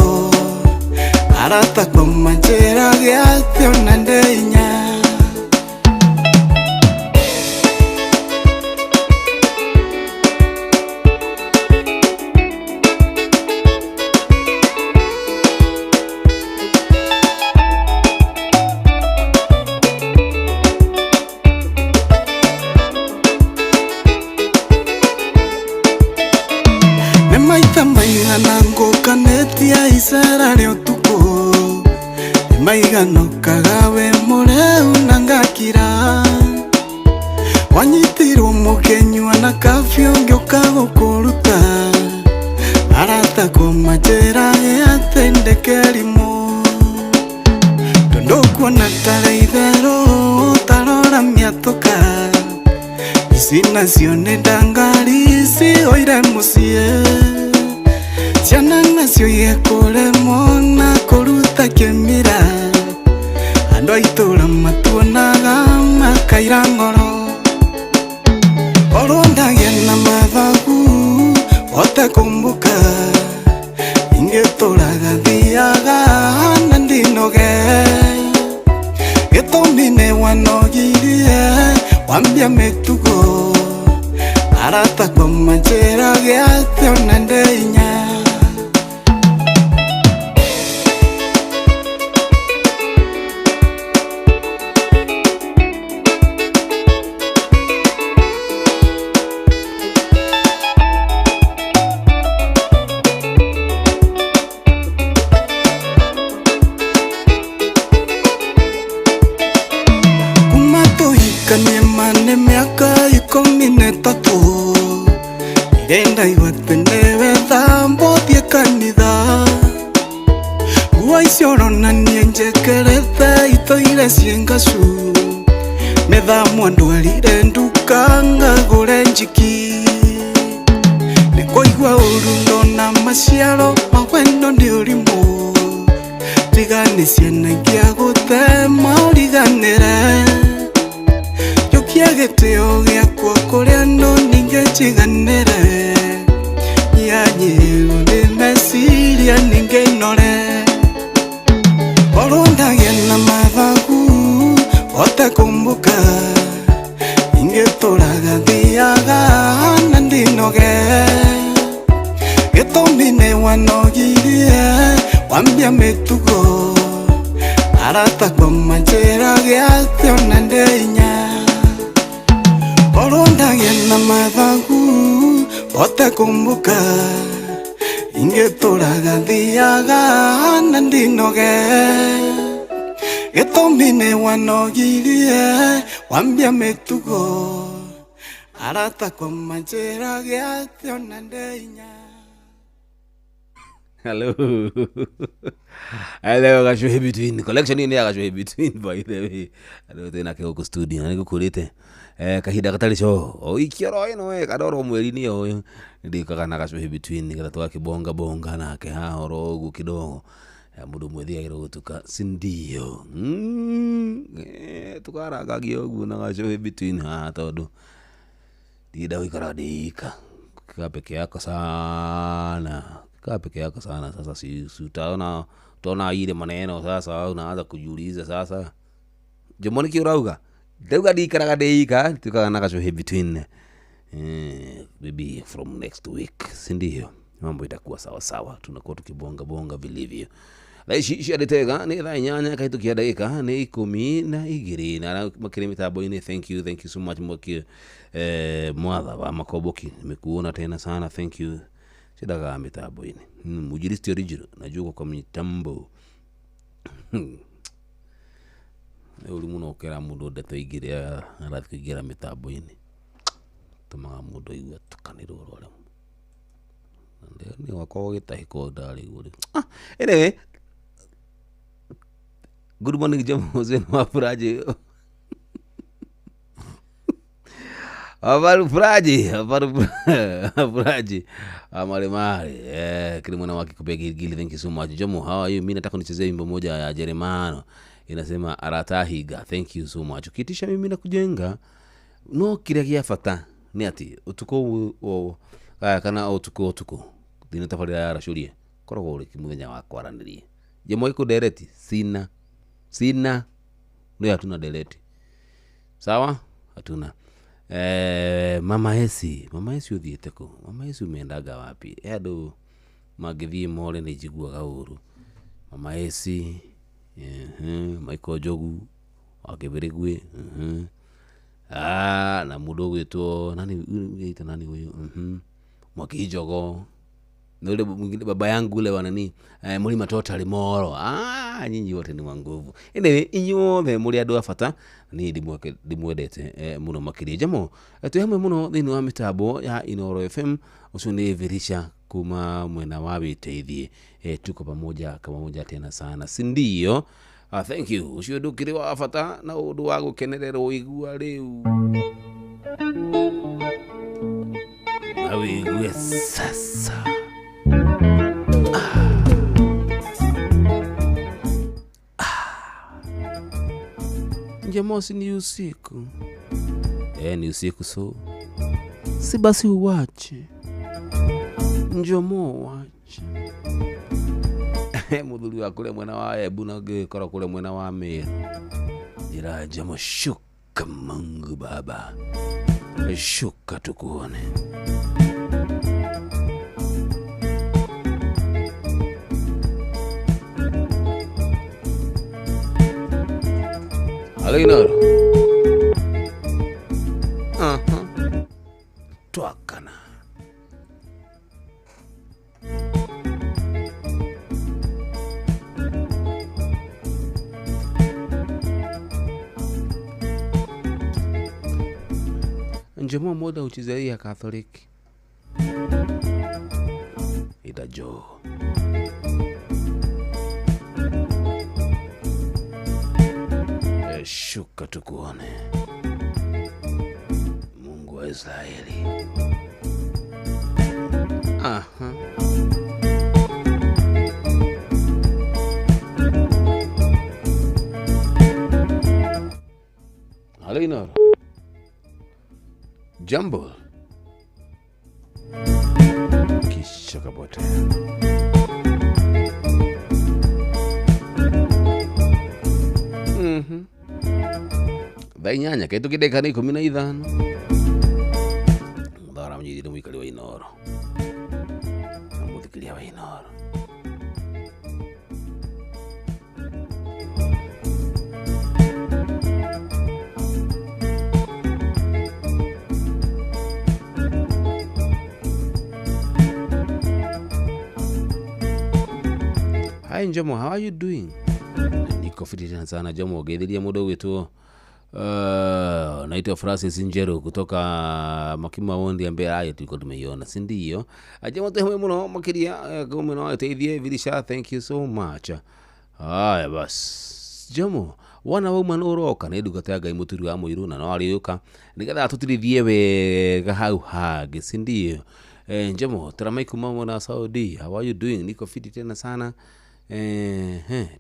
Arata kwa manjĩra gĩathĩ ona ndĩinya Maita maigana ngũkanĩtie icera rĩa ũtukũ Nĩ maigana ũkaga wĩ mũrĩu na ngakira Wanyitirwo mũkĩnyua na kabiũ ngĩũka gũkũruta Arata kũmanjĩra atĩ ndĩ kĩrimũ Tondũ kuona tarĩ itherũ tarora mĩatũka Ici nacio nĩ ndangari cihũire mũciĩ Ciana nacio igekũremwo na kũruta kĩmira Andũ a itũũra matuonaga makaira ngoro Korwo ndagĩa na mathagu hote kumbuka Ingĩtũraga thiaga na ndinoge Gĩtũmi nĩ wanogirie wambia mĩtugo Arata kwa manjĩra gĩathĩ ona ndĩinya Kuma tũhikanie ma nĩ mĩaka 13 Irenda igua atĩ nĩwe thamba ũthiĩ kanitha Nguo icio ũronania njĩkĩrĩte itũire ciĩ ngacu Mĩthamwa ndwarire nduka ngagũre njiki Nĩ kũigua ũru ndona maciaro ma wendo nĩ ũrimũ Tiga nĩ ciana ingĩagũtema ũriganĩre Njũkia gĩtĩo gĩakwa kũrĩ andũ ningĩ njiganĩre Nyanyĩrwo nĩ meciria ningĩ nore Korwo ndagĩa na mathagu hote kumbuka Ingĩtũraga thiaga na ndinoge Gĩtũmi nĩ wanogirie wambia mĩtugo Arata kwa manjĩra gĩathĩ ona ndĩinya Korwo ndagĩa na mathagu hote kumbuka Ingĩtũraga thiaga na ndinoge Gĩtũmi nĩ wanogirie wambia mĩtugo Arata kwa manjĩra gĩathĩ ona ndĩinya Hello. Hello, Gachuhi Between. Collection ini ya Gachuhi Between, by the way. Hello, tena ke huko studio. Na nĩngũkwĩrĩte kahinda gatarĩ co o ikioro ĩno we kadoro mweri-inĩ ũyũ ndĩkaga na Gachuhi Between nĩgetha tũgakĩbonga bonga nake haha oro ũguo kidogo mũndũ mwĩthĩ agĩrĩirwo gũtuka si ndio tũkarangagia ũguo na Gachuhi Between haha tondũ ndienda gũikara ndĩika kaa peke yako sana kaa peke yako sana sasa si utaona ile maneno sasa unaanza kujiuliza sasa Jomo nĩkĩ ũrauga ndauga ndikaraga ndĩika tukaga na Gachuhi Between maybe from next week si ndio mambo itakuwa sawa sawa tunakuwa tukibonga bonga vilivyo thaa ici ciandĩtega nĩ thaa 8 kahĩtũkia ndagĩka nĩ 12 na makĩrĩ mĩtambo-inĩ thank you so much mwaki mwatha wa makomboki nimekuona tena sana thank you cidaga mĩtambo-inĩ mujiristi original najua kwa mitambo nĩ ũru mũno Ũkera mũndũ ndeto ingĩ arathiĩ kũingĩra mĩtambo-inĩ tũmaga mũndũ aigue atukanĩrwo oro rĩmwe. Nĩ wakwa ũgĩtahĩka ndarĩguo rĩu. Anyway, good morning Jomo Hussein wa Furaji. Furaji, Furaji. Malimali. Kile mwana wake kupia Gilgili, thank you so much. Jomo, how are you? Mimi nataka nichezee wimbo moja ya Jeremano. Inasema Aratahiga. Thank you so much. Ukiitisha mimi na kujenga. No kile kia fata ni ati utuko kana utuko thina tabarira ya racurie koragwo uri muthenya wa kwaranirie Jomo iko direct sina ndio hatuna direct sawa hatuna. Mama Esi uthiite ku? Mama Esi umeendaga wapi? Andu mangithie more ni njiguaga uru. Mama Esi, Michael Njogu wa Kibirigwi, na mundu ugwitwo nani ugwitwo nani huyu, Mwaki Njogo na ule mwingine baba yangu ule wa nani, Mulima Totally Moro. Nyinyi wote ni wa nguvu. Anyway, inyuothe muri andu a bata ni ndimwendete muno makiria. Jomo twi hamwe muno thiini wa mitambo ya Inooro FM. Ucio ni Virisha kuma mwena wa witeithie. Tuko pamoja kama moja tena sana, si ndio? Thank you. Ucio ndukiri wa bata na undu wa gukenererwo igua riu na wigue sasa. Njamosi ni usiku. Ni usiku, so si basi uwache. Njomo uwache. Muthuri wa kule mwena wa Embu na ngikora kule mwena wa Meru. Njira Njomo, shuka Mungu Baba. Shuka tukuone. Halo Inooro. Twakana. Njomo moda uchizaia Catholic. Itajo. Shuka tukuone Mungu wa Israeli. Halo Inooro. Jambo. Kisha kapotea. Thaa inyanya kaitu kideka ni 15. Thara mnyithire mwikari wa Inooro na muthikiria wa Inooro. Hi Njomo, how are you doing? Niko fiti sana Jomo, geithiria mundu gwitwo naitwa Francis Njero kutoka Makima Wondi ambaye ayo tulikuwa tumeiona, si ndio? Jamaa tuwe muno makiria gume no ateithie Vilisha, thank you so much. Haya bas. Jomo, wana wa mwana uroka na ndungata ya Ngai muturi wa muiru na no ariuka nigetha tutirithie wega hau hangi, si ndio? Njomo, taramaiku mama na Saudi, how are you doing? Niko fiti tena sana.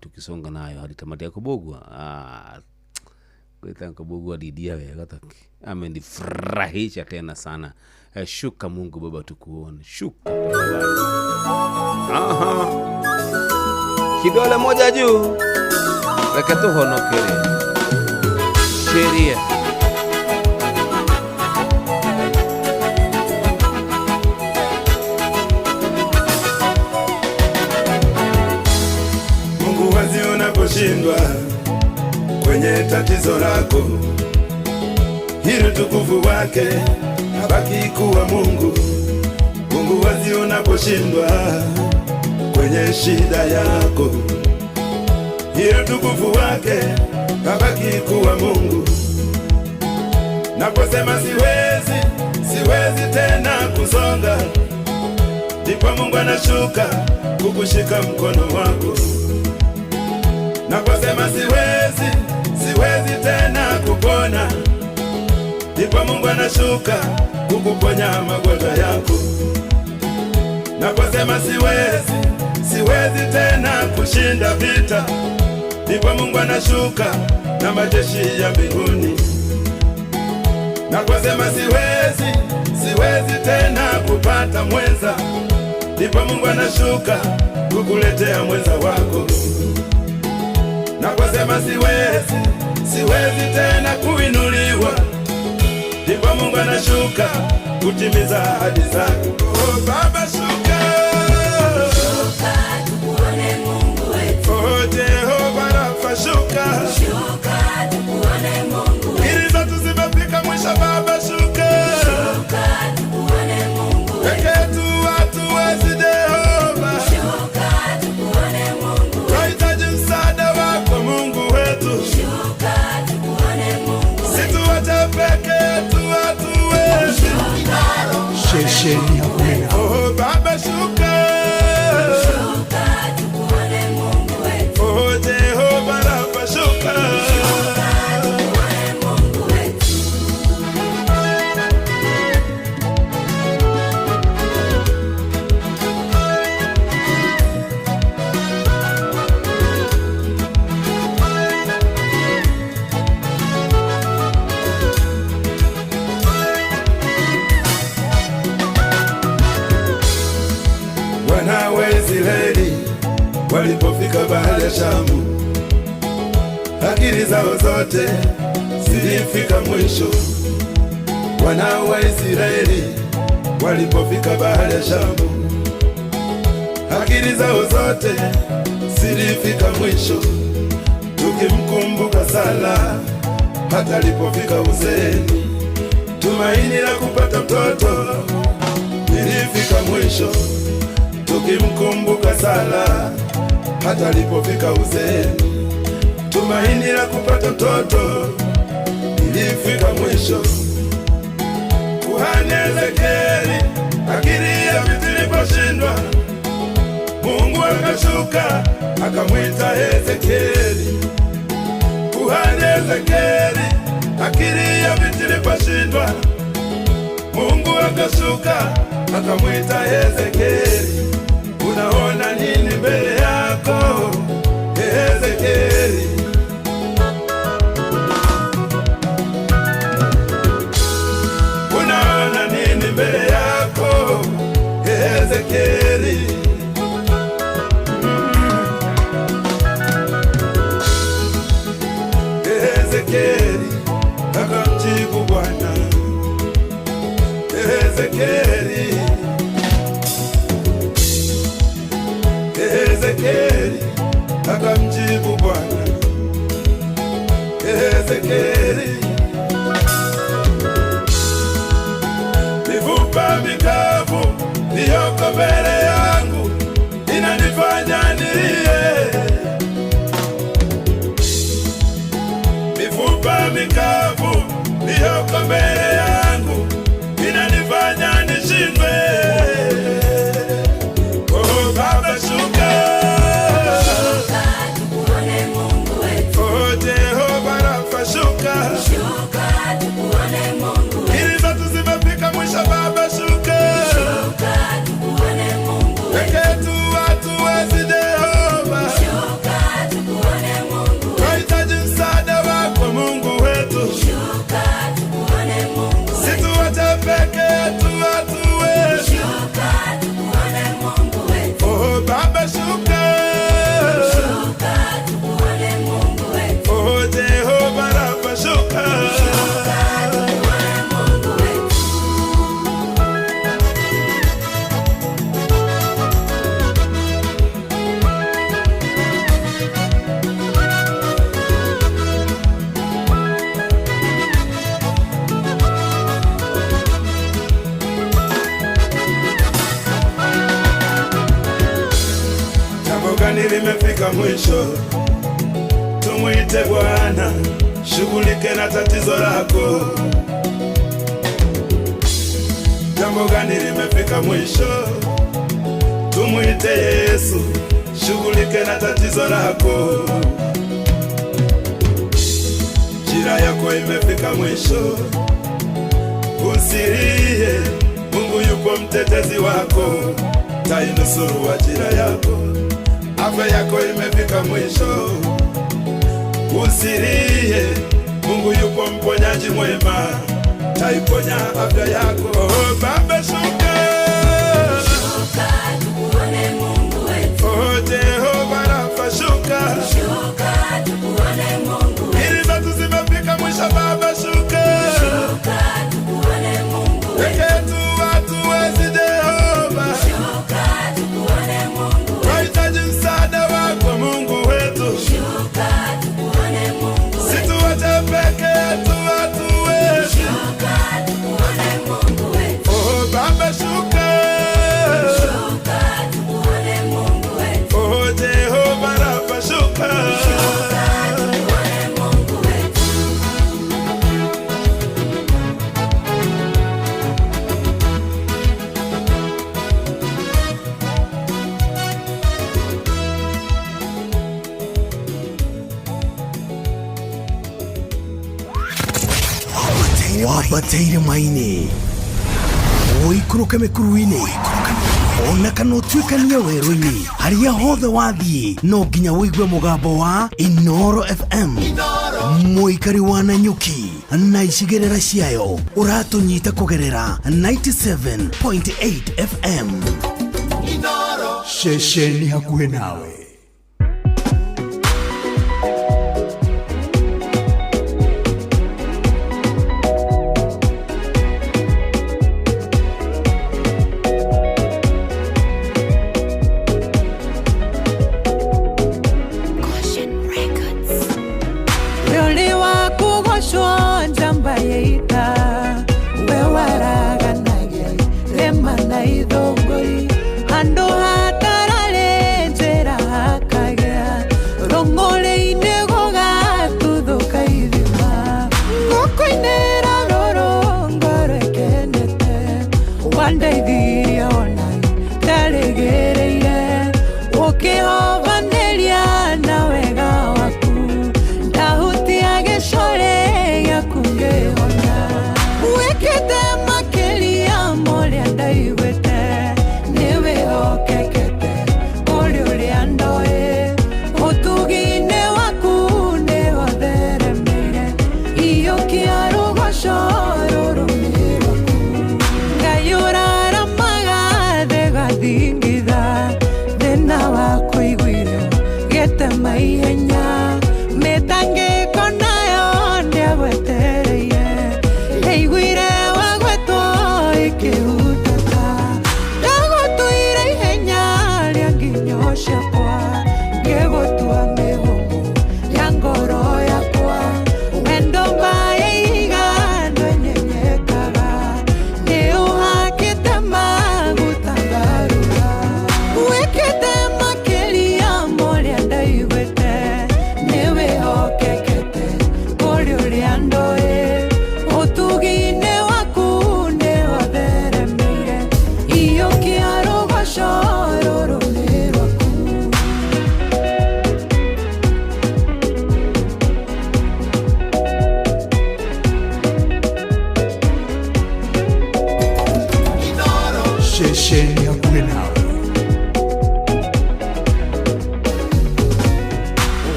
Tukisonga nayo hadi tamati ya kubogwa. Kweta kubogwa didia wega taki. Amenifurahisha tena sana. Shuka Mungu Baba tukuone. Shuka tafadhali. Aha. Kidole moja juu. Reke tuhonokere. Sheria. Mungu wazi unaposhindwa kwenye tatizo lako, hili tukufu wake abaki kuwa Mungu. Mungu wazi unaposhindwa kwenye shida yako, hili tukufu wake abaki Anabaki kuwa Mungu. Naposema siwezi, siwezi tena kusonga, ndipo Mungu anashuka kukushika mkono wako. Naposema siwezi, siwezi tena kupona, ndipo Mungu anashuka kukuponya magonjwa yako. Naposema siwezi, siwezi tena kushinda vita, ndipo Mungu anashuka na majeshi ya mbinguni. Naposema siwezi, siwezi tena kupata mwenza, ndipo Mungu anashuka kukuletea mwenza wako. Naposema siwezi, siwezi tena kuinuliwa, ndipo Mungu anashuka kutimiza ahadi zako. Oh, Baba shuka, Shuka tukuone Mungu wetu. Oh, Jehova Rafa shuka, Shuka tukuone Mungu wetu. Akili zetu zimefika mwisho, Baba shuka, Shuka tukuone Mungu wetu. Peke yetu hatuwezi, Jehova Shuka tukuone Mungu wetu. Twahitaji msaada wako Mungu wetu, Shuka tukuone Mungu wetu. Situache peke yetu, hatuwezi. Shesheni hakuhĩ nawe. Oh, Baba shuka, Shuka tukuone Mungu wetu. Oh, Jehova Rafa shuka. Shuka tukuone Mungu wetu. Wana wa Israeli walipofika bahari ya Shamu, akili zao zote zilifika mwisho. Wana wa Israeli walipofika bahari ya Shamu, akili zao zote zilifika mwisho. Tukimkumbuka Sara hata alipofika uzeeni, tumaini la kupata mtoto lilifika mwisho. Tukimkumbuka Sara hata alipofika uzeeni, tumaini la kupata mtoto lilifika mwisho. Kuhani Ezekieli akili ya vitu iliposhindwa, Mungu akashuka akamwita Ezekieli. Kuhani Ezekieli akili ya vitu iliposhindwa, Mungu akashuka akamwita Ezekieli. Unaona nini mbele yako Ezekieli? Unaona nini mbele yako Ezekieli? Ezekieli akamjibu Bwana. Ezekieli, Ezekieli akamjibu Bwana. Ezekieli, mifupa mikavu iliyoko mbele yangu inanifanya nilie. Mifupa mikavu iliyoko mbele yangu inanifanya nishindwe. Oh, Baba shuka, Shuka tukuone Mungu wetu. Oh, Jehova Rafa shuka, Shuka tukuone Mungu wetu. Akili zetu zimefika mwisho, Baba shuka, Shuka tukuone Mungu wetu. Peke yetu hatuwezi, Jehova Shuka tukuone Mungu wetu. Twahitaji msaada wako Mungu wetu, Shuka tukuone Mungu wetu. Situache peke yetu, hatuwezi. Shuka tukuone Mungu wetu. Oh, Baba shuka, Shuka tukuone Mungu wetu. Oh, Jehova Rafa shuka. Shuka tukuone Mungu wetu. Jambo gani limefika mwisho? Tumwite Bwana. shughulike na tatizo lako. Jambo gani limefika mwisho? Tumuite Yesu, shughulike na tatizo lako. Njira yako imefika mwisho, usilie, Mungu yupo mtetezi wako, tainusuru ajira yako. Afya yako imefika mwisho, usilie, Mungu yupo mponyaji mwema, taiponya afya yako. Oh, Baba shuka, Shuka tukuone Mungu wetu. Oh, Jehova Rafa shuka, Shuka tukuone Mungu wetu. Ili zetu zimefika mwisho, Baba shuka, Shuka tukuone Mungu wetu. Peke yetu hatuwezi Jehova, Shuka tukuone Mungu wetu. Twahitaji msaada wako Mungu wetu, Shuka tukuone Mungu wetu. Situache peke yetu hatuwezi. Shuka tukuone Mungu wetu. Oh, Baba shuka, Shuka tukuone Mungu wetu. Oh, Jehova Rafa shuka, Shuka tukuone Mungu wetu. Wambateire maini ũikũrũke mĩkuru-inĩ ona kana ũtuĩkanie werũ-inĩ harĩa hothe wathiĩ no nginya ũigue mũgambo wa Inoro FM mũikari wa Nanyuki na icigĩrĩra ciayo ũratũnyita kũgerera 97.8 FM. Ceceni hakuhĩ nawe. Rĩũrĩ waku gocwo njamba ya ita we waraganagia rĩma na ithũngũri handũ hatararĩ njĩra hakagĩa rũng'ũrĩ-inĩ gũgatuthũka ithima ngũkũinĩra rũrũ ngoro ĩkenete wandeithirie ona ndarĩgĩrĩire ũkĩhovanĩria na wega waku ndahutia gĩcore gĩa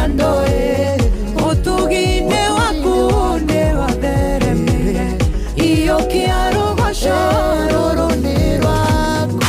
ũrĩa ndoĩ ũtugi-inĩ waku nĩ watheremire iyũkia rũgoco rũrũ nĩ rwaku.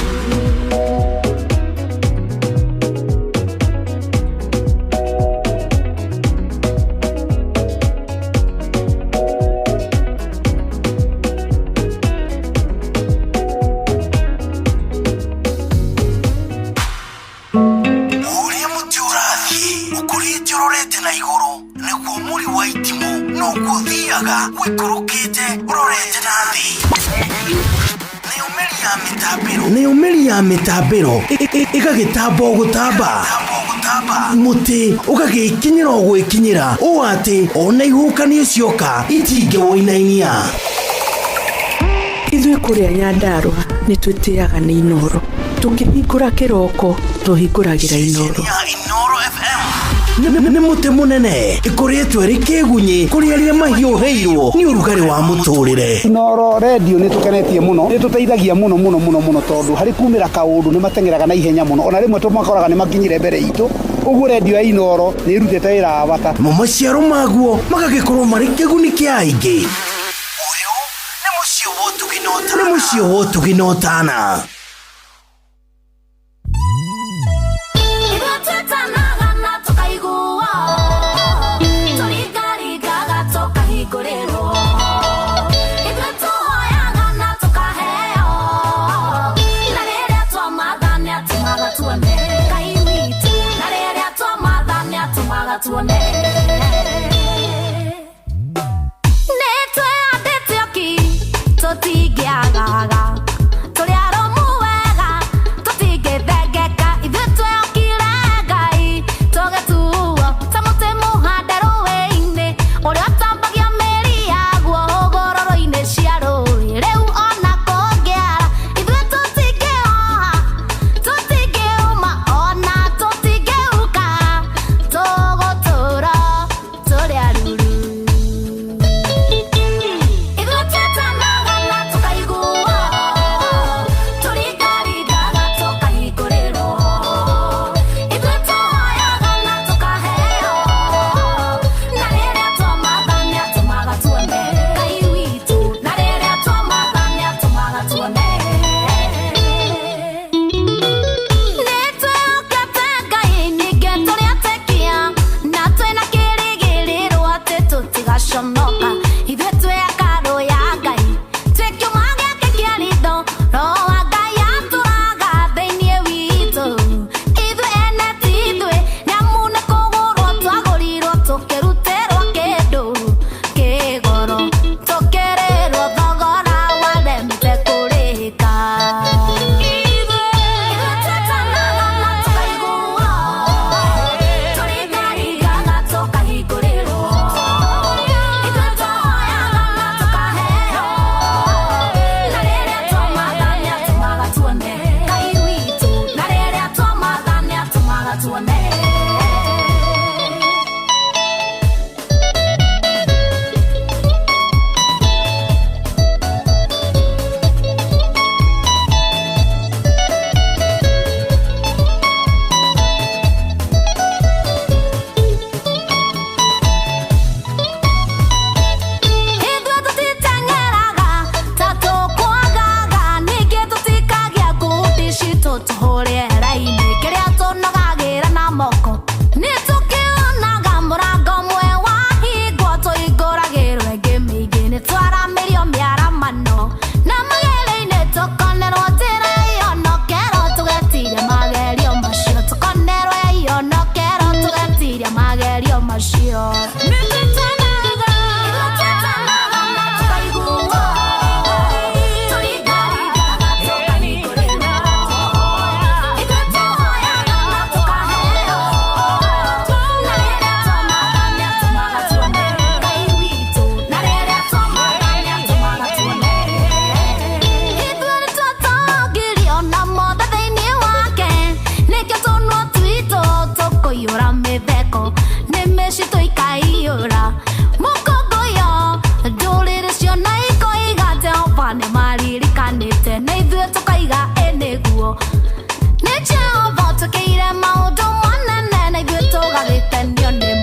Ũrĩa mũtĩ ũrathiĩ ũkũrĩte ũrorete na igũrũ nĩguo mũri wa itimũ noguo ũthiaga ũikũrũkĩte ũrorete na thĩ. Nayo mĩri ya mĩtambĩro ĩgagĩtamba o gũtamba, mũtĩ ũgagĩkinyĩra o gwĩkinyĩra ũũ atĩ ona ihuhũkanio cioka itingĩwũinainia. Ithuĩ kũrĩa Nyandarũa nĩ twĩtĩaga nĩ Inooro. Tũkĩhingũra kĩroko tũhingũragĩra Inooro. Nĩ mũtĩ mũnene ĩkũrĩtwo ĩrĩ kĩgunyĩ kũrĩ arĩa mahiũhĩirwo nĩ ũrugarĩ wa mũtũrĩre. Inooro redio nĩ tũkenetie mũno, nĩ tũteithagia mũno mũno mũno mũno tondũ harĩ kumĩra kaũndũ nĩ mateng'eraga na ihenya mũno, ona rĩmwe tũmakoraga nĩ makinyire mbere itũ. Ũguo redio ya Inooro nĩ ĩrutĩte wĩra wa bata. Mo maciaro maguo magagĩkorwo marĩ kĩguni kĩa aingĩ. Ũyũ nĩ mũciĩ wa ũtugi na ũtana. Ithuĩ twĩtanaga na tũkaiguo, tũringaringaga tũkahingũrĩrwo. Ithuĩ tũhoyaga na tũkaheo, na rĩrĩa twamatha nĩatũmaga tuone. Ngai witũ, na rĩrĩa twamatha nĩatũmaga tuone. Nĩtwĩyandĩte oki, tũtingĩagaga. Tũrĩ arũmu wega, tũtingĩthengeka. Ithuĩ twehokire Ngai, tũgĩtuo ta mũtĩ mũhande rũĩ-inĩ, ũrĩa ũtambagia mĩri yaguo hũgũrũrũ-inĩ cia rũĩ. Rĩu ona kũngĩara, ithuĩ tũtingĩhoha, tũtingĩũma, ona tũtingĩhuka. Tũgũtũũra tũrĩ aruru. Ithuĩ twĩtanaga na tũkaiguo, tũringaringaga tũkahingũrĩrwo. Ithuĩ tũhoyaga na tũkaheo, na rĩrĩa twamatha nĩatũmaga tuone. Ngai witũ, na rĩrĩa twamatha nĩatũmaga tuone. Nĩtwĩhokete Ngai, ningĩ tũrĩ etĩkia, na twĩna kĩĩrĩgĩrĩro atĩ tũtigaconoka. Ithuĩ twĩ hekarũ ya Ngai, twĩ kĩũma gĩake kĩa ritho, Roho wa Ngai atũũraga thĩinĩ witũ. Ithuĩ ene ti ithuĩ, nĩamu nĩ kũgũrwo twagũrirwo tũkĩrutĩrwo kĩndũ kĩ goro, tũkĩrĩrwo thogora waremete kũrĩhĩka. Ithuĩ twĩtanaga na tũkaiguo, tũringaringaga tũkahingũrĩrwo. Ithuĩ tũhoyaga na tũkaheo, na rĩrĩa twamatha nĩatũmaga tuone. Ngai witũ, na rĩrĩa twamatha nĩatũmaga tuone. Ithuĩ tũtiteng'eraga ta tũkwagaga, ningĩ tũtikagia ngundi citũ tũhũre raini. Kĩrĩa tũnogagĩra na moko nĩtũkĩonaga, mũrango ũmwe wahingwo tũhingũragĩrwo ĩngĩ mĩingĩ. Nĩtwaramĩrio mĩaramano na magerio-inĩ tũkonerwo njĩra ĩyonokero, tũgetiria magerio macio. Tũkonerwo ĩyonokero, tũgetiria magerio macio. Nĩtwĩtanaga, ithuĩ twĩtanaga na tũkaiguo, tũringaringaga tũkahingũrĩrwo. Ithuĩ tũhoyaga na tũkaheo, na rĩrĩa twamatha nĩatũmaga tuone. Ngai witũ, na rĩrĩa twamatha nĩatũmaga tuone. Ithuĩ nĩtwatongirio na mothe thĩinĩ wake, nĩkĩo tũnua twitũ tũkũiyũra mĩtheko, nĩmĩ citũ ikaiyũra mũkũngũyo. Ndũrĩrĩ ciona ikoiga Jehova nĩmaririkanĩte, na ithuĩ tũkaiga ĩ nĩguo. Nĩ Jehova ũtwĩkĩire maũndũ manene, na ithuĩ tũgagĩkenio nĩmo.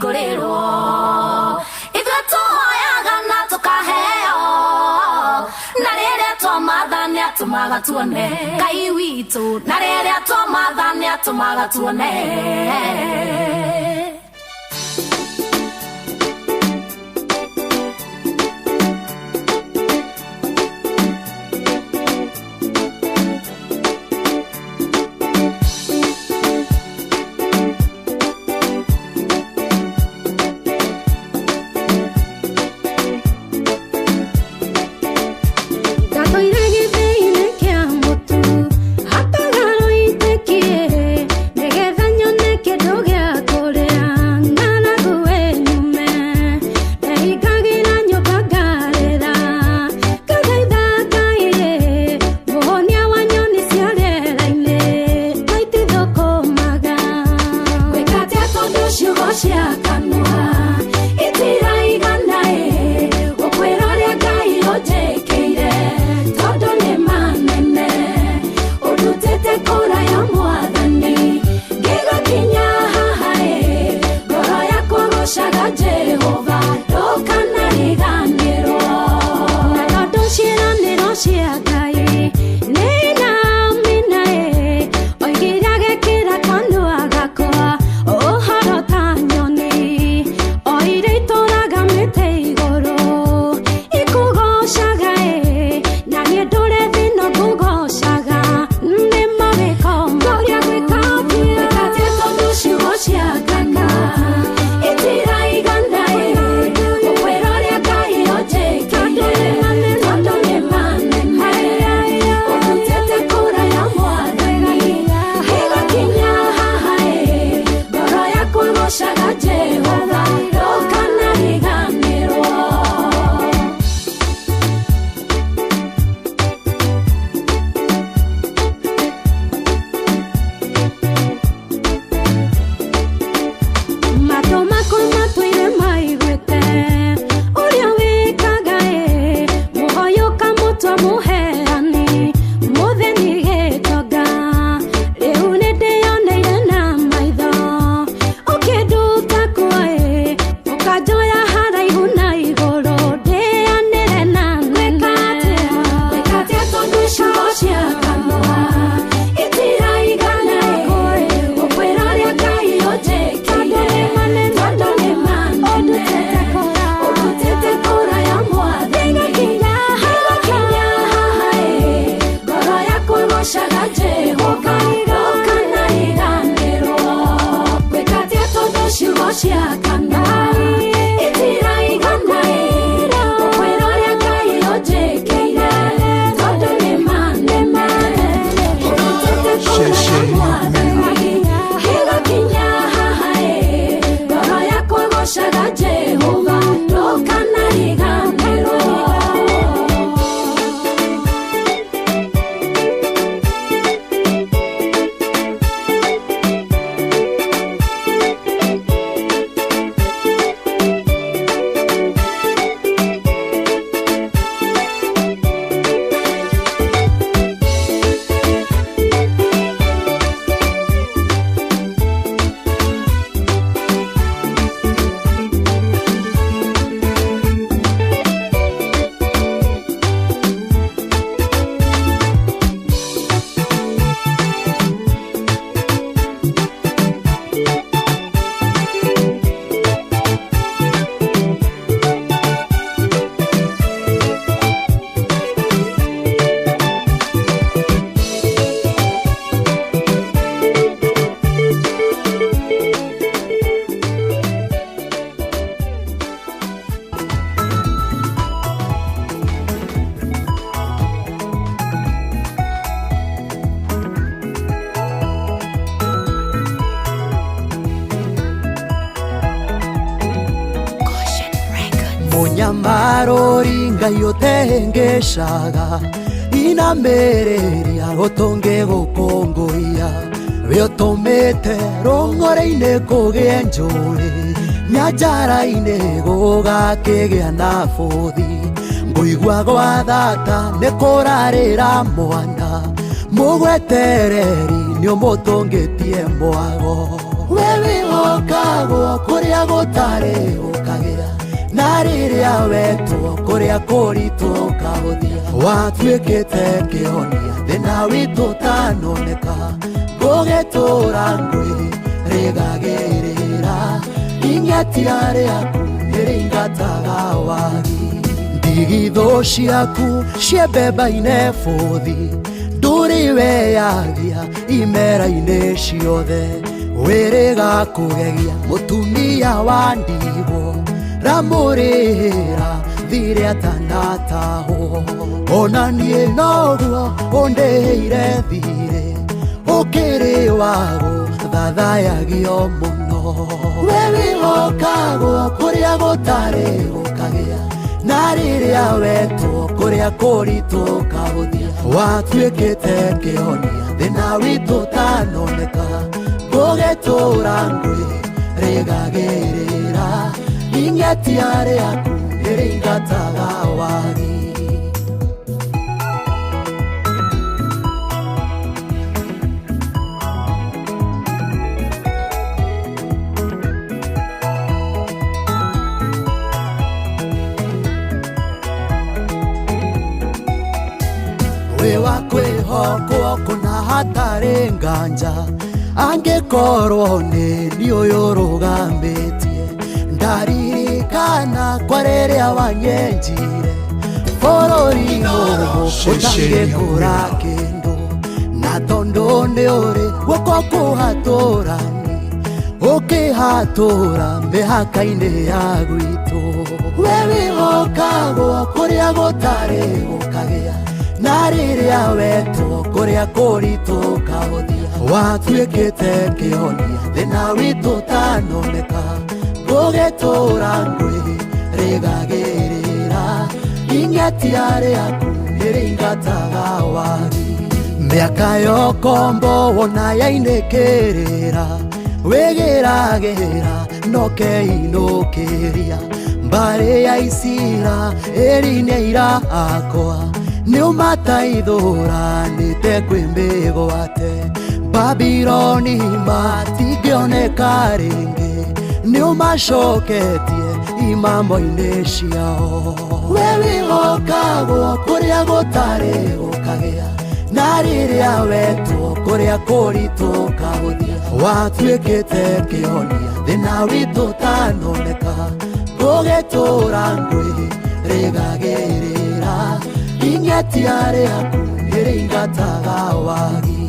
tũkahingũrĩrwo. Ithuĩ tũhoyaga na tũkaheo, na rĩrĩa twamatha nĩatũmaga tuone Ngai witũ, na rĩrĩa twamatha nĩatũmaga tuone. Ndatũire gĩthĩinĩ kĩa mũtu hataga rũitĩkie nĩgetha nyone kĩndũ gĩa kũrĩa ng'aragu ĩnyume ndehingagĩra nyũmba ngarĩra ngathaitha Ngai mũhonia wa nyoni cia rĩera-inĩ na itithũkũmaga. Gwĩka atĩa tondũ ciugo cia kanua itiraigana ĩ, gũkwĩra ũrĩa Ngai ũnjĩkĩire tondũ nĩ manene. Ũndutĩte kũraya Mwathani ngĩgakinya haha ĩ, ngoro yakwa gũcaga Jehova ndũkanariganĩrwo. Na tondũ ciĩranĩro cia Ngai nĩ namina ĩ, oigire agekĩra kanua gakwa ũhoro ta nyoni, o iria itũraga mĩtĩ igũrũ ikũgoocaga ĩ, na niĩ ndũre thĩ-ĩno ngũgoocaga nĩ mawĩko Ngũria gwĩka atĩa tondũ ciugo cia kanua itiraigana ĩ, gũkwĩra ũrĩa Ngai ũnjĩkĩire tondũ nĩ manene. Ũndutĩte kũraya Mwathani ngĩgakinya haha ĩ, ngoro yakwa ĩgoocaga Jehova ndũkanariganĩrwo. Matũ makwa matũire maiguĩte ũrĩa wĩkaga ĩ, mũhoyo ũkamũtua mũheani mũthĩni gĩtonga. Rĩu nĩndĩyoneire na maitho ũkĩnduta kuo ĩ, ũkanjoya haraihu na igũrũ ndĩanĩre na nene. Gwĩka atĩa tondũ ciugo cia kanua itiraigana ĩ, gũkwĩra ũrĩa Ngai ũnjĩkĩire tondũ nĩ manene. Ũndutĩte kũraya Mwathani ngĩgakinya haha ĩ, ngoro yakwa ĩgoocaga Jehova ndũkanariganĩrwo. Gwĩka atĩa tondũ ciugo cia kanua itiraigana ĩ, gũkwĩra ũrĩa Ngai ũnjĩkĩire tondũ nĩ manene. Ũndutĩte kũraya Mwathani ngĩgakinya haha ĩ, ngoro yakwa ĩgoocaga Jehova ndũkanariganĩrwo. Mũnyamarũri Ngai ũtengeshaga inamĩrĩria gũtũngĩgũkũngũiya we ũtũmĩte rũng'ũrĩ-inĩ kũgĩe njũĩ nyanjara-inĩ gũgakĩgĩa na bũthi ngũigua gwa thata nĩ kũrarĩra mwana mũgwetereri nĩ ũmũtũngĩtie mwago. We wĩhokagwo kũrĩa gũtarĩ ũkagĩa, na rĩrĩa wetwo kũrĩa kũritũ ũkahũthia. Watuĩkĩte kĩhonia thĩna witũ ũtanoneka, ngũgĩtũra ngwĩrĩgagĩrĩra, ing'atia rĩaku nĩrĩingataga wagi. Ndigithũ ciaku ciembemba-inĩ bũthi, ndũrĩ weyagia imera-inĩ ciothe. Wĩrĩga kũgegia mũtumia wa ndigwo, ramũrĩhĩra thirĩ atanatahwo. Ona niĩ noguo ũndĩhĩire thirĩ, ũkĩrĩ wago thathayagio mũno. We wĩhokagwo kũrĩa gũtarĩ gũkagĩa, na rĩrĩa wetwo kũrĩa kũritũ ũkahũthia. Watuĩkĩte kĩhonia thĩna witũ ũtanoneka, ngũgĩtũra ngwĩrĩgagĩrĩra, ing'atia rĩaku nĩrĩingataga wagi. Wĩ wa kwĩhokwo kũna hatarĩ nganja, angĩkorwo nĩ niĩ ũyũ ũrũgamĩtie. Ndaririkana kwa rĩrĩa wanyenjire, bũrũri ũyũ ũtangĩkũra kĩndũ, na tondũ nĩ ũrĩ guoko kũhatũrani, ũkĩhatũra mĩhaka-inĩ ya gwitũ. We wĩhokagwo kũrĩa gũtarĩ gũkagĩa, na rĩrĩa wetwo kũrĩa kũritũ ũkahũthia. Watuĩkĩte kĩhonia thĩna witũ ũtanoneka, ngũgĩtũra ngwĩrĩgagĩrĩra, ing'atia rĩaku nĩrĩingataga wagi. Mĩaka ya ũkombo wona yainĩkĩrĩra, wĩgĩragĩra no keinũkĩria. Mbarĩ ya Isiraeli nĩ aira akwa, nĩũmataithũranĩte kwĩ mĩgwate. Babiloni matingĩoneka rĩngĩ, nĩũmacoketie imamo-inĩ ciao. We wĩhokagwo kũrĩa gũtarĩ gũkagĩa, na rĩrĩa wetwo kũrĩa kũritũ ũkahũthia. Watuĩkĩte kĩhonia thĩna witũ ũtanoneka, ngũgĩtũra ngwĩrĩgagĩrĩra, ing'atia rĩaku nĩrĩingataga wagi.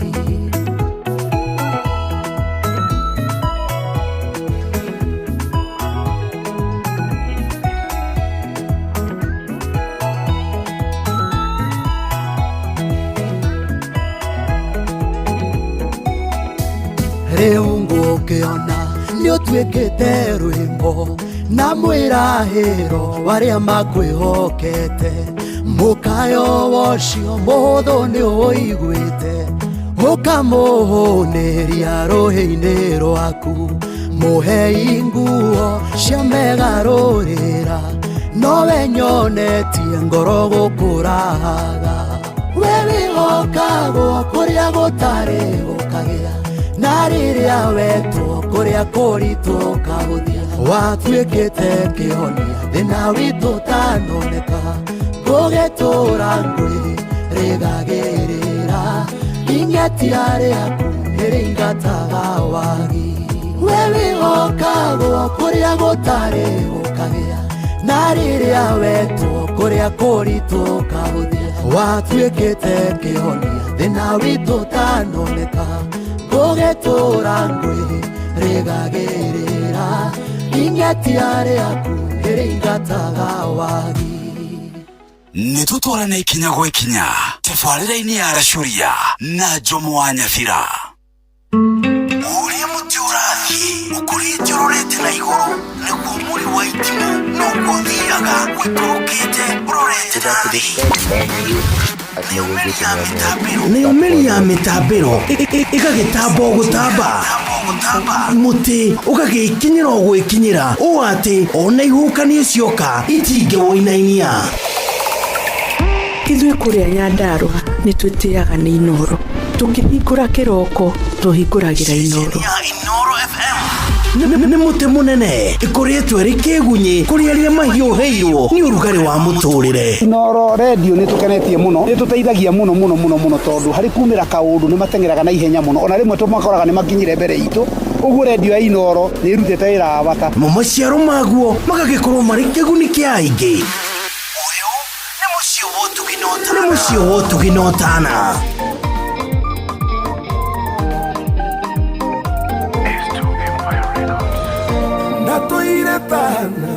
Rĩu ngũkĩona nĩũtuĩkĩte rwĩmbo, na mwĩrahĩro warĩa makwĩhokete. Mũkayo wocio mũhũthũ nĩũiguĩte, ũkamũhũnĩria rũhĩ-inĩ rwaku. Mũhei nguo cia megarũrĩra, nowe nyonetie ngoro gũkũrahaga. We wĩhokagwo kũrĩa gũtarĩ gũkagĩa, na rĩrĩa wetwo kũrĩa kũritũ ũkahũthia. Watuĩkĩte kĩhonia thĩna witũ ũtanoneka, ngũgĩtũra ngwĩrĩgagĩrĩra, ing'atia rĩaku nĩrĩingataga wagi. We wĩhokagwo kũrĩa gũtarĩ gũkagĩa, na rĩrĩa wetwo kũrĩa kũritũ ũkahũthia. Watuĩkĩte kĩhonia thĩna witũ ũtanoneka, ngũgĩtũra ngwĩrĩgagĩrĩra, ing'atia rĩaku nĩrĩingataga wagi. Nĩ tũtwarane ikinya gwa ikinya tabarĩra-inĩ ya Racuria na Jomo wa Nyabira. Ũrĩa mũtĩ ũrathiĩ ũkũrĩte ũrorete na igũrũ, nĩguo mũri wa itimũ noguo ũthiaga ũikũrũkĩte ũrorete na thĩ. Nayo mĩri ya mĩtambĩro ĩgagĩtamba o gũtamba, mũtĩ ũgagĩkinyĩra o gwĩkinyĩra, ũũ atĩ ona ihuhũkanio cioka itingĩwũinainia. Ithuĩ kũrĩa Nyandarũa nĩ twĩtĩaga nĩ Inooro. Tũkĩhingũra kĩroko tũhingũragĩra Inooro. Inooro FM. Nĩ mũtĩ mũnene ĩkoretwo ĩrĩ kĩgunyĩ kũrĩ arĩa mahiũhĩirwo nĩ ũrugarĩ wa mũtũrĩre. Inooro redio nĩ tũkenetie mũno, nĩ tũteithagia mũno mũno mũno mũno tondũ harĩ kumĩra kaũndũ nĩ mateng'eraga na ihenya mũno, ona rĩmwe tũmakoraga nĩ makinyire mbere itũ. Ũguo redio ya Inooro nĩ ĩrutĩte wĩra wa bata. Mo maciaro maguo magagĩkorwo marĩ kĩguni kĩa aingĩ. Ũyũ nĩ mũciĩ wa ũtugi na ũtana. Nĩ mũciĩ wa ũtugi na ũtana. Ndatũire tana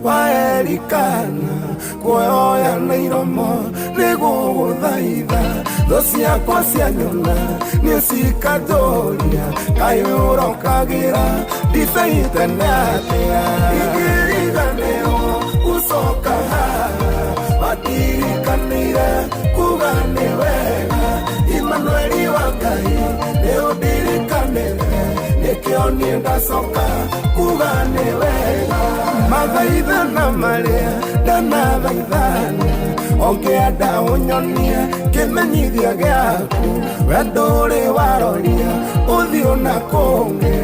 waerikana kuoya na iromo nĩgũgũthaitha thũ ciakwa cianyona nĩcikanjũria kaĩ ũrokagĩra ndibei tene atĩa ingĩriganĩrwo gũcoka haha watirikanĩire kuga nĩ wega Imanueli wa Ngai nĩũndirikanĩte nĩkĩo niĩ ndacoka kuga nĩ wega mathaithana marĩa ndanathaithana ũngĩenda ũnyonie kĩmenyithia gĩaku wendo ũrĩ waroria ũthiũ na kũngĩ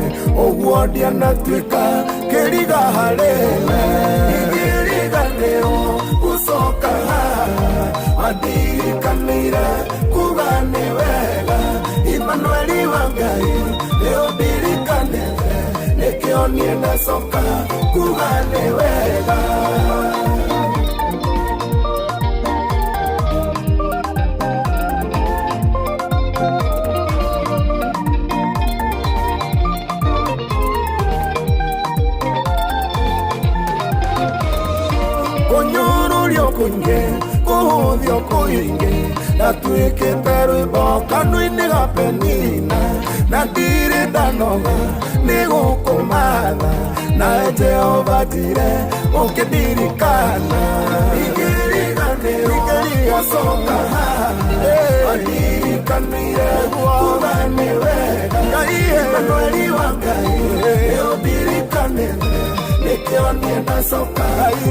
ũguo ndianatuĩka kĩriga harĩ we ingĩriganĩrwo gũcoka haha wandirikanĩire kuga nĩ wega Imanueli wa Ngai nĩũndirikanĩte nĩkĩo niĩ ndacoka kuga nĩ wega. Kũnyũrũrio kũingĩ kũhũthio kũingĩ ndatuĩkĩte rwĩmbo kanua-inĩ ga Penina na ndirĩ ndanoga nĩ gũkũmatha nawe Jehova njire ũkĩndirikana ingĩriganĩrwo gũcoka haha wandirikanĩire kuga nĩ wega Imanueli wa Ngai nĩũndirikanĩte nĩkĩo niĩ ndacoka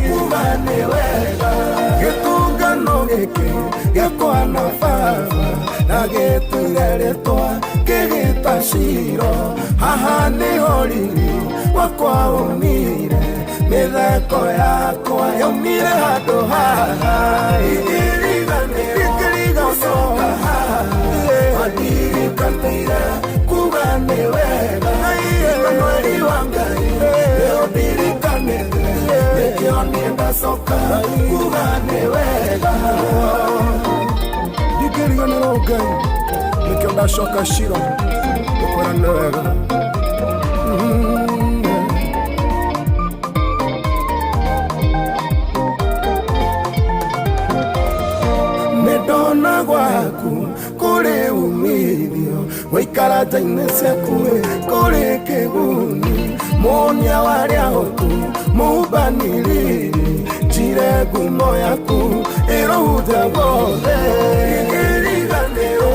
kuga nĩ wega gĩtũngano gĩkĩ gĩakwa na baba na gĩtũire rĩtwa kĩgĩta Shiro haha nĩho riri wakwa umire mĩtheko yakwa yaumire handũ haha ingĩriganĩrwo haha wandirikanĩire kuga nĩ wega Imanueli wa Ngai nĩũndirikanĩte nĩkĩo niĩ ndacoka kuga nĩ wega ndingĩriganĩrwo Ngai nĩkĩo ndacoka Shiro gũkwĩra nĩ wega. Nĩndona gwaku kũrĩ umithio gũikara nja-inĩ ciaku kũrĩ kĩguni mũnia warĩa hotu mũmbanĩrĩri njire ngumo yaku ĩrohunja guothe ingĩriganĩrwo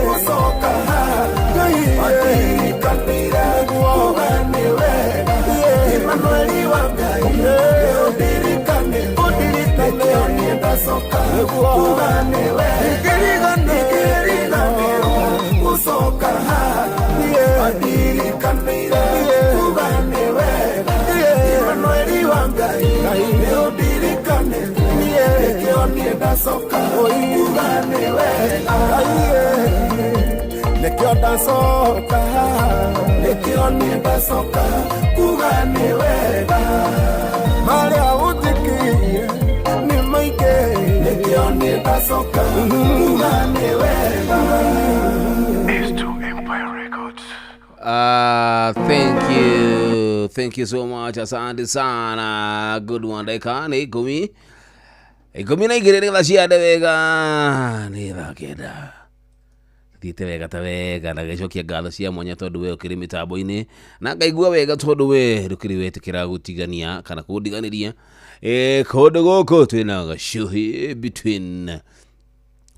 gũcoka haha wandirikanĩire kuga nĩ wega Imanueli wa Ngai nĩũndirikanĩte nĩkĩo niĩ ndacoka kuga nĩ wega ingĩriganĩrwo gũcoka haha wandirikanĩire kuga nĩ wega Imanueli wa Ngai nĩũndirikanĩte nĩkĩo niĩ ndacoka kuga nĩ wega nĩkĩo ndacoka nĩkĩo niĩ ndacoka kuga nĩ wega marĩa ũnjĩkĩire nĩ maingĩ nĩkĩo niĩ ndacoka kuga nĩ wega. Thank you so much. Asante sana. Good one. Dakika nĩ 12 nĩgetha ciande wega nĩ thaa 9 thiĩte wega ta wega na gĩcokia ngatho cia mwanya tondũ we ũkĩrĩ mĩtambo-inĩ na ngaigua wega tondũ we ndũkĩrĩ wetĩkĩra gũtigania kana kũndiganĩria kũndũ gũkũ twĩna gacuhi between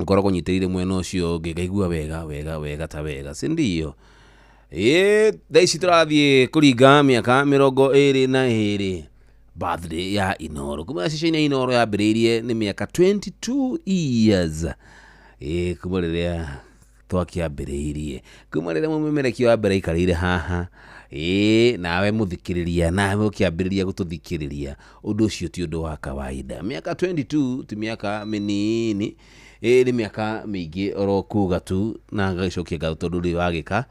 ngoragwo nyitĩrĩire mwena ũcio ũngĩ ngaigua wega wega wega ta wega si ndio? Thaa ici tũrathiĩ kũringa mĩaka 22 birthday ya Inooro kuma ceceni ya Inooro yambĩrĩirie nĩ mĩaka 22 years kuma rĩrĩa Twakĩambĩrĩirie kuma rĩrĩa mũmemerekia wa mbere aikarĩire haha, ĩĩ, nawe mũthikĩrĩria, nawe ũkĩambĩrĩria gũtũthikĩrĩria, ũndũ ũcio ti ũndũ wa kawaida. Mĩaka 22 ti mĩaka mĩnini, ĩĩ, nĩ mĩaka mĩingĩ oro kuga tu, na ngagĩcokia ngatho tondũ rĩu wagĩka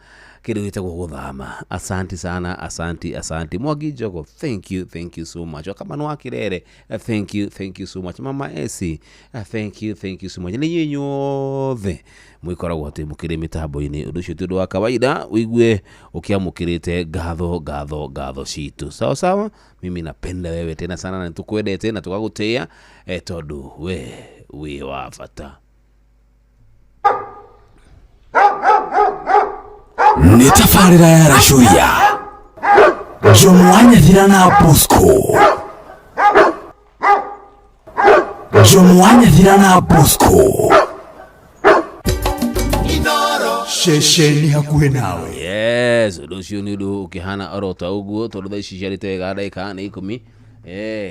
kĩndũ gĩtagwo gũthama. Asanti sana, asanti, asanti. Mwangi Njogo, thank you, thank you so much. Wakamano wa Kirere, thank you, thank you so much. Mama Esi, thank you, thank you so much. Nĩ inyuĩ inyuothe mwĩkoragwo atĩ mũkĩrĩ mĩtambo-inĩ, ũndũ ũcio ti ũndũ wa kawaida, ũigue ũkĩamũkĩrĩte ngatho, ngatho, ngatho citũ. Sawa sawa, mimi napenda wewe tena sana na nĩtũkwendete na tũgagũtĩĩa, tondũ we wĩ wa bata. Nĩ tabarĩra ya Racuia, Jomo wa Nyathira na Bosco, Jomo wa Nyathira na Bosco. Ceceni hakuhĩ nawe. Yes, ũndũ ũcio nĩ ũndũ ũkĩhana oro ta ũguo, tondũ thaa ici ciarĩte wega ndagĩka nĩ 10,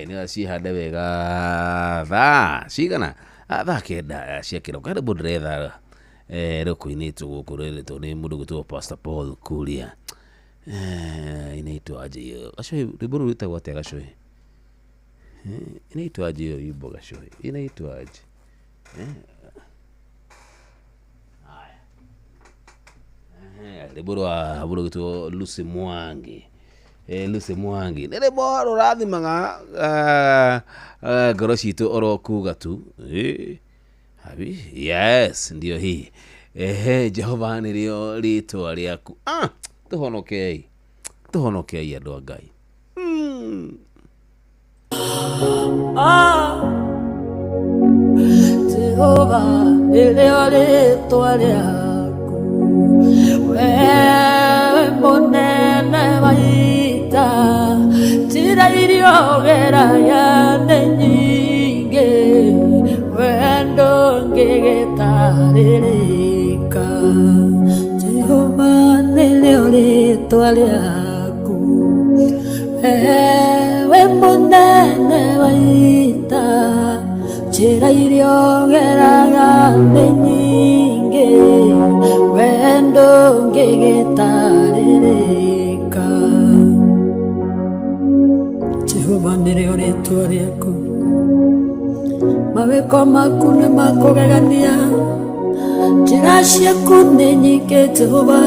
nĩ cihande wega thaa cigana? Thaa 9 cia kĩroko. Harĩ mũndũ ndĩretha rũkũ-inĩ gũkũ rũretwo nĩ mũndũ ũgwĩtwo Pastor Paul Kuria. Inaitwa aje hiyo? Gacũhĩ, rwĩmbo rũu rwĩtagwo atĩa gacũhĩ? Inaitwa aje hiyo wimbo gacũhĩ? Inaitwa aje? Rwĩmbo rwa mũndũ ũgwĩtwo Lucy Mwangi. Lucy Mwangi nĩ rwĩmbo rũrathimaga ngoro citũ oro kuga tu. Habi? Yes, ndio hii. Ehe, Jehova nĩrĩo rĩtwa rĩaku. Tũhonokei, tũhonokei andũ a Ngai. Jehova nĩrĩo rĩtwa rĩaku, we mũnene wa ita, njĩra iria ũgeragia nĩ nyingĩ, wendo ngĩgĩtarĩrĩka. Jehova nĩrĩo rĩtwa rĩaku, we mũnene wa ita, njĩra iria ũgeraga nĩ nyingĩ, wendo ngĩgĩtarĩrĩka. Jehova nĩrĩo rĩtwa rĩaku, mawĩko maku nĩ makũgegania, njĩra ciaku nĩ nyingĩ Jehova.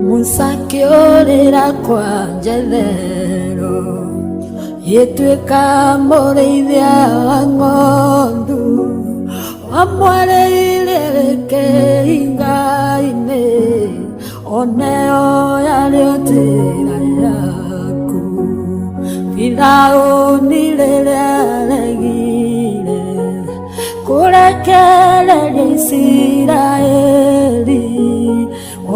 Musa akĩũrĩra kwa Jethero, gĩtuĩka mũrĩithia wa ng'ondu, wamwarĩire rĩkĩhinga-inĩ, oneo yarĩo njĩra yaku. Firaũni rĩrĩa aregire kũrekereria Isiraeli,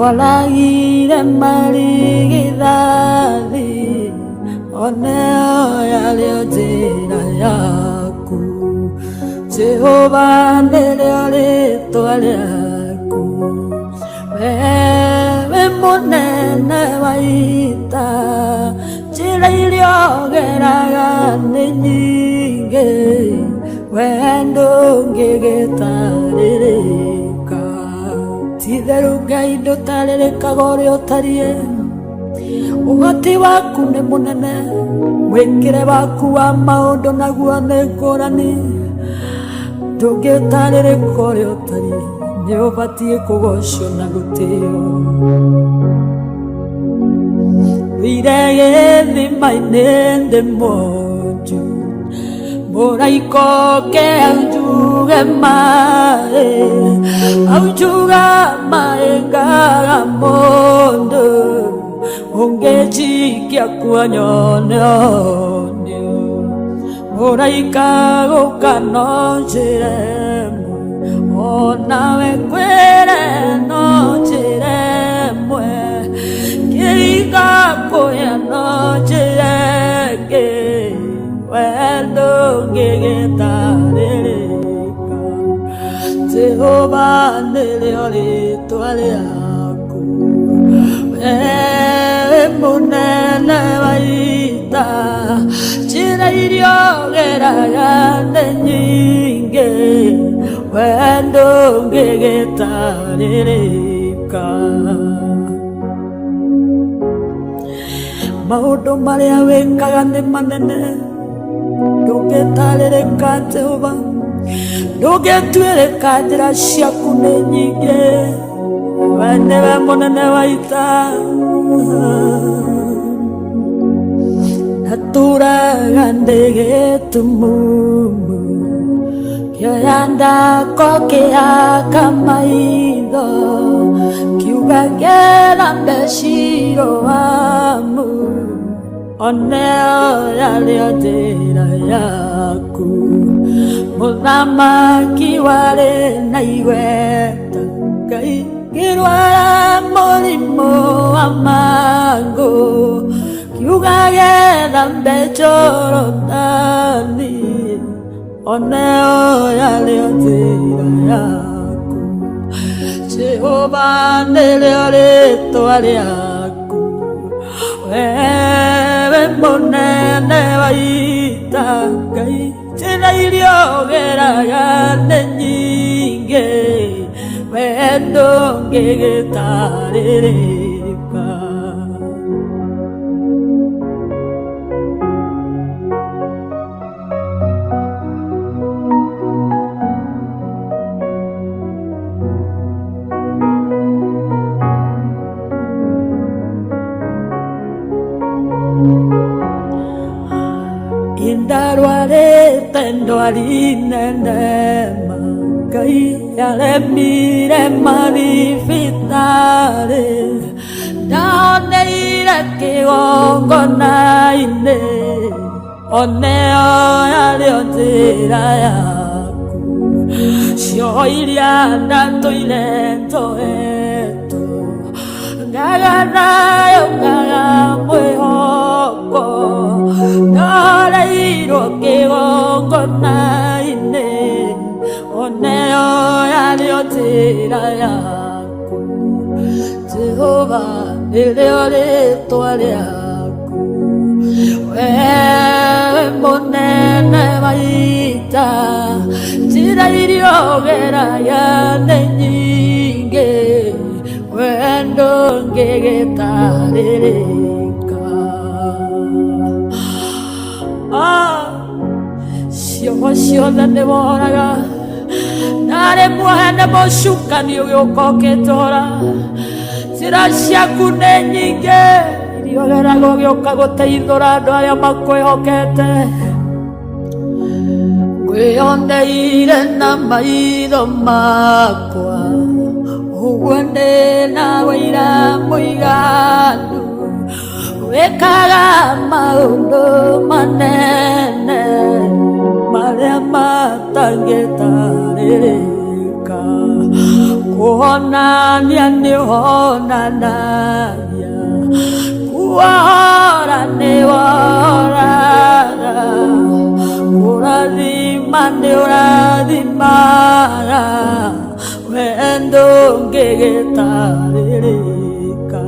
oragire marigithathi, oneo yarĩo njĩra yaku. Jehova nĩrĩo rĩtwa rĩaku, wewe mũnene wa ita, njĩra iria ũgeraga nĩ nyingĩ, wendo ngĩgĩtarĩrĩka. Ti-itherũ Ngai ndũtarĩrĩkaga ũrĩa ũtariĩ, ũhoti waku nĩ mũnene, mwĩkĩre waku wa maũndũ naguo nĩ ngũrani, ndũngĩtarĩrĩka ũrĩa ũtariĩ, nĩ ũbatiĩ kũgocwo na gũtĩo. Thire gĩthima-inĩ ndĩ mwonju, mũraika oke aunjuge maĩ, aunjuga maĩ ngaga mũndũ, ũngĩnjikia kuo nyone ũnio. Mũraika gũka no njĩra ĩmwe, onawe kwĩre no njĩra ĩmwe, kĩringa kũya no njĩra ĩngĩ, wendo ngĩgĩtarĩrĩka. Jehova nĩrĩo rĩtwa rĩaku, we mũnene wa ita, njĩra iria ũgeraga nĩ nyingĩ we ndũngĩgĩtarĩrĩka maũndũ marĩa wĩkaga nĩ manene ndũngĩtarĩrĩka Jehova ndũngĩtuĩrĩka njĩra ciaku nĩ nyingĩ we nĩwe mũnene wa ita natũraga ndĩ gĩtumumu kĩoya ndako kĩhaka maitho kiuga ngĩthambe Shiloamu oneo yarĩo njĩra yaku mũthamaki warĩ na igweta Ngai ngĩrwara mũrimũ wa mangũ kiuga gĩthambe Jorodani oneo yarĩo njĩra yaku Jehova nĩrĩo rĩtwa rĩaku wewe mũnene wa ita Ngai njĩra iria ũgeraga nĩ nyingĩ we ndũngĩgĩtarĩrĩka Indarwarĩte ndwari nene ma Ngai yaremire mathibitarĩ ndaoneire kĩgongona-inĩ oneo yarĩo njĩra yaku cioho iria ndatũire njoetwo ngaga nayo ngaga mwĩhoko ndoreirwo kĩgongona-inĩ oneo yarĩo njĩra yaku Jehova nĩrĩo rĩtwa rĩaku wewe mũnene wa ita njĩra iria ũgeraga nĩ nyingĩ we ndũngĩgĩtarĩrĩka cioho ciothe nĩ woraga narĩ muohe nĩ mũcukani ũgĩũka ũkĩtũra njĩra ciaku nĩ nyingĩ iria ũgeraga ũgĩũka gũteithũra andũ arĩa makwĩhokete ngwĩyoneire na maitho makwa ũguo ndĩ na wĩira mũiganu wĩkaga maũndũ manene marĩa matangĩtarĩrĩka kuonania nĩ ũhonanagia kuohora nĩ wohoraga kũrathima nĩ ũrathimaga we ndũngĩgĩtarĩrĩka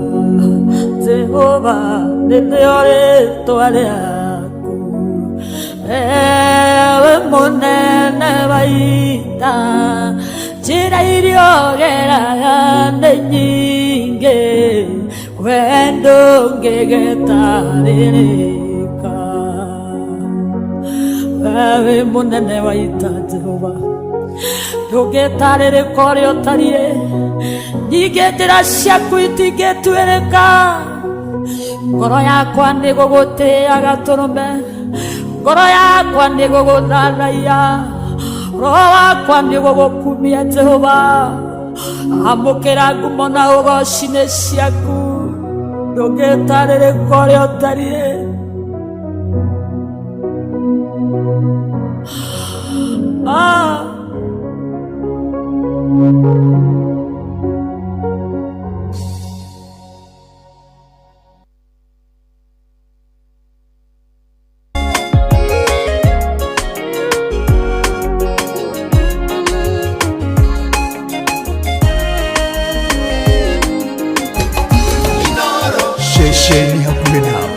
Jehova nĩrĩo rĩtwa rĩaku ewe mũnene wa ita njĩra iria ũgeraga nĩ nyingĩ we ndũngĩgĩtarĩrĩka wewe mũnene wa ita Jehova ndũngĩtarĩrĩka ũrĩa ũtariĩ nyingĩ njĩra ciaku itingĩtuĩrĩka ngoro yakwa nĩ gũgũtĩaga tũrũme ngoro yakwa nĩ gũgũthathaiya roho wakwa nĩ gũgũkumia Jehova amũkĩra ngumo na ũgoci nĩ ciaku ndũngĩtarĩrĩka ũrĩa ũtariĩ Ceceni hakuhĩ nawe.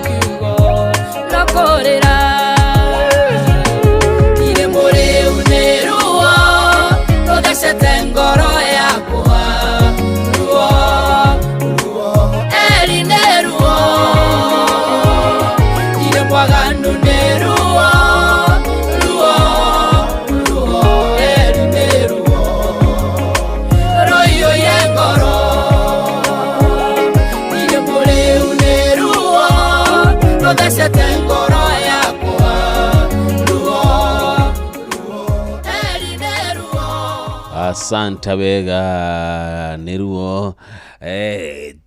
kiugo no kũrĩra. Irĩ mũrĩu nĩ ruo rũthecete ngoro yakwa, ruo ruo eri nĩ ruo. Irĩ mwaganu nĩ ruo ruo ruo eri nĩ ruo rũiyũire ngoro. Irĩ mũrĩu nĩ ruo rũthecete ngoro yakwa, ruo ruo eri nĩ ruo. Asante wega nĩ ruo.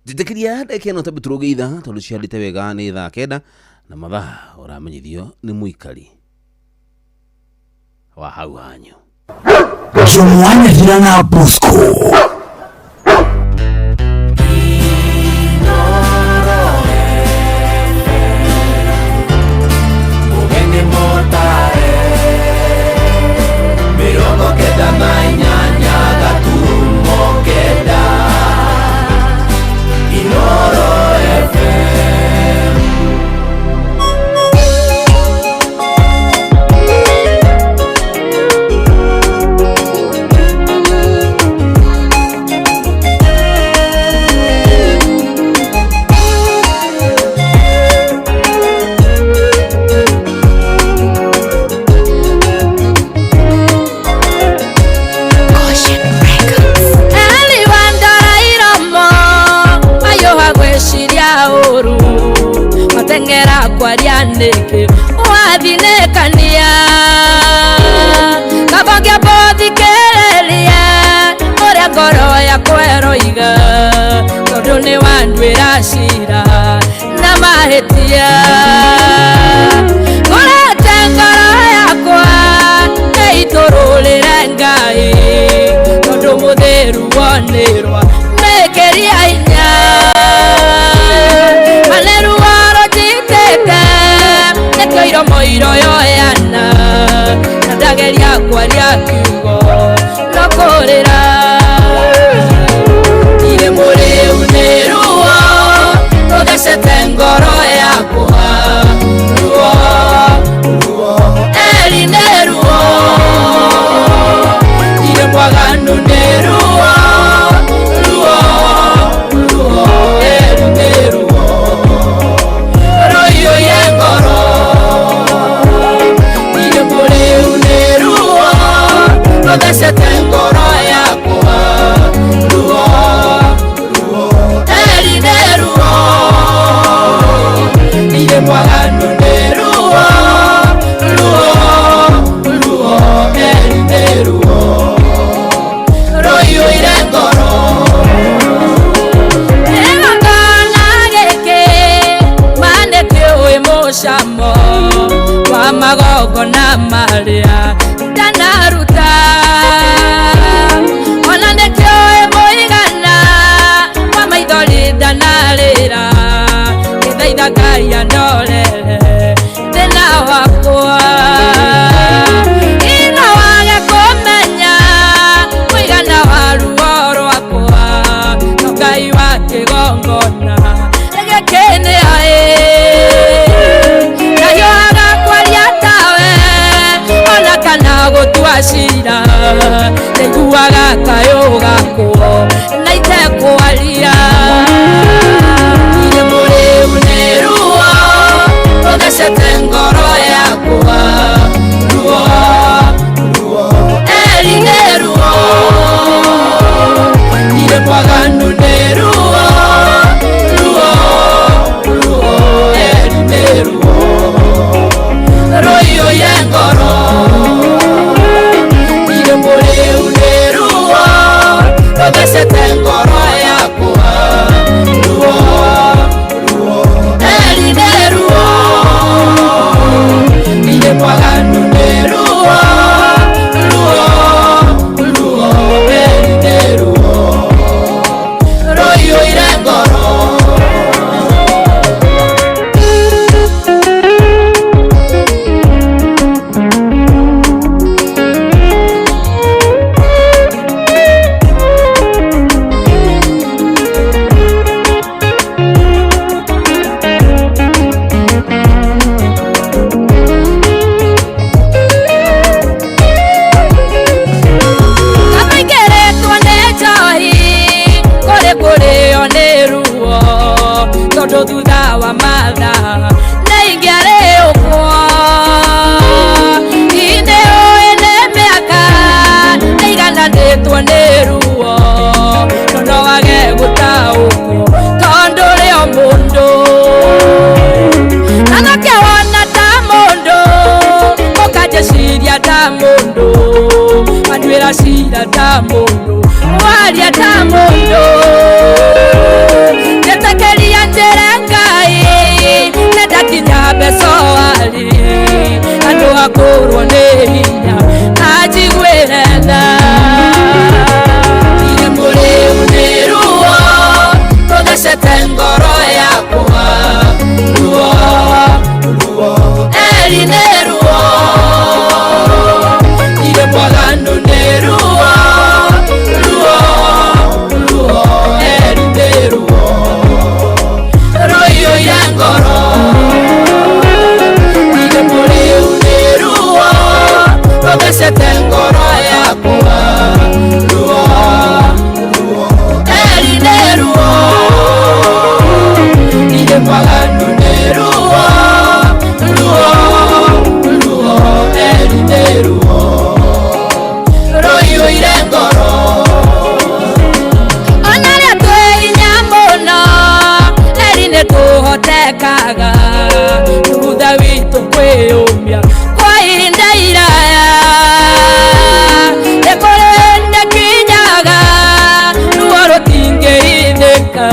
Njĩtĩkĩria ndagĩka ĩno tambe tũrũge ithaa tondũ ciandĩte wega nĩ thaa 9 na mathaa ũramenyithio nĩ mũikari wa hau hanyu. Jumuana na Bosco. Mugeni motare 98 gaturumo 9 Inoro FM. Eli wandora iromo mayũha gwĩciria ũru mateng'era kwaria nĩkĩ wathinĩkania kaba ngĩambũthikĩrĩrie ũrĩa ngoro yakwa ĩroiga tondũ nĩ wanduĩra cira na mahĩtia. Ngũrete ngoro yakwa ĩitũrũrĩre Ngai tondũ mũtheru wonĩrwa mĩkĩria hinya. Maneruo rũnjitĩte nĩkĩo iromo iroyoyana na ndageria kwaria kiugo no kũrĩra. Irĩ mũrĩu nĩ ruo rũthecete ngoro yakwa, ruo ruo eri nĩ ruo. Irĩ mwaganu nĩ ruo ruo ruo eri nĩ ruo rũiyũire ngoro. Irĩ mũrĩu nĩ ruo rũthecete ngoro yakwa, ruo ruo eri nĩ ruo. Irĩ mwaganu nĩ ruo ruo ruo eri nĩ ruo rũiyũire ngoro. Igongona gĩkĩ ma nĩkĩũĩ mũcamo wa magongona marĩa ndanaruta, ona nĩkĩũĩ mũigana wa maithori ndanarĩra ngĩthaitha Ngai andorere thĩna wakwa. Ina wage kũmenya mũigana wa ruo rwakwa no Ngai wa kĩgongona gĩkĩ nĩ oĩ. Ndahiũhaga kwaria tawe ona kana gũtua cira, ndaiguaga kayũ gakwo na itekwaria. Irĩ mũrĩu nĩ ruo tha nĩ ingĩarĩ ũkwa ine ene mĩaka ĩigananĩtwo nĩ ruo no wage gũtaũkwo tondũ rĩ o mũndũ anake wona ta mũndũ ũkanjĩciria ta mũndũ anduĩra cira ta mũndũ waria ta mũndũ njĩtĩkĩria njĩre Ngai nĩndakinya mbeca warĩ andũ akũrwo nĩ hinya anjiguĩre tha Ndirĩ mũrĩu nĩ ruo rũthecete ngoro yakwa ruo ruo eri nĩ ruo ndirĩ mwaganu nĩ ruo ruo ruo eri nĩ ruo rũiyũire ngoro ndirĩ mũrĩu nĩ ruo rũthecete ngoro yakwa ruo ruo eri nĩ ruo ndirĩ mwaganu nĩ ruo ruo ruo eri nĩ ruo rũiyũire ngoro ona rĩa twĩ hinya mũno eri nĩ tũhotekaga thutha witũ kwĩyũmia kwa ihinda iraya nĩ kũrĩ nĩkinyaga ruo rũtingĩithĩka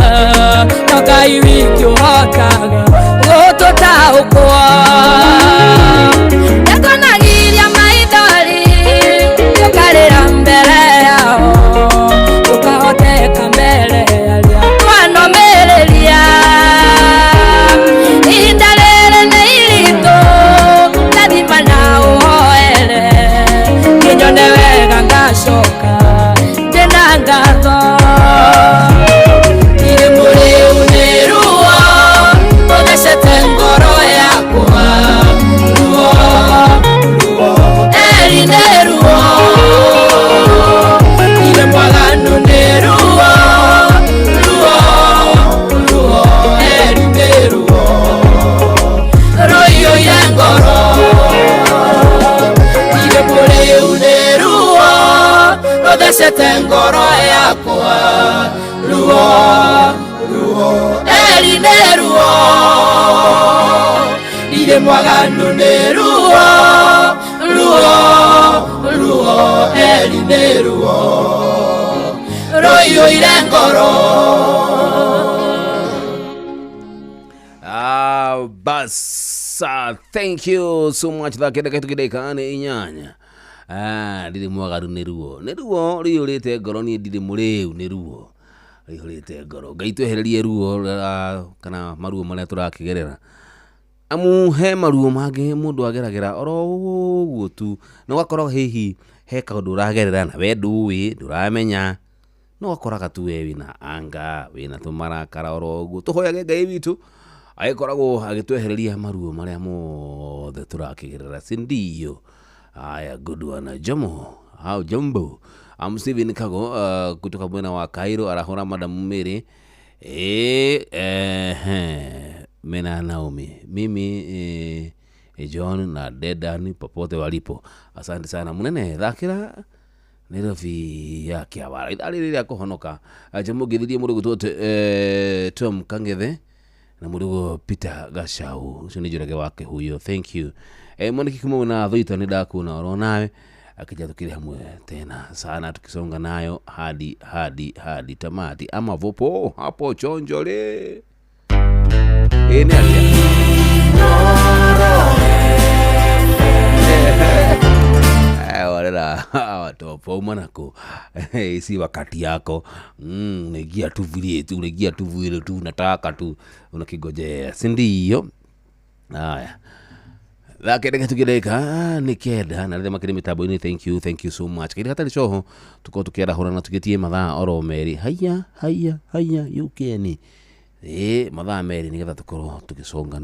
no Ngai wiki ũhotaga gũtũtaũkwo nĩtwonagiria maithori tũkarĩra mbere yao tũkahoteka mbere arĩa twanomĩrĩria ihinda rĩrĩ nĩ iritũ ndathima na ũhoere kĩnyone wega ngacoka ndĩna ngatho ndirĩ mũrĩu nĩ ruo rũthecete ngoro yakwa ruo ruo eri nĩ ruo ndirĩ mwaganu nĩ ruo ruo ruo eri nĩ ruo rũiyũire ngoro ndirĩ mũrĩu nĩ ruo rũthecete ngoro yakwa ruo ruo eri nĩ ruo ndirĩ mwaganu nĩ ruo ruo ruo eri nĩ ruo rũiyũire ngoro. Bas, thank you so much. Thakenda kaitu kĩndagĩka nĩ inyanya. Ndirĩ mwaganu nĩ ruo nĩ ruo rũiyũrĩte ngoro niĩ ndirĩ mũrĩu nĩ ruo rũiyũrĩte ngoro. Ngai twehererie ruo kana maruo marĩa tũrakĩgerera amu he maruo mangĩ mũndũ ageragĩra oro ũguo tu na ũgakorwo hihi he kaũndũ ũragerera na we ndũĩ ndũramenya no ũgakoraga tu we wĩna anga wĩna tũmarakara oro ũguo. Tũhoyage Ngai witũ agĩkoragwo agĩtwehereria maruo marĩa mothe tũrakĩgerera, si ndio? Aya, good one Jomo au Jombo. I'm Steven Kago kutoka mwena wa Cairo arahora Madam Mary mena Naomi mimi John na Dedan popote walipo, asante sana munene thakira Nairobi ya Kiawara ithaa rĩrĩ rĩa kũhonoka. Jomo ngĩthirie mũndũ gwĩtwo Tom Kangethe na mũndũ Peter Gachau ũcio nĩ Njoroge wa Kĩhuyo, thank you. Mwaniki kuma na Thũita nĩ ndakuona oro nawe akija tukiri hamwe tena sana tukisonga nayo hadi hadi hadi tamati ama vopo hapo chonjole nĩ atĩa warera watopo mwanako si wakati yako unaingia tu vile tu unaingia tu vile tu unataka tu unakigojea, si ndio? Haya thakendeka tukireka nĩ kenda na rĩrĩa makĩrĩ mĩtambo-inĩ, thank you so much. Kĩrĩa hatarĩ coho tũkorwo tũkĩarahũra na tũgĩtie mathaa oro merĩ haya haya haya yukeni mathaa merĩ nĩgetha tũkorwo tũgĩconga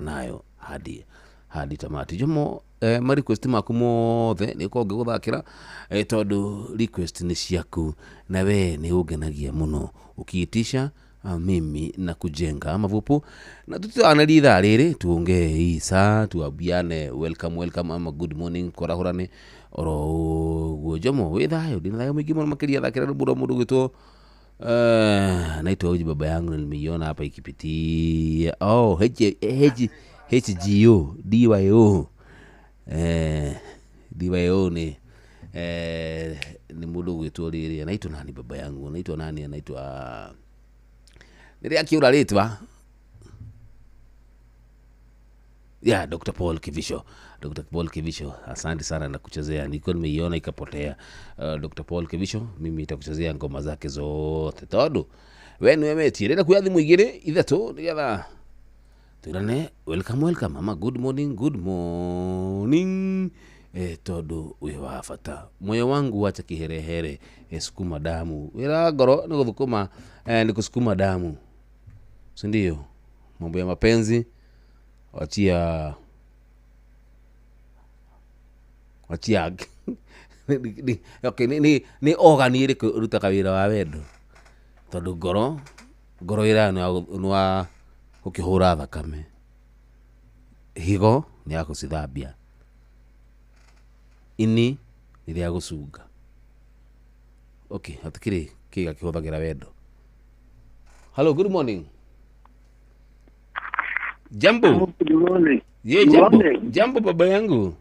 nayo hadi hadi tamati. Jomo ma request maku mothe nĩ ũkorwo ngĩgũthakĩra tondũ request nĩ ciaku na we nĩ ũngenagia mũno ũkiitisha Mimi na kujenga ama vupu na tutianĩrie ithaa rĩrĩ tuongee hii saa tuambiane welcome welcome ama good morning twarahũrane oro ũguo. Jomo wĩ thayũ? Ndĩna thayũ mũingĩ mũno makĩria. Thakĩra rwĩmbo rwa mũndũ ũgwĩtwo naitwa uji baba yangu na nimeiona hapa ikipitia oh, H, H, HGO DYO DYO ni ni mũndũ ũgwĩtwo rĩrĩ anaitwa nani baba yangu anaitwa nani anaitwa rĩrĩa akiura rĩtwa ya Dr. Paul Kivisho. Dr. Paul Kivisho, asante sana na kuchezea. Nilikuwa nimeiona ikapotea. Dr. Paul Kivisho, mimi nitakuchezea ngoma zake zote. Tondu we niwe metie renda kuya thimu igiri ithatu nigetha twirane welcome welcome ama good morning good morning tondu wi wa bata. Moyo wangu wacha kiherehere sukuma damu. Wira ngoro ni guthukuma ni kusukuma damu, si ndio? Mambo ya mapenzi wachia wachia okay, ni organ ĩrĩkũ ĩrutaga wĩra wa wendo? Tondũ ngoro ngoro wĩra nĩ wa gũkĩhũra thakame, higo nĩ ya gũcithambia, ini nĩ rĩa gũcunga. Okay, hatikĩrĩ kĩga kĩhũthagĩra wendo. Hello, good morning. Jambo. Good morning. Yeah, jambo. Morning. Jambo baba yangu.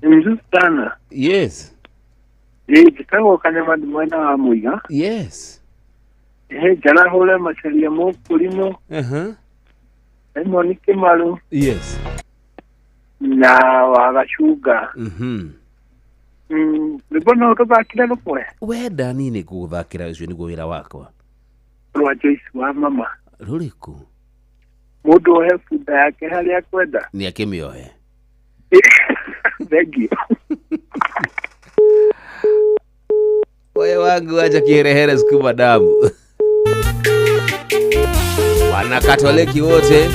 Ni mzuri sana. Yes. Njĩtagwo Kanyama ndĩ mwena wa Mũiga. Yes. Njarahũre Macharia Mũkũrimũ. Simon Kĩmaru. Yes. Na wa Gacunga. Rwĩmbo no rũthakĩre rũmwe? Wenda niĩ nĩ ngũgũthakĩra, ũcio nĩguo wĩra wakwa. Rwa Joyce wa mama. Rũrĩkũ? Mũndũ ohe bunda yake harĩa akwenda. Nĩ akĩmĩohe. Thank you. Moyo wangu acha kiherehere sukuma damu. Wanakatoliki wote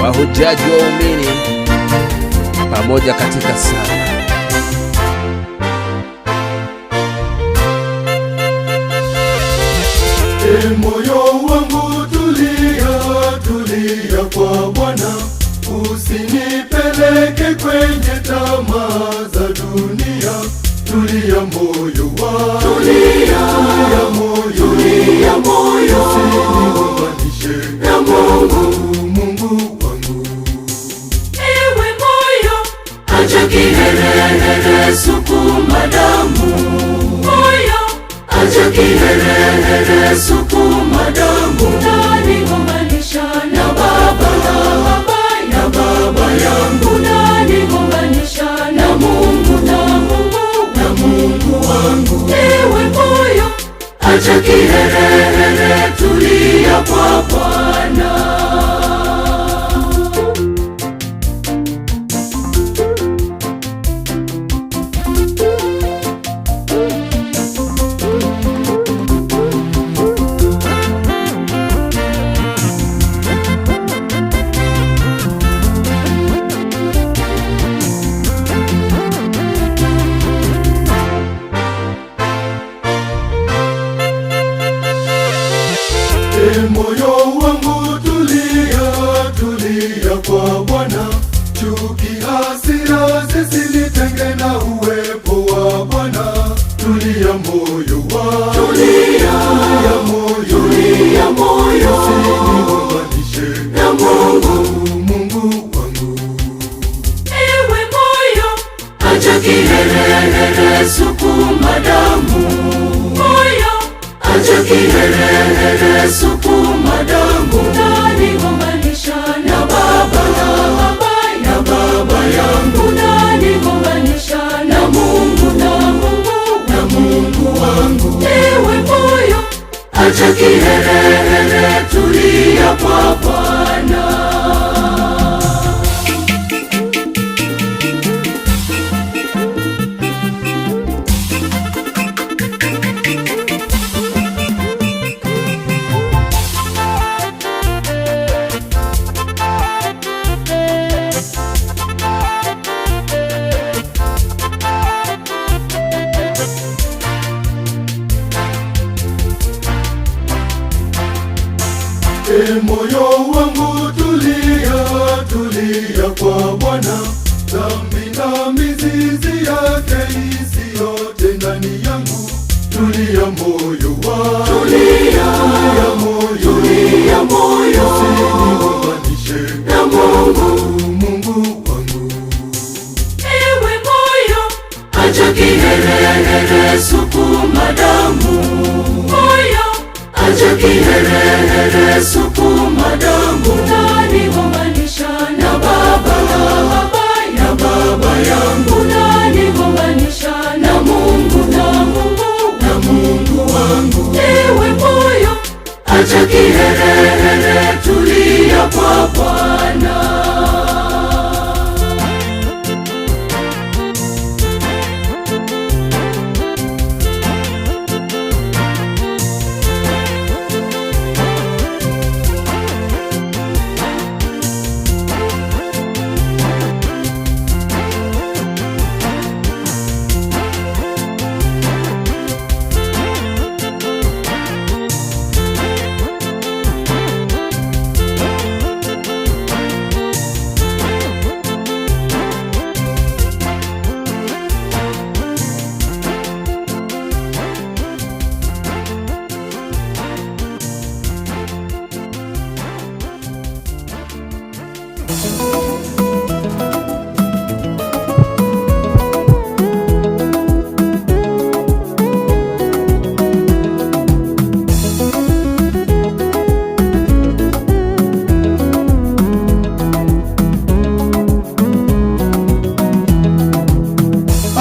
wahujaji waumini pamoja katika sala. Moyo wangu tulia, tulia kwa Bwana, usinipeleke kwenye tamaa za dunia. Tulia moyo wangu, tulia, tulia moyo, tulia moyo, usinigombanishe na Mungu, Mungu wangu. Ewe moyo, acha kiherehere, sukuma damu. Moyo, acha kiherehere, sukuma damu. Unanigombanisha na baba, na baba, na baba yangu. Unanigombanisha na Mungu, na Mungu, na Mungu wangu. Ewe moyo, acha kiherehere, tulia kwa Bwana. Moyo wangu tulia, tulia kwa Bwana, chuki hasira zisinitenge na uwepo wa Bwana. Tulia moyo wangu, tulia, tulia moyo, tulia moyo, usinigombanishe na Mungu, Mungu wangu. Ewe moyo, acha kiherehere, sukuma damu. Moyo, acha kiherehere, sukuma damu. Unanigombanisha na baba, na baba, na baba yangu. Unanigombanisha na Mungu, na Mungu, na Mungu wangu. Ewe moyo, acha kiherehere, tulia kwa Bwana. E moyo wangu tulia, tulia kwa Bwana, dhambi na mizizi yake isiyote ndani yangu. Tulia moyo wangu, Tulia, tulia moyo, tulia moyo, usinigombanishe na Mungu, Mungu wangu. Ewe moyo, acha kiherehere, sukuma damu. Moyo, acha kiherehere, sukuma damu. Unanigombanisha na baba, na baba yangu. Unanigombanisha na Mungu, na Mungu, na Mungu wangu. Ewe moyo, acha kiherehere, tulia kwa Bwana.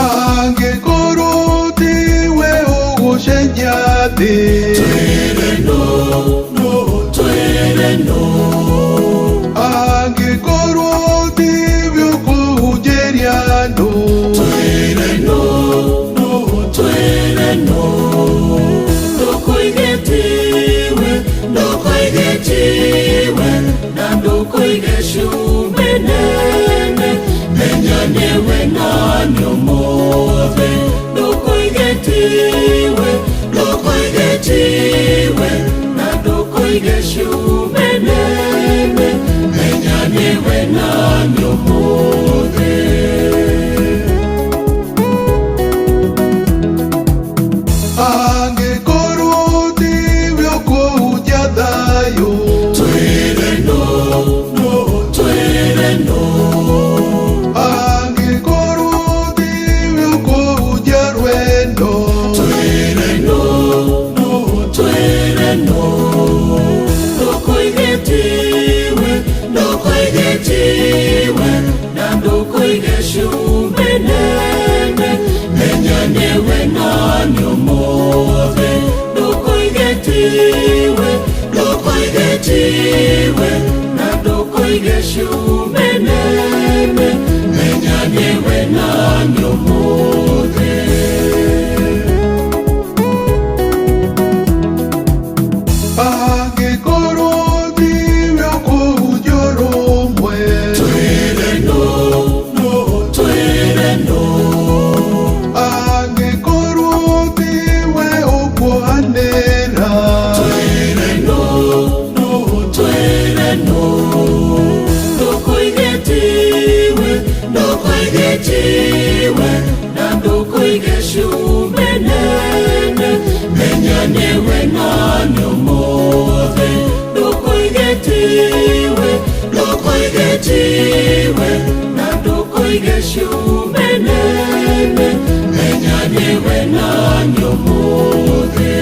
Angĩkorwo tiwe ũgũcenjia thĩ, Twĩre no, no, twĩre no. Angĩkorwo tiwe ũkũhunjĩria andũ, Twĩre no, no, twĩre no. Ndũkoige tiwe, ndũkoige tiwe, na ndũkoige cumbĩ nene. Menya nĩwe nani ũmũthĩ. Ndũkoige tiwe, ndũkoige tiwe, na ndũkoige cumbĩ nene. Menya nĩwe nani ũmũthĩ. Angĩkorwo tiwe ũkũhunjia thayũ, Twĩre no, no, twĩre no. Angĩkorwo tiwe ũkũhunjia rwendo, Twĩre no, no, twĩre no. Ndũkoige tiwe, ndũkoige tiwe, na ndũkoige cumbĩ nene. Menya nĩwe nani ũmũthĩ. Ndũkoige tiwe, ndũkoige tiwe, na ndũkoige cumbĩ nene. Menya nĩwe nani ũmũthĩ. Angĩkorwo tiwe ũkũhunjia ũrũmwe, Twĩre no, no, twĩre no. Angĩkorwo tiwe ũkuohanĩra, Twĩre no, no, twĩre no. Ndũkoige tiwe, ndũkoige tiwe, na ndũkoige cumbĩ nene. Menya nĩwe nani ũmũthĩ. Ndũkoige tiwe, ndũkoige tiwe, na ndũkoige cumbĩ nene. Menya nĩwe nani ũmũthĩ.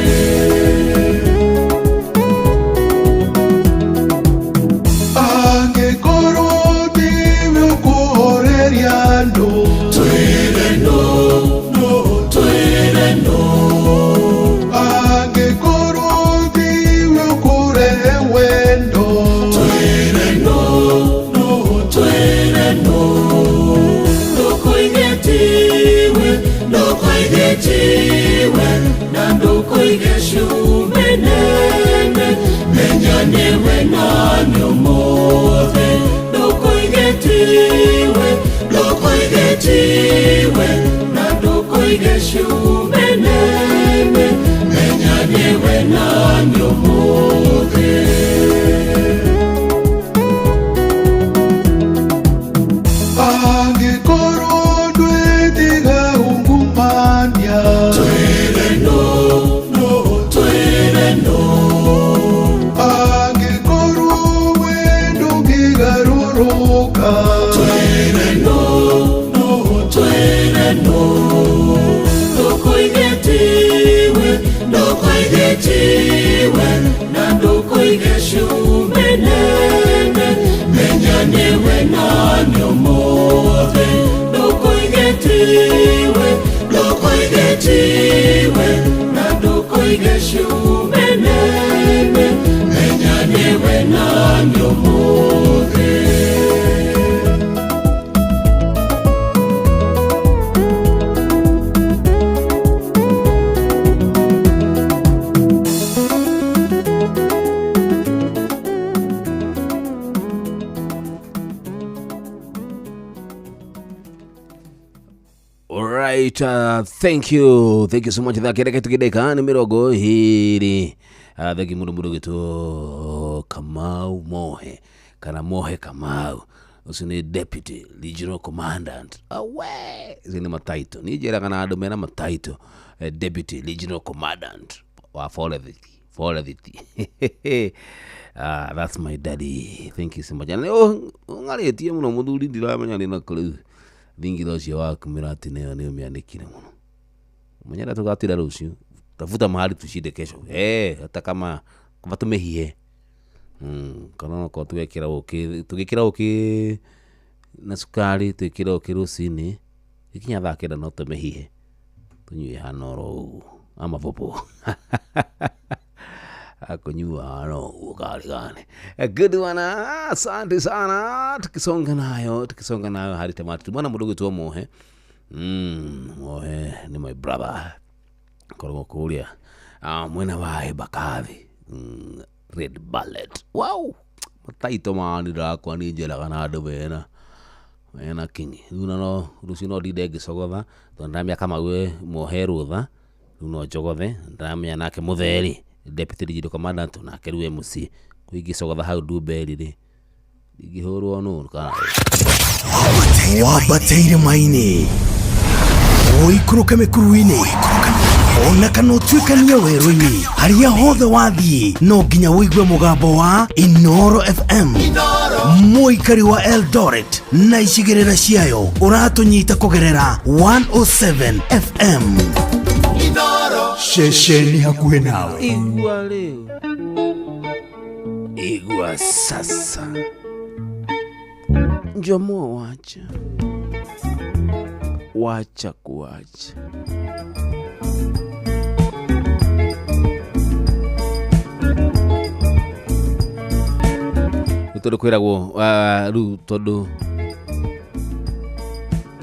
Angĩkorwo tiwe ũkũhoreria andũ, Twĩre no, no, twĩre no. Angĩkorwo tiwe ũkũrehe wendo, Twĩre no, no, twĩre no. Ndũkoige tiwe, ndũkoige tiwe, na ndũkoige cumbĩ nene. Menya nĩwe nani ũmũthĩ. Ndũkoige tiwe, ndũkoige tiwe, na ndũkoige cumbĩ nene. Menya nĩwe nani ũmũthĩ. Alright, thank you. Thank you so much. Thaa kenda tugĩndĩka nĩ mĩrongo ĩrĩ. Thengi mũno mũndũ ũgĩtwo Kamau Mohe kana Mohe Kamau. Ũcio nĩ deputy regional commandant. Awe, icio nĩ mataito. Niĩ njeraga na andũ mena mataito. Deputy regional commandant wa Forest. Forest. Ah, that's my daddy. Thank you so much. Na ũng'arĩtie mũno mũthuri ndiramenya nĩ nakũ rĩu. Thingira ũcio waku mĩratĩ nayo nĩ ũmĩanĩkire mũno. Mwenyera tũgatira rũciũ. Tafuta mahali tushinde kesho. Hata kama kama tumĩhihe. Kana onakorwo tũgekĩra ũkĩ, tũgĩkĩra ũkĩ na cukari, twĩkĩre ũkĩ rũcinĩ, gĩkinya thaa kenda no tũmĩhihe. Tũnyue hana oro ũguo. Ama popo. Akunyua hana ũguo karĩ gani. Good one. Asante sana. Tukisonga nayo hadi tamati. Tumwana mũndũ ũgwĩtwo Mohe. Mohe ni my brother. Koragwo kũrĩa mwena wa Embakathi. Red Ballet. Wow. Mataito mani ndakwa niĩ njeraga na andũ mena kinyi. Rĩu no rũciũ no ndinde ngĩcogotha tondũ ndĩramenya Kamau Mohe rũtha. Rĩu no njogothe. Ndĩramenya nake Mũtheri deputy regional commandant nake rĩu e mũciĩ. Rĩu ingĩcogotha hau Ndumberi rĩ ndingĩhũrwo nũ kana wambateire maini ũikũrũke mĩkuru-inĩ ona kana ũtuĩkanie werũ-inĩ harĩa hothe wathiĩ no nginya ũigue mũgambo wa Inoro FM. Mũikari wa Eldoret na icigĩrĩra ciayo ũratũnyita kũgerera 107 FM. Ceceni hakuhĩ nawe. Igua rĩu, igua sasa. Njomo wacha, wacha kuacha. Tondũ kwĩragwo rĩu tondũ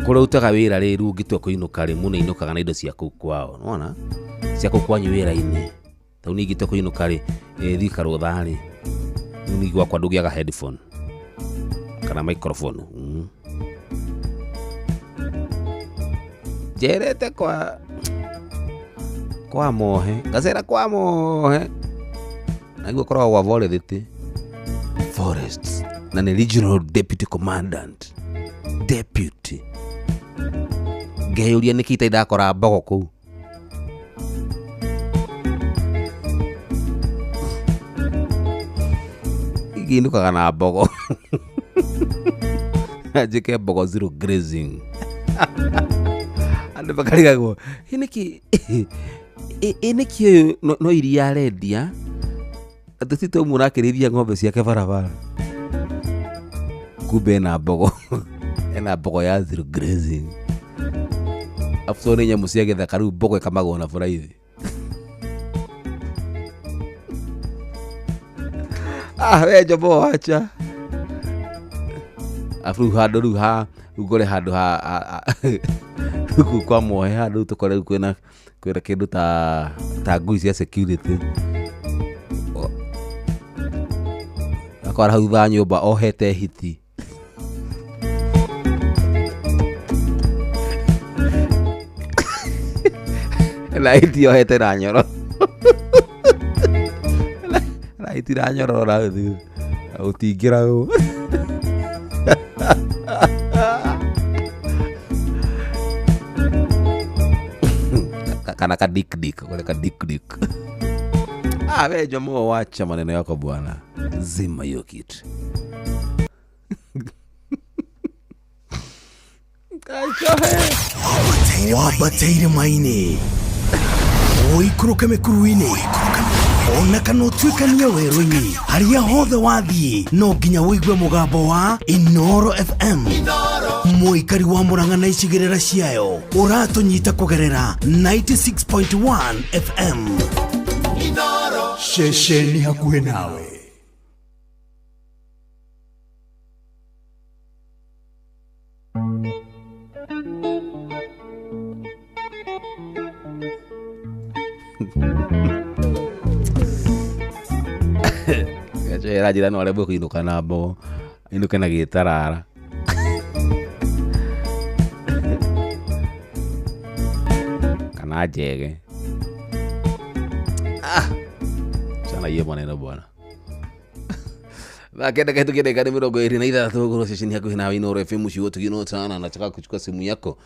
kũrĩa ũrutaga wĩra rĩ rĩu ũngĩtua kũinũka rĩ mũno inũkaga na indo cia kũu kwao nĩwona cia kũu kwanyu wĩra-inĩ tondũ niĩ ingĩtua kũinũka rĩ thiĩ karũtha rĩ rĩu niĩ gwakwa ndũngĩaga headphone kana microphone. Njerete kwa Mohe ngacera kwa Mohe naguo koragwo gwa Forest Forests na ni regional deputy commandant deputy ngeyũria nĩkĩ itarĩ ndakora mbogo kũu. Ingĩinũkaga na mbogo njĩke mbogo zero grazing. Andũ makarigagwo ĩ nĩkĩ ũyũ no iria arendia atĩ ti ta ũmwe ũrakĩrĩithia ng'ombe ciake barabara kumbe ena mbogo ena mbogo ya zero grazing. Afu tondũ nĩ nyamũ cia gĩthaka rĩu mbogo ĩkamagwo na buraithi. We Njomo wacha. Afu rĩu handũ rĩu ha rĩu ngore handũ ha rĩu kũu kwa Mohe handũ tũkore rĩu kwĩna kĩndũ ta ngui cia security. Akora hau thutha wa nyũmba ohete hiti. Na hiti ohete na nyoro. Na hiti na nyororo na ũtingĩra ũũ. Kana ka dik dik, kole ka dik dik. We Njomo wacha maneno yako bwana. Zima hiyo kitu. Wambateire maini ũikũrũke mĩkuru-inĩ ona kana ũtuĩkanie werũ-inĩ harĩa hothe wathiĩ no nginya ũigue mũgambo wa Inoro FM. Mũikari wa Murang'a na icigĩrĩra ciayo ũratũnyita kũgerera 96.1 FM. Ceceni hakuhĩ nawe. Gachoera njĩra no aremwo kũinũka na mbogo inũke na gĩtarara. Na Njege. Ah, chana hiyo maneno bwana. Thaa 9 kahĩtũkia ndagĩka nĩ 26 gũkorwo ceceni hakuhĩ nawe Inooro FM ciugo tugino tana. Nataka kuchukua simu yako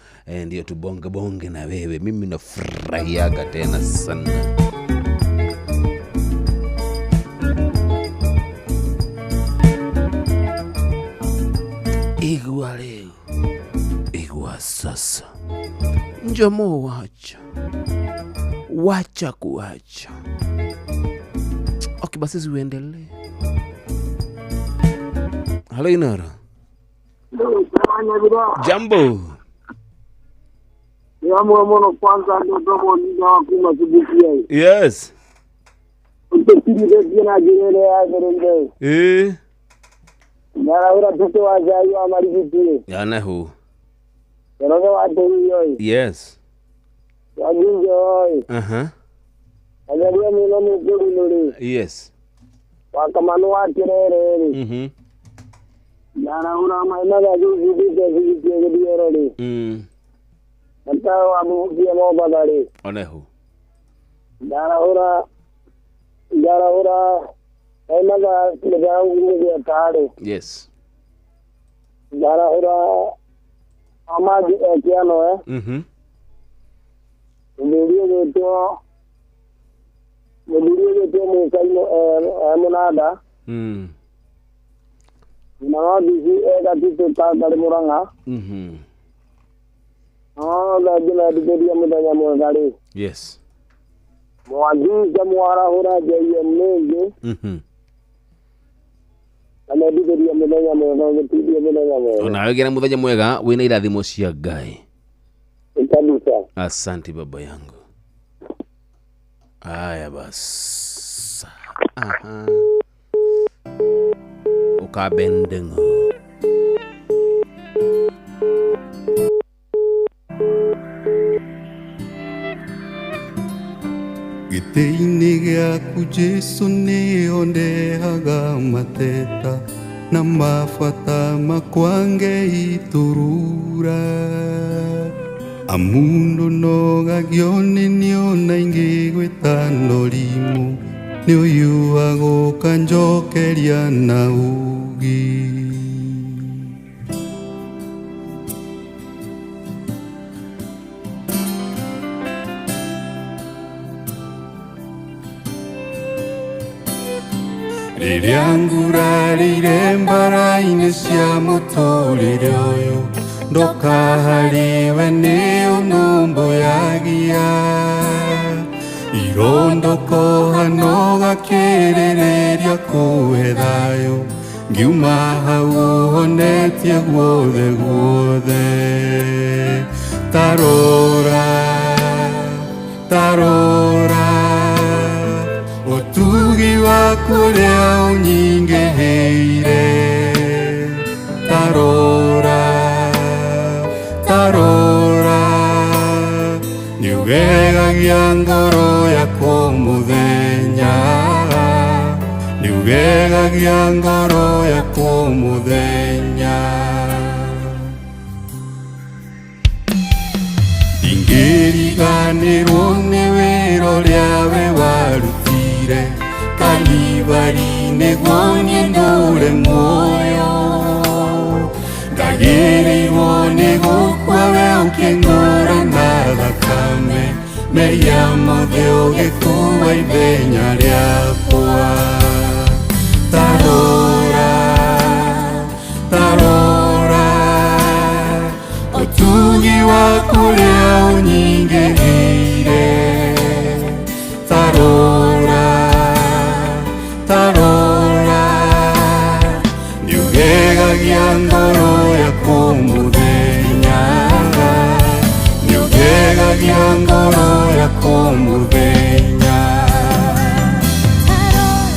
ndio tubonge bonge na wewe. Mimi nafurahiaga tena sana. Igua leo, igua sasa, njomo wacha, wacha kuacha. Okay, basi uendelee. Halo Inooro. Jambo. Jambo mono kwanza ndogo nina wakuma subukia. Yes. Utekirire na jirere ya gerende. Eh. Nara tuto wa jayu amarigiti. Yana hu. Yoroge wa teyo. Yes. Wajinjo. Aha. Ajaria mino mukuru nuri. Yes. Wakamanu wa kirere. Mhm. Nara ura maina ga juzi juzi juzi. Mata wa mukia mo badari. Onehu. Nara ura maina ga legaru juzi taare. Yes. Nara ura ama kia no eh. Mhm. Ndio ndio mukaino munada. Na bizi ega tito ta gari muranga. Mhm. Ah, la jina digeria mudanya mugari. Yes. Mwadi jamuara hora jeye menge. Mhm. Na digeria mudanya mugari tidia mudanya mugari. Ona wegera muthenya mwega wina irathimo cia Ngai. Kabisa. Asante baba yangu. Haya bas. Aha. Ukabendengo. Gĩtĩ-inĩ gĩaku Jesũ nĩho ndehaga mateta na mabata makwa ngeiturura amundu nogagio nĩ niona ingĩgwĩta norimũ nĩ ũyũ agũka njokeria na ũgĩ. Rĩrĩa ngurarĩire mbara-inĩ cia mũtũrĩre ũyũ ndoka harĩwe nĩ ũnũmbũyagia irondokoha no gakĩrĩrĩria kũhe thayũ ngiuma hau ũhonetie guothe guothe. Tarora tarora ũtugi waku ũrĩa ũnyingĩhĩire. Tarora tarora nĩũgegagia ngoro yakwa mũthenya nĩũgegagia ngoro yakwa mũthenya. Ndingĩriganĩrwo nĩ wĩra ũrĩa we warutire Kalivari nĩguo niĩ ndũre muoyo ndagĩrĩirwo nĩ gũkua we ũkĩngũra na thakame mehia mothe ũgĩkua ithenya rĩakwa. Tarora tarora ũtugi waku ũrĩa ũnyingĩhĩire. Tarora tarora nĩũgegagia ngoro yakwa mũthenya nĩũgegagia ngoro yakwa mũthenya. Tarora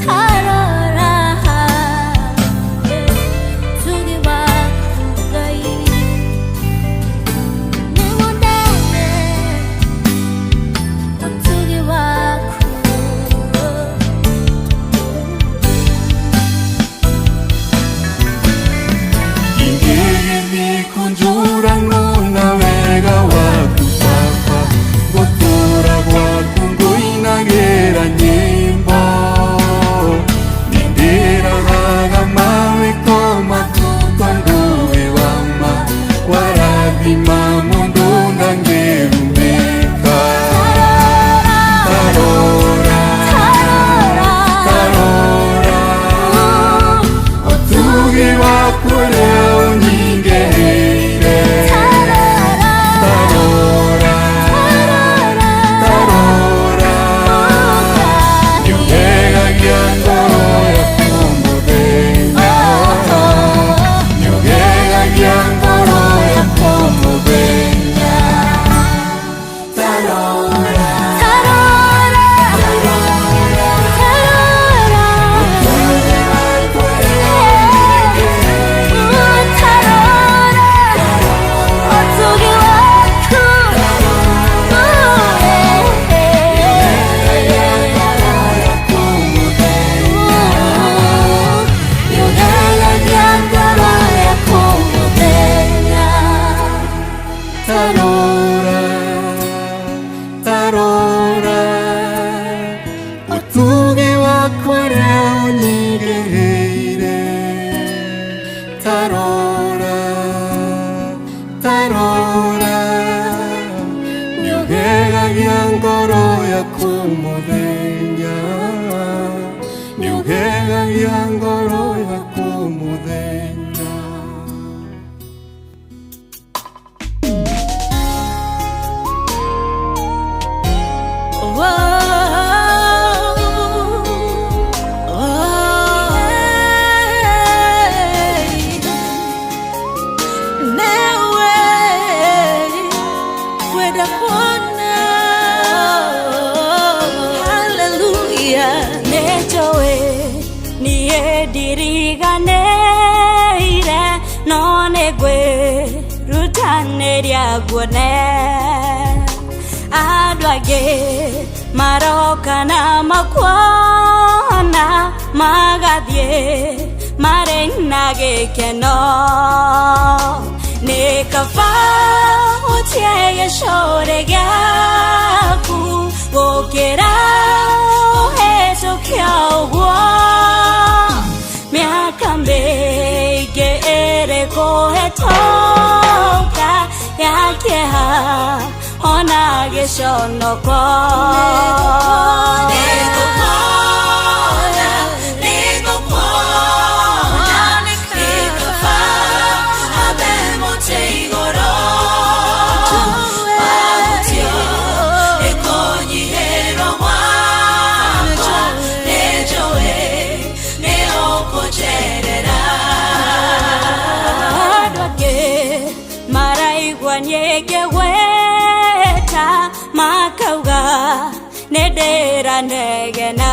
tarora tugi waku Ngai nguone andũ angĩ maroka na makuona magathiĩ marĩ na gĩkeno nĩ kaba ũtie gĩcũrĩ gĩaku gũkĩra ũhĩtũke ũguo mĩaka mĩingĩ ĩrĩ kũhetũka ya kĩeha ona gĩconoko. Nĩngũkuona, nĩngũkuona, nĩ kaba ambe mũtĩ igũrũ. Wahutio nĩ kũnyihĩrwo gwakwa, nĩnjũĩ nĩ ũkũnjerera. Andũ angĩ maraigua niĩ ngĩgweta makauga nĩ ndĩranegena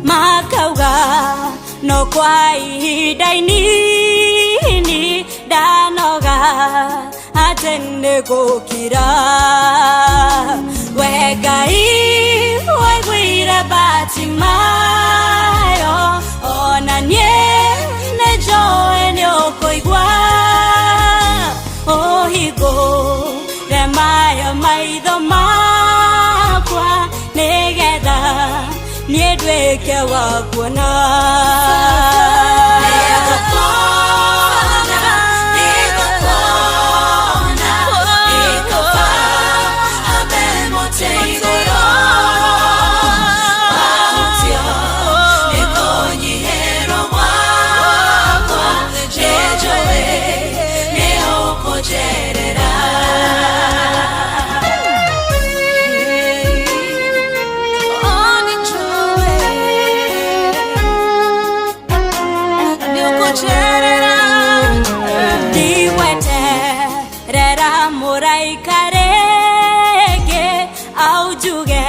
makauga no kwa ihinda inini ndanoga atĩ nĩ gũkira. We Ngai waiguire Batimayo ona niĩ nĩ njũĩ nĩ ũkũigua ũhingũre mayo maitho makwa nĩgetha niĩ nduĩke wa kuona. Nĩngũkuona, nĩngũkuona, nĩ kaba ambe mũtĩ igũrũ. Wahutio nĩ kũnyihĩrwo gwakwa, nĩnjũĩ nĩ ũkũnjerera. Ndigweterera mũraika rĩngĩ aunjuge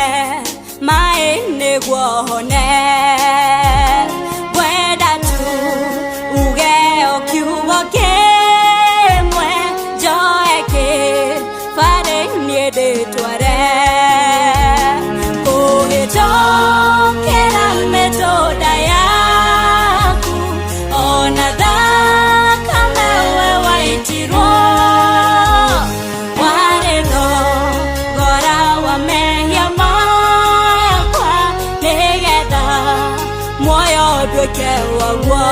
maĩ nĩguo hone ngwenda tu uge o kiugo kĩmwe njoe kĩbarĩ niĩ ndĩtware kũhĩtũkĩra mĩtũnda yaku ona thakame we waitirwo warĩ thogora wa mehia makwa nĩgetha muoyo nduĩke waguo.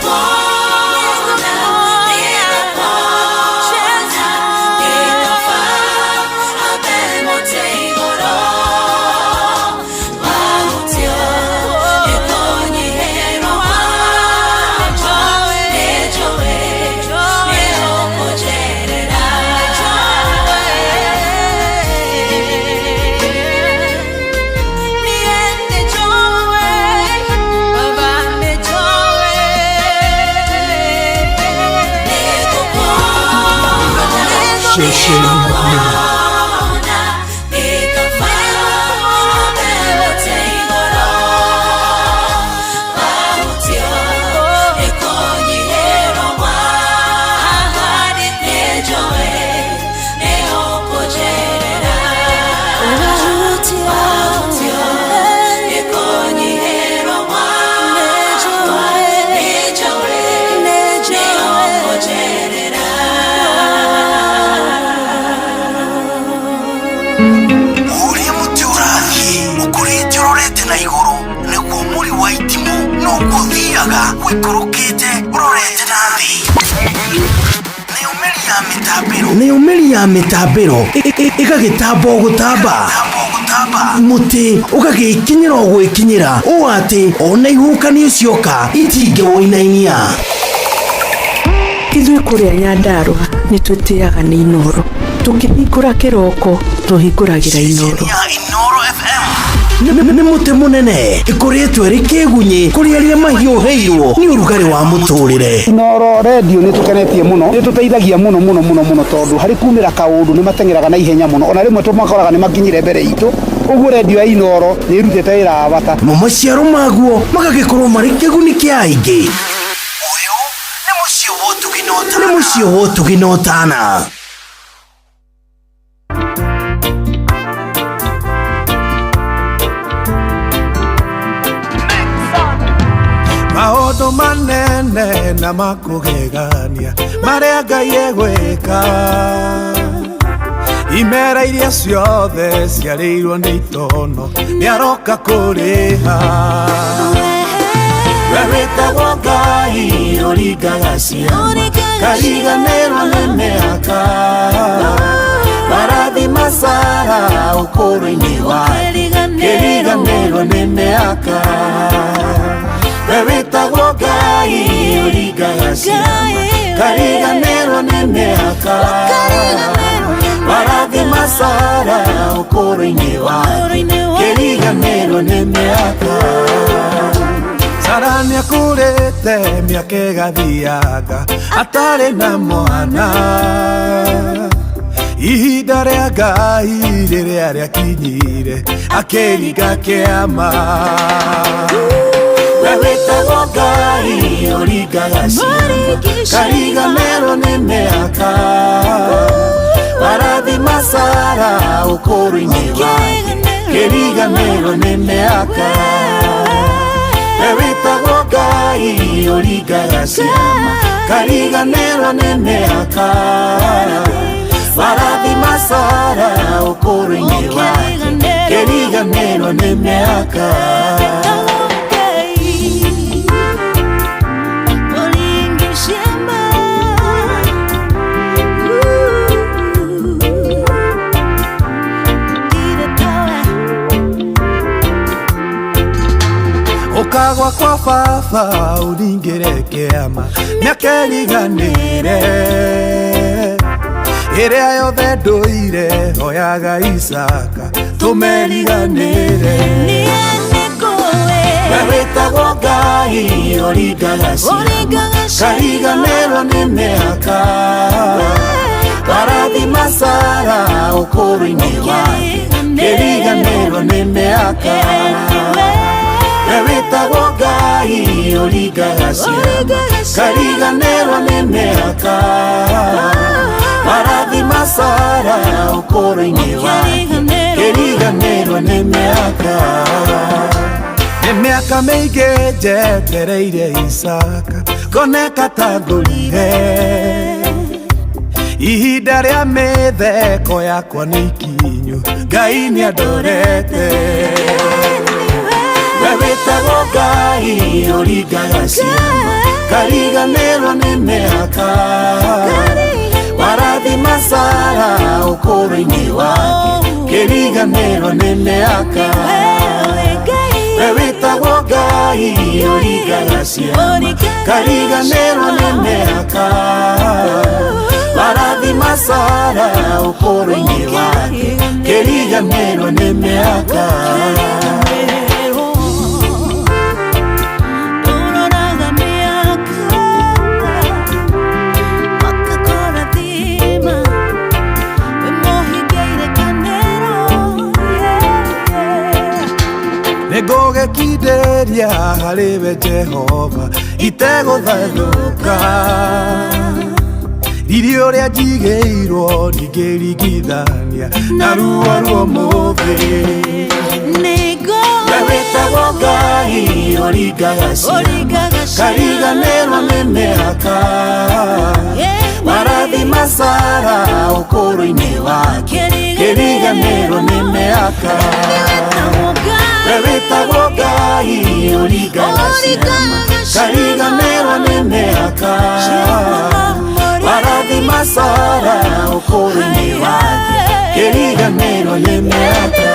Nĩngũkuona, nĩngũkuona, nĩ kaba ambe mũtĩ igũrũ. Wahutio nĩ kũnyihĩrwo gwakwa, nĩnjũĩ nĩ ũkũnjerera. Ceceni Nĩngũkuona, nĩ kaba ambe mũtĩ igũrũ. Wahutio nĩ kũnyihĩrwo gwakwa, nĩnjũĩ nĩ ũkũnjerera. Wahutio nĩ kũnyihĩrwo gwakwa, nĩnjũĩ nĩ ũkũnjerera. Ũrĩa mũtĩ ũrathiĩ ũkũrĩte ũrorete na igũrũ nĩguo mũri wa itimũ noguo ũthiaga ũikũrũkĩte ũrorete na thĩ. Nayo mĩri ya mĩtambĩro ĩgagĩtamba o gũtamba mũtĩ ũgagĩkinyĩra o gwĩkinyĩra ũũ atĩ ona ihuhũkanio cioka itingĩwũinainia. Ithuĩ kũrĩa Nyandarũa nĩ twĩtĩaga nĩ Inooro. Tũkĩhingũra kĩroko tũhingũragĩra Inooro. Inooro FM nĩ mũtĩ mũnene ĩkũrĩtwo ĩrĩ kĩgunyĩ kũrĩ arĩa mahiũhĩirwo nĩ ũrugarĩ wa mũtũrĩre. Inooro redio nĩ tũkenetie mũno, nĩ tũteithagia mũno mũno mũno mũno tondũ harĩ kumĩra kaũndũ nĩ mateng'eraga na ihenya mũno ona rĩmwe tũmakoraga nĩ makinyire mbere itũ ũguo redio ya Inooro nĩ ĩrutĩte wĩra wa bata. Mo maciaro maguo magagĩkorwo marĩ kĩguni kĩa aingĩ. Ũyũ nĩ mũciĩ wa ũtugi na Nĩ mũciĩ wa ũtugi na ũtana. Maũndũ manene na makũgegania marĩa Ngai egwĩka. Imera iria ciothe ciarĩirwo nĩ itono nĩaroka kũrĩha. We wĩtagwo Ngai ũringaga ciama, kariganĩrwo nĩ mĩaka. Marathima Sara ũkũrũ-inĩ wake, kĩriganĩrwo nĩ mĩaka. We wĩtagwo Ngai ũringaga ciama, kariganĩrwo nĩ mĩaka. Marathima Sara ũkũrũ-inĩ wake, kĩriganĩrwo nĩ mĩaka. Sara nĩakũrĩte mĩaka ĩgathianga atarĩ na mwana. Ihinda rĩa Ngai rĩrĩa rĩakinyire akĩringa kĩama. We wĩtagwo Ngai ũringaga ciama, kariganĩrwo nĩ mĩaka. Marathima Sara ũkũrũ-inĩ wake, kĩriganĩrwo nĩ mĩaka. We wĩtagwo Ngai ũringaga ciama, kariganĩrwo nĩ mĩaka. Marathima Sara ũkũrũ-inĩ wake, kĩriganĩrwo nĩ mĩaka. Ũkagwa kwa baba ũringĩre kĩama mĩaka ĩriganĩre. Ĩrĩa yothe ndũire hoyaga Isaka tũmeriganĩre. We wĩtagwo Ngai ũringaga ciama, kariganĩrwo nĩ mĩaka. Marathima Sara ũkũrũ-inĩ wake, kĩriganĩrwo nĩ mĩaka. We wĩtagwo Ngai ũringaga ciama, kariganĩrwo nĩ mĩaka. Marathima Sara ũkũrũ-inĩ wake, kĩriganĩrwo nĩ mĩaka. Nĩ mĩaka mĩingĩ njetereire Isaka ngoneka ta ngũrire. Ihinda rĩa mĩtheko yakwa nĩ ikinyu, Ngai nĩandorete. We wĩtagwo Ngai ũringaga ciama, kariganĩrwo nĩ mĩaka. Marathima Sara ũkũrũ-inĩ wake, kĩriganĩrwo nĩ mĩaka. We wĩtagwo Ngai ũringaga ciama, kariganĩrwo nĩ mĩaka. Marathima Sara ũkũrũ-inĩ wake, kĩriganĩrwo nĩ mĩaka. Nĩngũgĩkindĩria harĩ we Jehova itegũthathũka. Riri ũrĩa njigĩirwo ndingĩringithania na ruo rwa ũmũthĩ. We wĩtagwo Ngai ũringaga ciama, kariganĩrwo nĩ mĩaka. Marathima Sara ũkũrũ-inĩ wake, kĩriganĩrwo nĩ mĩaka. We wĩtagwo Ngai ũringaga ciama, kariganĩrwo nĩ mĩaka. Marathima Sara ũkũrũ-inĩ wake, kĩriganĩrwo nĩ mĩaka.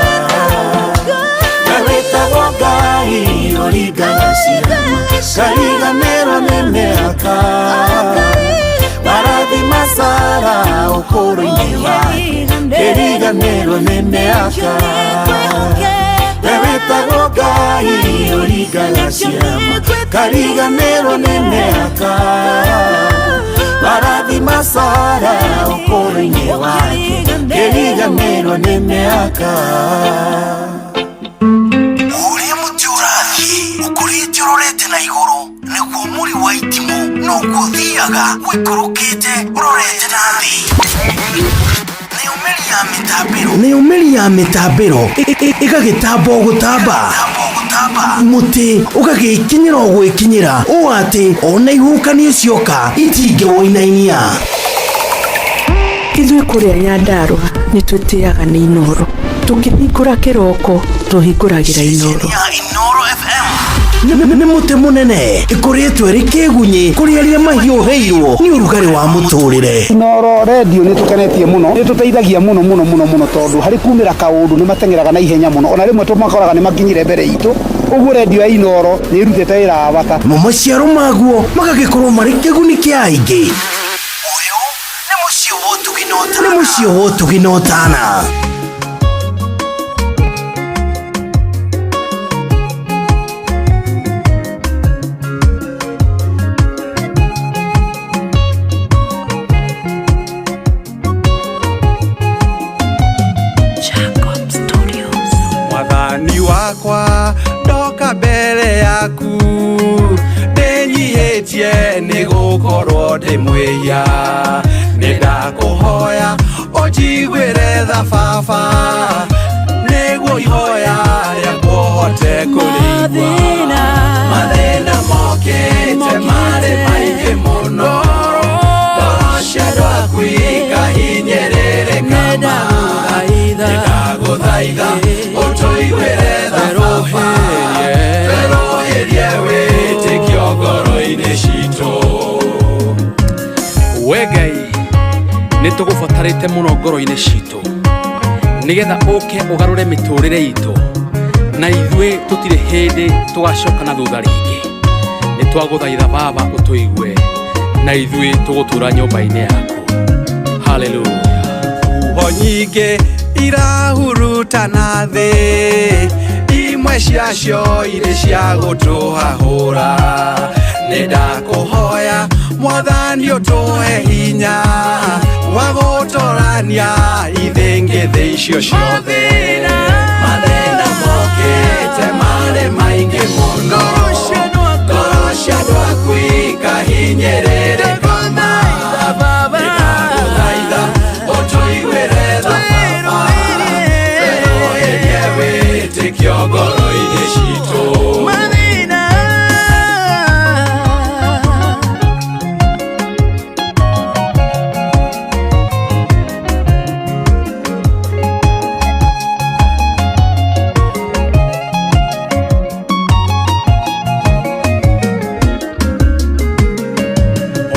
We wĩtagwo Ngai ũringaga ciama, kariganĩrwo nĩ mĩaka. Marathima Sara ũkũrũ-inĩ wake, kĩriganĩrwo nĩ mĩaka. We wĩtagwo Ngai ũringaga ciama, kariganĩrwo nĩ mĩaka. Marathima Sara ũkũrũ-inĩ wake, kĩriganĩrwo nĩ mĩaka. Ũrĩa mũtĩ ũrathiĩ ũkũrĩte ũrorete na igũrũ nĩguo mũri wa itimũ no Ũguo ũthiaga ũikũrũkĩte ũrorete na thĩ. Nayo mĩri ya mĩtambĩro ĩgagĩtamba o gũtamba, mũtĩ ũgagĩkinyĩra o gwĩkinyĩra ũũ atĩ ona ihuhũkanio cioka itingĩwũinainia. Ithuĩ kũrĩa Nyandarũa nĩ twĩtĩaga nĩ Inooro. Tũkĩhingũra kĩroko tũhingũragĩra Inooro. Nĩ mũtĩ mũnene ĩkũrĩtwo ĩrĩ kĩgunyĩ kũrĩ arĩa mahiũhĩirwo nĩ ũrugarĩ wa mũtũrĩre. Inooro redio nĩ tũkenetie mũno, nĩ tũteithagia mũno mũno mũno mũno tondũ harĩ kumĩra kaũndũ nĩ mateng'eraga na ihenya mũno, ona rĩmwe tũmakoraga nĩ makinyire mbere itũ. Ũguo redio ya Inooro nĩ ĩrutĩte wĩra wa bata. Mo maciaro maguo magagĩkorwo marĩ kĩguni kĩa aingĩ. Nĩ mũciĩ wa ũtugi na ũtana. Mwathani wakwa, ndoka mbere yaku ndĩnyihĩtie nĩ gũkorwo ndĩ mwĩhia. Nĩ ndakũhoya ũnjiguĩre tha baba, nĩguo ihoya rĩakwa ũhote kũrĩigua. Mathĩna mokĩte marĩ maingĩ mũno, ngoro cia andũ aku ikahinyĩrĩrĩka ma. Nĩndagũthaitha ũtũiguĩre tha baba, twerũhĩrie wĩtĩkio ngoro-inĩ citũ. We Ngai, nĩ tũgũbatarĩte mũno ngoro-inĩ citũ nĩgetha ũke ũgarũre mĩtũrĩre itũ, na ithuĩ tũtirĩ hĩndĩ tũgacoka na thutha rĩngĩ. Nĩ twagũthaitha baba ũtũigue, na ithuĩ tũgũtũra nyũmba-inĩ yaku. Haleluya. Huho nyingĩ irahurutana thĩ, imwe ciacio irĩ cia gũtũhahũra. Nĩ ndakũhoya mwathani ũtũhe hinya wa gũtũrania ithĩngĩthĩ icio ciothe. Mathĩna mokĩte marĩ maingĩ mũno, ngoro cia andũ aku ikahinyĩrĩrĩka ma. Nĩndagũthaitha ũtũiguĩre tha baba, twerũhĩrie wĩtĩkio ngoro-inĩ citũ.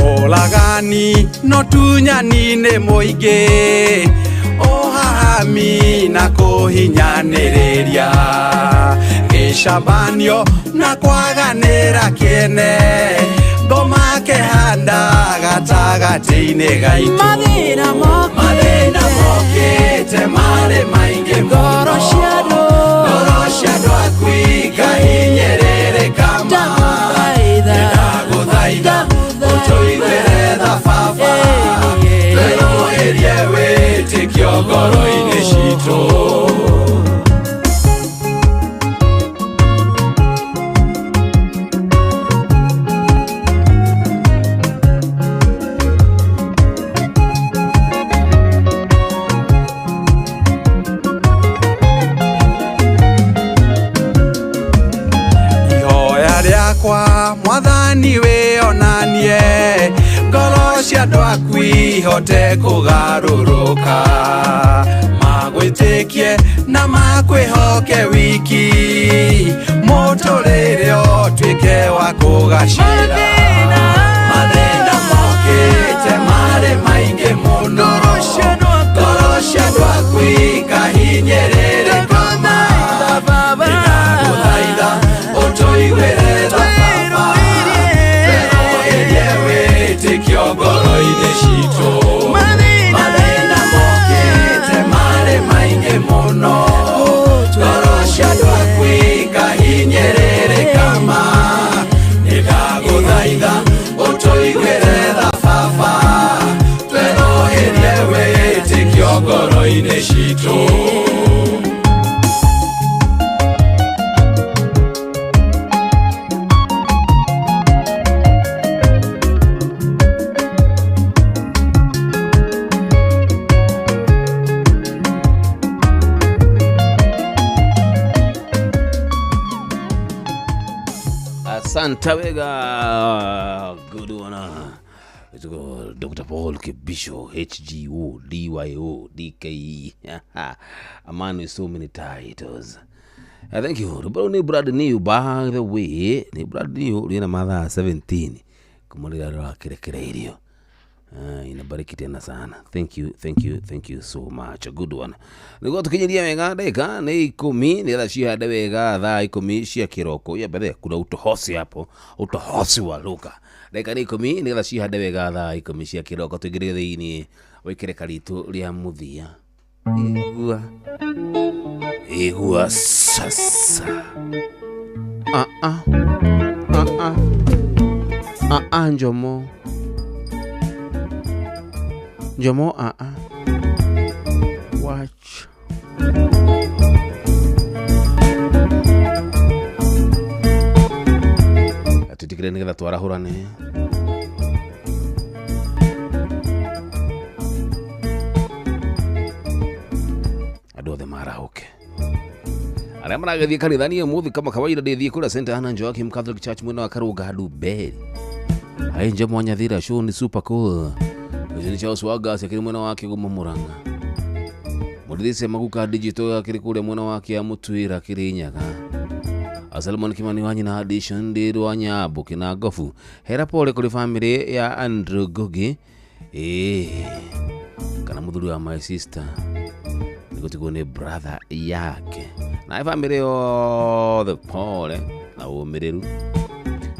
Ũragani no tunyani nĩ mũingĩ, ũhahami na kũhinyanĩrĩria, gĩcabanio na kwaganĩra kĩene, ngoma kĩhanda gatagatĩ-inĩ gaitũ. Mathĩna mokĩte marĩ maingĩ mũno, ngoro cia andũ aku ikahinyĩrĩrĩka ma. Nĩndagũthaitha ũtũiguĩre tha baba, twerũhĩrie wĩtĩkio ngoro-inĩ citũ. Ihoya rĩakwa mwathani wĩonanie, ngoro cia andũ aku ihote kũgarũrũka, magwĩtĩkie na makwĩhoke wiki, mũtũrĩre ũtuĩke wa kũgacĩra. Mathĩna mokĩte marĩ maingĩ mũno, ngoro cia andũ aku ikahinyĩrĩrĩka ma. Nĩndagũthaitha ũtũiguĩre tha baba, twerũhĩrie wĩtĩkio ngoro-inĩ citũ. Mathĩna mokĩte marĩ maingĩ mũno, ngoro cia andũ aku ikahinyĩrĩrĩka ma. Nĩndagũthaitha ũtũiguĩre tha baba, twerũhĩrie wĩtĩkio ngoro-inĩ citũ. Asante wega. Good one. It's Dr. Paul Kibisho, HGO, DYO, DKE. A man with so many titles. Thank you. Rubaro ni brand new, by the way. Ni brand new, lina mathaa 17. Kumulira rwa kirekereirio. Inabariki tena sana. Thank you, thank you, thank you so much. A good one. Niguo tukinyiria wega ndagika ni 10 nĩgetha cihande wega thaa 10 cia kĩroko. Ya mbere kuna utohosi hapo, utohosi wa lugha. Ndagika nĩ 10 nĩgetha cihande wega thaa 10 cia kĩroko tũingĩre thĩinĩ wa ikereka ritũ rĩa mũthia. Igua. Igua sasa. Ah ah. Ah ah. Ah ah Njomo. Njomo ah ah. Watch. Tutikire nĩgetha twarahũrane. Andũ othe marahũke. Arĩa maragĩthiĩ kanitha niĩ ũmũthĩ kama kawaida ndĩthiĩ kũrĩa St. Anna Joachim Catholic Church mwena wa Karũnga Nduberi. Hai Njomo wa Nyathira show ni super cool. Ũcio nĩ Charles Wagas akĩrĩ mwena wa Kĩgumo Mũrang'a. Mũrĩthĩce Maguka Digital akĩrĩ kũrĩa mwena wa Kĩamũtuĩra Kĩrĩnyaga. Salomon Kimani wa nyina Addition Ndĩrũ wa Nyambo Kĩnangobu. Hera pole kũrĩ family ya Andrew Ngugi. Kana mũthuri wa my sister. Nĩgũtigwo nĩ brother yake. Na family yothe pole na ũmĩrĩru.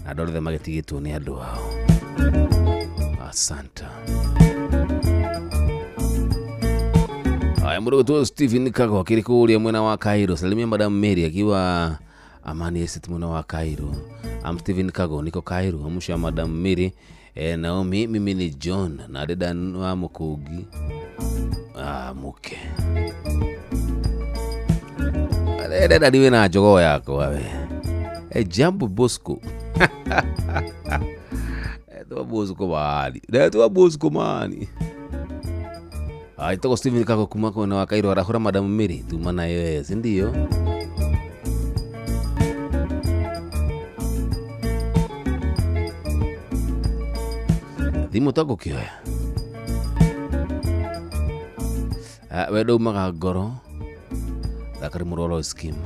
Na andũ othe magĩtigĩtwo nĩ andũ ao. Asante. Haya, mũndũ tu Stephen Kago akĩrĩ kũrĩa mwena wa Cairo. Salimia Madam Mary akiwa Amani Estate mwena wa Cairo. I'm Stephen Kago niko Cairo. Amusha Madam Mary Naomi, mimi ni John na Dedan wa Mukugi. Muke. Dada niwe na jogoo yako wewe. Jambo Bosco. Tuwa Bosco mani. Tuwa Bosco mani. Aitoko Stephen Kago kuma mwena wa Cairo arahũra Madam Mary tuma nayo si ndio? Thimũ tagũkĩoya. Wendo umaga ngoro. Thakari mũroro scheme.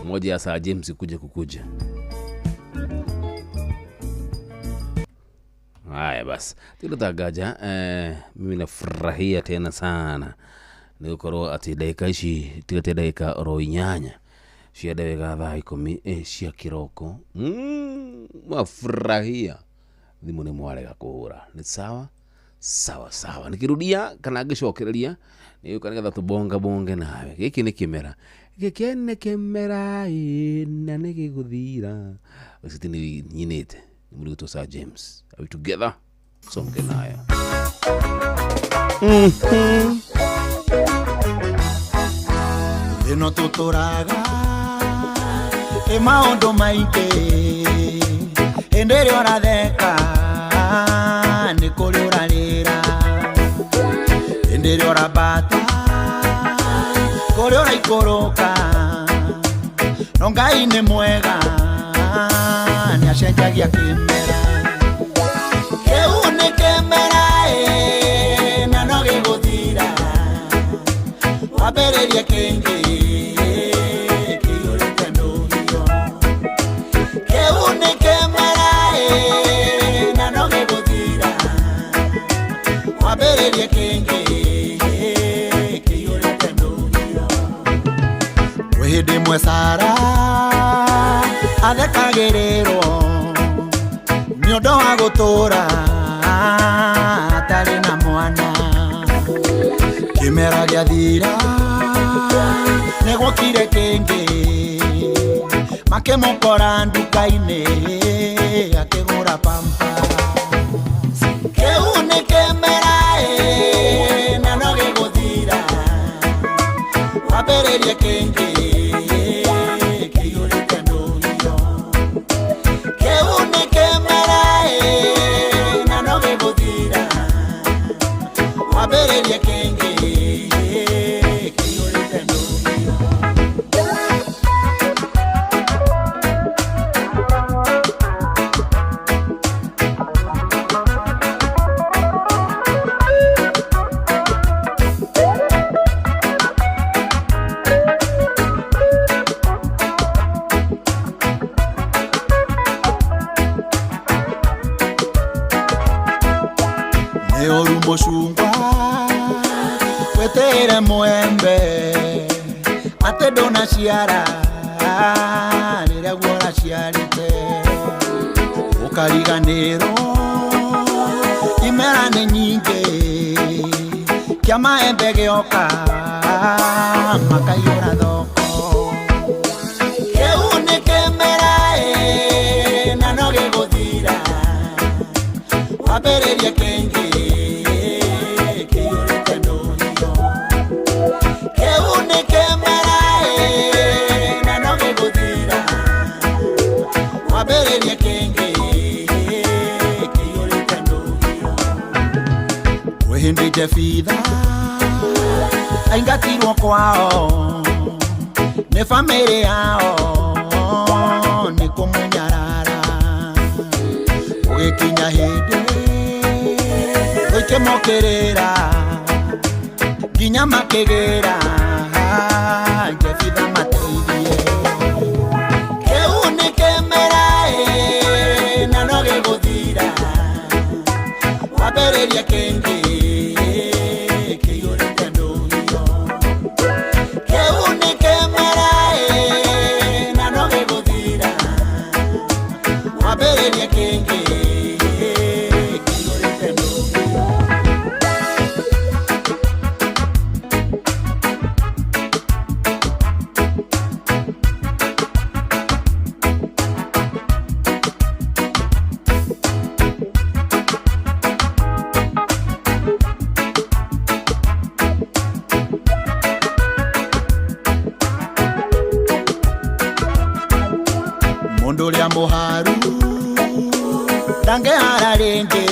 Moja ya saa James kuja kukuja. Haya basi, tilotagaja mimi nafurahia tena sana nĩgũkorwo atĩ ndagĩka ici tigate ndagĩka oro 8 cia ndagĩka thaa 10 cia kĩroko. Mafurahia thimũ nĩ mwarega kũhũra. Nĩ sawa sawa sawa. Nikirudia kana ngĩcokereria nĩgũka nĩgetha tũbonga bonge nawe. Gĩkĩ nĩ kĩmera gĩkĩ nĩ kĩmera na nĩ gĩgũthira. Ũcio nĩ nyinĩte nĩ mũndũ ũgwĩtwo Sir James. Are we together? Songe nayo. Ĩno tũtũraga ĩ maũndũ maingĩ hĩndĩ ĩrĩa ũratheka nĩ kũrĩ ũrarĩra hĩndĩ ĩrĩa ũrambata kũrĩ ũraikũrũka no Ngai nĩ mwega nĩ acenjagia kĩmera kĩu nĩ kĩmera na no gĩgũthira wambĩrĩrie kĩngĩ kĩiyũrĩte ndũhiũ kĩu nĩ kĩmera na no gĩgũthira wambĩrĩrie kĩngĩ kĩiyũrĩte ndũhiũ kwĩ hĩndĩ ĩmwe Sara athekagĩrĩrwo nĩ ũndũ wa gũtũũra atarĩ na mwana kĩmera gĩathira nĩ gwokire kĩngĩ makĩmũkora nduka-inĩ akĩgũra pampa kĩu nĩ kĩmera na no gĩgũthira wambĩrĩrie kĩngĩ kĩiyũrĩte ndũhiũ kĩu nĩ kĩmera na no gĩgũthira Nĩ ũru mũcungwa wetĩire mwembe atĩ ndũnaciara rĩrĩa guo ũraciarĩte ũkariganĩrwo imera nĩ nyingĩ kĩa maembe gĩoka makaiyũra thoko kĩu nĩ kĩmera ĩ na no gĩgũthira wambĩrĩrie kĩngĩ kĩiyũrĩte ndũhiũ kĩu nĩ kĩmera ĩ na no gĩgũthira wambĩrĩrie kĩngĩ kĩiyũrĩte ndũhiũ kwĩ hĩndĩ Jefitha aingatirwo kwao nĩ bamĩrĩ yao nĩ kũmũnyarara gũgĩkinya hĩndĩ gũikĩmũkĩrĩra nginya makĩgĩra Jefitha mateithie kĩu nĩ kĩmera ĩ na no gĩgũthira wambĩrĩrie kĩngĩ kĩiyũrĩte ndũhiũ kĩu nĩ kĩmera ĩ na no gĩgũthira wambĩrĩrie kĩngĩ kĩiyũrĩte ndũhiũ. Mundu uria muharu ndangĩhara rĩngĩ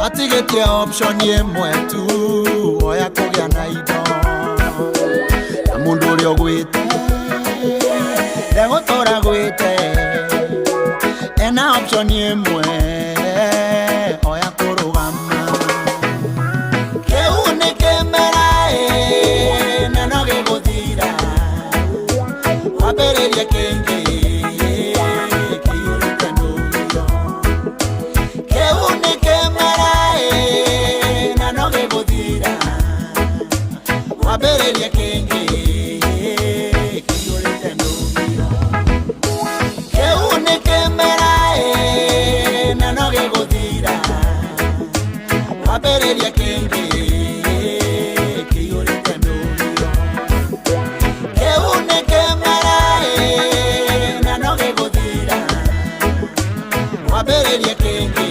atigĩtie option ĩmwe tu oya kũgĩa na indo na mundu ũrĩa ũgwĩte ndegũtũra gwĩte ena option ĩmwe oya kũrũgama kĩu nĩ kĩmera ĩ na no gĩgũthira wambĩrĩrie kĩngĩ kĩiyũrĩte ndũhiũ kĩu nĩ kĩmera ĩ na no gĩgũthira wambĩrĩrie kĩngĩ kĩiyũrĩte ndũhiũ kĩu nĩ kĩmera ĩ na no gĩgũthira wambĩrĩrie kĩngĩ kĩiyũrĩte ndũhiũ kĩu nĩ kĩmera ĩ na no gĩgũthira wambĩrĩrie kĩngĩ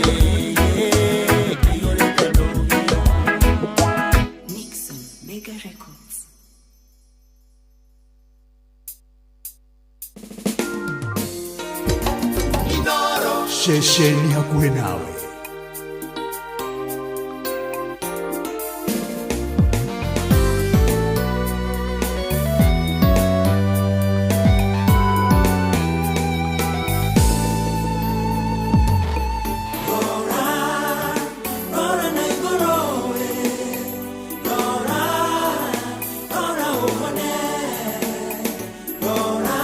kĩiyũrĩte ndũhiũ. Nixon Mega Records. Ceceni hakuhĩ nawe. Rora na igũrũ we, rora, rora ũhone. Rora,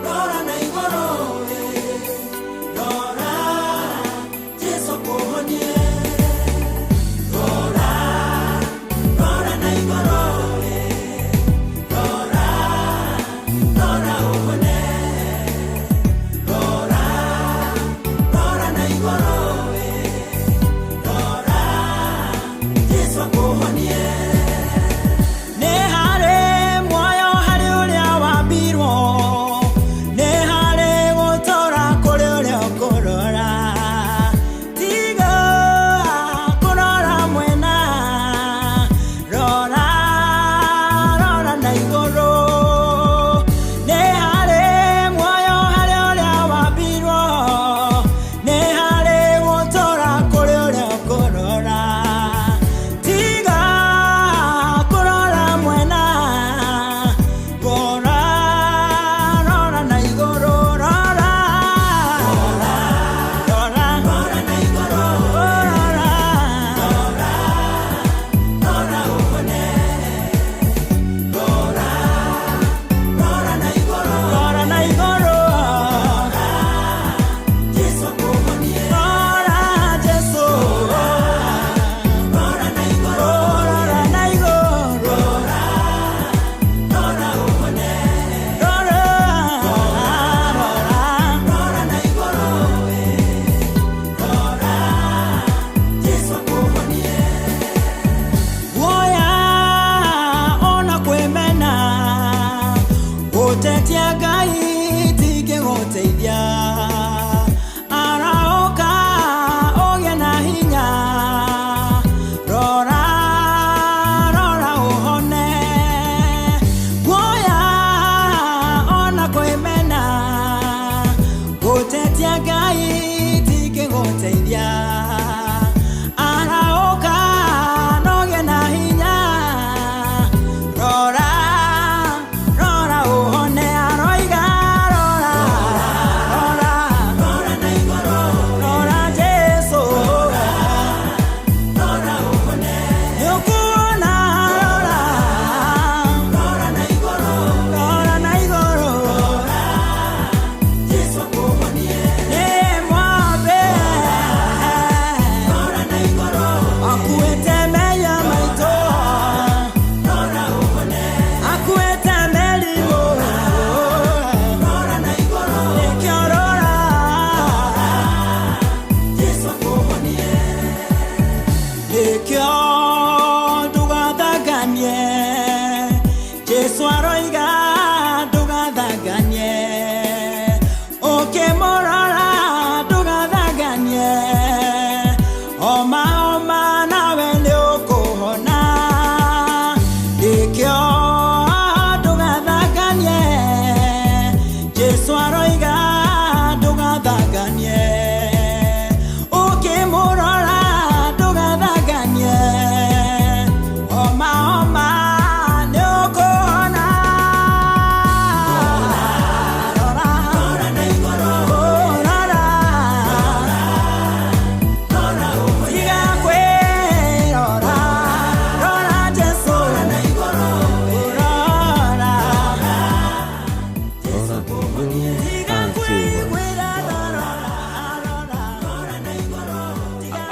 rora na igũrũ we, rora,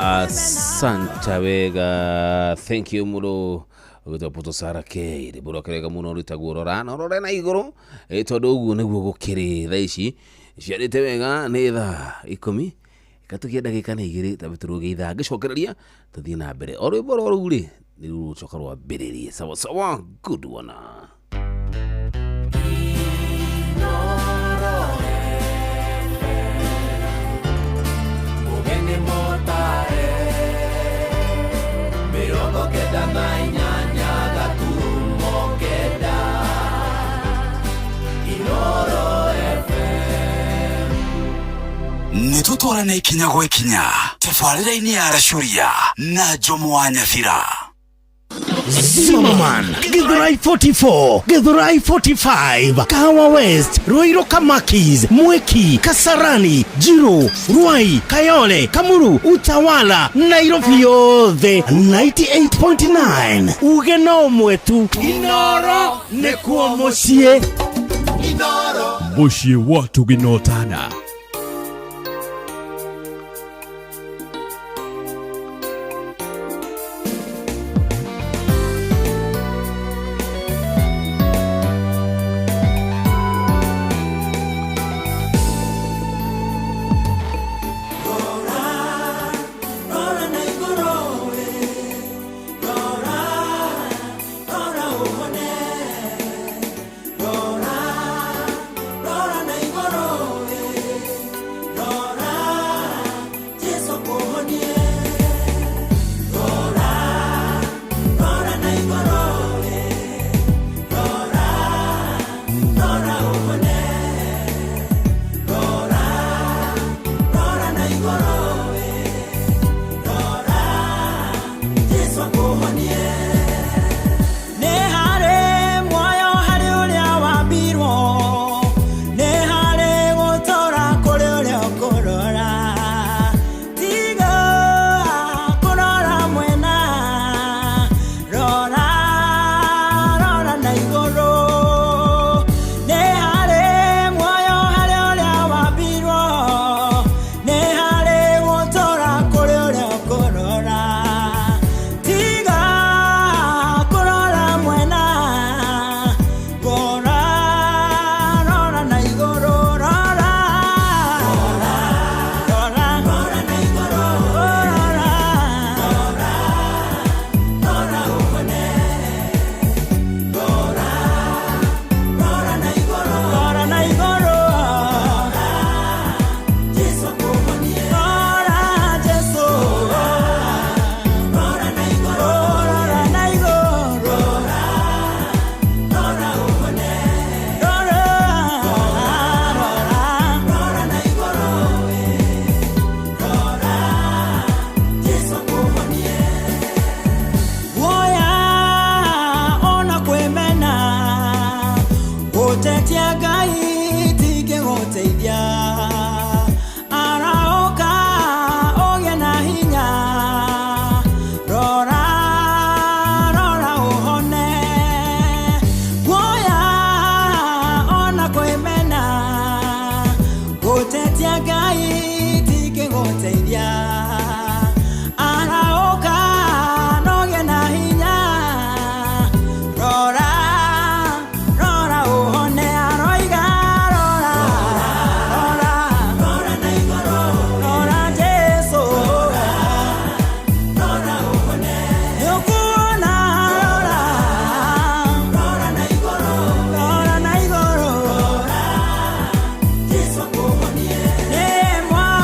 Asante wega, thank you muno gwitwo Poto Sara K rwimbo rwake wega muno rwitagwo rora na rore na igũrũ, tondũ ũguo nĩguo gũkĩrĩ thaa ici ciarĩte wega nĩ thaa 10 ikatukia ndagĩka nĩ 2 tambe tũrũge ithaa ngĩcokereria tũthiĩ na mbere o rwĩmbo rũu rĩ nĩ rũcoka rwambĩrĩrie sawa sawa, good one. Nĩ tũtwarane ikinya gwa ikinya tabarĩra-inĩ ya Racuria na Jomo wa Nyathira. Zimmerman, Githurai 44, Githurai 45, Kahawa West, Ruiru Kamakis, Mwiki, Kasarani, Jiru, Ruai, Kayole, Kamuru, Utawala, Nairobi yothe 98.9. Uge no mwetu Inoro nĩkuo mũciĩ. Inoro mũciĩ wa tũginotana. Nĩ mwa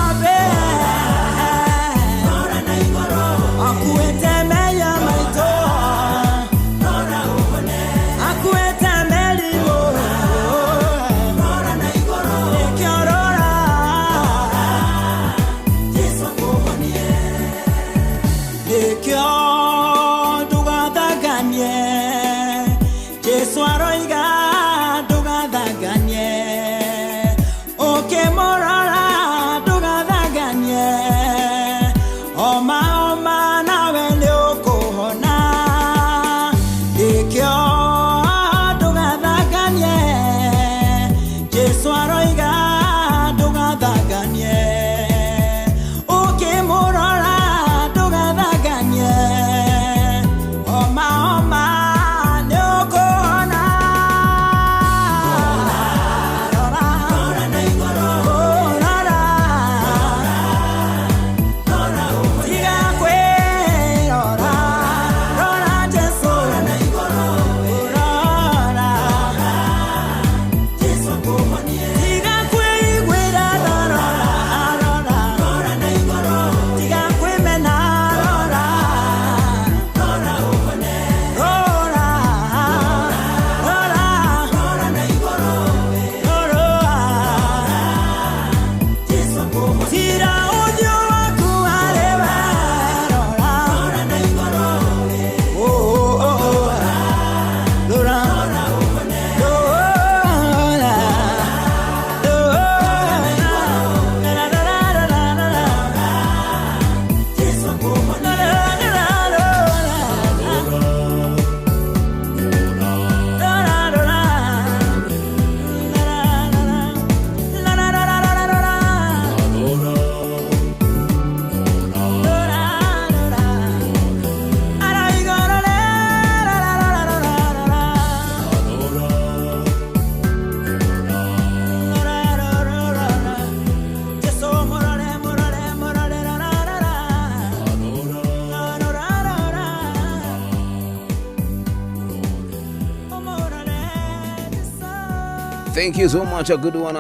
Thank you so much. A good one.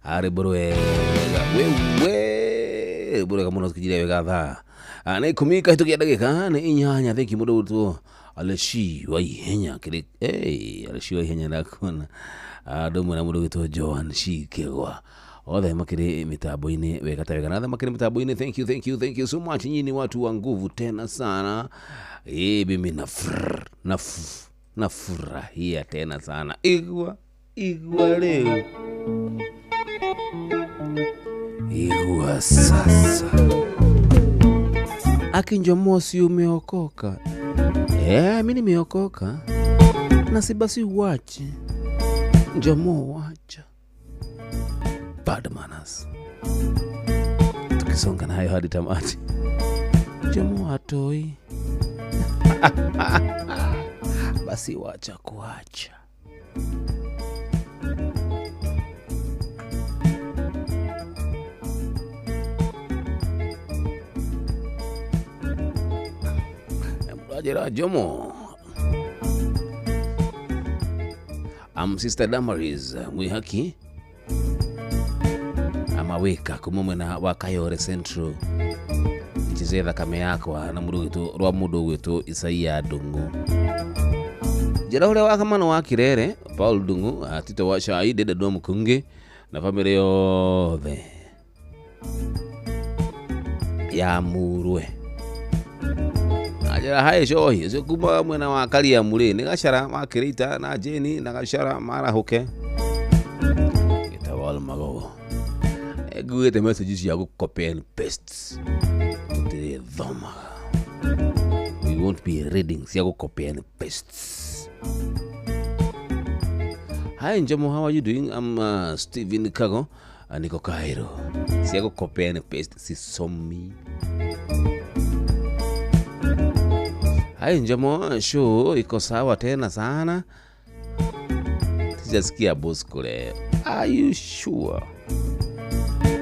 Arä mbå wega wewe mbå wega må no tåkinjire wega thaa nä ikå kahätå kia ndagä ka nä inyanya thenki må ndå gwätwo Aleshi wa ihenya kĩrĩ hey, Aleshi wa ihenya ndakuona andũ mwe na mũndũ gwĩtwo Joan Shikegwa othe makĩrĩ mĩtambo-inĩ wega ta wega na othe makĩrĩ mĩtambo-inĩ. Thank you, thank you, thank you so much. Nyinyi ni watu wa nguvu tena sana. Mimi nafurahia tena sana. Igwa igwa leo igwa sasa. Akinjomosi umeokoka. Mimi nimeokoka. Na si basi uache. Njomo wacha. Bad manners. Tukisonga nayo hadi tamati. Njomo atoi. Basi wacha kuacha. Ajira Jomo. I'm Sister Damaris Mwihaki amaweka kuma mwena wa Kayore Central ncheze thakame yakwa na mundu witu rwa mundu witu Isaia Ndungu njira uria wa kamano wa Kirere Paul Ndungu Tito wa Shai Dede Dwa Mukungi na family yothe ya Murwe. Ajira hai shohi ucio kuma mwena wa Kariamu ri ni Gachara wa Kirita na Jeni na Gachara marahuke gitawal magogo nguite message cia gu copy and paste tutithoma. We won't be reading cia gu copy and paste. Hi Njomo, how are you doing? I'm Steven Kago niko Cairo. Cia gu copy and paste sisomi. Hai Njomo, show iko sawa tena sana. Sijasikia Bosco leo. Are you sure?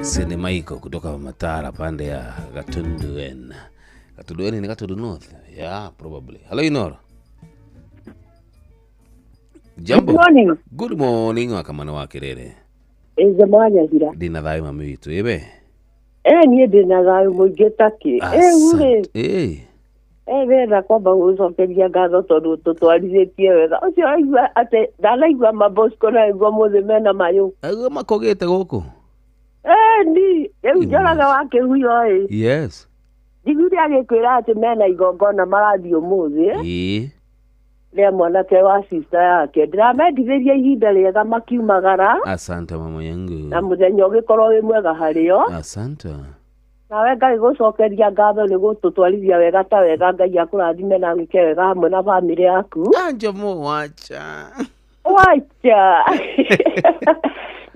Sinema iko kutoka Matara pande ya Gatundu N. Gatundu N ni Gatundu North. Yeah, probably. Hello Inoro. Jambo. Good morning. Good morning wakamana wa Kirere. Zamanya hira. Ndina thayo mami witu ebe. Niĩ ndĩna thayũ mũingĩ takĩ. Ure. Wetha kwamba gũcokeria ngatho tondũ tũtwarithĩtie wega. Ũcio aigua atĩ ndanaigua mabosco na aigua mũthĩ mena mayũ. Aigua makogĩte gũkũ. Ni rĩu Njoroge wa Kĩhuyo ĩ. Yes. Njiguire agĩkwĩra atĩ mena igongona marathiĩ ũmũthĩ. Ĩĩ. Rĩa mwanake wa sister yake. Ndĩramendithĩria ihinda rĩega makiumagara. Asante mama yangu. Na mũthenya ũgĩkorwo wĩ mwega harĩo. Asante. Nawe Ngai gũcokeria ngatho nĩ gũtũtwarithia wega ta wega. Ngai akũrathime na agwĩke wega hamwe na bamĩrĩ yaku. Njomo wacha. Wacha.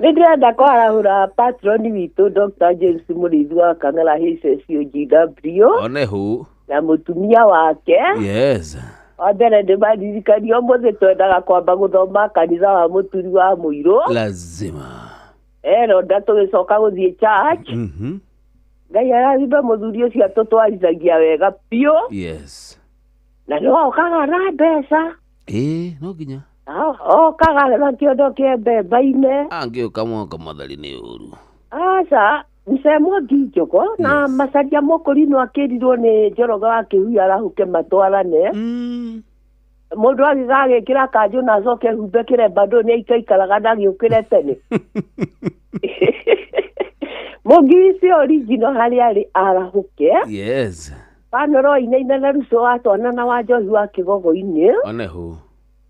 Nĩ ndĩrenda kwarahũra patroni witũ Dr. James Mũrĩithi wa Kang'ara HSUGW. One hu. Na mũtumia wake. Yes. Wa mbere ndĩmaririkanie ũmũthĩ twendaga kwamba gũthoma kanitha wa Mũturi wa Mũirũ. Lazima. Ronda tũgĩcoka gũthiĩ church. Ngai arathime mũthuri ũcio atũtwarithagia wega biũ. Yes. Na no okaga na mbeca. No nginya. Okaga na kĩondo kĩa mbemba-inĩ. Angĩũka mwaka mathari nĩ ũru. Aca, Mzee Mwangi Njogo na Macaria Mũkũrinũ akĩrirwo nĩ Njoroge wa Kĩhuyo arahũke matwarane. Mũndũ agĩgagĩkĩra kanjũ na acoke humbe kĩremba ndũ nĩ aikaikaraga na agĩũkĩre tene. Mũngi ũcio original harĩa arĩ arahũke. Yes. Panoro inaina na Ruco wa twana na wa Njohi wa Kĩgogo-inĩ. One hu.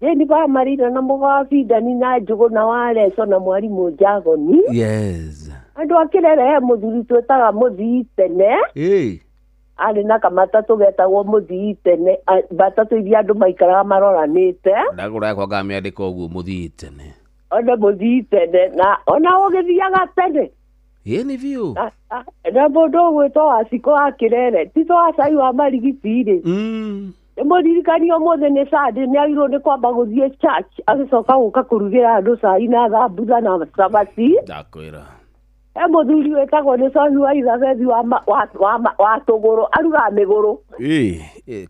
Jeni ba Marina na Mũga wa Bindani na Njũgũ na wa Leso na mwarimũ Njagoni. Yes. Andũ a Kĩrere he mũthuri twĩtaga Mũthii tene. Arĩ na kamatatũ getagwo Mũthii tene, matatũ iria andũ maikaraga maroranĩte. Ndagũra yakwa ngamĩandĩka ũguo Mũthii tene. One Mũthii tene na ona ũgĩthiaga tene. Ĩĩ nĩ biũ. Na mũndũ ũgwĩtwo Wacikũ wa Kĩrere ti wa cai wa marigiti rĩ. Nĩ mũririkanie ũmũthĩ nĩ Sunday nĩ agĩrĩirwo nĩ kwamba gũthiĩ church agĩcoka gũka kũrugĩra andũ cai na thambutha na cabaci. Ndakwĩra. He mũthuri wĩtagwo nĩ Cohi wa Ithabethi wa tũgũrũ arugaga mĩgũrũ.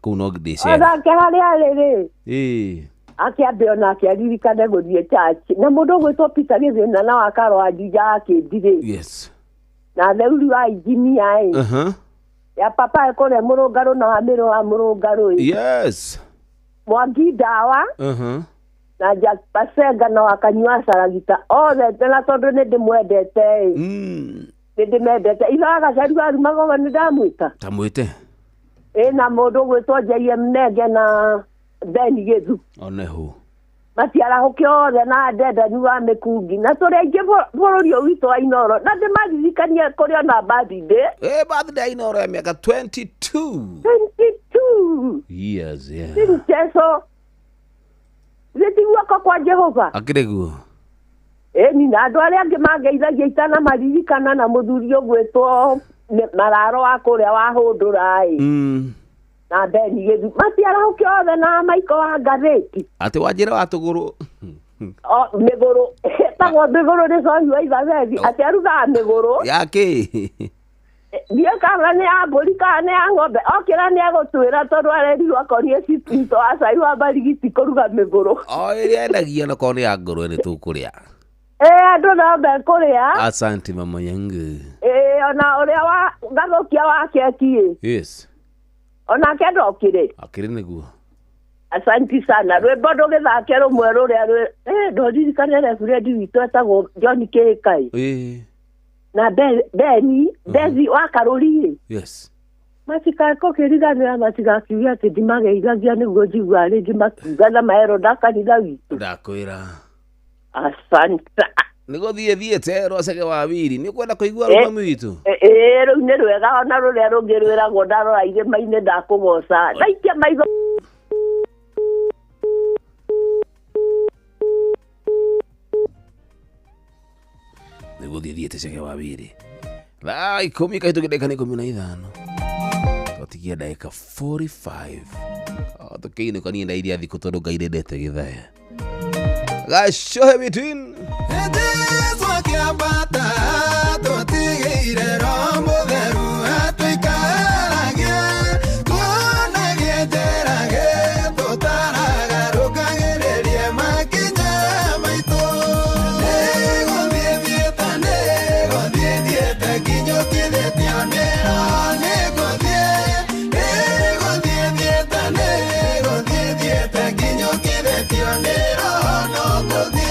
Kũu no ndĩcera. Onake harĩa arĩ rĩ. Akĩambe onake aririkane gũthiĩ church. Na mũndũ ũgwĩtwo Peter Gĩthĩna na wa Karo wa Juja akĩndirĩ. Yes. Na theuri wa injinia ĩ. Uh-huh. Ya papa kũrĩa mũrũngarũ na wa mĩrũ wa mũrũngarũ ĩ. Yes. Mwangi ndawa. Uh-huh. Na Jack Pasenga na wa Kanyua Saragita othe na tondũ nĩ ndĩmwendete ĩ. Nĩ ndĩmendete. Ithe wa Gacari wa Rumagogo nĩ ndamwĩta. Tamwĩte. Ĩ na mũndũ ũgwĩtwo JM Nenge na Ben Gĩthu. Onehu. Matiarahũke othe na Ndendani wa Mĩkungi na tũrĩ aingĩ bũrũri ũyũ witũ wa Inoro na ndĩmaririkanie kũrĩ ona birthday. Eh, birthday ya Inoro ya miaka 22. 22. Years, yeah. Ti mchezo. Githĩ ti guoko kwa Jehova? Akĩrĩ guo. Ĩni na andũ arĩa angĩ mangeithagia itanamaririkana na mũthuri ũgwĩtwo Mararo wa kũrĩa wa Hũndũra ĩ. Na Ben Gĩthu matiarahũke othe na Maiko wa ngathĩti. Atĩ wanjĩra wa tũgũrũ. O mĩgũrũ ĩtagwo mĩgũrũ nĩ cohi wa Ithabethi atĩ arugaga mĩgũrũ. Ya kĩ? Ndiũĩ kana nĩ ya mbũri kana nĩ ya ng'ombe okĩra nĩ egũtwĩra tondũ arerirwo akonie citũ wa cai wa marigiti kũruga mĩgũrũ. O ĩrĩa endagia na korwo nĩ ya ngũrwe nĩ tũkũrĩa. Andũ no mekũrĩa. Asante mama yangu. Ona ũrĩa wa ngathũkia wa keki ĩ. Yes. Onake ndokire. Akĩrĩ nĩguo. Asanti sana. Rwĩmbo ndũgĩthake rũmwe rũrĩa rwĩ ndoririkane referendi witũ etagwo John Kĩrĩkai. Na Beni, Bezi wa Karũri ĩ. Yes. Matikae kũkĩriganĩra matigakiuge atĩ ndimageithagia nĩguo njiguaga rĩngĩ makiuga na maero na kanitha witũ. Ndakwĩra. Asante. Nĩgũthiĩ thiĩte Rwacege wa Wiri. Nĩ ũkwenda kũigua rũgano witũ? Rĩu nĩ rwega ona rũrĩa rũngĩ rwĩragwo ndarora irĩma-inĩ ndakũgoca. Ndaikia maitho. Nĩgũthiĩ thiĩte Cege wa Wiri. Thaa 10 kahĩtũkĩte ndagĩka nĩ 15. Twatigia ndagĩka 45. Tũkĩinũka niĩ ndairia thikũ tondũ Ngai ndendete gĩthaya. Gacohe between. Jesu akĩambata tũtigĩire Roho Mũtheru atũikaragie tuonagie njĩra gĩtũtaraga rũkagĩrĩrie makinya maitũ. Nĩgũthiĩ thiĩte nĩgũthiĩ thiĩte nginyũkithĩtio nĩ Roho nĩngũthiĩ nĩgũthiĩ thiĩte nĩgũthiĩ thiĩte nginyũkithĩtio nĩ Roho no ngũthiĩ.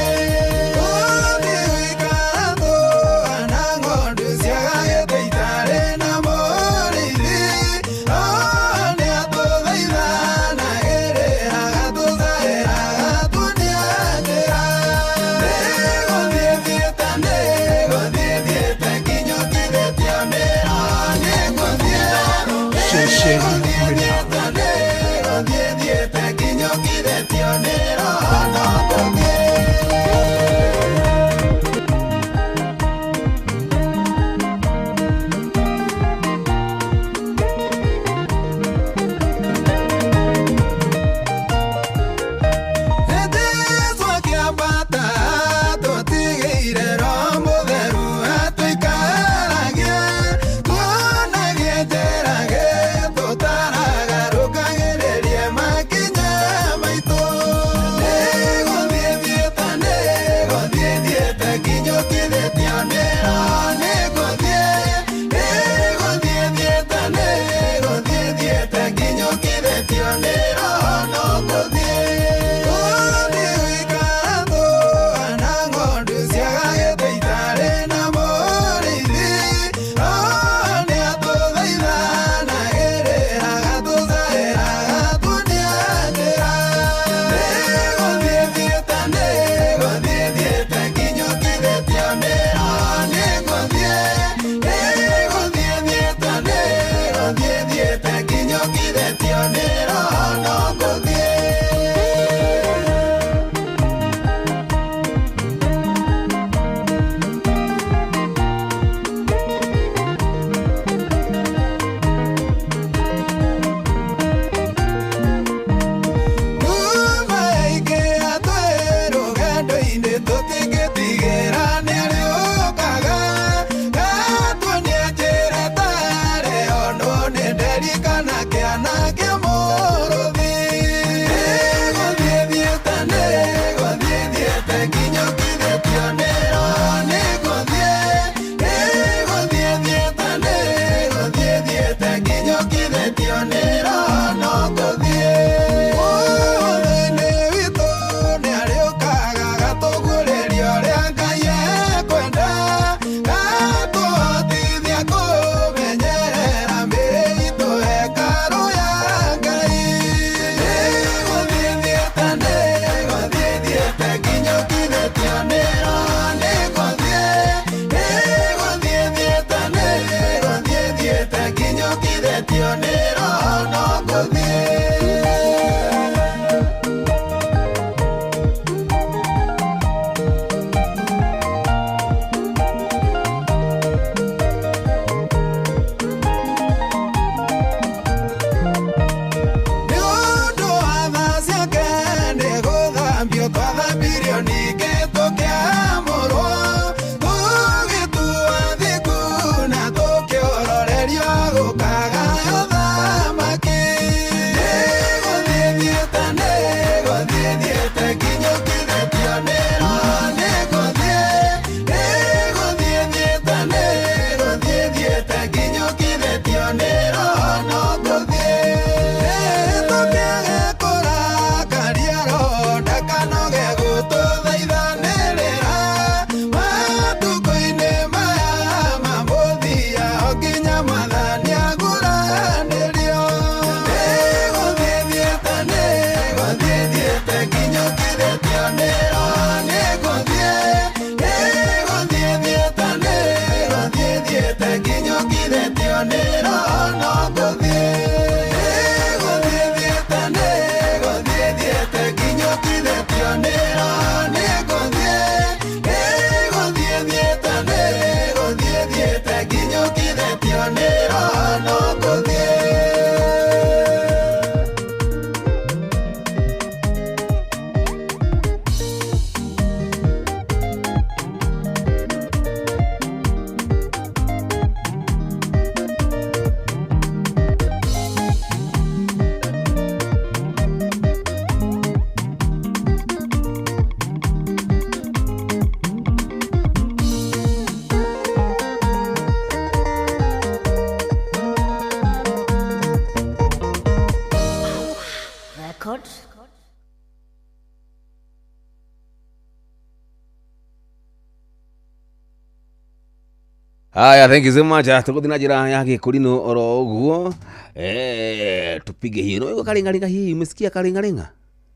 Haya, thank you so much. Tũgũthiĩ na njĩra ya gĩkũrinũ oro ũguo. Eh, tupige hiyo. Nĩwaigua karingaringa hii, umesikia karingaringa?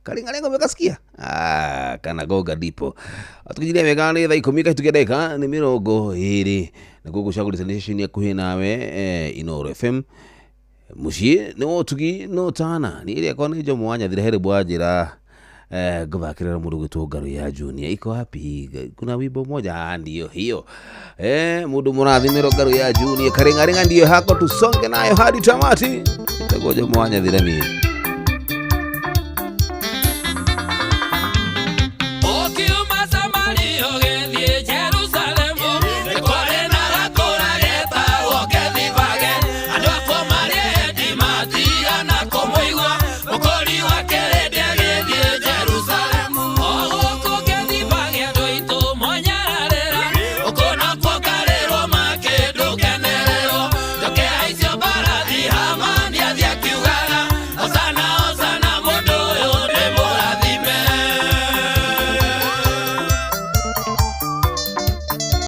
Karingaringa umekasikia? Ah, kana gonga ndipo. Tukijiria wega nĩ thaa 10 kahĩtũkia ndagĩka nĩ 20. Naguo gũcagũra station hakuhĩ nawe Inooro FM. Mũciĩ nĩ wotugi no tana. Niĩ rĩakwa nĩ Jomo wa Nyathira herĩ bwa njĩra ngũthakĩra mũndũ gwĩtwo Ngaro ya Junior. Iko wapi? Kuna wimbo moja. Ah, ndio hiyo. Mũndũ mũrathimĩrwo Ngaro ya Junior. Karingaringa ndiyo hako, tusonge nayo hadi tamati. Takuwa Jomo wa Nyathira niĩ.